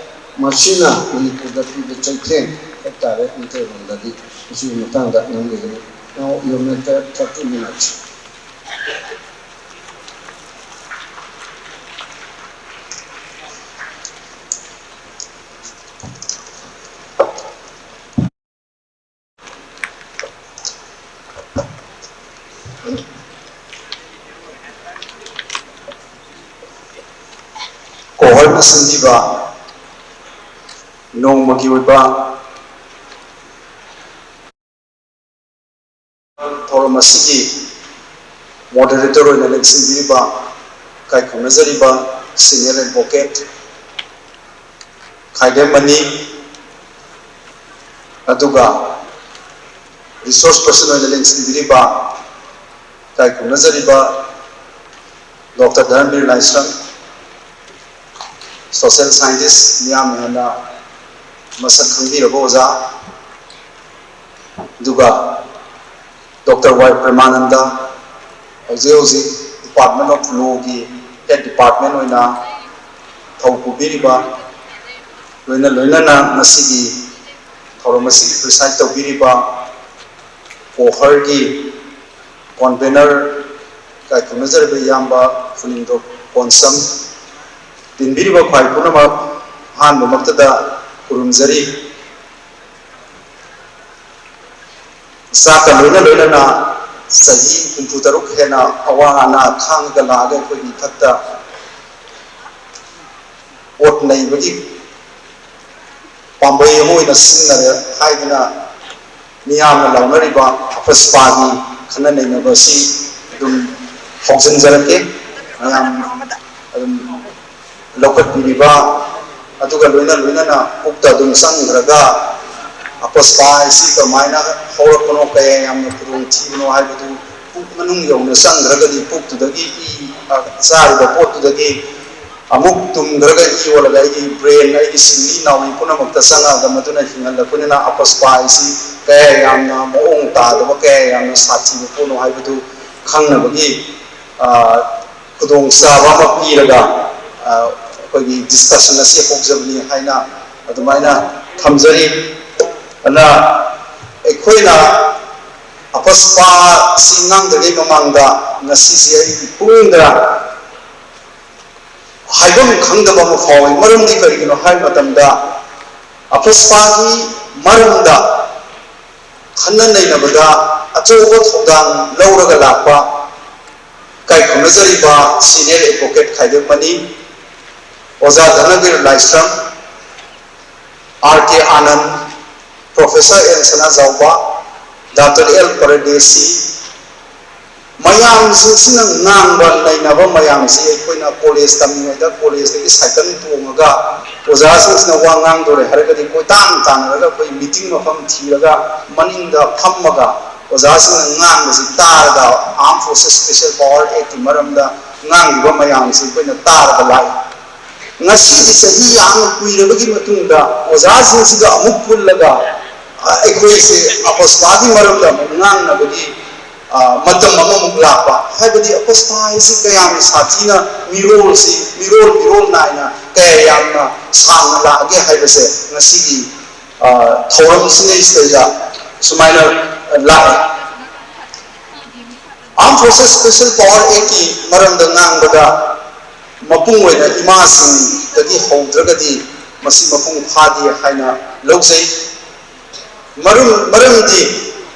ꯃꯁꯤꯅ ꯃꯅꯤꯄꯨꯔꯗ ꯄꯤꯕ ꯆꯩꯊꯦꯡ ꯍꯥꯏꯇꯥꯔꯦ, ꯃꯩꯇꯩꯂꯣꯟꯗꯗꯤ꯫ ꯃꯁꯤꯒꯤ ꯃꯇꯥꯡꯗ ꯉꯥꯡꯕꯤꯒꯅꯤ꯫ Now you may take thirty minutes. ꯀꯣꯍꯣꯔꯅ ꯁꯤꯟꯕꯤꯕ ꯅꯣꯡꯃꯒꯤ ꯑꯣꯏꯕ ꯊꯧꯔꯝ ꯑꯁꯤꯒꯤ ꯃꯣꯗꯔꯦꯇꯔ ꯑꯣꯏꯅ ꯂꯦꯡꯁꯤꯟꯕꯤꯔꯤꯕ ꯏꯀꯥꯏ ꯈꯨꯝꯅꯖꯔꯤꯕ ꯁꯤꯅꯤꯌꯔ ꯑꯦꯗꯚꯣꯀꯦꯠ ꯈꯥꯏꯗꯦꯝ ꯃꯅꯤ, ꯑꯗꯨꯒ ꯔꯤꯁꯣꯔꯁ ꯄꯔꯁꯟ ꯑꯣꯏꯅ ꯂꯦꯡꯁꯤꯟꯕꯤꯔꯤꯕ ꯏꯀꯥꯏ ꯈꯨꯝꯅꯖꯔꯤꯕ ꯗꯣꯛꯇꯔ ꯙꯔꯃꯕꯤꯔ ꯂꯥꯏꯁ꯭ꯔꯝ, ꯁꯣꯁꯤꯌꯦꯜ ꯁꯥꯏꯟꯇꯤꯁ, ꯃꯤꯌꯥꯝꯅ ꯍꯦꯟꯅ ꯃꯁꯛ ꯈꯪꯕꯤꯔꯕ ꯑꯣꯖꯥ, ꯑꯗꯨꯒ ꯗꯣꯛꯇꯔ ꯋꯥꯏ ꯄ꯭ꯔꯦꯃꯥꯅꯟꯗ, ꯍꯧꯖꯤꯛ ꯍꯧꯖꯤꯛ ꯗꯤꯄꯥꯔꯠꯃꯦꯟ ꯑꯣꯐ ꯂꯣꯒꯤ ꯍꯦꯗ ꯗꯤꯄꯥꯔꯠꯃꯦꯟ ꯑꯣꯏꯅ ꯊꯧ ꯄꯨꯕꯤꯔꯤꯕ, ꯂꯣꯏꯅ ꯂꯣꯏꯅꯅ ꯉꯁꯤꯒꯤ ꯊꯧꯔꯝ ꯑꯁꯤꯒꯤ ꯄ꯭ꯔꯤꯁꯥꯏꯠ ꯇꯧꯕꯤꯔꯤꯕ ꯀꯣꯍꯔꯒꯤ ꯀꯣꯟꯚꯦꯅꯔ, ꯏꯀꯥꯏ ꯈꯨꯝꯅꯖꯔꯤꯕ ꯏꯌꯥꯝꯕ ꯐꯨꯅꯤꯡꯗ꯭ꯔꯣ ꯀꯣꯟꯁꯝ, ꯇꯤꯟꯕꯤꯔꯤꯕ ꯈ꯭ꯋꯥꯏ ꯄꯨꯝꯅꯃꯛ ꯑꯍꯥꯟꯕꯃꯛꯇꯗ ꯈꯨꯔꯨꯝꯖꯔꯤ꯫ ꯆꯥꯛꯀ ꯂꯣꯏꯅ ꯂꯣꯏꯅꯅ ꯆꯍꯤ ꯍꯨꯝꯐꯨ ꯇꯔꯨꯛ ꯍꯦꯟꯅ ꯑꯋꯥ ꯑꯅꯥ ꯈꯥꯡꯉꯒ ꯂꯥꯛꯑꯒ ꯑꯩꯈꯣꯏꯒꯤ ꯏꯊꯛꯇ ꯄꯣꯠ ꯅꯩꯕꯒꯤ ꯄꯥꯝꯕꯩ ꯑꯃ ꯑꯣꯏꯅ ꯁꯤꯖꯤꯟꯅꯔꯦ ꯍꯥꯏꯗꯨꯅ ꯃꯤꯌꯥꯝꯅ ꯂꯥꯎꯅꯔꯤꯕ ꯑꯄꯁꯄꯥꯒꯤ ꯈꯟꯅ ꯅꯩꯅꯕ ꯑꯁꯤ ꯑꯗꯨꯝ ꯍꯧꯖꯤꯟꯖꯔꯛꯀꯦ꯫ ꯃꯌꯥꯝ ꯑꯗꯨꯝ ꯂꯧꯈꯠꯄꯤꯔꯤꯕ, ꯑꯗꯨꯒ ꯂꯣꯏꯅ ꯂꯣꯏꯅꯅ ꯄꯨꯛꯇ ꯑꯗꯨꯝ ꯆꯪꯈ꯭ꯔꯒ ꯑꯄꯁꯄꯥ ꯍꯥꯏꯁꯤ ꯀꯃꯥꯏꯅ ꯍꯧꯔꯛꯄꯅꯣ, ꯀꯌꯥ ꯌꯥꯝꯅ ꯈꯨꯗꯣꯡ ꯊꯤꯕꯅꯣ ꯍꯥꯏꯕꯗꯨ ꯄꯨꯛ ꯃꯅꯨꯡ ꯌꯧꯅ ꯆꯪꯈ꯭ꯔꯒꯗꯤ ꯄꯨꯛꯇꯨꯗꯒꯤ ꯏ, ꯑ, ꯆꯥꯔꯤꯕ ꯄꯣꯠꯇꯨꯗꯒꯤ ꯑꯃꯨꯛ ꯇꯨꯝꯈ꯭ꯔꯒ ꯏ ꯑꯣꯜꯂꯒ ꯑꯩꯒꯤ ꯕ꯭ꯔꯦꯟ, ꯑꯩꯒꯤ ꯁꯤꯡꯂꯤ ꯅꯥꯎꯔꯤ ꯄꯨꯝꯅꯃꯛꯇ ꯆꯪꯉꯛꯑꯒ ꯃꯗꯨꯅ ꯍꯤꯡꯍꯜꯂꯛꯄꯅꯤꯅ ꯑꯄꯁꯄꯥ ꯍꯥꯏꯁꯤ ꯀꯌꯥ ꯌꯥꯝꯅ ꯃꯑꯣꯡ ꯇꯥꯗꯕ, ꯀꯌꯥ ꯌꯥꯝꯅ ꯁꯥꯊꯤꯕ ꯄꯣꯠꯅꯣ ꯍꯥꯏꯕꯗꯨ ꯈꯪꯅꯕꯒꯤ, ꯑ, ꯈꯨꯗꯣꯡꯆꯥꯕ ꯑꯃ ꯄꯤꯔꯒ, ꯑ, ꯑꯩꯈꯣꯏꯒꯤ ꯗꯤꯁꯀꯁꯟ ꯑꯁꯤ ꯍꯧꯖꯕꯅꯤ ꯍꯥꯏꯅ ꯑꯗꯨꯃꯥꯏꯅ ꯊꯝꯖꯔꯤ꯫ ꯑꯗꯨꯅ ꯑꯩꯈꯣꯏꯅ ꯑꯄꯁꯄꯥꯁꯤ ꯉꯥꯡꯗ꯭ꯔꯤꯉꯩ ꯃꯃꯥꯡꯗ ꯉꯁꯤꯁꯦ ꯑꯩꯒꯤ ꯄꯨꯛꯅꯤꯡꯗ ꯍꯥꯏꯐꯝ ꯈꯪꯗꯕ ꯑꯃ ꯐꯥꯎꯏ꯫ ꯃꯔꯝꯗꯤ ꯀꯔꯤꯒꯤꯅꯣ ꯍꯥꯏꯕ ꯃꯇꯝꯗ ꯑꯄꯁꯄꯥꯒꯤ ꯃꯔꯝꯗ ꯈꯟꯅ ꯅꯩꯅꯕꯗ ꯑꯆꯧꯕ ꯊꯧꯗꯥꯡ ꯂꯧꯔꯒ ꯂꯥꯛꯄ ꯏꯀꯥꯏ ꯈꯨꯝꯅꯖꯔꯤꯕ ꯁꯤꯅꯤꯌꯔ ꯑꯦꯗꯚꯣꯀꯦꯠ ꯈꯥꯏꯗꯦꯝ ꯃꯅꯤ, ꯑꯣꯖꯥ Dhanabir Laishram, R K Anand, professor N Sanajaoba, doctor L Pardeshi, ꯃꯌꯥꯝꯁꯤꯡꯁꯤꯅ ꯉꯥꯡꯕ ꯅꯩꯅꯕ ꯃꯌꯥꯝꯁꯤ ꯑꯩꯈꯣꯏꯅ ꯀꯣꯂꯦꯖ ꯇꯝꯃꯤꯉꯩꯗ ꯀꯣꯂꯦꯖꯇꯒꯤ ꯁꯥꯏꯀꯜ ꯇꯣꯡꯉꯒ ꯑꯣꯖꯥꯁꯤꯡꯁꯤꯅ ꯋꯥ ꯉꯥꯡꯗꯣꯔꯦ ꯍꯥꯏꯔꯒꯗꯤ ꯀꯣꯏꯇꯥꯟ ꯇꯥꯟꯅꯔꯒ ꯑꯩꯈꯣꯏ ꯃꯤꯇꯤꯡ ꯃꯐꯝ ꯊꯤꯔꯒ ꯃꯅꯤꯡꯗ ꯐꯝꯃꯒ ꯑꯣꯖꯥꯁꯤꯡꯅ ꯉꯥꯡꯕꯁꯤ ꯇꯥꯔꯒ, Armed Forces Special Power Actꯀꯤ ꯃꯔꯝꯗ ꯉꯥꯡꯂꯤꯕ ꯃꯌꯥꯝꯁꯤ ꯑꯩꯈꯣꯏꯅ ꯇꯥꯔꯒ ꯂꯥꯛꯏ꯫ ꯉꯁꯤꯗꯤ ꯆꯍꯤ ꯌꯥꯝꯅ ꯀꯨꯏꯔꯕꯒꯤ ꯃꯇꯨꯡꯗ ꯑꯣꯖꯥꯁꯤꯡꯁꯤꯒ ꯑꯃꯨꯛ ꯄꯨꯜꯂꯒ, ꯑ, ꯑꯩꯈꯣꯏꯁꯦ ꯑꯄꯁꯄꯥꯒꯤ ꯃꯔꯝꯗ ꯑꯃꯨꯛ ꯉꯥꯡꯅꯕꯒꯤ, ꯑ, ꯃꯇꯝ ꯑꯃꯃꯨꯛ ꯂꯥꯛꯄ꯫ ꯍꯥꯏꯕꯗꯤ ꯑꯄꯁꯄꯥ ꯍꯥꯏꯁꯤ ꯀꯌꯥꯝ ꯁꯥꯊꯤꯅ ꯃꯤꯔꯣꯜꯁꯤ, ꯃꯤꯔꯣꯜ ꯃꯤꯔꯣꯜ ꯅꯥꯏꯅ ꯀꯌꯥ ꯌꯥꯝꯅ ꯁꯥꯡꯅ ꯂꯥꯛꯑꯒꯦ ꯍꯥꯏꯕꯁꯦ ꯉꯁꯤꯒꯤ, ꯑ, ꯊꯧꯔꯝꯁꯤꯗꯩꯁꯤꯗꯩꯗ ꯁꯨꯃꯥꯏꯅ ꯂꯥꯛꯑꯦ꯫ Armed Forces Special Power Actꯀꯤ ꯃꯔꯝꯗ ꯉꯥꯡꯕꯗ ꯃꯄꯨꯡ ꯑꯣꯏꯅ ꯏꯃꯥꯁꯤꯡꯗꯒꯤ ꯍꯧꯗ꯭ꯔꯒꯗꯤ ꯃꯁꯤ ꯃꯄꯨꯡ ꯐꯥꯗꯦ ꯍꯥꯏꯅ ꯂꯧꯖꯩ꯫ ꯃꯔꯝ ꯃꯔꯝꯗꯤ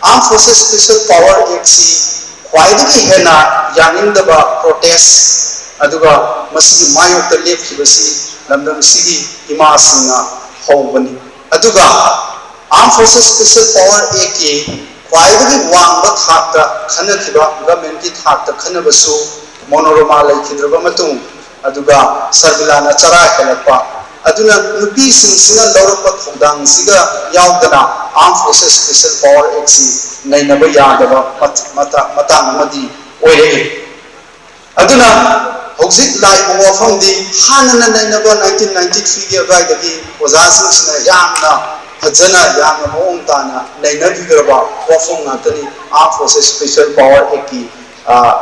Armed Forces Special Power Actꯁꯤ ꯈ꯭ꯋꯥꯏꯗꯒꯤ ꯍꯦꯟꯅ ꯌꯥꯅꯤꯡꯗꯕ protest ꯑꯗꯨꯒ ꯃꯁꯤꯒꯤ ꯃꯥꯌꯣꯛꯇ ꯂꯦꯞꯈꯤꯕꯁꯤ ꯂꯝꯗꯝꯁꯤꯒꯤ ꯏꯃꯥꯁꯤꯡꯅ ꯍꯧꯕꯅꯤ꯫ ꯑꯗꯨꯒ Armed Forces Special Power Actꯀꯤ ꯈ꯭ꯋꯥꯏꯗꯒꯤ ꯋꯥꯡꯕ ꯊꯥꯛꯇ ꯈꯟꯅꯈꯤꯕ, governmentꯀꯤ ꯊꯥꯛꯇ ꯈꯟꯅꯕꯁꯨ ꯃꯣꯅꯣꯔꯃꯥ ꯂꯩꯈꯤꯗ꯭ꯔꯕ ꯃꯇꯨꯡ, ꯑꯗꯨꯒ ꯁꯔꯃꯤꯂꯥꯅ ꯆꯔꯥ ꯍꯦꯜꯂꯛꯄ, ꯑꯗꯨꯅ ꯅꯨꯄꯤꯁꯤꯡꯁꯤꯅ ꯂꯧꯔꯛꯄ ꯊꯧꯗꯥꯡꯁꯤꯒ ꯌꯥꯎꯗꯅ Armed Forces Special Power Actꯁꯤ ꯅꯩꯅꯕ ꯌꯥꯗꯕ ꯃꯇꯥꯡ ꯑꯃꯗꯤ ꯑꯣꯏꯔꯛꯏ꯫ ꯑꯗꯨꯅ ꯍꯧꯖꯤꯛ ꯂꯥꯛꯏꯕ ꯋꯥꯐꯝꯗꯤ ꯍꯥꯟꯅꯅ ꯅꯩꯅꯕ nineteen ninety threeꯒꯤ ꯑꯗꯨꯋꯥꯏꯗꯒꯤ ꯑꯣꯖꯥꯁꯤꯡꯁꯤꯅ ꯌꯥꯝꯅ ꯐꯖꯅ, ꯌꯥꯝꯅ ꯃꯑꯣꯡ ꯇꯥꯅ ꯅꯩꯅꯕꯤꯈ꯭ꯔꯕ ꯋꯥꯐꯝ ꯉꯥꯛꯇꯅꯤ Armed Forces Special Power Actꯀꯤ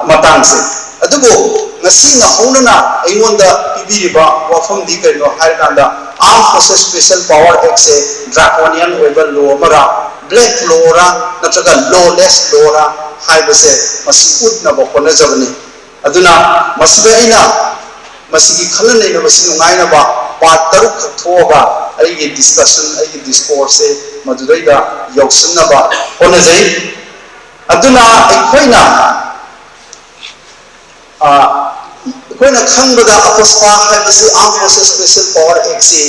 ꯃꯇꯥꯡꯁꯦ꯫ ꯑꯗꯨꯕꯨ ꯉꯁꯤ ꯅꯧꯍꯧꯅꯅ ꯑꯩꯉꯣꯟꯗ ꯄꯤꯕꯤꯔꯤꯕ ꯋꯥꯐꯝꯗꯤ ꯀꯔꯤꯅꯣ ꯍꯥꯏꯔꯀꯥꯟꯗ, Armed Forces Special Power Actꯁꯦ draconian ꯑꯣꯏꯕ law ꯑꯃꯔꯥ, black lawꯔꯥ, ꯅꯠꯇ꯭ꯔꯒ lawless lawꯔꯥ ꯍꯥꯏꯕꯁꯦ ꯃꯁꯤ ꯎꯠꯅꯕ ꯍꯣꯠꯅꯖꯕꯅꯤ꯫ ꯑꯗꯨꯅ ꯃꯁꯤꯗ ꯑꯩꯅ ꯃꯁꯤꯒꯤ ꯈꯟꯅ ꯅꯩꯅꯕꯁꯤ ꯅꯨꯡꯉꯥꯏꯅꯕ part ꯇꯔꯨꯛꯈꯛ ꯊꯣꯛꯑꯒ ꯑꯩꯒꯤ discussion, ꯑꯩꯒꯤ discourseꯁꯦ ꯃꯗꯨꯗꯩꯗ ꯌꯧꯁꯤꯟꯅꯕ ꯍꯣꯠꯅꯖꯩ꯫ ꯑꯗꯨꯅ ꯑꯩꯈꯣꯏꯅ ꯑꯩꯈꯣꯏꯅ ꯈꯪꯕꯗ, ꯑꯄꯨꯁꯄꯥ ꯍꯥꯏꯕꯁꯤ Armed Forces Special Power Actꯁꯤ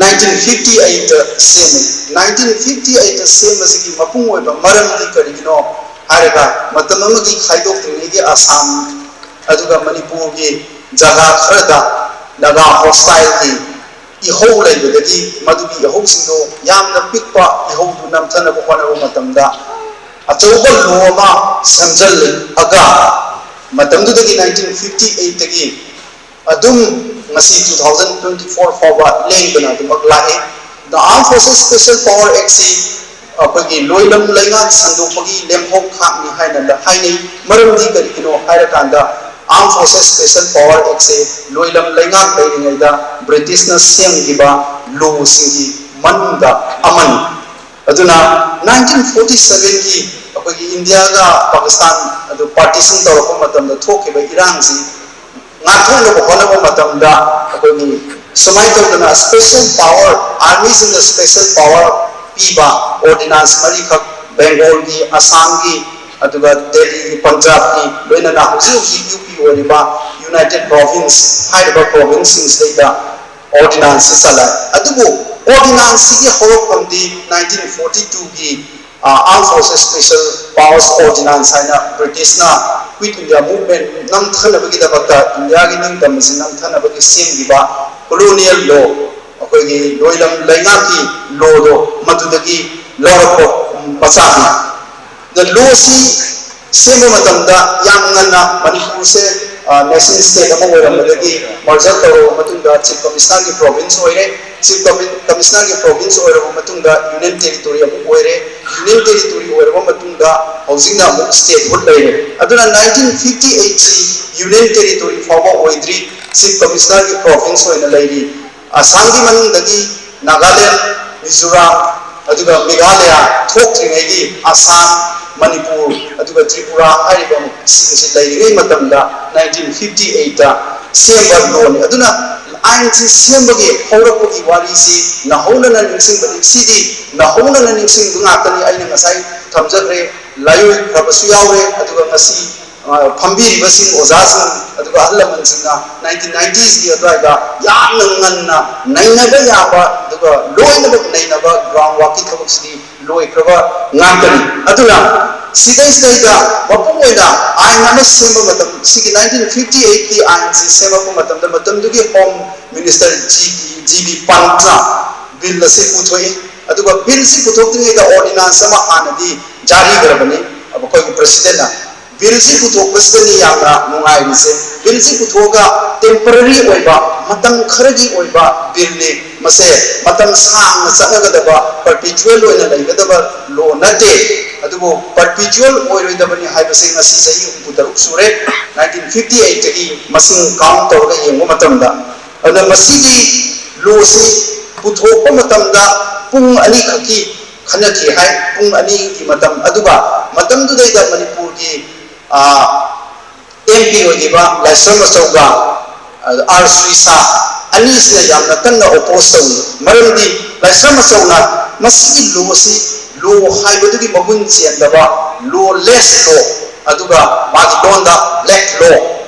nineteen fifty eightꯇ ꯁꯦꯝꯃꯤ꯫ Nineteen fifty eightꯇ ꯁꯦꯝꯕꯁꯤꯒꯤ ꯃꯄꯨꯡ ꯑꯣꯏꯕ ꯃꯔꯝꯗꯤ ꯀꯔꯤꯒꯤꯅꯣ ꯍꯥꯏꯔꯒ, ꯃꯇꯝ ꯑꯃꯒꯤ ꯈꯥꯏꯗꯣꯛꯇ꯭ꯔꯤꯉꯩꯒꯤ ꯑꯁꯥꯝ ꯑꯗꯨꯒ ꯃꯅꯤꯄꯨꯔꯒꯤ ꯖꯒꯥ ꯈꯔꯗ ꯅꯥꯒꯥ hostileꯒꯤ ꯏꯍꯧ ꯂꯩꯕꯗꯒꯤ, ꯃꯗꯨꯒꯤ ꯏꯍꯧꯁꯤꯡꯗꯣ ꯌꯥꯝꯅ ꯄꯤꯛꯄ ꯏꯍꯧꯗꯨ ꯅꯝꯊꯅꯕ ꯍꯣꯠꯅꯕ ꯃꯇꯝꯗ ꯑꯆꯧꯕ law ꯑꯃ ꯁꯦꯝꯖꯤꯜꯂꯛꯑꯒ, ꯃꯇꯝꯗꯨꯗꯒꯤ nineteen fifty eightꯇꯒꯤ ꯑꯗꯨꯝ ꯉꯁꯤ two thousand twenty four ꯐꯥꯎꯕ ꯂꯦꯡꯗꯅ ꯑꯗꯨꯃꯛ ꯂꯥꯛꯏ꯫ The Armed Forces Special Power Actꯁꯤ ꯑꯩꯈꯣꯏꯒꯤ ꯂꯣꯏꯂꯝ ꯂꯩꯉꯥꯛ ꯁꯟꯗꯣꯛꯄꯒꯤ ꯂꯦꯝꯍꯧ ꯈꯥꯛꯅꯤ ꯍꯥꯏꯅ ꯍꯥꯏꯅꯩ꯫ ꯃꯔꯝꯗꯤ ꯀꯔꯤꯒꯤꯅꯣ ꯍꯥꯏꯔꯀꯥꯟꯗ, Armed Forces Special Power Actꯁꯦ ꯂꯣꯏꯂꯝ ꯂꯩꯉꯥꯛ ꯂꯩꯔꯤꯉꯩꯗ Britishꯅ ꯁꯦꯝꯈꯤꯕ lawꯁꯤꯡꯒꯤ ꯃꯅꯨꯡꯗ ꯑꯃꯅꯤ꯫ ꯑꯗꯨꯅ nineteen forty sevenꯒꯤ ꯑꯩꯈꯣꯏꯒꯤ ꯏꯟꯗꯤꯌꯥꯒ ꯄꯥꯀꯤꯁꯇꯥꯟ ꯑꯗꯨ partition ꯇꯧꯔꯛꯄ ꯃꯇꯝꯗ ꯊꯣꯛꯈꯤꯕ ꯏꯔꯥꯡꯁꯤ ꯉꯥꯛꯊꯣꯛꯅꯕ ꯍꯣꯠꯅꯕ ꯃꯇꯝꯗ ꯑꯩꯈꯣꯏꯒꯤ ꯁꯨꯃꯥꯏꯅ ꯇꯧꯗꯅ special power, army ꯁꯤꯡꯗ special power ꯄꯤꯕ ordinance ꯃꯔꯤꯈꯛ ꯕꯦꯡꯒꯣꯜꯒꯤ, ꯑꯁꯥꯝꯒꯤ, ꯑꯗꯨꯒ ꯗꯦꯜꯂꯤꯒꯤ, ꯄꯟꯖꯥꯕꯀꯤ, ꯂꯣꯏꯅꯅ ꯍꯧꯖꯤꯛ ꯍꯧꯖꯤꯛ ꯌꯨ ꯄꯤ ꯑꯣꯏꯔꯤꯕ United Province ꯍꯥꯏꯔꯤꯕ province ꯁꯤꯡꯁꯤꯗꯩꯗ ordinance ꯁꯤ ꯆꯠꯂꯦ꯫ ꯑꯗꯨꯕꯨ ordinance ꯁꯤꯒꯤ ꯍꯧꯔꯛꯐꯝꯗꯤ nineteen forty two ꯒꯤ Armed Forces Special Powers Ordinance ꯍꯥꯏꯅ ꯕ꯭ꯔꯤꯇꯤꯁꯅ Quit India Movement ꯅꯝꯊꯅꯕꯒꯤꯗꯃꯛꯇ ꯏꯟꯗꯤꯌꯥꯒꯤ ꯅꯤꯡꯇꯝꯕꯁꯤ ꯅꯝꯊꯅꯕꯒꯤ ꯁꯦꯝꯈꯤꯕ colonial law, ꯑꯩꯈꯣꯏꯒꯤ ꯂꯣꯏꯂꯝ ꯂꯩꯉꯥꯛꯀꯤ law ꯗꯣ ꯃꯗꯨꯗꯒꯤ ꯂꯧꯔꯛꯄ ꯃꯆꯥꯛꯅꯤ꯫ ꯑꯗ law ꯁꯤ ꯁꯦꯝꯕ ꯃꯇꯝꯗ ꯌꯥꯝ ꯉꯟꯅ ꯃꯅꯤꯄꯨꯔꯁꯦ nation state ꯑꯃ ꯑꯣꯏꯔꯝꯕꯗꯒꯤ merger ꯇꯧꯔꯕ ꯃꯇꯨꯡꯗ Chief Commissioner ꯒꯤ province ꯑꯣꯏꯔꯦ꯫ Chief Commissioner ꯒꯤ province ꯑꯣꯏꯔꯕ ꯃꯇꯨꯡꯗ Union Territory ꯑꯃꯨꯛ ꯑꯣꯏꯔꯦ꯫ Union Territory ꯑꯣꯏꯔꯕ ꯃꯇꯨꯡꯗ ꯍꯧꯖꯤꯛꯅ ꯑꯃꯨꯛ statehood ꯂꯩꯔꯦ꯫ ꯑꯗꯨꯅ nineteen fifty eight ꯁꯤ Union Territory ꯐꯥꯎꯕ ꯑꯣꯏꯗ꯭ꯔꯤ, Chief Commissioner ꯒꯤ province ꯑꯣꯏꯅ ꯂꯩꯔꯤ꯫ ꯑꯁꯥꯝꯒꯤ ꯃꯅꯨꯡꯗꯒꯤ ꯅꯥꯒꯥꯂꯦꯟ, ꯃꯤꯖꯣꯔꯥꯝ, ꯑꯗꯨꯒ ꯃꯦꯘꯥꯂꯌꯥ ꯊꯣꯛꯇ꯭ꯔꯤꯉꯩꯒꯤ ꯑꯁꯥꯝ, ꯃꯅꯤꯄꯨꯔ, ꯑꯗꯨꯒ ꯇ꯭ꯔꯤꯄꯨꯔꯥ ꯍꯥꯏꯔꯤꯕ ꯁꯤꯡꯁꯤ ꯂꯩꯔꯤꯉꯩ ꯃꯇꯝꯗ nineteen fifty eight ꯇ ꯁꯦꯝꯕ law ꯅꯤ꯫ ꯑꯗꯨꯅ ꯑꯥꯏꯟꯁꯤ ꯁꯦꯝꯕꯒꯤ ꯍꯧꯔꯛꯄꯒꯤ ꯋꯥꯔꯤꯁꯤ ꯅꯧꯍꯧꯅꯅ ꯅꯤꯡꯁꯤꯡꯕꯅꯤ꯫ ꯁꯤꯗꯤ ꯅꯧꯍꯧꯅꯅ ꯅꯤꯡꯁꯤꯡꯕ ꯉꯥꯛꯇꯅꯤ꯫ ꯑꯩꯅ ꯉꯁꯥꯏ ꯊꯝꯖꯈ꯭ꯔꯦ, ꯂꯥꯏꯑꯣꯏꯈ꯭ꯔꯕꯁꯨ ꯌꯥꯎꯔꯦ, ꯑꯗꯨꯒ ꯉꯁꯤ ꯐꯝꯕꯤꯔꯤꯕꯁꯤꯡ, ꯑꯣꯖꯥꯁꯤꯡ, ꯑꯗꯨꯒ ꯑꯍꯜ ꯂꯃꯟꯁꯤꯡꯅ nineteen ninety ꯁ ꯀꯤ ꯑꯗꯨꯋꯥꯏꯗ ꯌꯥꯝꯅ ꯉꯟꯅ ꯅꯩꯅꯕ ꯌꯥꯕ, ꯑꯗꯨꯒ ꯂꯣꯏꯅꯃꯛ ꯅꯩꯅꯕ ground work ꯀꯤ ꯊꯕꯛꯁꯤꯗꯤ ꯂꯣꯏꯈ꯭ꯔꯕ ꯉꯥꯛꯇꯅꯤ꯫ ꯑꯗꯨꯅ ꯁꯤꯗꯩꯁꯤꯗꯩꯗ ꯃꯄꯨꯡ ꯑꯣꯏꯅ ꯑꯥꯏꯟ ꯑꯃ ꯁꯦꯝꯕ ꯃꯇꯝ, ꯁꯤꯒꯤ nineteen fifty eight ꯀꯤ ꯑꯥꯏꯟꯁꯤ ꯁꯦꯝꯃꯛꯄ ꯃꯇꯝꯗ ꯃꯇꯝꯗꯨꯒꯤ Home Minister G B Pant ꯅ bill ꯑꯁꯤ ꯄꯨꯊꯣꯛꯏ꯫ ꯑꯗꯨꯒ bill ꯁꯤ ꯄꯨꯊꯣꯛꯇ꯭ꯔꯤꯉꯩꯗ ordinance ꯑꯃ ꯍꯥꯟꯅꯗꯤ ꯖꯥꯔꯤ ꯇꯧꯔꯕꯅꯤ ꯑꯩꯈꯣꯏꯒꯤ President ꯅ꯫ Bill ꯁꯤ ꯄꯨꯊꯣꯛꯄꯁꯤꯗꯅꯤ ꯌꯥꯝꯅ ꯅꯨꯡꯉꯥꯏꯔꯤꯁꯦ꯫ Bill ꯁꯤ ꯄꯨꯊꯣꯛꯑꯒ temporary ꯑꯣꯏꯕ, ꯃꯇꯝ ꯈꯔꯒꯤ ꯑꯣꯏꯕ bill ꯅꯤ꯫ ꯃꯁꯦ ꯃꯇꯝ ꯁꯥꯡꯅ ꯆꯠꯅꯒꯗꯕ, perpetual ꯑꯣꯏꯅ ꯂꯩꯒꯗꯕ law ꯅꯠꯇꯦ꯫ ꯑꯗꯨꯕꯨ perpetual ꯑꯣꯏꯔꯣꯏꯗꯕꯅꯤ ꯍꯥꯏꯕꯁꯦ ꯉꯁꯤ ꯆꯍꯤ ꯍꯨꯝꯐꯨ ꯇꯔꯨꯛ ꯁꯨꯔꯦ, nineteen fifty eight ꯇꯒꯤ ꯃꯁꯤꯡ count ꯇꯧꯔꯒ ꯌꯦꯡꯕ ꯃꯇꯝꯗ꯫ ꯑꯗꯨꯅ ꯃꯁꯤꯒꯤ law ꯁꯤ ꯄꯨꯊꯣꯛꯄ ꯃꯇꯝꯗ ꯄꯨꯡ ꯑꯅꯤꯈꯛꯀꯤ ꯈꯟꯅꯈꯤ ꯍꯥꯏ, ꯄꯨꯡ ꯑꯅꯤꯒꯤ ꯃꯇꯝ꯫ ꯑꯗꯨꯒ ꯃꯇꯝꯗꯨꯗꯩꯗ ꯃꯅꯤꯄꯨꯔꯒꯤ, ꯑꯥ, ꯑꯦꯝ ꯄꯤ ꯑꯣꯏꯈꯤꯕ ꯂꯥꯏꯁ꯭ꯔꯝ ꯑꯆꯧꯕ, ꯑꯥꯔ ꯁꯨꯏꯁꯥ ꯑꯅꯤꯁꯤꯅ ꯌꯥꯝꯅ ꯀꯟꯅ ꯑꯣꯄꯣꯖ ꯇꯧꯏ꯫ ꯃꯔꯝꯗꯤ ꯂꯥꯏꯁ꯭ꯔꯝ ꯑꯆꯧꯅ ꯃꯁꯤꯒꯤ ꯂꯣꯁꯤ ꯂꯣ ꯍꯥꯏꯕꯗꯨꯒꯤ ꯃꯒꯨꯟ ꯆꯦꯟꯗꯕ, ꯂꯣ ꯂꯦꯁ ꯂꯣ, ꯑꯗꯨꯒ ꯃꯥꯒꯤ ꯂꯣꯟꯗ ꯕ꯭ꯂꯦꯛ ꯂꯣ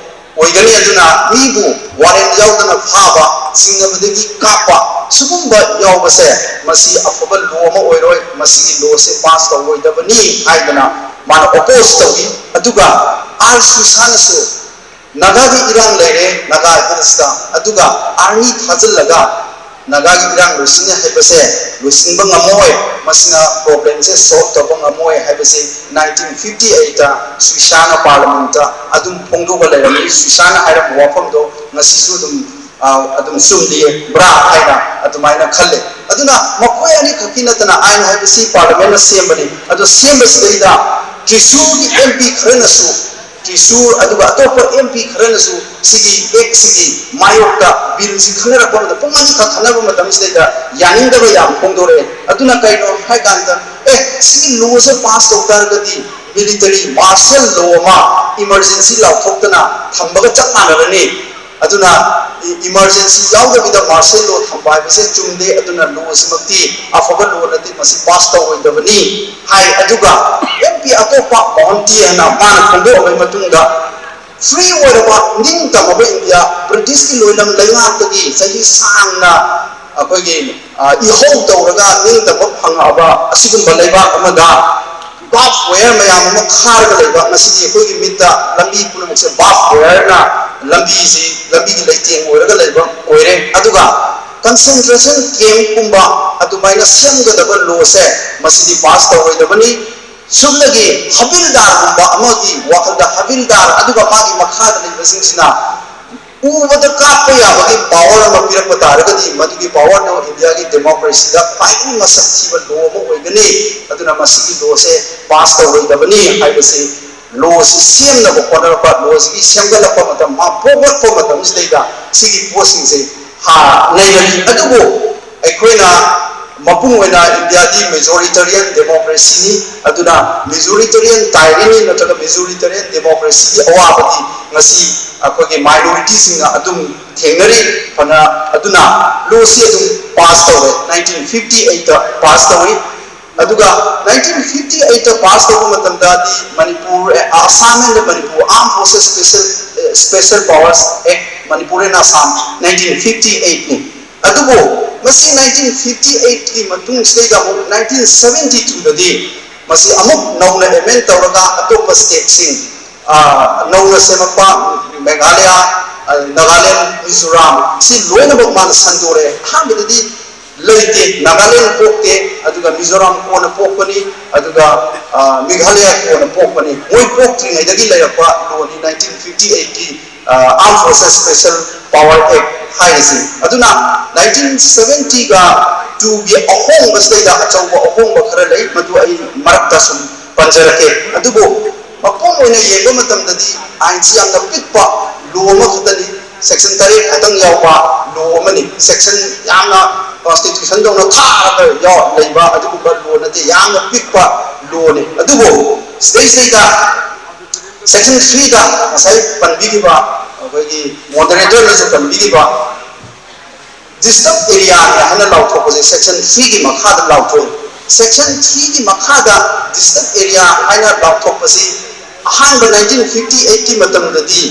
ꯑꯣꯏꯒꯅꯤ꯫ ꯑꯗꯨꯅ ꯃꯤꯕꯨ ꯋꯥꯔꯦꯟ ꯌꯥꯎꯗꯅ ꯐꯥꯕ, ꯆꯤꯡꯅꯕꯗꯒꯤ ꯀꯥꯞꯄ, ꯁꯤꯒꯨꯝꯕ ꯌꯥꯎꯕꯁꯦ ꯃꯁꯤ ꯑꯐꯕ ꯂꯣ ꯑꯃ ꯑꯣꯏꯔꯣꯏ, ꯃꯁꯤꯒꯤ ꯂꯣꯁꯦ ꯄꯥꯁ ꯇꯧꯔꯣꯏꯗꯕꯅꯤ ꯍꯥꯏꯗꯅ ꯃꯥꯅ ꯑꯣꯄꯣꯖ ꯇꯧꯏ꯫ ꯑꯗꯨꯒ ꯑꯥꯔ ꯁꯨꯏꯁꯥꯅꯁꯨ ꯅꯥꯒꯥꯒꯤ ꯏꯔꯥꯡ ꯂꯩꯔꯦ, ꯅꯥꯒꯥ ꯍꯤꯜꯁꯇ, ꯑꯗꯨꯒ ꯑꯥꯔꯃꯤ ꯊꯥꯖꯤꯜꯂꯒ ꯅꯥꯒꯥꯒꯤ ꯏꯔꯥꯡ ꯂꯣꯏꯁꯤꯟꯅꯤ ꯍꯥꯏꯕꯁꯦ ꯂꯣꯏꯁꯤꯟꯕ ꯉꯝꯃꯣꯏ, ꯃꯁꯤꯅ ꯄ꯭ꯔꯣꯕ꯭ꯂꯦꯝꯁꯦ ꯁꯣꯜꯕ ꯇꯧꯕ ꯉꯝꯃꯣꯏ ꯍꯥꯏꯕꯁꯤ ꯅꯥꯏꯟꯇꯤꯟ ꯐꯤꯐꯇꯤ ꯑꯩꯠꯇ ꯁꯨꯏꯁꯥꯅ ꯄꯥꯔꯂꯤꯌꯥꯃꯦꯟꯠꯇ ꯑꯗꯨꯝ ꯐꯣꯡꯗꯣꯛꯑ ꯂꯩꯔꯝꯃꯤ꯫ ꯁꯨꯏꯁꯥꯅ ꯍꯥꯏꯔꯝꯕ ꯋꯥꯐꯝꯗꯣ ꯉꯁꯤꯁꯨ ꯑꯗꯨꯝ, ꯑ, ꯑꯗꯨꯝ ꯆꯨꯝꯂꯤꯕ꯭ꯔꯥ ꯍꯥꯏꯅ ꯑꯗꯨꯃꯥꯏꯅ ꯈꯜꯂꯤ꯫ ꯑꯗꯨꯅ ꯃꯈꯣꯏ ꯑꯅꯤꯈꯛꯀꯤ ꯅꯠꯇꯅ ꯑꯥꯏꯟ ꯍꯥꯏꯕꯁꯤ ꯄꯥꯔꯂꯤꯌꯥꯃꯦꯟꯠꯅ ꯁꯦꯝꯕꯅꯤ꯫ ꯑꯗꯣ ꯁꯦꯝꯕꯁꯤꯗꯩꯗ ꯇ꯭ꯔꯤꯁꯨꯔꯒꯤ ꯑꯦꯝ ꯄꯤ ꯈꯔꯅꯁꯨ, ꯇ꯭ꯔꯤꯁꯨꯔ ꯑꯗꯨꯒ ꯑꯇꯣꯞꯄ ꯑꯦꯝ ꯄꯤ ꯈꯔꯅꯁꯨ ꯁꯤꯒꯤ ꯑꯦꯛꯁꯤꯒꯤ ꯃꯥꯌꯣꯛꯇ ꯕꯤꯜꯁꯤ ꯈꯟꯅꯔꯛꯄ ꯃꯇꯝ, ꯄꯨꯡ ꯑꯅꯤꯈꯛ ꯈꯟꯅꯕ ꯃꯇꯝꯁꯤꯗꯩꯗ ꯌꯥꯅꯤꯡꯗꯕ ꯌꯥꯝ ꯐꯣꯡꯗꯣꯔꯛꯑꯦ꯫ ꯑꯗꯨꯅ ꯀꯩꯅꯣ ꯍꯥꯏ ꯀꯥꯟꯗ, ꯑꯦ, ꯁꯤꯒꯤ ꯂꯣꯁꯦ ꯄꯥꯁ ꯇꯧ ꯇꯥꯔꯒꯗꯤ ꯃꯤꯂꯤꯇꯔꯤ ꯃꯥꯔꯁꯦꯜ ꯂꯣ ꯑꯃ ꯏꯃꯔꯖꯦꯟꯁꯤ ꯂꯥꯎꯊꯣꯛꯇꯅ ꯊꯝꯕꯒ ꯆꯞ ꯃꯥꯟꯅꯔꯅꯤ꯫ ꯑꯗꯨꯅ ꯏꯃꯔꯖꯦꯟꯁꯤ ꯌꯥꯎꯗꯕꯤꯗ ꯃꯥꯔꯁꯦꯜ ꯂꯣ ꯊꯝꯕ ꯍꯥꯏꯕꯁꯦ ꯆꯨꯝꯗꯦ꯫ ꯑꯗꯨꯅ ꯂꯣꯁꯤꯃꯛꯇꯤ ꯑꯐꯕ ꯂꯣ ꯅꯠꯇꯦ, ꯃꯁꯤ ꯄꯥꯁ ꯇꯧꯔꯣꯏꯗꯕꯅꯤ ꯍꯥꯏ꯫ ꯑꯗꯨꯒ ꯑꯦꯝ ꯄꯤ ꯑꯇꯣꯞꯄ ꯃꯣꯍꯟꯇꯤ ꯍꯥꯏꯅ ꯃꯥꯅ ꯐꯣꯡꯗꯣꯛꯂꯕ ꯃꯇꯨꯡꯗ ꯐ꯭ꯔꯤ ꯑꯣꯏꯔꯕ ꯅꯤꯡꯇꯝꯃꯕ ꯏꯟꯗꯤꯌꯥ, ꯕ꯭ꯔꯤꯇꯤꯁꯀꯤ ꯂꯣꯏꯂꯝ ꯂꯩꯉꯥꯛꯇꯒꯤ ꯆꯍꯤ ꯁꯥꯡꯅ ꯑꯩꯈꯣꯏꯒꯤ, ꯑ, ꯏꯍꯧ ꯇꯧꯔꯒ ꯅꯤꯡꯇꯝꯕ ꯐꯪꯉꯛꯑꯕ ꯑꯁꯤꯒꯨꯝꯕ ꯂꯩꯕꯥꯛ ꯑꯃꯗ ꯕꯥꯔꯕ ꯋꯥꯌꯔ ꯃꯌꯥꯝ ꯑꯃ ꯈꯥꯔꯒ ꯂꯩꯕ, ꯉꯁꯤꯗꯤ ꯑꯩꯈꯣꯏꯒꯤ ꯃꯤꯠꯇ ꯂꯝꯕꯤ ꯄꯨꯝꯅꯃꯛꯁꯦ ꯕꯥꯔꯕ ꯋꯥꯌꯔꯅ ꯂꯝꯕꯤꯁꯤ, ꯂꯝꯕꯤꯒꯤ ꯂꯩꯇꯦꯡ ꯑꯣꯏꯔꯒ ꯂꯩꯕ ꯑꯣꯏꯔꯦ꯫ ꯑꯗꯨꯒ ꯀꯟꯁꯦꯟꯇ꯭ꯔꯦꯁꯟ ꯀꯦꯝꯞꯀꯨꯝꯕ ꯑꯗꯨꯃꯥꯏꯅ ꯁꯦꯝꯒꯗꯕ ꯂꯣꯁꯦ ꯃꯁꯤꯗꯤ ꯄꯥꯁ ꯇꯧꯔꯣꯏꯗꯕꯅꯤ꯫ ꯁꯨꯞꯅꯒꯤ ꯍꯕꯤꯜꯗꯥꯔꯒꯨꯝꯕ ꯑꯃꯒꯤ ꯋꯥꯈꯜꯗ ꯍꯕꯤꯜꯗꯥꯔ ꯑꯗꯨꯒ ꯃꯥꯒꯤ ꯃꯈꯥꯗ ꯂꯩꯕꯁꯤꯡꯁꯤꯅ ꯎꯕꯗ ꯀꯥꯞꯄ ꯌꯥꯕꯒꯤ ꯄꯥꯋꯔ ꯑꯃ ꯄꯤꯔꯛꯄ ꯇꯥꯔꯒꯗꯤ ꯃꯗꯨꯒꯤ ꯄꯥꯋꯔꯗꯨ ꯏꯟꯗꯤꯌꯥꯒꯤ ꯗꯦꯃꯣꯀ꯭ꯔꯦꯁꯤꯗ ꯈ꯭ꯋꯥꯏꯗꯒꯤ ꯃꯁꯛ ꯊꯤꯕ ꯂꯣ ꯑꯃ ꯑꯣꯏꯒꯅꯤ꯫ ꯑꯗꯨꯅ ꯃꯁꯤꯒꯤ ꯂꯣꯁꯦ ꯄꯥꯁ ꯇꯧꯔꯣꯏꯗꯕꯅꯤ ꯍꯥꯏꯕꯁꯤ ꯂꯣꯁꯤ ꯁꯦꯝꯅꯕ ꯍꯣꯠꯅꯔꯛꯄ, ꯂꯣꯁꯤꯒꯤ ꯁꯦꯝꯒꯠꯂꯛꯄ ꯃꯇꯝ, ꯃꯥ ꯄꯣꯛꯂꯛꯄ ꯃꯇꯝꯁꯤꯗꯩꯗ ꯁꯤꯒꯤ ꯄꯣꯠꯁꯤꯡꯁꯦ ꯍꯥ-, ꯂꯩꯔꯝꯃꯤ꯫ ꯑꯗꯨꯕꯨ ꯑꯩꯈꯣꯏꯅ ꯃꯄꯨꯡ ꯑꯣꯏꯅ ꯏꯟꯗꯤꯌꯥꯗꯤ ꯃꯦꯖꯣꯔꯤꯇꯦꯔꯤꯌꯟ ꯗꯦꯃꯣꯀ꯭ꯔꯦꯁꯤꯅꯤ꯫ ꯑꯗꯨꯅ ꯃꯦꯖꯣꯔꯤꯇꯦꯔꯤꯌꯟ ꯇꯥꯏꯔꯤꯅꯤ ꯅꯠꯇ꯭ꯔꯒ ꯃꯦꯖꯣꯔꯤꯇꯦꯔꯤꯌꯟ ꯗꯦꯃꯣꯀ꯭ꯔꯦꯁꯤꯒꯤ ꯑꯋꯥꯕꯗꯤ ꯉꯁꯤ ꯑꯩꯈꯣꯏꯒꯤ ꯃꯥꯏꯅꯣꯔꯤꯇꯤꯁꯤꯡꯅ ꯑꯗꯨꯝ ꯊꯦꯡꯅꯔꯤ꯫ ꯐꯅ ꯑꯗꯨꯅ ꯂꯣꯁꯤ ꯑꯗꯨꯝ ꯄꯥꯁ ꯇꯧꯔꯦ, ꯅꯥꯏꯟꯇꯤꯟ ꯐꯤꯐꯇꯤ ꯑꯩꯠꯇ ꯄꯥꯁ ꯇꯧꯏ꯫ ꯑꯗꯨꯒ ꯅꯥꯏꯟꯇꯤꯟ ꯐꯤꯐꯇꯤ ꯑꯩꯠꯇ ꯄꯥꯁ ꯇꯧꯕ ꯃꯇꯝꯗꯗꯤ Manipur, Assam and Manipur armed forces special special powers act, Manipur and Assam, nineteen fifty ꯑꯩꯠꯅꯤ꯫ ꯑꯗꯨꯕꯨ ꯃꯁꯤ ꯅꯥꯏꯟꯇꯤꯟ ꯐꯤꯐꯇꯤ ꯑꯩꯠꯀꯤ ꯃꯇꯨꯡꯁꯤꯗꯩꯗ ꯑꯃꯨꯛ ꯅꯥꯏꯟꯇꯤꯟ ꯁꯕꯦꯟꯇꯤ ꯇꯨꯗꯗꯤ ꯃꯁꯤ ꯑꯃꯨꯛ ꯅꯧꯅ ꯑꯦꯃꯦꯟ ꯇꯧꯔꯒ ꯑꯇꯣꯞꯄ ꯁ꯭ꯇꯦꯠꯁꯤꯡ, ꯑ, ꯅꯧꯅ ꯁꯦꯝꯃꯛꯄ ꯃꯦꯘꯥꯂꯌꯥ, ꯑ, ꯅꯥꯒꯥꯂꯦꯟ, ꯃꯤꯖꯣꯔꯥꯝ ꯁꯤ ꯂꯣꯏꯅꯃꯛ ꯃꯥꯅ ꯁꯟꯗꯣꯔꯛꯑꯦ꯫ ꯑꯍꯥꯟꯕꯗꯗꯤ ꯂꯩꯇꯦ, ꯅꯥꯒꯥꯂꯦꯟ ꯄꯣꯛꯇꯦ, ꯑꯗꯨꯒ ꯃꯤꯖꯣꯔꯥꯝ ꯀꯣꯟꯅ ꯄꯣꯛꯄꯅꯤ, ꯑꯗꯨꯒ, ꯑ, ꯃꯦꯘꯥꯂꯌꯥ ꯀꯣꯟꯅ ꯄꯣꯛꯄꯅꯤ꯫ ꯃꯣꯏ ꯄꯣꯛꯇ꯭ꯔꯤꯉꯩꯗꯒꯤ ꯂꯩꯔꯛꯄ ꯂꯣꯅꯤ ꯅꯥꯏꯟꯇꯤꯟ ꯐꯤꯐꯇꯤ ꯑꯩꯠꯀꯤ, ꯑ, ꯑꯥꯔꯝ ꯐꯣꯔꯁꯦꯁ ꯁ꯭ꯄꯦꯁꯦꯜ ꯄꯥꯋꯔ ꯑꯦꯛ ꯍꯥꯏꯔꯤꯁꯤ꯫ ꯑꯗꯨꯅ ꯅꯥꯏꯟꯇꯤꯟ ꯁꯕꯦꯟꯇꯤꯒ ꯇꯨꯒꯤ ꯑꯍꯣꯡꯕꯁꯤꯗꯩꯗ ꯑꯆꯧꯕ ꯑꯍꯣꯡꯕ ꯈꯔ ꯂꯩ, ꯃꯗꯨ ꯑꯩ ꯃꯔꯛꯇ ꯁꯨꯝ ꯄꯟꯖꯔꯛꯀꯦ꯫ ꯑꯗꯨꯕꯨ ꯃꯄꯨꯡ ꯑꯣꯏꯅ ꯌꯦꯡꯕ ꯃꯇꯝꯗꯗꯤ ꯑꯥꯏꯟꯁꯤ ꯌꯥꯝꯅ ꯄꯤꯛꯄ ꯂꯣ ꯑꯃꯈꯛꯇꯅꯤ꯫ ꯁꯦꯛꯁꯟ ꯇꯔꯦꯠ ꯈꯛꯇꯪ ꯌꯥꯎꯕ ꯂꯣ ꯑꯃꯅꯤ꯫ ꯁꯦꯛꯁꯟ ꯌꯥꯝꯅ ꯀꯣꯟꯁꯇꯤꯇ꯭ꯌꯨꯁꯟꯗꯧꯅ ꯀꯥꯔꯒ ꯌꯥꯎ-, ꯂꯩꯕ ꯑꯗꯨꯒꯨꯝꯕ ꯂꯣ ꯅꯠꯇꯦ, ꯌꯥꯝꯅ ꯄꯤꯛꯄ ꯂꯣꯅꯤ꯫ ꯑꯗꯨꯕꯨ ꯁꯤꯗꯩꯁꯤꯗꯩꯗ ꯁꯦꯛꯁꯟ ꯊ꯭ꯔꯤꯗ ꯉꯁꯥꯏ ꯄꯟꯕꯤꯈꯤꯕ, ꯑꯩꯈꯣꯏꯒꯤ ꯃꯣꯗꯔꯦꯇꯔꯅꯁꯨ ꯄꯟꯕꯤꯈꯤꯕ, ꯗꯤꯁꯇꯔꯕ ꯑꯦꯔꯤꯌꯥꯅꯤ ꯍꯥꯏꯅ ꯂꯥꯎꯊꯣꯛꯄꯁꯦ ꯁꯦꯛꯁꯟ ꯊ꯭ꯔꯤꯒꯤ ꯃꯈꯥꯗ ꯂꯥꯎꯊꯣꯛꯏ꯫ ꯁꯦꯛꯁꯟ ꯊ꯭ꯔꯤꯒꯤ ꯃꯈꯥꯗ ꯗꯤꯁꯇꯔꯕ ꯑꯦꯔꯤꯌꯥ ꯍꯥꯏꯅ ꯂꯥꯎꯊꯣꯛꯄꯁꯤ ꯑꯍꯥꯟꯕ ꯅꯥꯏꯟꯇꯤꯟ ꯐꯤꯐꯇꯤ ꯑꯩꯠꯀꯤ ꯃꯇꯝꯗꯗꯤ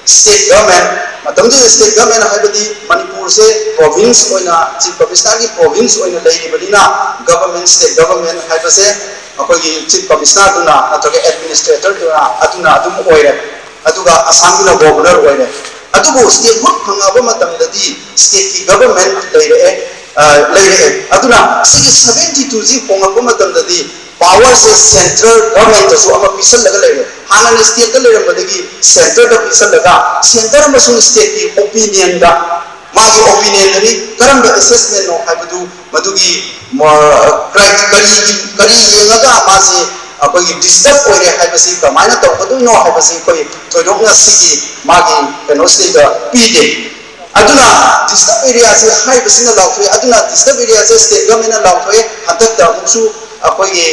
ꯁ꯭ꯇꯦꯠ ꯒꯚꯔꯟꯃꯦꯟ, ꯃꯇꯝꯗꯨꯗ ꯁ꯭ꯇꯦꯠ ꯒꯚꯔꯟꯃꯦꯟ ꯍꯥꯏꯕꯗꯤ ꯃꯅꯤꯄꯨꯔꯁꯦ ꯄ꯭ꯔꯣꯚꯤꯟꯁ ꯑꯣꯏꯅ, ꯆꯤꯐ ꯀꯃꯤꯁꯅꯔꯒꯤ ꯄ꯭ꯔꯣꯚꯤꯟꯁ ꯑꯣꯏꯅ ꯂꯩꯔꯤꯕꯅꯤꯅ, ꯒꯚꯔꯟꯃꯦꯟ, ꯁ꯭ꯇꯦꯠ ꯒꯚꯔꯟꯃꯦꯟ ꯍꯥꯏꯕꯁꯦ ꯑꯩꯈꯣꯏꯒꯤ ꯆꯤꯐ ꯀꯃꯤꯁꯅꯔꯗꯨꯅ ꯅꯠꯇ꯭ꯔꯒ ꯑꯦꯗꯃꯤꯅꯤꯁꯇ꯭ꯔꯦꯇꯔꯗꯨꯅ ꯑꯗꯨꯅ ꯑꯗꯨꯝ ꯑꯣꯏꯔꯦ꯫ ꯑꯗꯨꯒ ꯑꯁꯥꯝꯒꯤꯅ ꯒꯣꯚꯔꯅꯔ ꯑꯣꯏꯔꯦ꯫ ꯑꯗꯨꯕꯨ ꯁ꯭ꯇꯦꯠꯍꯨꯗ ꯐꯪꯉꯛꯑꯕ ꯃꯇꯝꯗꯗꯤ ꯁ꯭ꯇꯦꯠꯀꯤ ꯒꯚꯔꯟꯃꯦꯟ ꯂꯩꯔꯛꯑꯦ, ꯑ, ꯂꯩꯔꯛꯑꯦ꯫ ꯑꯗꯨꯅ ꯁꯤꯒꯤ ꯁꯕꯦꯟꯇꯤ ꯇꯨꯁꯤ ꯍꯣꯡꯉꯛꯄ ꯃꯇꯝꯗꯗꯤ ꯄꯥꯋꯔꯁꯦ ꯁꯦꯟꯇ꯭ꯔꯦꯜ ꯒꯚꯔꯟꯃꯦꯟꯇꯁꯨ ꯑꯃ ꯄꯤꯁꯜꯂꯒ ꯂꯩꯔꯦ꯫ ꯍꯥꯟꯅꯅ ꯁ꯭ꯇꯦꯠꯇ ꯂꯩꯔꯝꯕꯗꯒꯤ ꯁꯦꯟꯇꯔꯗ ꯄꯤꯁꯜꯂꯒ ꯁꯦꯟꯇꯔ ꯑꯃꯁꯨꯡ ꯁ꯭ꯇꯦꯠꯀꯤ ꯑꯣꯄꯤꯅꯤꯌꯟꯗ, ꯃꯥꯒꯤ ꯑꯣꯄꯤꯅꯤꯌꯟꯗꯅꯤ, ꯀꯔꯝꯕ ꯑꯦꯁꯦꯁꯃꯦꯟꯅꯣ ꯍꯥꯏꯕꯗꯨ, ꯃꯗꯨꯒꯤ ꯃ-, ꯀ꯭ꯔꯥꯏ-, ꯀꯔꯤꯒꯤ, ꯀꯔꯤ ꯌꯦꯡꯉꯒ ꯃꯥꯁꯤ ꯑꯩꯈꯣꯏꯒꯤ ꯗꯤꯁꯇꯔꯕ ꯑꯣꯏꯔꯦ ꯍꯥꯏꯕꯁꯤ ꯀꯃꯥꯏꯅ ꯇꯧꯒꯗꯣꯏꯅꯣ ꯍꯥꯏꯕꯁꯤ ꯑꯩꯈꯣꯏ ꯊꯣꯏꯗꯣꯛꯅ ꯁꯤꯒꯤ ꯃꯥꯒꯤ ꯀꯩꯅꯣꯁꯤꯗꯩꯗ ꯄꯤꯗꯦ꯫ ꯑꯗꯨꯅ ꯗꯤꯁꯇꯔꯕ ꯑꯦꯔꯤꯌꯥꯁꯦ ꯍꯥꯏꯕꯁꯤꯅ ꯂꯥꯎꯊꯣꯛꯑꯦ꯫ ꯑꯗꯨꯅ ꯗꯤꯁꯇꯔꯕ ꯑꯦꯔꯤꯌꯥꯁꯦ ꯁ꯭ꯇꯦꯠ ꯒꯚꯔꯟꯃꯦꯟꯅ ꯂꯥꯎꯊꯣꯛꯑꯦ꯫ ꯍꯟꯗꯛꯇ ꯑꯃꯨꯛꯁꯨ ꯑꯩꯈꯣꯏꯒꯤ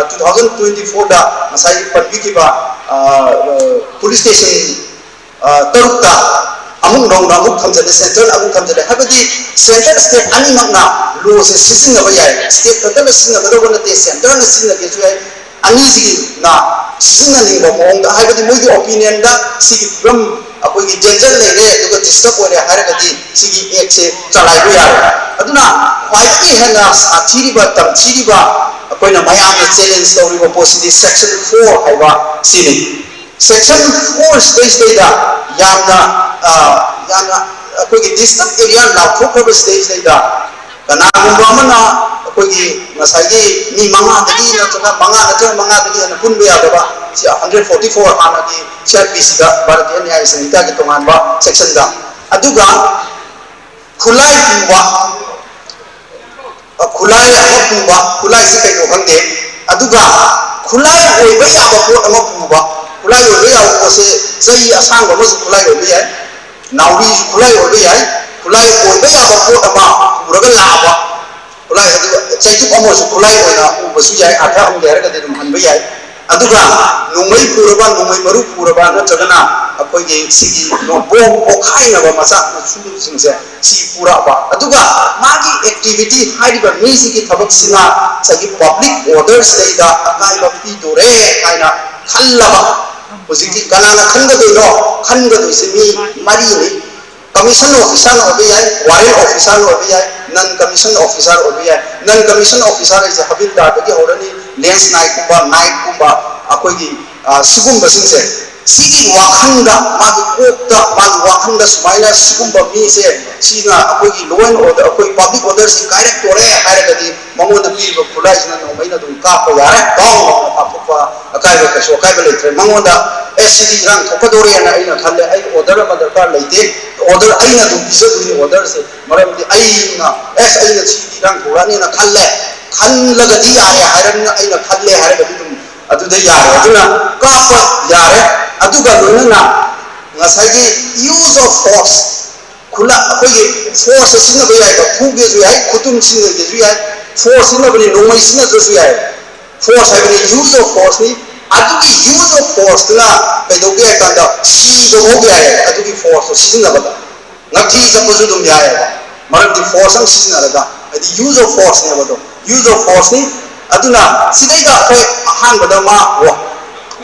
ꯇꯨ ꯊꯥꯎꯖꯟ ꯇ꯭ꯋꯦꯟꯇꯤ ꯐꯣꯔꯗ ꯉꯁꯥꯏ ꯄꯟꯕꯤꯈꯤꯕ ꯄꯨꯂꯤꯁ ꯁ꯭ꯇꯦꯁꯟ ꯇꯔꯨꯛꯇ ꯑꯃꯨꯛ ꯅꯧꯅ ꯑꯃꯨꯛ ꯊꯝꯖꯤꯜꯂꯦ, ꯁꯦꯟꯇ꯭ꯔꯦꯜ ꯑꯃꯨꯛ ꯊꯝꯖꯤꯜꯂꯦ꯫ ꯍꯥꯏꯕꯗꯤ ꯁꯦꯟꯇ꯭ꯔꯦꯜ ꯁ꯭ꯇꯦꯠ ꯑꯅꯤꯃꯛꯅ ꯂꯣꯁꯦ ꯁꯤꯖꯤꯟꯅꯕ ꯌꯥꯏ꯫ ꯁ꯭ꯇꯦꯠ ꯈꯛꯇꯅ ꯁꯤꯖꯤꯟꯅꯒꯗꯧꯕ ꯅꯠꯇꯦ, ꯁꯦꯟꯇ꯭ꯔꯅ ꯁꯤꯖꯤꯟꯅꯒꯦꯁꯨ ꯌꯥꯏ꯫ ꯑꯅꯤꯁꯤꯅ ꯁꯤꯖꯤꯟꯅꯅꯤꯡꯕ ꯃꯑꯣꯡꯗ, ꯍꯥꯏꯕꯗꯤ ꯃꯣꯏꯒꯤ ꯑꯣꯄꯤꯅꯤꯌꯟꯗ ꯁꯤꯒꯤ ꯐꯤꯕꯝ, ꯑꯩꯈꯣꯏꯒꯤ ꯗꯦꯟꯖꯔ ꯂꯩꯔꯦ ꯑꯗꯨꯒ ꯗꯤꯁꯇꯔꯕ ꯑꯣꯏꯔꯦ ꯍꯥꯏꯔꯒꯗꯤ ꯁꯤꯒꯤ ꯑꯦꯛꯁꯦ ꯆꯂꯥꯏꯕ ꯌꯥꯔꯣꯏ꯫ ꯑꯗꯨꯅ ꯈ꯭ꯋꯥꯏꯗꯒꯤ ꯍꯦꯟꯅ ꯁꯥꯊꯤꯔꯤꯕ, ꯇꯝꯊꯤꯔꯤꯕ, ꯑꯩꯈꯣꯏꯅ ꯃꯌꯥꯝꯅ ꯆꯦꯂꯦꯟꯖ ꯇꯧꯔꯤꯕ ꯄꯣꯠꯁꯤꯗꯤ ꯁꯦꯛꯁꯟ ꯐꯣꯔ ꯍꯥꯏꯕ ꯁꯤꯅꯤ꯫ ꯁꯦꯛꯁꯟ ꯐꯣꯔ ꯁꯤꯗꯩꯁꯤꯗꯩꯗ ꯌꯥꯝꯅ, ꯑ, ꯌꯥꯝꯅ ꯑꯩꯈꯣꯏꯒꯤ ꯗꯤꯁꯇꯔꯕ ꯑꯦꯔꯤꯌꯥ ꯂꯥꯎꯊꯣꯛꯈ꯭ꯔꯕ ꯁꯤꯗꯩꯁꯤꯗꯩꯗ ꯀꯅꯥꯒꯨꯝꯕ ꯑꯃꯅ ꯑꯩꯈꯣꯏꯒꯤ ꯉꯁꯥꯏꯒꯤ ꯃꯤ ꯃꯉꯥꯗꯒꯤ ꯅꯠꯇ꯭ꯔꯒ ꯃꯉꯥ ꯅꯠꯇ꯭ꯔꯒ ꯃꯉꯥꯗꯒꯤ ꯍꯦꯟꯅ ꯄꯨꯟꯕ ꯌꯥꯗꯕ, ꯁꯤ ꯍꯟꯗ꯭ꯔꯦꯠ ꯐꯣꯔꯇꯤ ꯐꯣꯔ ꯍꯥꯟꯅꯒꯤ ꯁꯤ ꯑꯥꯔ ꯄꯤ ꯁꯤꯗ, ꯚꯥꯔꯇꯤꯌ ꯅ꯭ꯌꯥꯌ ꯁꯪꯍꯤꯇꯥꯒꯤ ꯇꯣꯉꯥꯟꯕ ꯁꯦꯛꯁꯟꯗ꯫ ꯑꯗꯨꯒ ꯈꯨꯠꯂꯥꯏ ꯄꯨꯕ, ꯈꯨꯠꯂꯥꯏ ꯑꯃ ꯄꯨꯕ, ꯈꯨꯠꯂꯥꯏꯁꯤ ꯀꯩꯅꯣ ꯈꯪꯗꯦ꯫ ꯑꯗꯨꯒ ꯈꯨꯠꯂꯥꯏ ꯑꯣꯏꯕ ꯌꯥꯕ ꯄꯣꯠ ꯑꯃ ꯄꯨꯕ, ꯈꯨꯠꯂꯥꯏ ꯑꯣꯏꯕ ꯌꯥꯕ ꯄꯣꯠꯁꯦ ꯆꯩ ꯑꯁꯥꯡꯕ ꯑꯃꯁꯨ ꯈꯨꯠꯂꯥꯏ ꯑꯣꯏꯕ ꯌꯥꯏ, ꯅꯥꯎꯔꯤꯁꯨ ꯈꯨꯠꯂꯥꯏ ꯑꯣꯏꯕ ꯌꯥꯏ꯫ ꯈꯨꯠꯂꯥꯏ ꯑꯣꯏꯕ ꯌꯥꯕ ꯄꯣꯠ ꯑꯃ ꯄꯨꯔꯒ ꯂꯥꯛꯑꯕ, ꯈꯨꯠꯂꯥꯏ ꯑꯗꯨꯒ ꯆꯩꯇꯨꯞ ꯑꯃꯁꯨ ꯈꯨꯠꯂꯥꯏ ꯑꯣꯏꯅ ꯎꯕꯁꯨ ꯌꯥꯏ, ꯑꯥꯔꯊ ꯑꯃꯒꯤ ꯍꯥꯏꯔꯒꯗꯤ ꯑꯗꯨꯝ ꯍꯟꯕ ꯌꯥꯏ꯫ ꯑꯗꯨꯒ ꯅꯣꯡꯃꯩ ꯄꯨꯔꯕ, ꯅꯣꯡꯃꯩ ꯃꯔꯨ ꯄꯨꯔꯕ, ꯅꯠꯇ꯭ꯔꯒꯅ ꯑꯩꯈꯣꯏꯒꯤ ꯁꯤꯒꯤ ꯕꯣꯝ ꯄꯣꯈꯥꯏꯅꯕ ꯃꯆꯥ ꯃꯁꯨꯁꯤꯡꯁꯦ ꯁꯤ ꯄꯨꯔꯛꯑꯕ, ꯑꯗꯨꯒ ꯃꯥꯒꯤ ꯑꯦꯛꯇꯤꯚꯤꯇꯤ, ꯍꯥꯏꯔꯤꯕ ꯃꯤꯁꯤꯒꯤ ꯊꯕꯛꯁꯤꯅ ꯉꯁꯥꯏꯒꯤ ꯄꯕ꯭ꯂꯤꯛ ꯑꯣꯔꯗꯔꯁꯤꯗꯩꯗ ꯑꯀꯥꯏꯕ ꯄꯤꯗꯣꯔꯦ ꯍꯥꯏꯅ ꯈꯜꯂꯕ꯫ ꯍꯧꯖꯤꯛꯇꯤ ꯀꯅꯥꯅ ꯈꯟꯒꯗꯣꯏꯅꯣ? ꯈꯟꯒꯗꯣꯏꯁꯦ ꯃꯤ ꯃꯔꯤꯅꯤ꯫ ꯀꯃꯤꯁꯟ ꯑꯣꯐꯤꯁꯥꯔꯅ ꯑꯣꯏꯕ ꯌꯥꯏ, ꯋꯥꯔꯦꯟ ꯑꯣꯐꯤꯁꯥꯔꯅ ꯑꯣꯏꯕ ꯌꯥꯏ, ꯅꯟ ꯀꯃꯤꯁꯟ ꯑꯣꯐꯤꯁꯥꯔ ꯑꯣꯏꯕ ꯌꯥꯏ꯫ ꯅꯟ ꯀꯃꯤꯁꯟ ꯑꯣꯐꯤꯁꯥꯔ ꯍꯥꯏꯁꯦ ꯍꯕꯤꯜꯗꯥꯔꯗꯒꯤ ꯍꯧꯔꯅꯤ, ꯂꯦꯟꯁ ꯅꯥꯏꯛꯀꯨꯝꯕ, ꯅꯥꯏꯛꯀꯨꯝꯕ, ꯑꯩꯈꯣꯏꯒꯤ, ꯑ, ꯁꯤꯒꯨꯝꯕꯁꯤꯡꯁꯦ, ꯁꯤꯒꯤ ꯋꯥꯈꯜꯗ, ꯃꯥꯒꯤ ꯀꯣꯛꯇ, ꯃꯥꯒꯤ ꯋꯥꯈꯜꯗ ꯁꯨꯃꯥꯏꯅ ꯁꯤꯒꯨꯝꯕ ꯃꯤꯁꯦ, ꯁꯤꯅ ꯑꯩꯈꯣꯏꯒꯤ law and order, ꯑꯩꯈꯣꯏ ꯄꯕ꯭ꯂꯤꯛ ꯑꯣꯔꯗꯔꯁꯤ ꯀꯥꯏꯔꯛꯇꯣꯔꯦ ꯍꯥꯏꯔꯒꯗꯤ, ꯃꯉꯣꯟꯗ ꯄꯤꯔꯤꯕ ꯈꯨꯠꯂꯥꯏꯁꯤꯅ ꯅꯣꯡꯃꯩꯅ ꯑꯗꯨꯝ ꯀꯥꯞꯄ ꯌꯥꯔꯦ, ꯒꯥꯎ ꯂꯥꯎꯅ ꯀꯥꯞꯊꯣꯛꯄ, ꯑꯀꯥꯏꯕ ꯀꯩꯁꯨ ꯑꯀꯥꯏꯕ ꯂꯩꯇ꯭ꯔꯦ꯫ ꯃꯉꯣꯟꯗ, "ꯑꯦ, ꯁꯤꯗꯤ ꯏꯔꯥꯡ ꯊꯣꯛꯀꯗꯧꯔꯦꯅ ꯑꯩꯅ ꯈꯜꯂꯦ, ꯑꯩ ꯑꯣꯔꯗꯔ ꯑꯃ ꯗꯔꯀꯥꯔ ꯂꯩꯇꯦ, ꯑꯣꯔꯗꯔ ꯑꯩꯅ ꯑꯗꯨꯝ ꯄꯤꯖꯗꯣꯏꯅꯤ ꯑꯣꯔꯗꯔꯁꯦ, ꯃꯔꯝꯗꯤ ꯑꯩꯅ, ꯑꯦꯁ, ꯑꯩꯅ ꯁꯤꯗꯤ ꯏꯔꯥꯡ ꯊꯣꯛꯂꯛꯑꯅꯤꯅ ꯈꯜꯂꯦ", ꯈꯜꯂꯒꯗꯤ ꯌꯥꯔꯦ ꯍꯥꯏꯔꯕꯅꯤꯅ, "ꯑꯩꯅ ꯈꯜꯂꯦ" ꯍꯥꯏꯔꯒꯗꯤ ꯑꯗꯨꯝ ꯑꯗꯨꯗ ꯌꯥꯔꯦ꯫ ꯑꯗꯨꯅ ꯀꯥꯞꯄ ꯌꯥꯔꯦ꯫ ꯑꯗꯨꯒ ꯂꯣꯏꯅꯅ ꯉꯁꯥꯏꯒꯤ use of force, ꯈꯨꯠꯂ ꯑꯩꯈꯣꯏꯒꯤ ꯐꯣꯔꯁꯁꯦ ꯁꯤꯖꯤꯟꯅꯕ ꯌꯥꯏꯕ, ꯐꯨꯒꯦꯁꯨ ꯌꯥꯏ, ꯈꯨꯇꯨꯝ ꯁꯤꯖꯤꯟꯅꯒꯦꯁꯨ ꯌꯥꯏ, ꯐꯣꯔꯁ ꯁꯤꯖꯤꯟꯅꯕꯅꯤ, ꯅꯣꯡꯃꯩ ꯁꯤꯖꯤꯟꯅꯗ꯭ꯔꯁꯨ ꯌꯥꯏ꯫ ꯐꯣꯔꯁ ꯍꯥꯏꯕꯅꯤ, use of forceꯅꯤ꯫ ꯑꯗꯨꯒꯤ use of forceꯇꯨꯅ ꯀꯩꯗꯧꯒꯦ ꯍꯥꯏ ꯀꯥꯟꯗ ꯁꯤꯕ ꯐꯥꯎ ꯌꯥꯏ, ꯑꯗꯨꯒꯤ ꯐꯣꯔꯁꯇꯣ ꯁꯤꯖꯤꯟꯅꯕꯗ꯫ ꯉꯛꯊꯤ ꯆꯠꯄꯁꯨ ꯑꯗꯨꯝ ꯌꯥꯏꯑꯕ, ꯃꯔꯝꯗꯤ ꯐꯣꯔꯁ ꯑꯃ ꯁꯤꯖꯤꯟꯅꯔꯒ, ꯍꯥꯏꯗꯤ use of forceꯅꯦꯕ ꯑꯗꯣ꯫ Use of forceꯅꯤ꯫ ꯑꯗꯨꯅ ꯁꯤꯗꯩꯗ ꯑꯩꯈꯣꯏ ꯑꯍꯥꯟꯕꯗ ꯃꯥ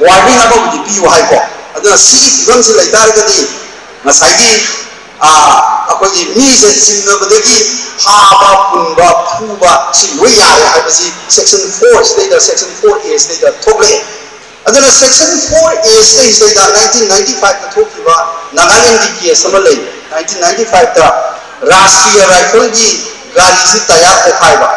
ꯋꯥꯔꯅꯤꯡ ꯑꯃꯕꯨꯗꯤ ꯄꯤꯌꯨ ꯍꯥꯏꯀꯣ꯫ ꯑꯗꯨꯅ ꯁꯤꯒꯤ ꯐꯤꯕꯝꯁꯤ ꯂꯩꯇꯥꯔꯒꯗꯤ ꯉꯁꯥꯏꯒꯤ ꯑꯩꯈꯣꯏꯒꯤ ꯃꯤꯁꯦ ꯆꯤꯡꯅꯕꯗꯒꯤ ꯐꯥꯕ, ꯄꯨꯟꯕ, ꯐꯨꯕ ꯁꯤ ꯂꯣꯏ ꯌꯥꯔꯦ ꯍꯥꯏꯕꯁꯤ section four ꯁꯤꯗꯩꯗ, section four A ꯁꯤꯗꯩꯗ ꯊꯣꯛꯂꯛꯑꯦ꯫ ꯑꯗꯨꯅ section four A ꯁꯤꯗꯩꯁꯤꯗꯩꯗ nineteen ninety five ꯊꯣꯛꯈꯤꯕ ꯅꯥꯒꯥꯂꯦꯟꯒꯤ ꯀꯦꯁ ꯑꯃ ꯂꯩ꯫ Nineteen ninety five ꯔꯥꯁꯇ꯭ꯔꯤꯌ ꯔꯥꯏꯐꯜꯒꯤ ꯒꯥꯔꯤꯁꯤ ꯇꯌꯥꯔ ꯄꯣꯈꯥꯏꯕ꯫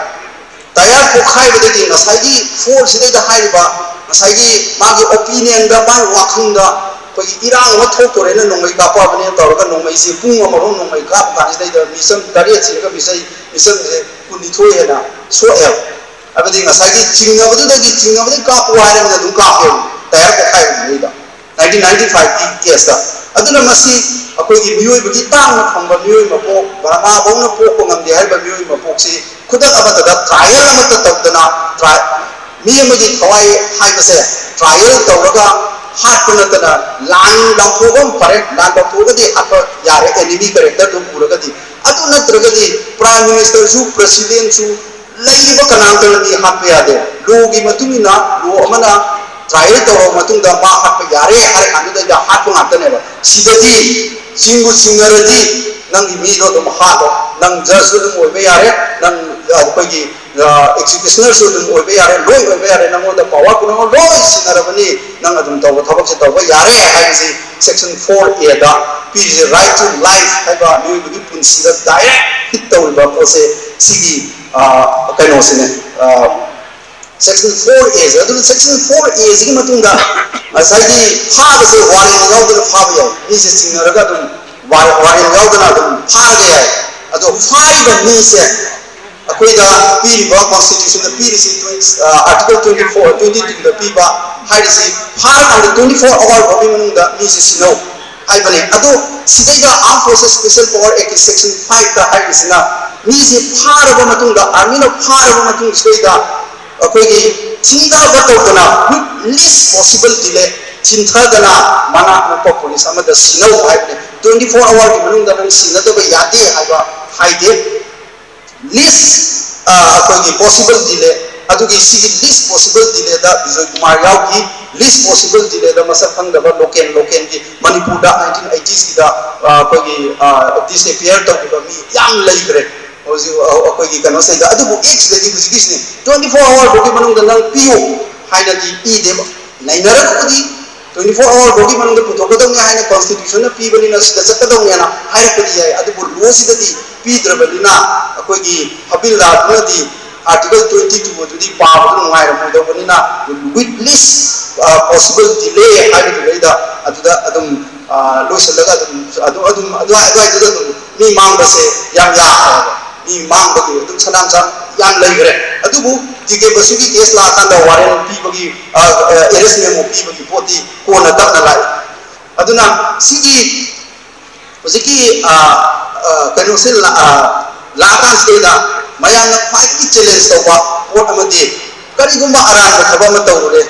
ꯇꯌꯥꯔ ꯄꯣꯈꯥꯏꯕꯗꯒꯤ ꯉꯁꯥꯏꯒꯤ ꯐꯣꯔꯁꯤꯗꯩꯗ ꯍꯥꯏꯔꯤꯕ, ꯉꯁꯥꯏꯒꯤ ꯃꯥꯒꯤ ꯑꯣꯄꯤꯅꯤꯌꯟꯗ, ꯃꯥꯒꯤ ꯋꯥꯈꯜꯗ ꯑꯩꯈꯣꯏꯒꯤ ꯏꯔꯥꯡ ꯑꯃ ꯊꯣꯛꯇꯣꯔꯦꯅ ꯅꯣꯡꯃꯩ ꯀꯥꯞꯄꯛꯑꯕꯅꯦꯅ ꯇꯧꯔꯒ ꯅꯣꯡꯃꯩꯁꯤ ꯄꯨꯡ ꯑꯃꯔꯣꯝ ꯅꯣꯡꯃꯩ ꯀꯥꯞꯄ ꯀꯥꯟꯁꯤꯗꯩꯗ ꯃꯤꯆꯝ ꯇꯔꯦꯠ ꯁꯤꯔꯒ ꯃꯤꯆꯩ, ꯃꯤꯆꯝꯁꯦ ꯀꯨꯟꯅꯤꯊꯣꯏ ꯍꯦꯟꯅ ꯁꯣꯛꯑꯦꯕ꯫ ꯍꯥꯏꯕꯗꯤ ꯉꯁꯥꯏꯒꯤ ꯆꯤꯡꯅꯕꯗꯨꯗꯒꯤ, ꯆꯤꯡꯅꯕꯗꯒꯤ ꯀꯥꯞꯄꯨ ꯍꯥꯏꯔꯕꯅꯤꯅ ꯑꯗꯨꯝ ꯀꯥꯞꯄꯦꯕ, ꯇꯌꯥꯔ ꯄꯣꯈꯥꯏꯕꯗꯨꯗꯩꯗ꯫ Nineteen ninety five ꯀꯤ ꯀꯦꯁꯇ꯫ ꯑꯗꯨꯅ ꯃꯁꯤ ꯑꯩꯈꯣꯏꯒꯤ ꯃꯤꯑꯣꯏꯕꯒꯤ ꯇꯥꯡꯅ ꯐꯪꯕ ꯃꯤꯑꯣꯏ ꯃꯄꯣꯛ, ꯕꯔꯃꯥ ꯐꯥꯎꯅ ꯄꯣꯛꯄ ꯉꯝꯗꯦ ꯍꯥꯏꯔꯤꯕ ꯃꯤꯑꯣꯏ ꯃꯄꯣꯛꯁꯤ ꯈꯨꯗꯛ ꯑꯃꯠꯇꯗ ꯇ꯭ꯔꯥꯏꯌꯦꯜ ꯑꯃꯠꯇ ꯇꯧꯗꯅ, ꯇ꯭ꯔꯥꯏ-, ꯃꯤ ꯑꯃꯒꯤ ꯊꯋꯥꯏ ꯍꯥꯏꯕꯁꯦ ꯇ꯭ꯔꯥꯏꯌꯦꯜ ꯇꯧꯔꯒ ꯍꯥꯠꯄ ꯅꯠꯇꯅ, ꯂꯥꯟ ꯂꯥꯎꯊꯣꯛꯑꯒ ꯑꯃ ꯐꯔꯦ, ꯂꯥꯟ ꯂꯥꯎꯊꯣꯛꯑꯒꯗꯤ ꯍꯥꯠꯄ ꯌꯥꯔꯦ, ꯑꯦꯅꯤꯃꯤ ꯀꯦꯔꯦꯛꯇꯔꯗꯨ ꯎꯔꯒꯗꯤ꯫ ꯑꯗꯨ ꯅꯠꯇ꯭ꯔꯒꯗꯤ ꯄ꯭ꯔꯥꯏꯝ ꯃꯤꯅꯤꯁꯇꯔꯁꯨ, ꯄ꯭ꯔꯁꯤꯗꯦꯟꯁꯨ, ꯂꯩꯔꯤꯕ ꯀꯅꯥꯝꯇꯅꯗꯤ ꯍꯥꯠꯄ ꯌꯥꯗꯦ꯫ ꯂꯣꯒꯤ ꯃꯇꯨꯡ ꯏꯟꯅ ꯂꯣ ꯑꯃꯅ ꯇ꯭ꯔꯥꯏꯌꯦꯜ ꯇꯧꯔꯕ ꯃꯇꯨꯡꯗ ꯃꯥ ꯍꯥꯠꯄ ꯌꯥꯔꯦ ꯍꯥꯏꯔ ꯀꯥꯟꯗꯨꯗꯩꯗ ꯍꯥꯠꯄ ꯉꯥꯛꯇꯅꯦꯕ꯫ ꯁꯤꯗꯗꯤ ꯆꯤꯡꯕꯨ ꯆꯤꯡꯅꯔꯗꯤ ꯅꯪꯒꯤ ꯃꯤꯗꯣ ꯑꯗꯨꯝ ꯍꯥꯠꯂꯣ꯫ ꯅꯪ ꯖꯁꯁꯨ ꯑꯗꯨꯝ ꯑꯣꯏꯕ ꯌꯥꯔꯦ, ꯅꯪ ꯑꯩꯈꯣꯏꯒꯤ ꯑꯦꯛꯖꯤꯀ꯭ꯌꯨꯁꯅꯔꯁꯨ ꯑꯗꯨꯝ ꯑꯣꯏꯕ ꯌꯥꯔꯦ, ꯂꯣꯏ ꯑꯣꯏꯕ ꯌꯥꯔꯦ, ꯅꯪꯉꯣꯟꯗ ꯄꯋꯥꯔ ꯄꯨꯝꯅꯃꯛ ꯂꯣꯏ ꯁꯤꯟꯅꯔꯕꯅꯤ, ꯅꯪ ꯑꯗꯨꯝ ꯇꯧꯕ ꯊꯕꯛꯁꯦ ꯇꯧꯕ ꯌꯥꯔꯦ ꯍꯥꯏꯕꯁꯤ section four A the ꯄꯤꯔꯤꯁꯦ, right to life ꯍꯥꯏꯕ ꯃꯤꯑꯣꯏꯕꯒꯤ ꯄꯨꯟꯁꯤꯗ ꯗꯥꯏꯔꯦꯛ ꯍꯤꯠ ꯇꯧꯔꯤꯕ ꯄꯣꯠꯁꯦ ꯁꯤꯒꯤ ꯑ, ꯀꯩꯅꯣꯁꯤꯅꯦ꯫ ꯑ, section four A ꯁꯦ, ꯑꯗꯨꯅ section four A ꯁꯤꯒꯤ ꯃꯇꯨꯡꯗ ꯉꯁꯥꯏꯒꯤ ꯐꯥꯕꯁꯦ ꯋꯥꯔꯦꯟ ꯌꯥꯎꯗꯅ ꯐꯥꯕ ꯌꯥꯏ, ꯃꯤꯁꯦ ꯆꯤꯡꯅꯔꯒ ꯑꯗꯨꯝ ꯋꯥꯔꯦꯟ ꯌꯥꯎꯗꯅ ꯑꯗꯨꯝ ꯐꯥꯕ ꯌꯥꯏ꯫ ꯑꯗꯣ ꯐꯥꯔꯤꯕ ꯃꯤꯁꯦ ꯑꯩꯈꯣꯏꯗ ꯄꯤꯔꯤꯕ ꯀꯣꯟꯁꯇꯤꯇ꯭ꯌꯨꯁꯟꯗ ꯄꯤꯔꯤꯁꯤ, article twenty four, twenty two ꯗ ꯄꯤꯕ ꯍꯥꯏꯔꯤꯁꯤ, ꯐꯥꯔꯀꯥꯟꯗ twenty four hour ꯐꯥꯎꯒꯤ ꯃꯅꯨꯡꯗ ꯃꯤꯁꯤ ꯁꯤꯅꯧ꯫ ꯍꯥꯏꯕꯅꯦ꯫ ꯑꯗꯣ ꯁꯤꯗꯩꯗ Armed Forces Special Power Act Section five ꯇ ꯍꯥꯏꯔꯤꯁꯤꯅ, ꯃꯤꯁꯦ ꯐꯥꯔꯕ ꯃꯇꯨꯡꯗ, army ꯅ ꯐꯥꯔꯕ ꯃꯇꯨꯡꯁꯤꯗꯩꯗ ꯑꯩꯈꯣꯏꯒꯤ ꯊꯤꯡꯊꯕ ꯇꯧꯗꯅ, with least possible delay, ꯆꯤꯟꯊꯗꯅ ꯃꯅꯥꯛ ꯅꯛꯄ ꯄꯨꯂꯤꯁ ꯑꯃꯗ ꯁꯤꯟꯅꯧ ꯍꯥꯏꯕꯅꯦ꯫ Twenty four hour ꯒꯤ ꯃꯅꯨꯡꯗ ꯅꯪ ꯁꯤꯟꯅꯗꯕ ꯌꯥꯗꯦ ꯍꯥꯏꯕ ꯍꯥꯏꯗꯦ꯫ Least, ꯑ, ꯑꯩꯈꯣꯏꯒꯤ possible delay, ꯑꯗꯨꯒꯤ ꯁꯤꯒꯤ least possible delay ꯗ ꯕꯤꯖꯣꯏ ꯀꯨꯃꯥꯔ ꯌꯥꯎꯈꯤ꯫ Least possible delay ꯗ ꯃꯁꯛ ꯈꯪꯗꯕ local, local ꯒꯤ ꯃꯅꯤꯄꯨꯔꯗ nineteen eighties ꯀꯤꯗ, ꯑ, ꯑꯩꯈꯣꯏꯒꯤ, ꯑ, disappear ꯇꯧꯈꯤꯕ ꯃꯤ ꯌꯥꯝ ꯂꯩꯈ꯭ꯔꯦ ꯍꯧꯖꯤꯛ, ꯑ, ꯑꯩꯈꯣꯏꯒꯤ ꯀꯩꯅꯣꯁꯤꯗ꯫ ꯑꯗꯨꯕꯨ act ꯁꯤꯗꯗꯤ ꯍꯧꯖꯤꯛꯀꯤꯁꯤꯅꯦ, twenty four hour ꯐꯥꯎꯒꯤ ꯃꯅꯨꯡꯗ ꯅꯪ ꯄꯤꯌꯨ ꯍꯥꯏꯅꯗꯤ ꯏꯗꯦꯕ꯫ ꯅꯩꯅꯔꯒꯕꯨꯗꯤ twenty four hour ꯐꯥꯎꯒꯤ ꯃꯅꯨꯡꯗ ꯄꯨꯊꯣꯛꯀꯗꯕꯅꯤ ꯍꯥꯏꯅ constitution ꯅ ꯄꯤꯕꯅꯤꯅ ꯁꯤꯗ ꯆꯠꯀꯗꯕꯅꯤꯅ ꯍꯥꯏꯔꯛꯄꯗꯤ ꯌꯥꯏ, ꯑꯗꯨꯕꯨ law ꯁꯤꯗꯗꯤ ꯄꯤꯗ꯭ꯔꯕꯅꯤꯅ ꯑꯩꯈꯣꯏꯒꯤ ꯍꯕꯤꯜꯗꯥꯔꯗꯨꯅꯗꯤ article twenty two ꯑꯗꯨꯗꯤ ꯄꯥꯕꯗ ꯅꯨꯡꯉꯥꯏꯔꯝꯃꯣꯏꯗꯧꯕꯅꯤꯅ, with least, ꯑ, possible delay ꯍꯥꯏꯕꯗꯨꯗꯩꯗ ꯑꯗꯨꯗ ꯑꯗꯨꯝ, ꯑ, ꯂꯣꯏꯁꯤꯜꯂꯒ ꯑꯗꯨꯝ, ꯑꯗꯨ, ꯑꯗꯨꯝ, ꯑꯗꯨꯋꯥꯏ-, ꯑꯗꯨꯋꯥꯏꯗꯨꯗ ꯑꯗꯨꯝ ꯃꯤ ꯃꯥꯡꯕꯁꯦ ꯌꯥꯝ ꯌꯥꯝꯃꯦꯕ꯫ ꯃꯤ ꯃꯥꯡꯕꯒꯤ ꯑꯗꯨꯝ ꯁꯅꯥꯝꯆꯥ ꯌꯥꯝ ꯂꯩꯈ꯭ꯔꯦ꯫ ꯑꯗꯨꯕꯨ ꯇꯤ ꯀꯦ ꯕꯁꯨꯒꯤ case ꯂꯥꯛꯑꯀꯥꯟꯗ warrant ꯄꯤꯕꯒꯤ, ꯑ, ꯑ, arrest memo ꯄꯤꯕꯒꯤ ꯄꯣꯠꯇꯤ ꯀꯣꯟꯅ ꯇꯞꯅ ꯂꯥꯛꯏ꯫ ꯑꯗꯨꯅ ꯁꯤꯒꯤ ꯍꯧꯖꯤꯛꯀꯤ, ꯑ, ꯑ, ꯀꯩꯅꯣꯁꯦ ꯂꯥ-, ꯑ, ꯂꯥꯛꯑꯀꯥꯟꯁꯤꯗꯩꯗ ꯃꯌꯥꯝꯅ ꯈ꯭ꯋꯥꯏꯗꯒꯤ challenge ꯇꯧꯕ ꯄꯣꯠ ꯑꯃꯗꯤ, ꯀꯔꯤꯒꯨꯝꯕ ꯑꯔꯥꯟꯕ ꯊꯕꯛ ꯑꯃ ꯇꯧꯔꯨꯔꯦ,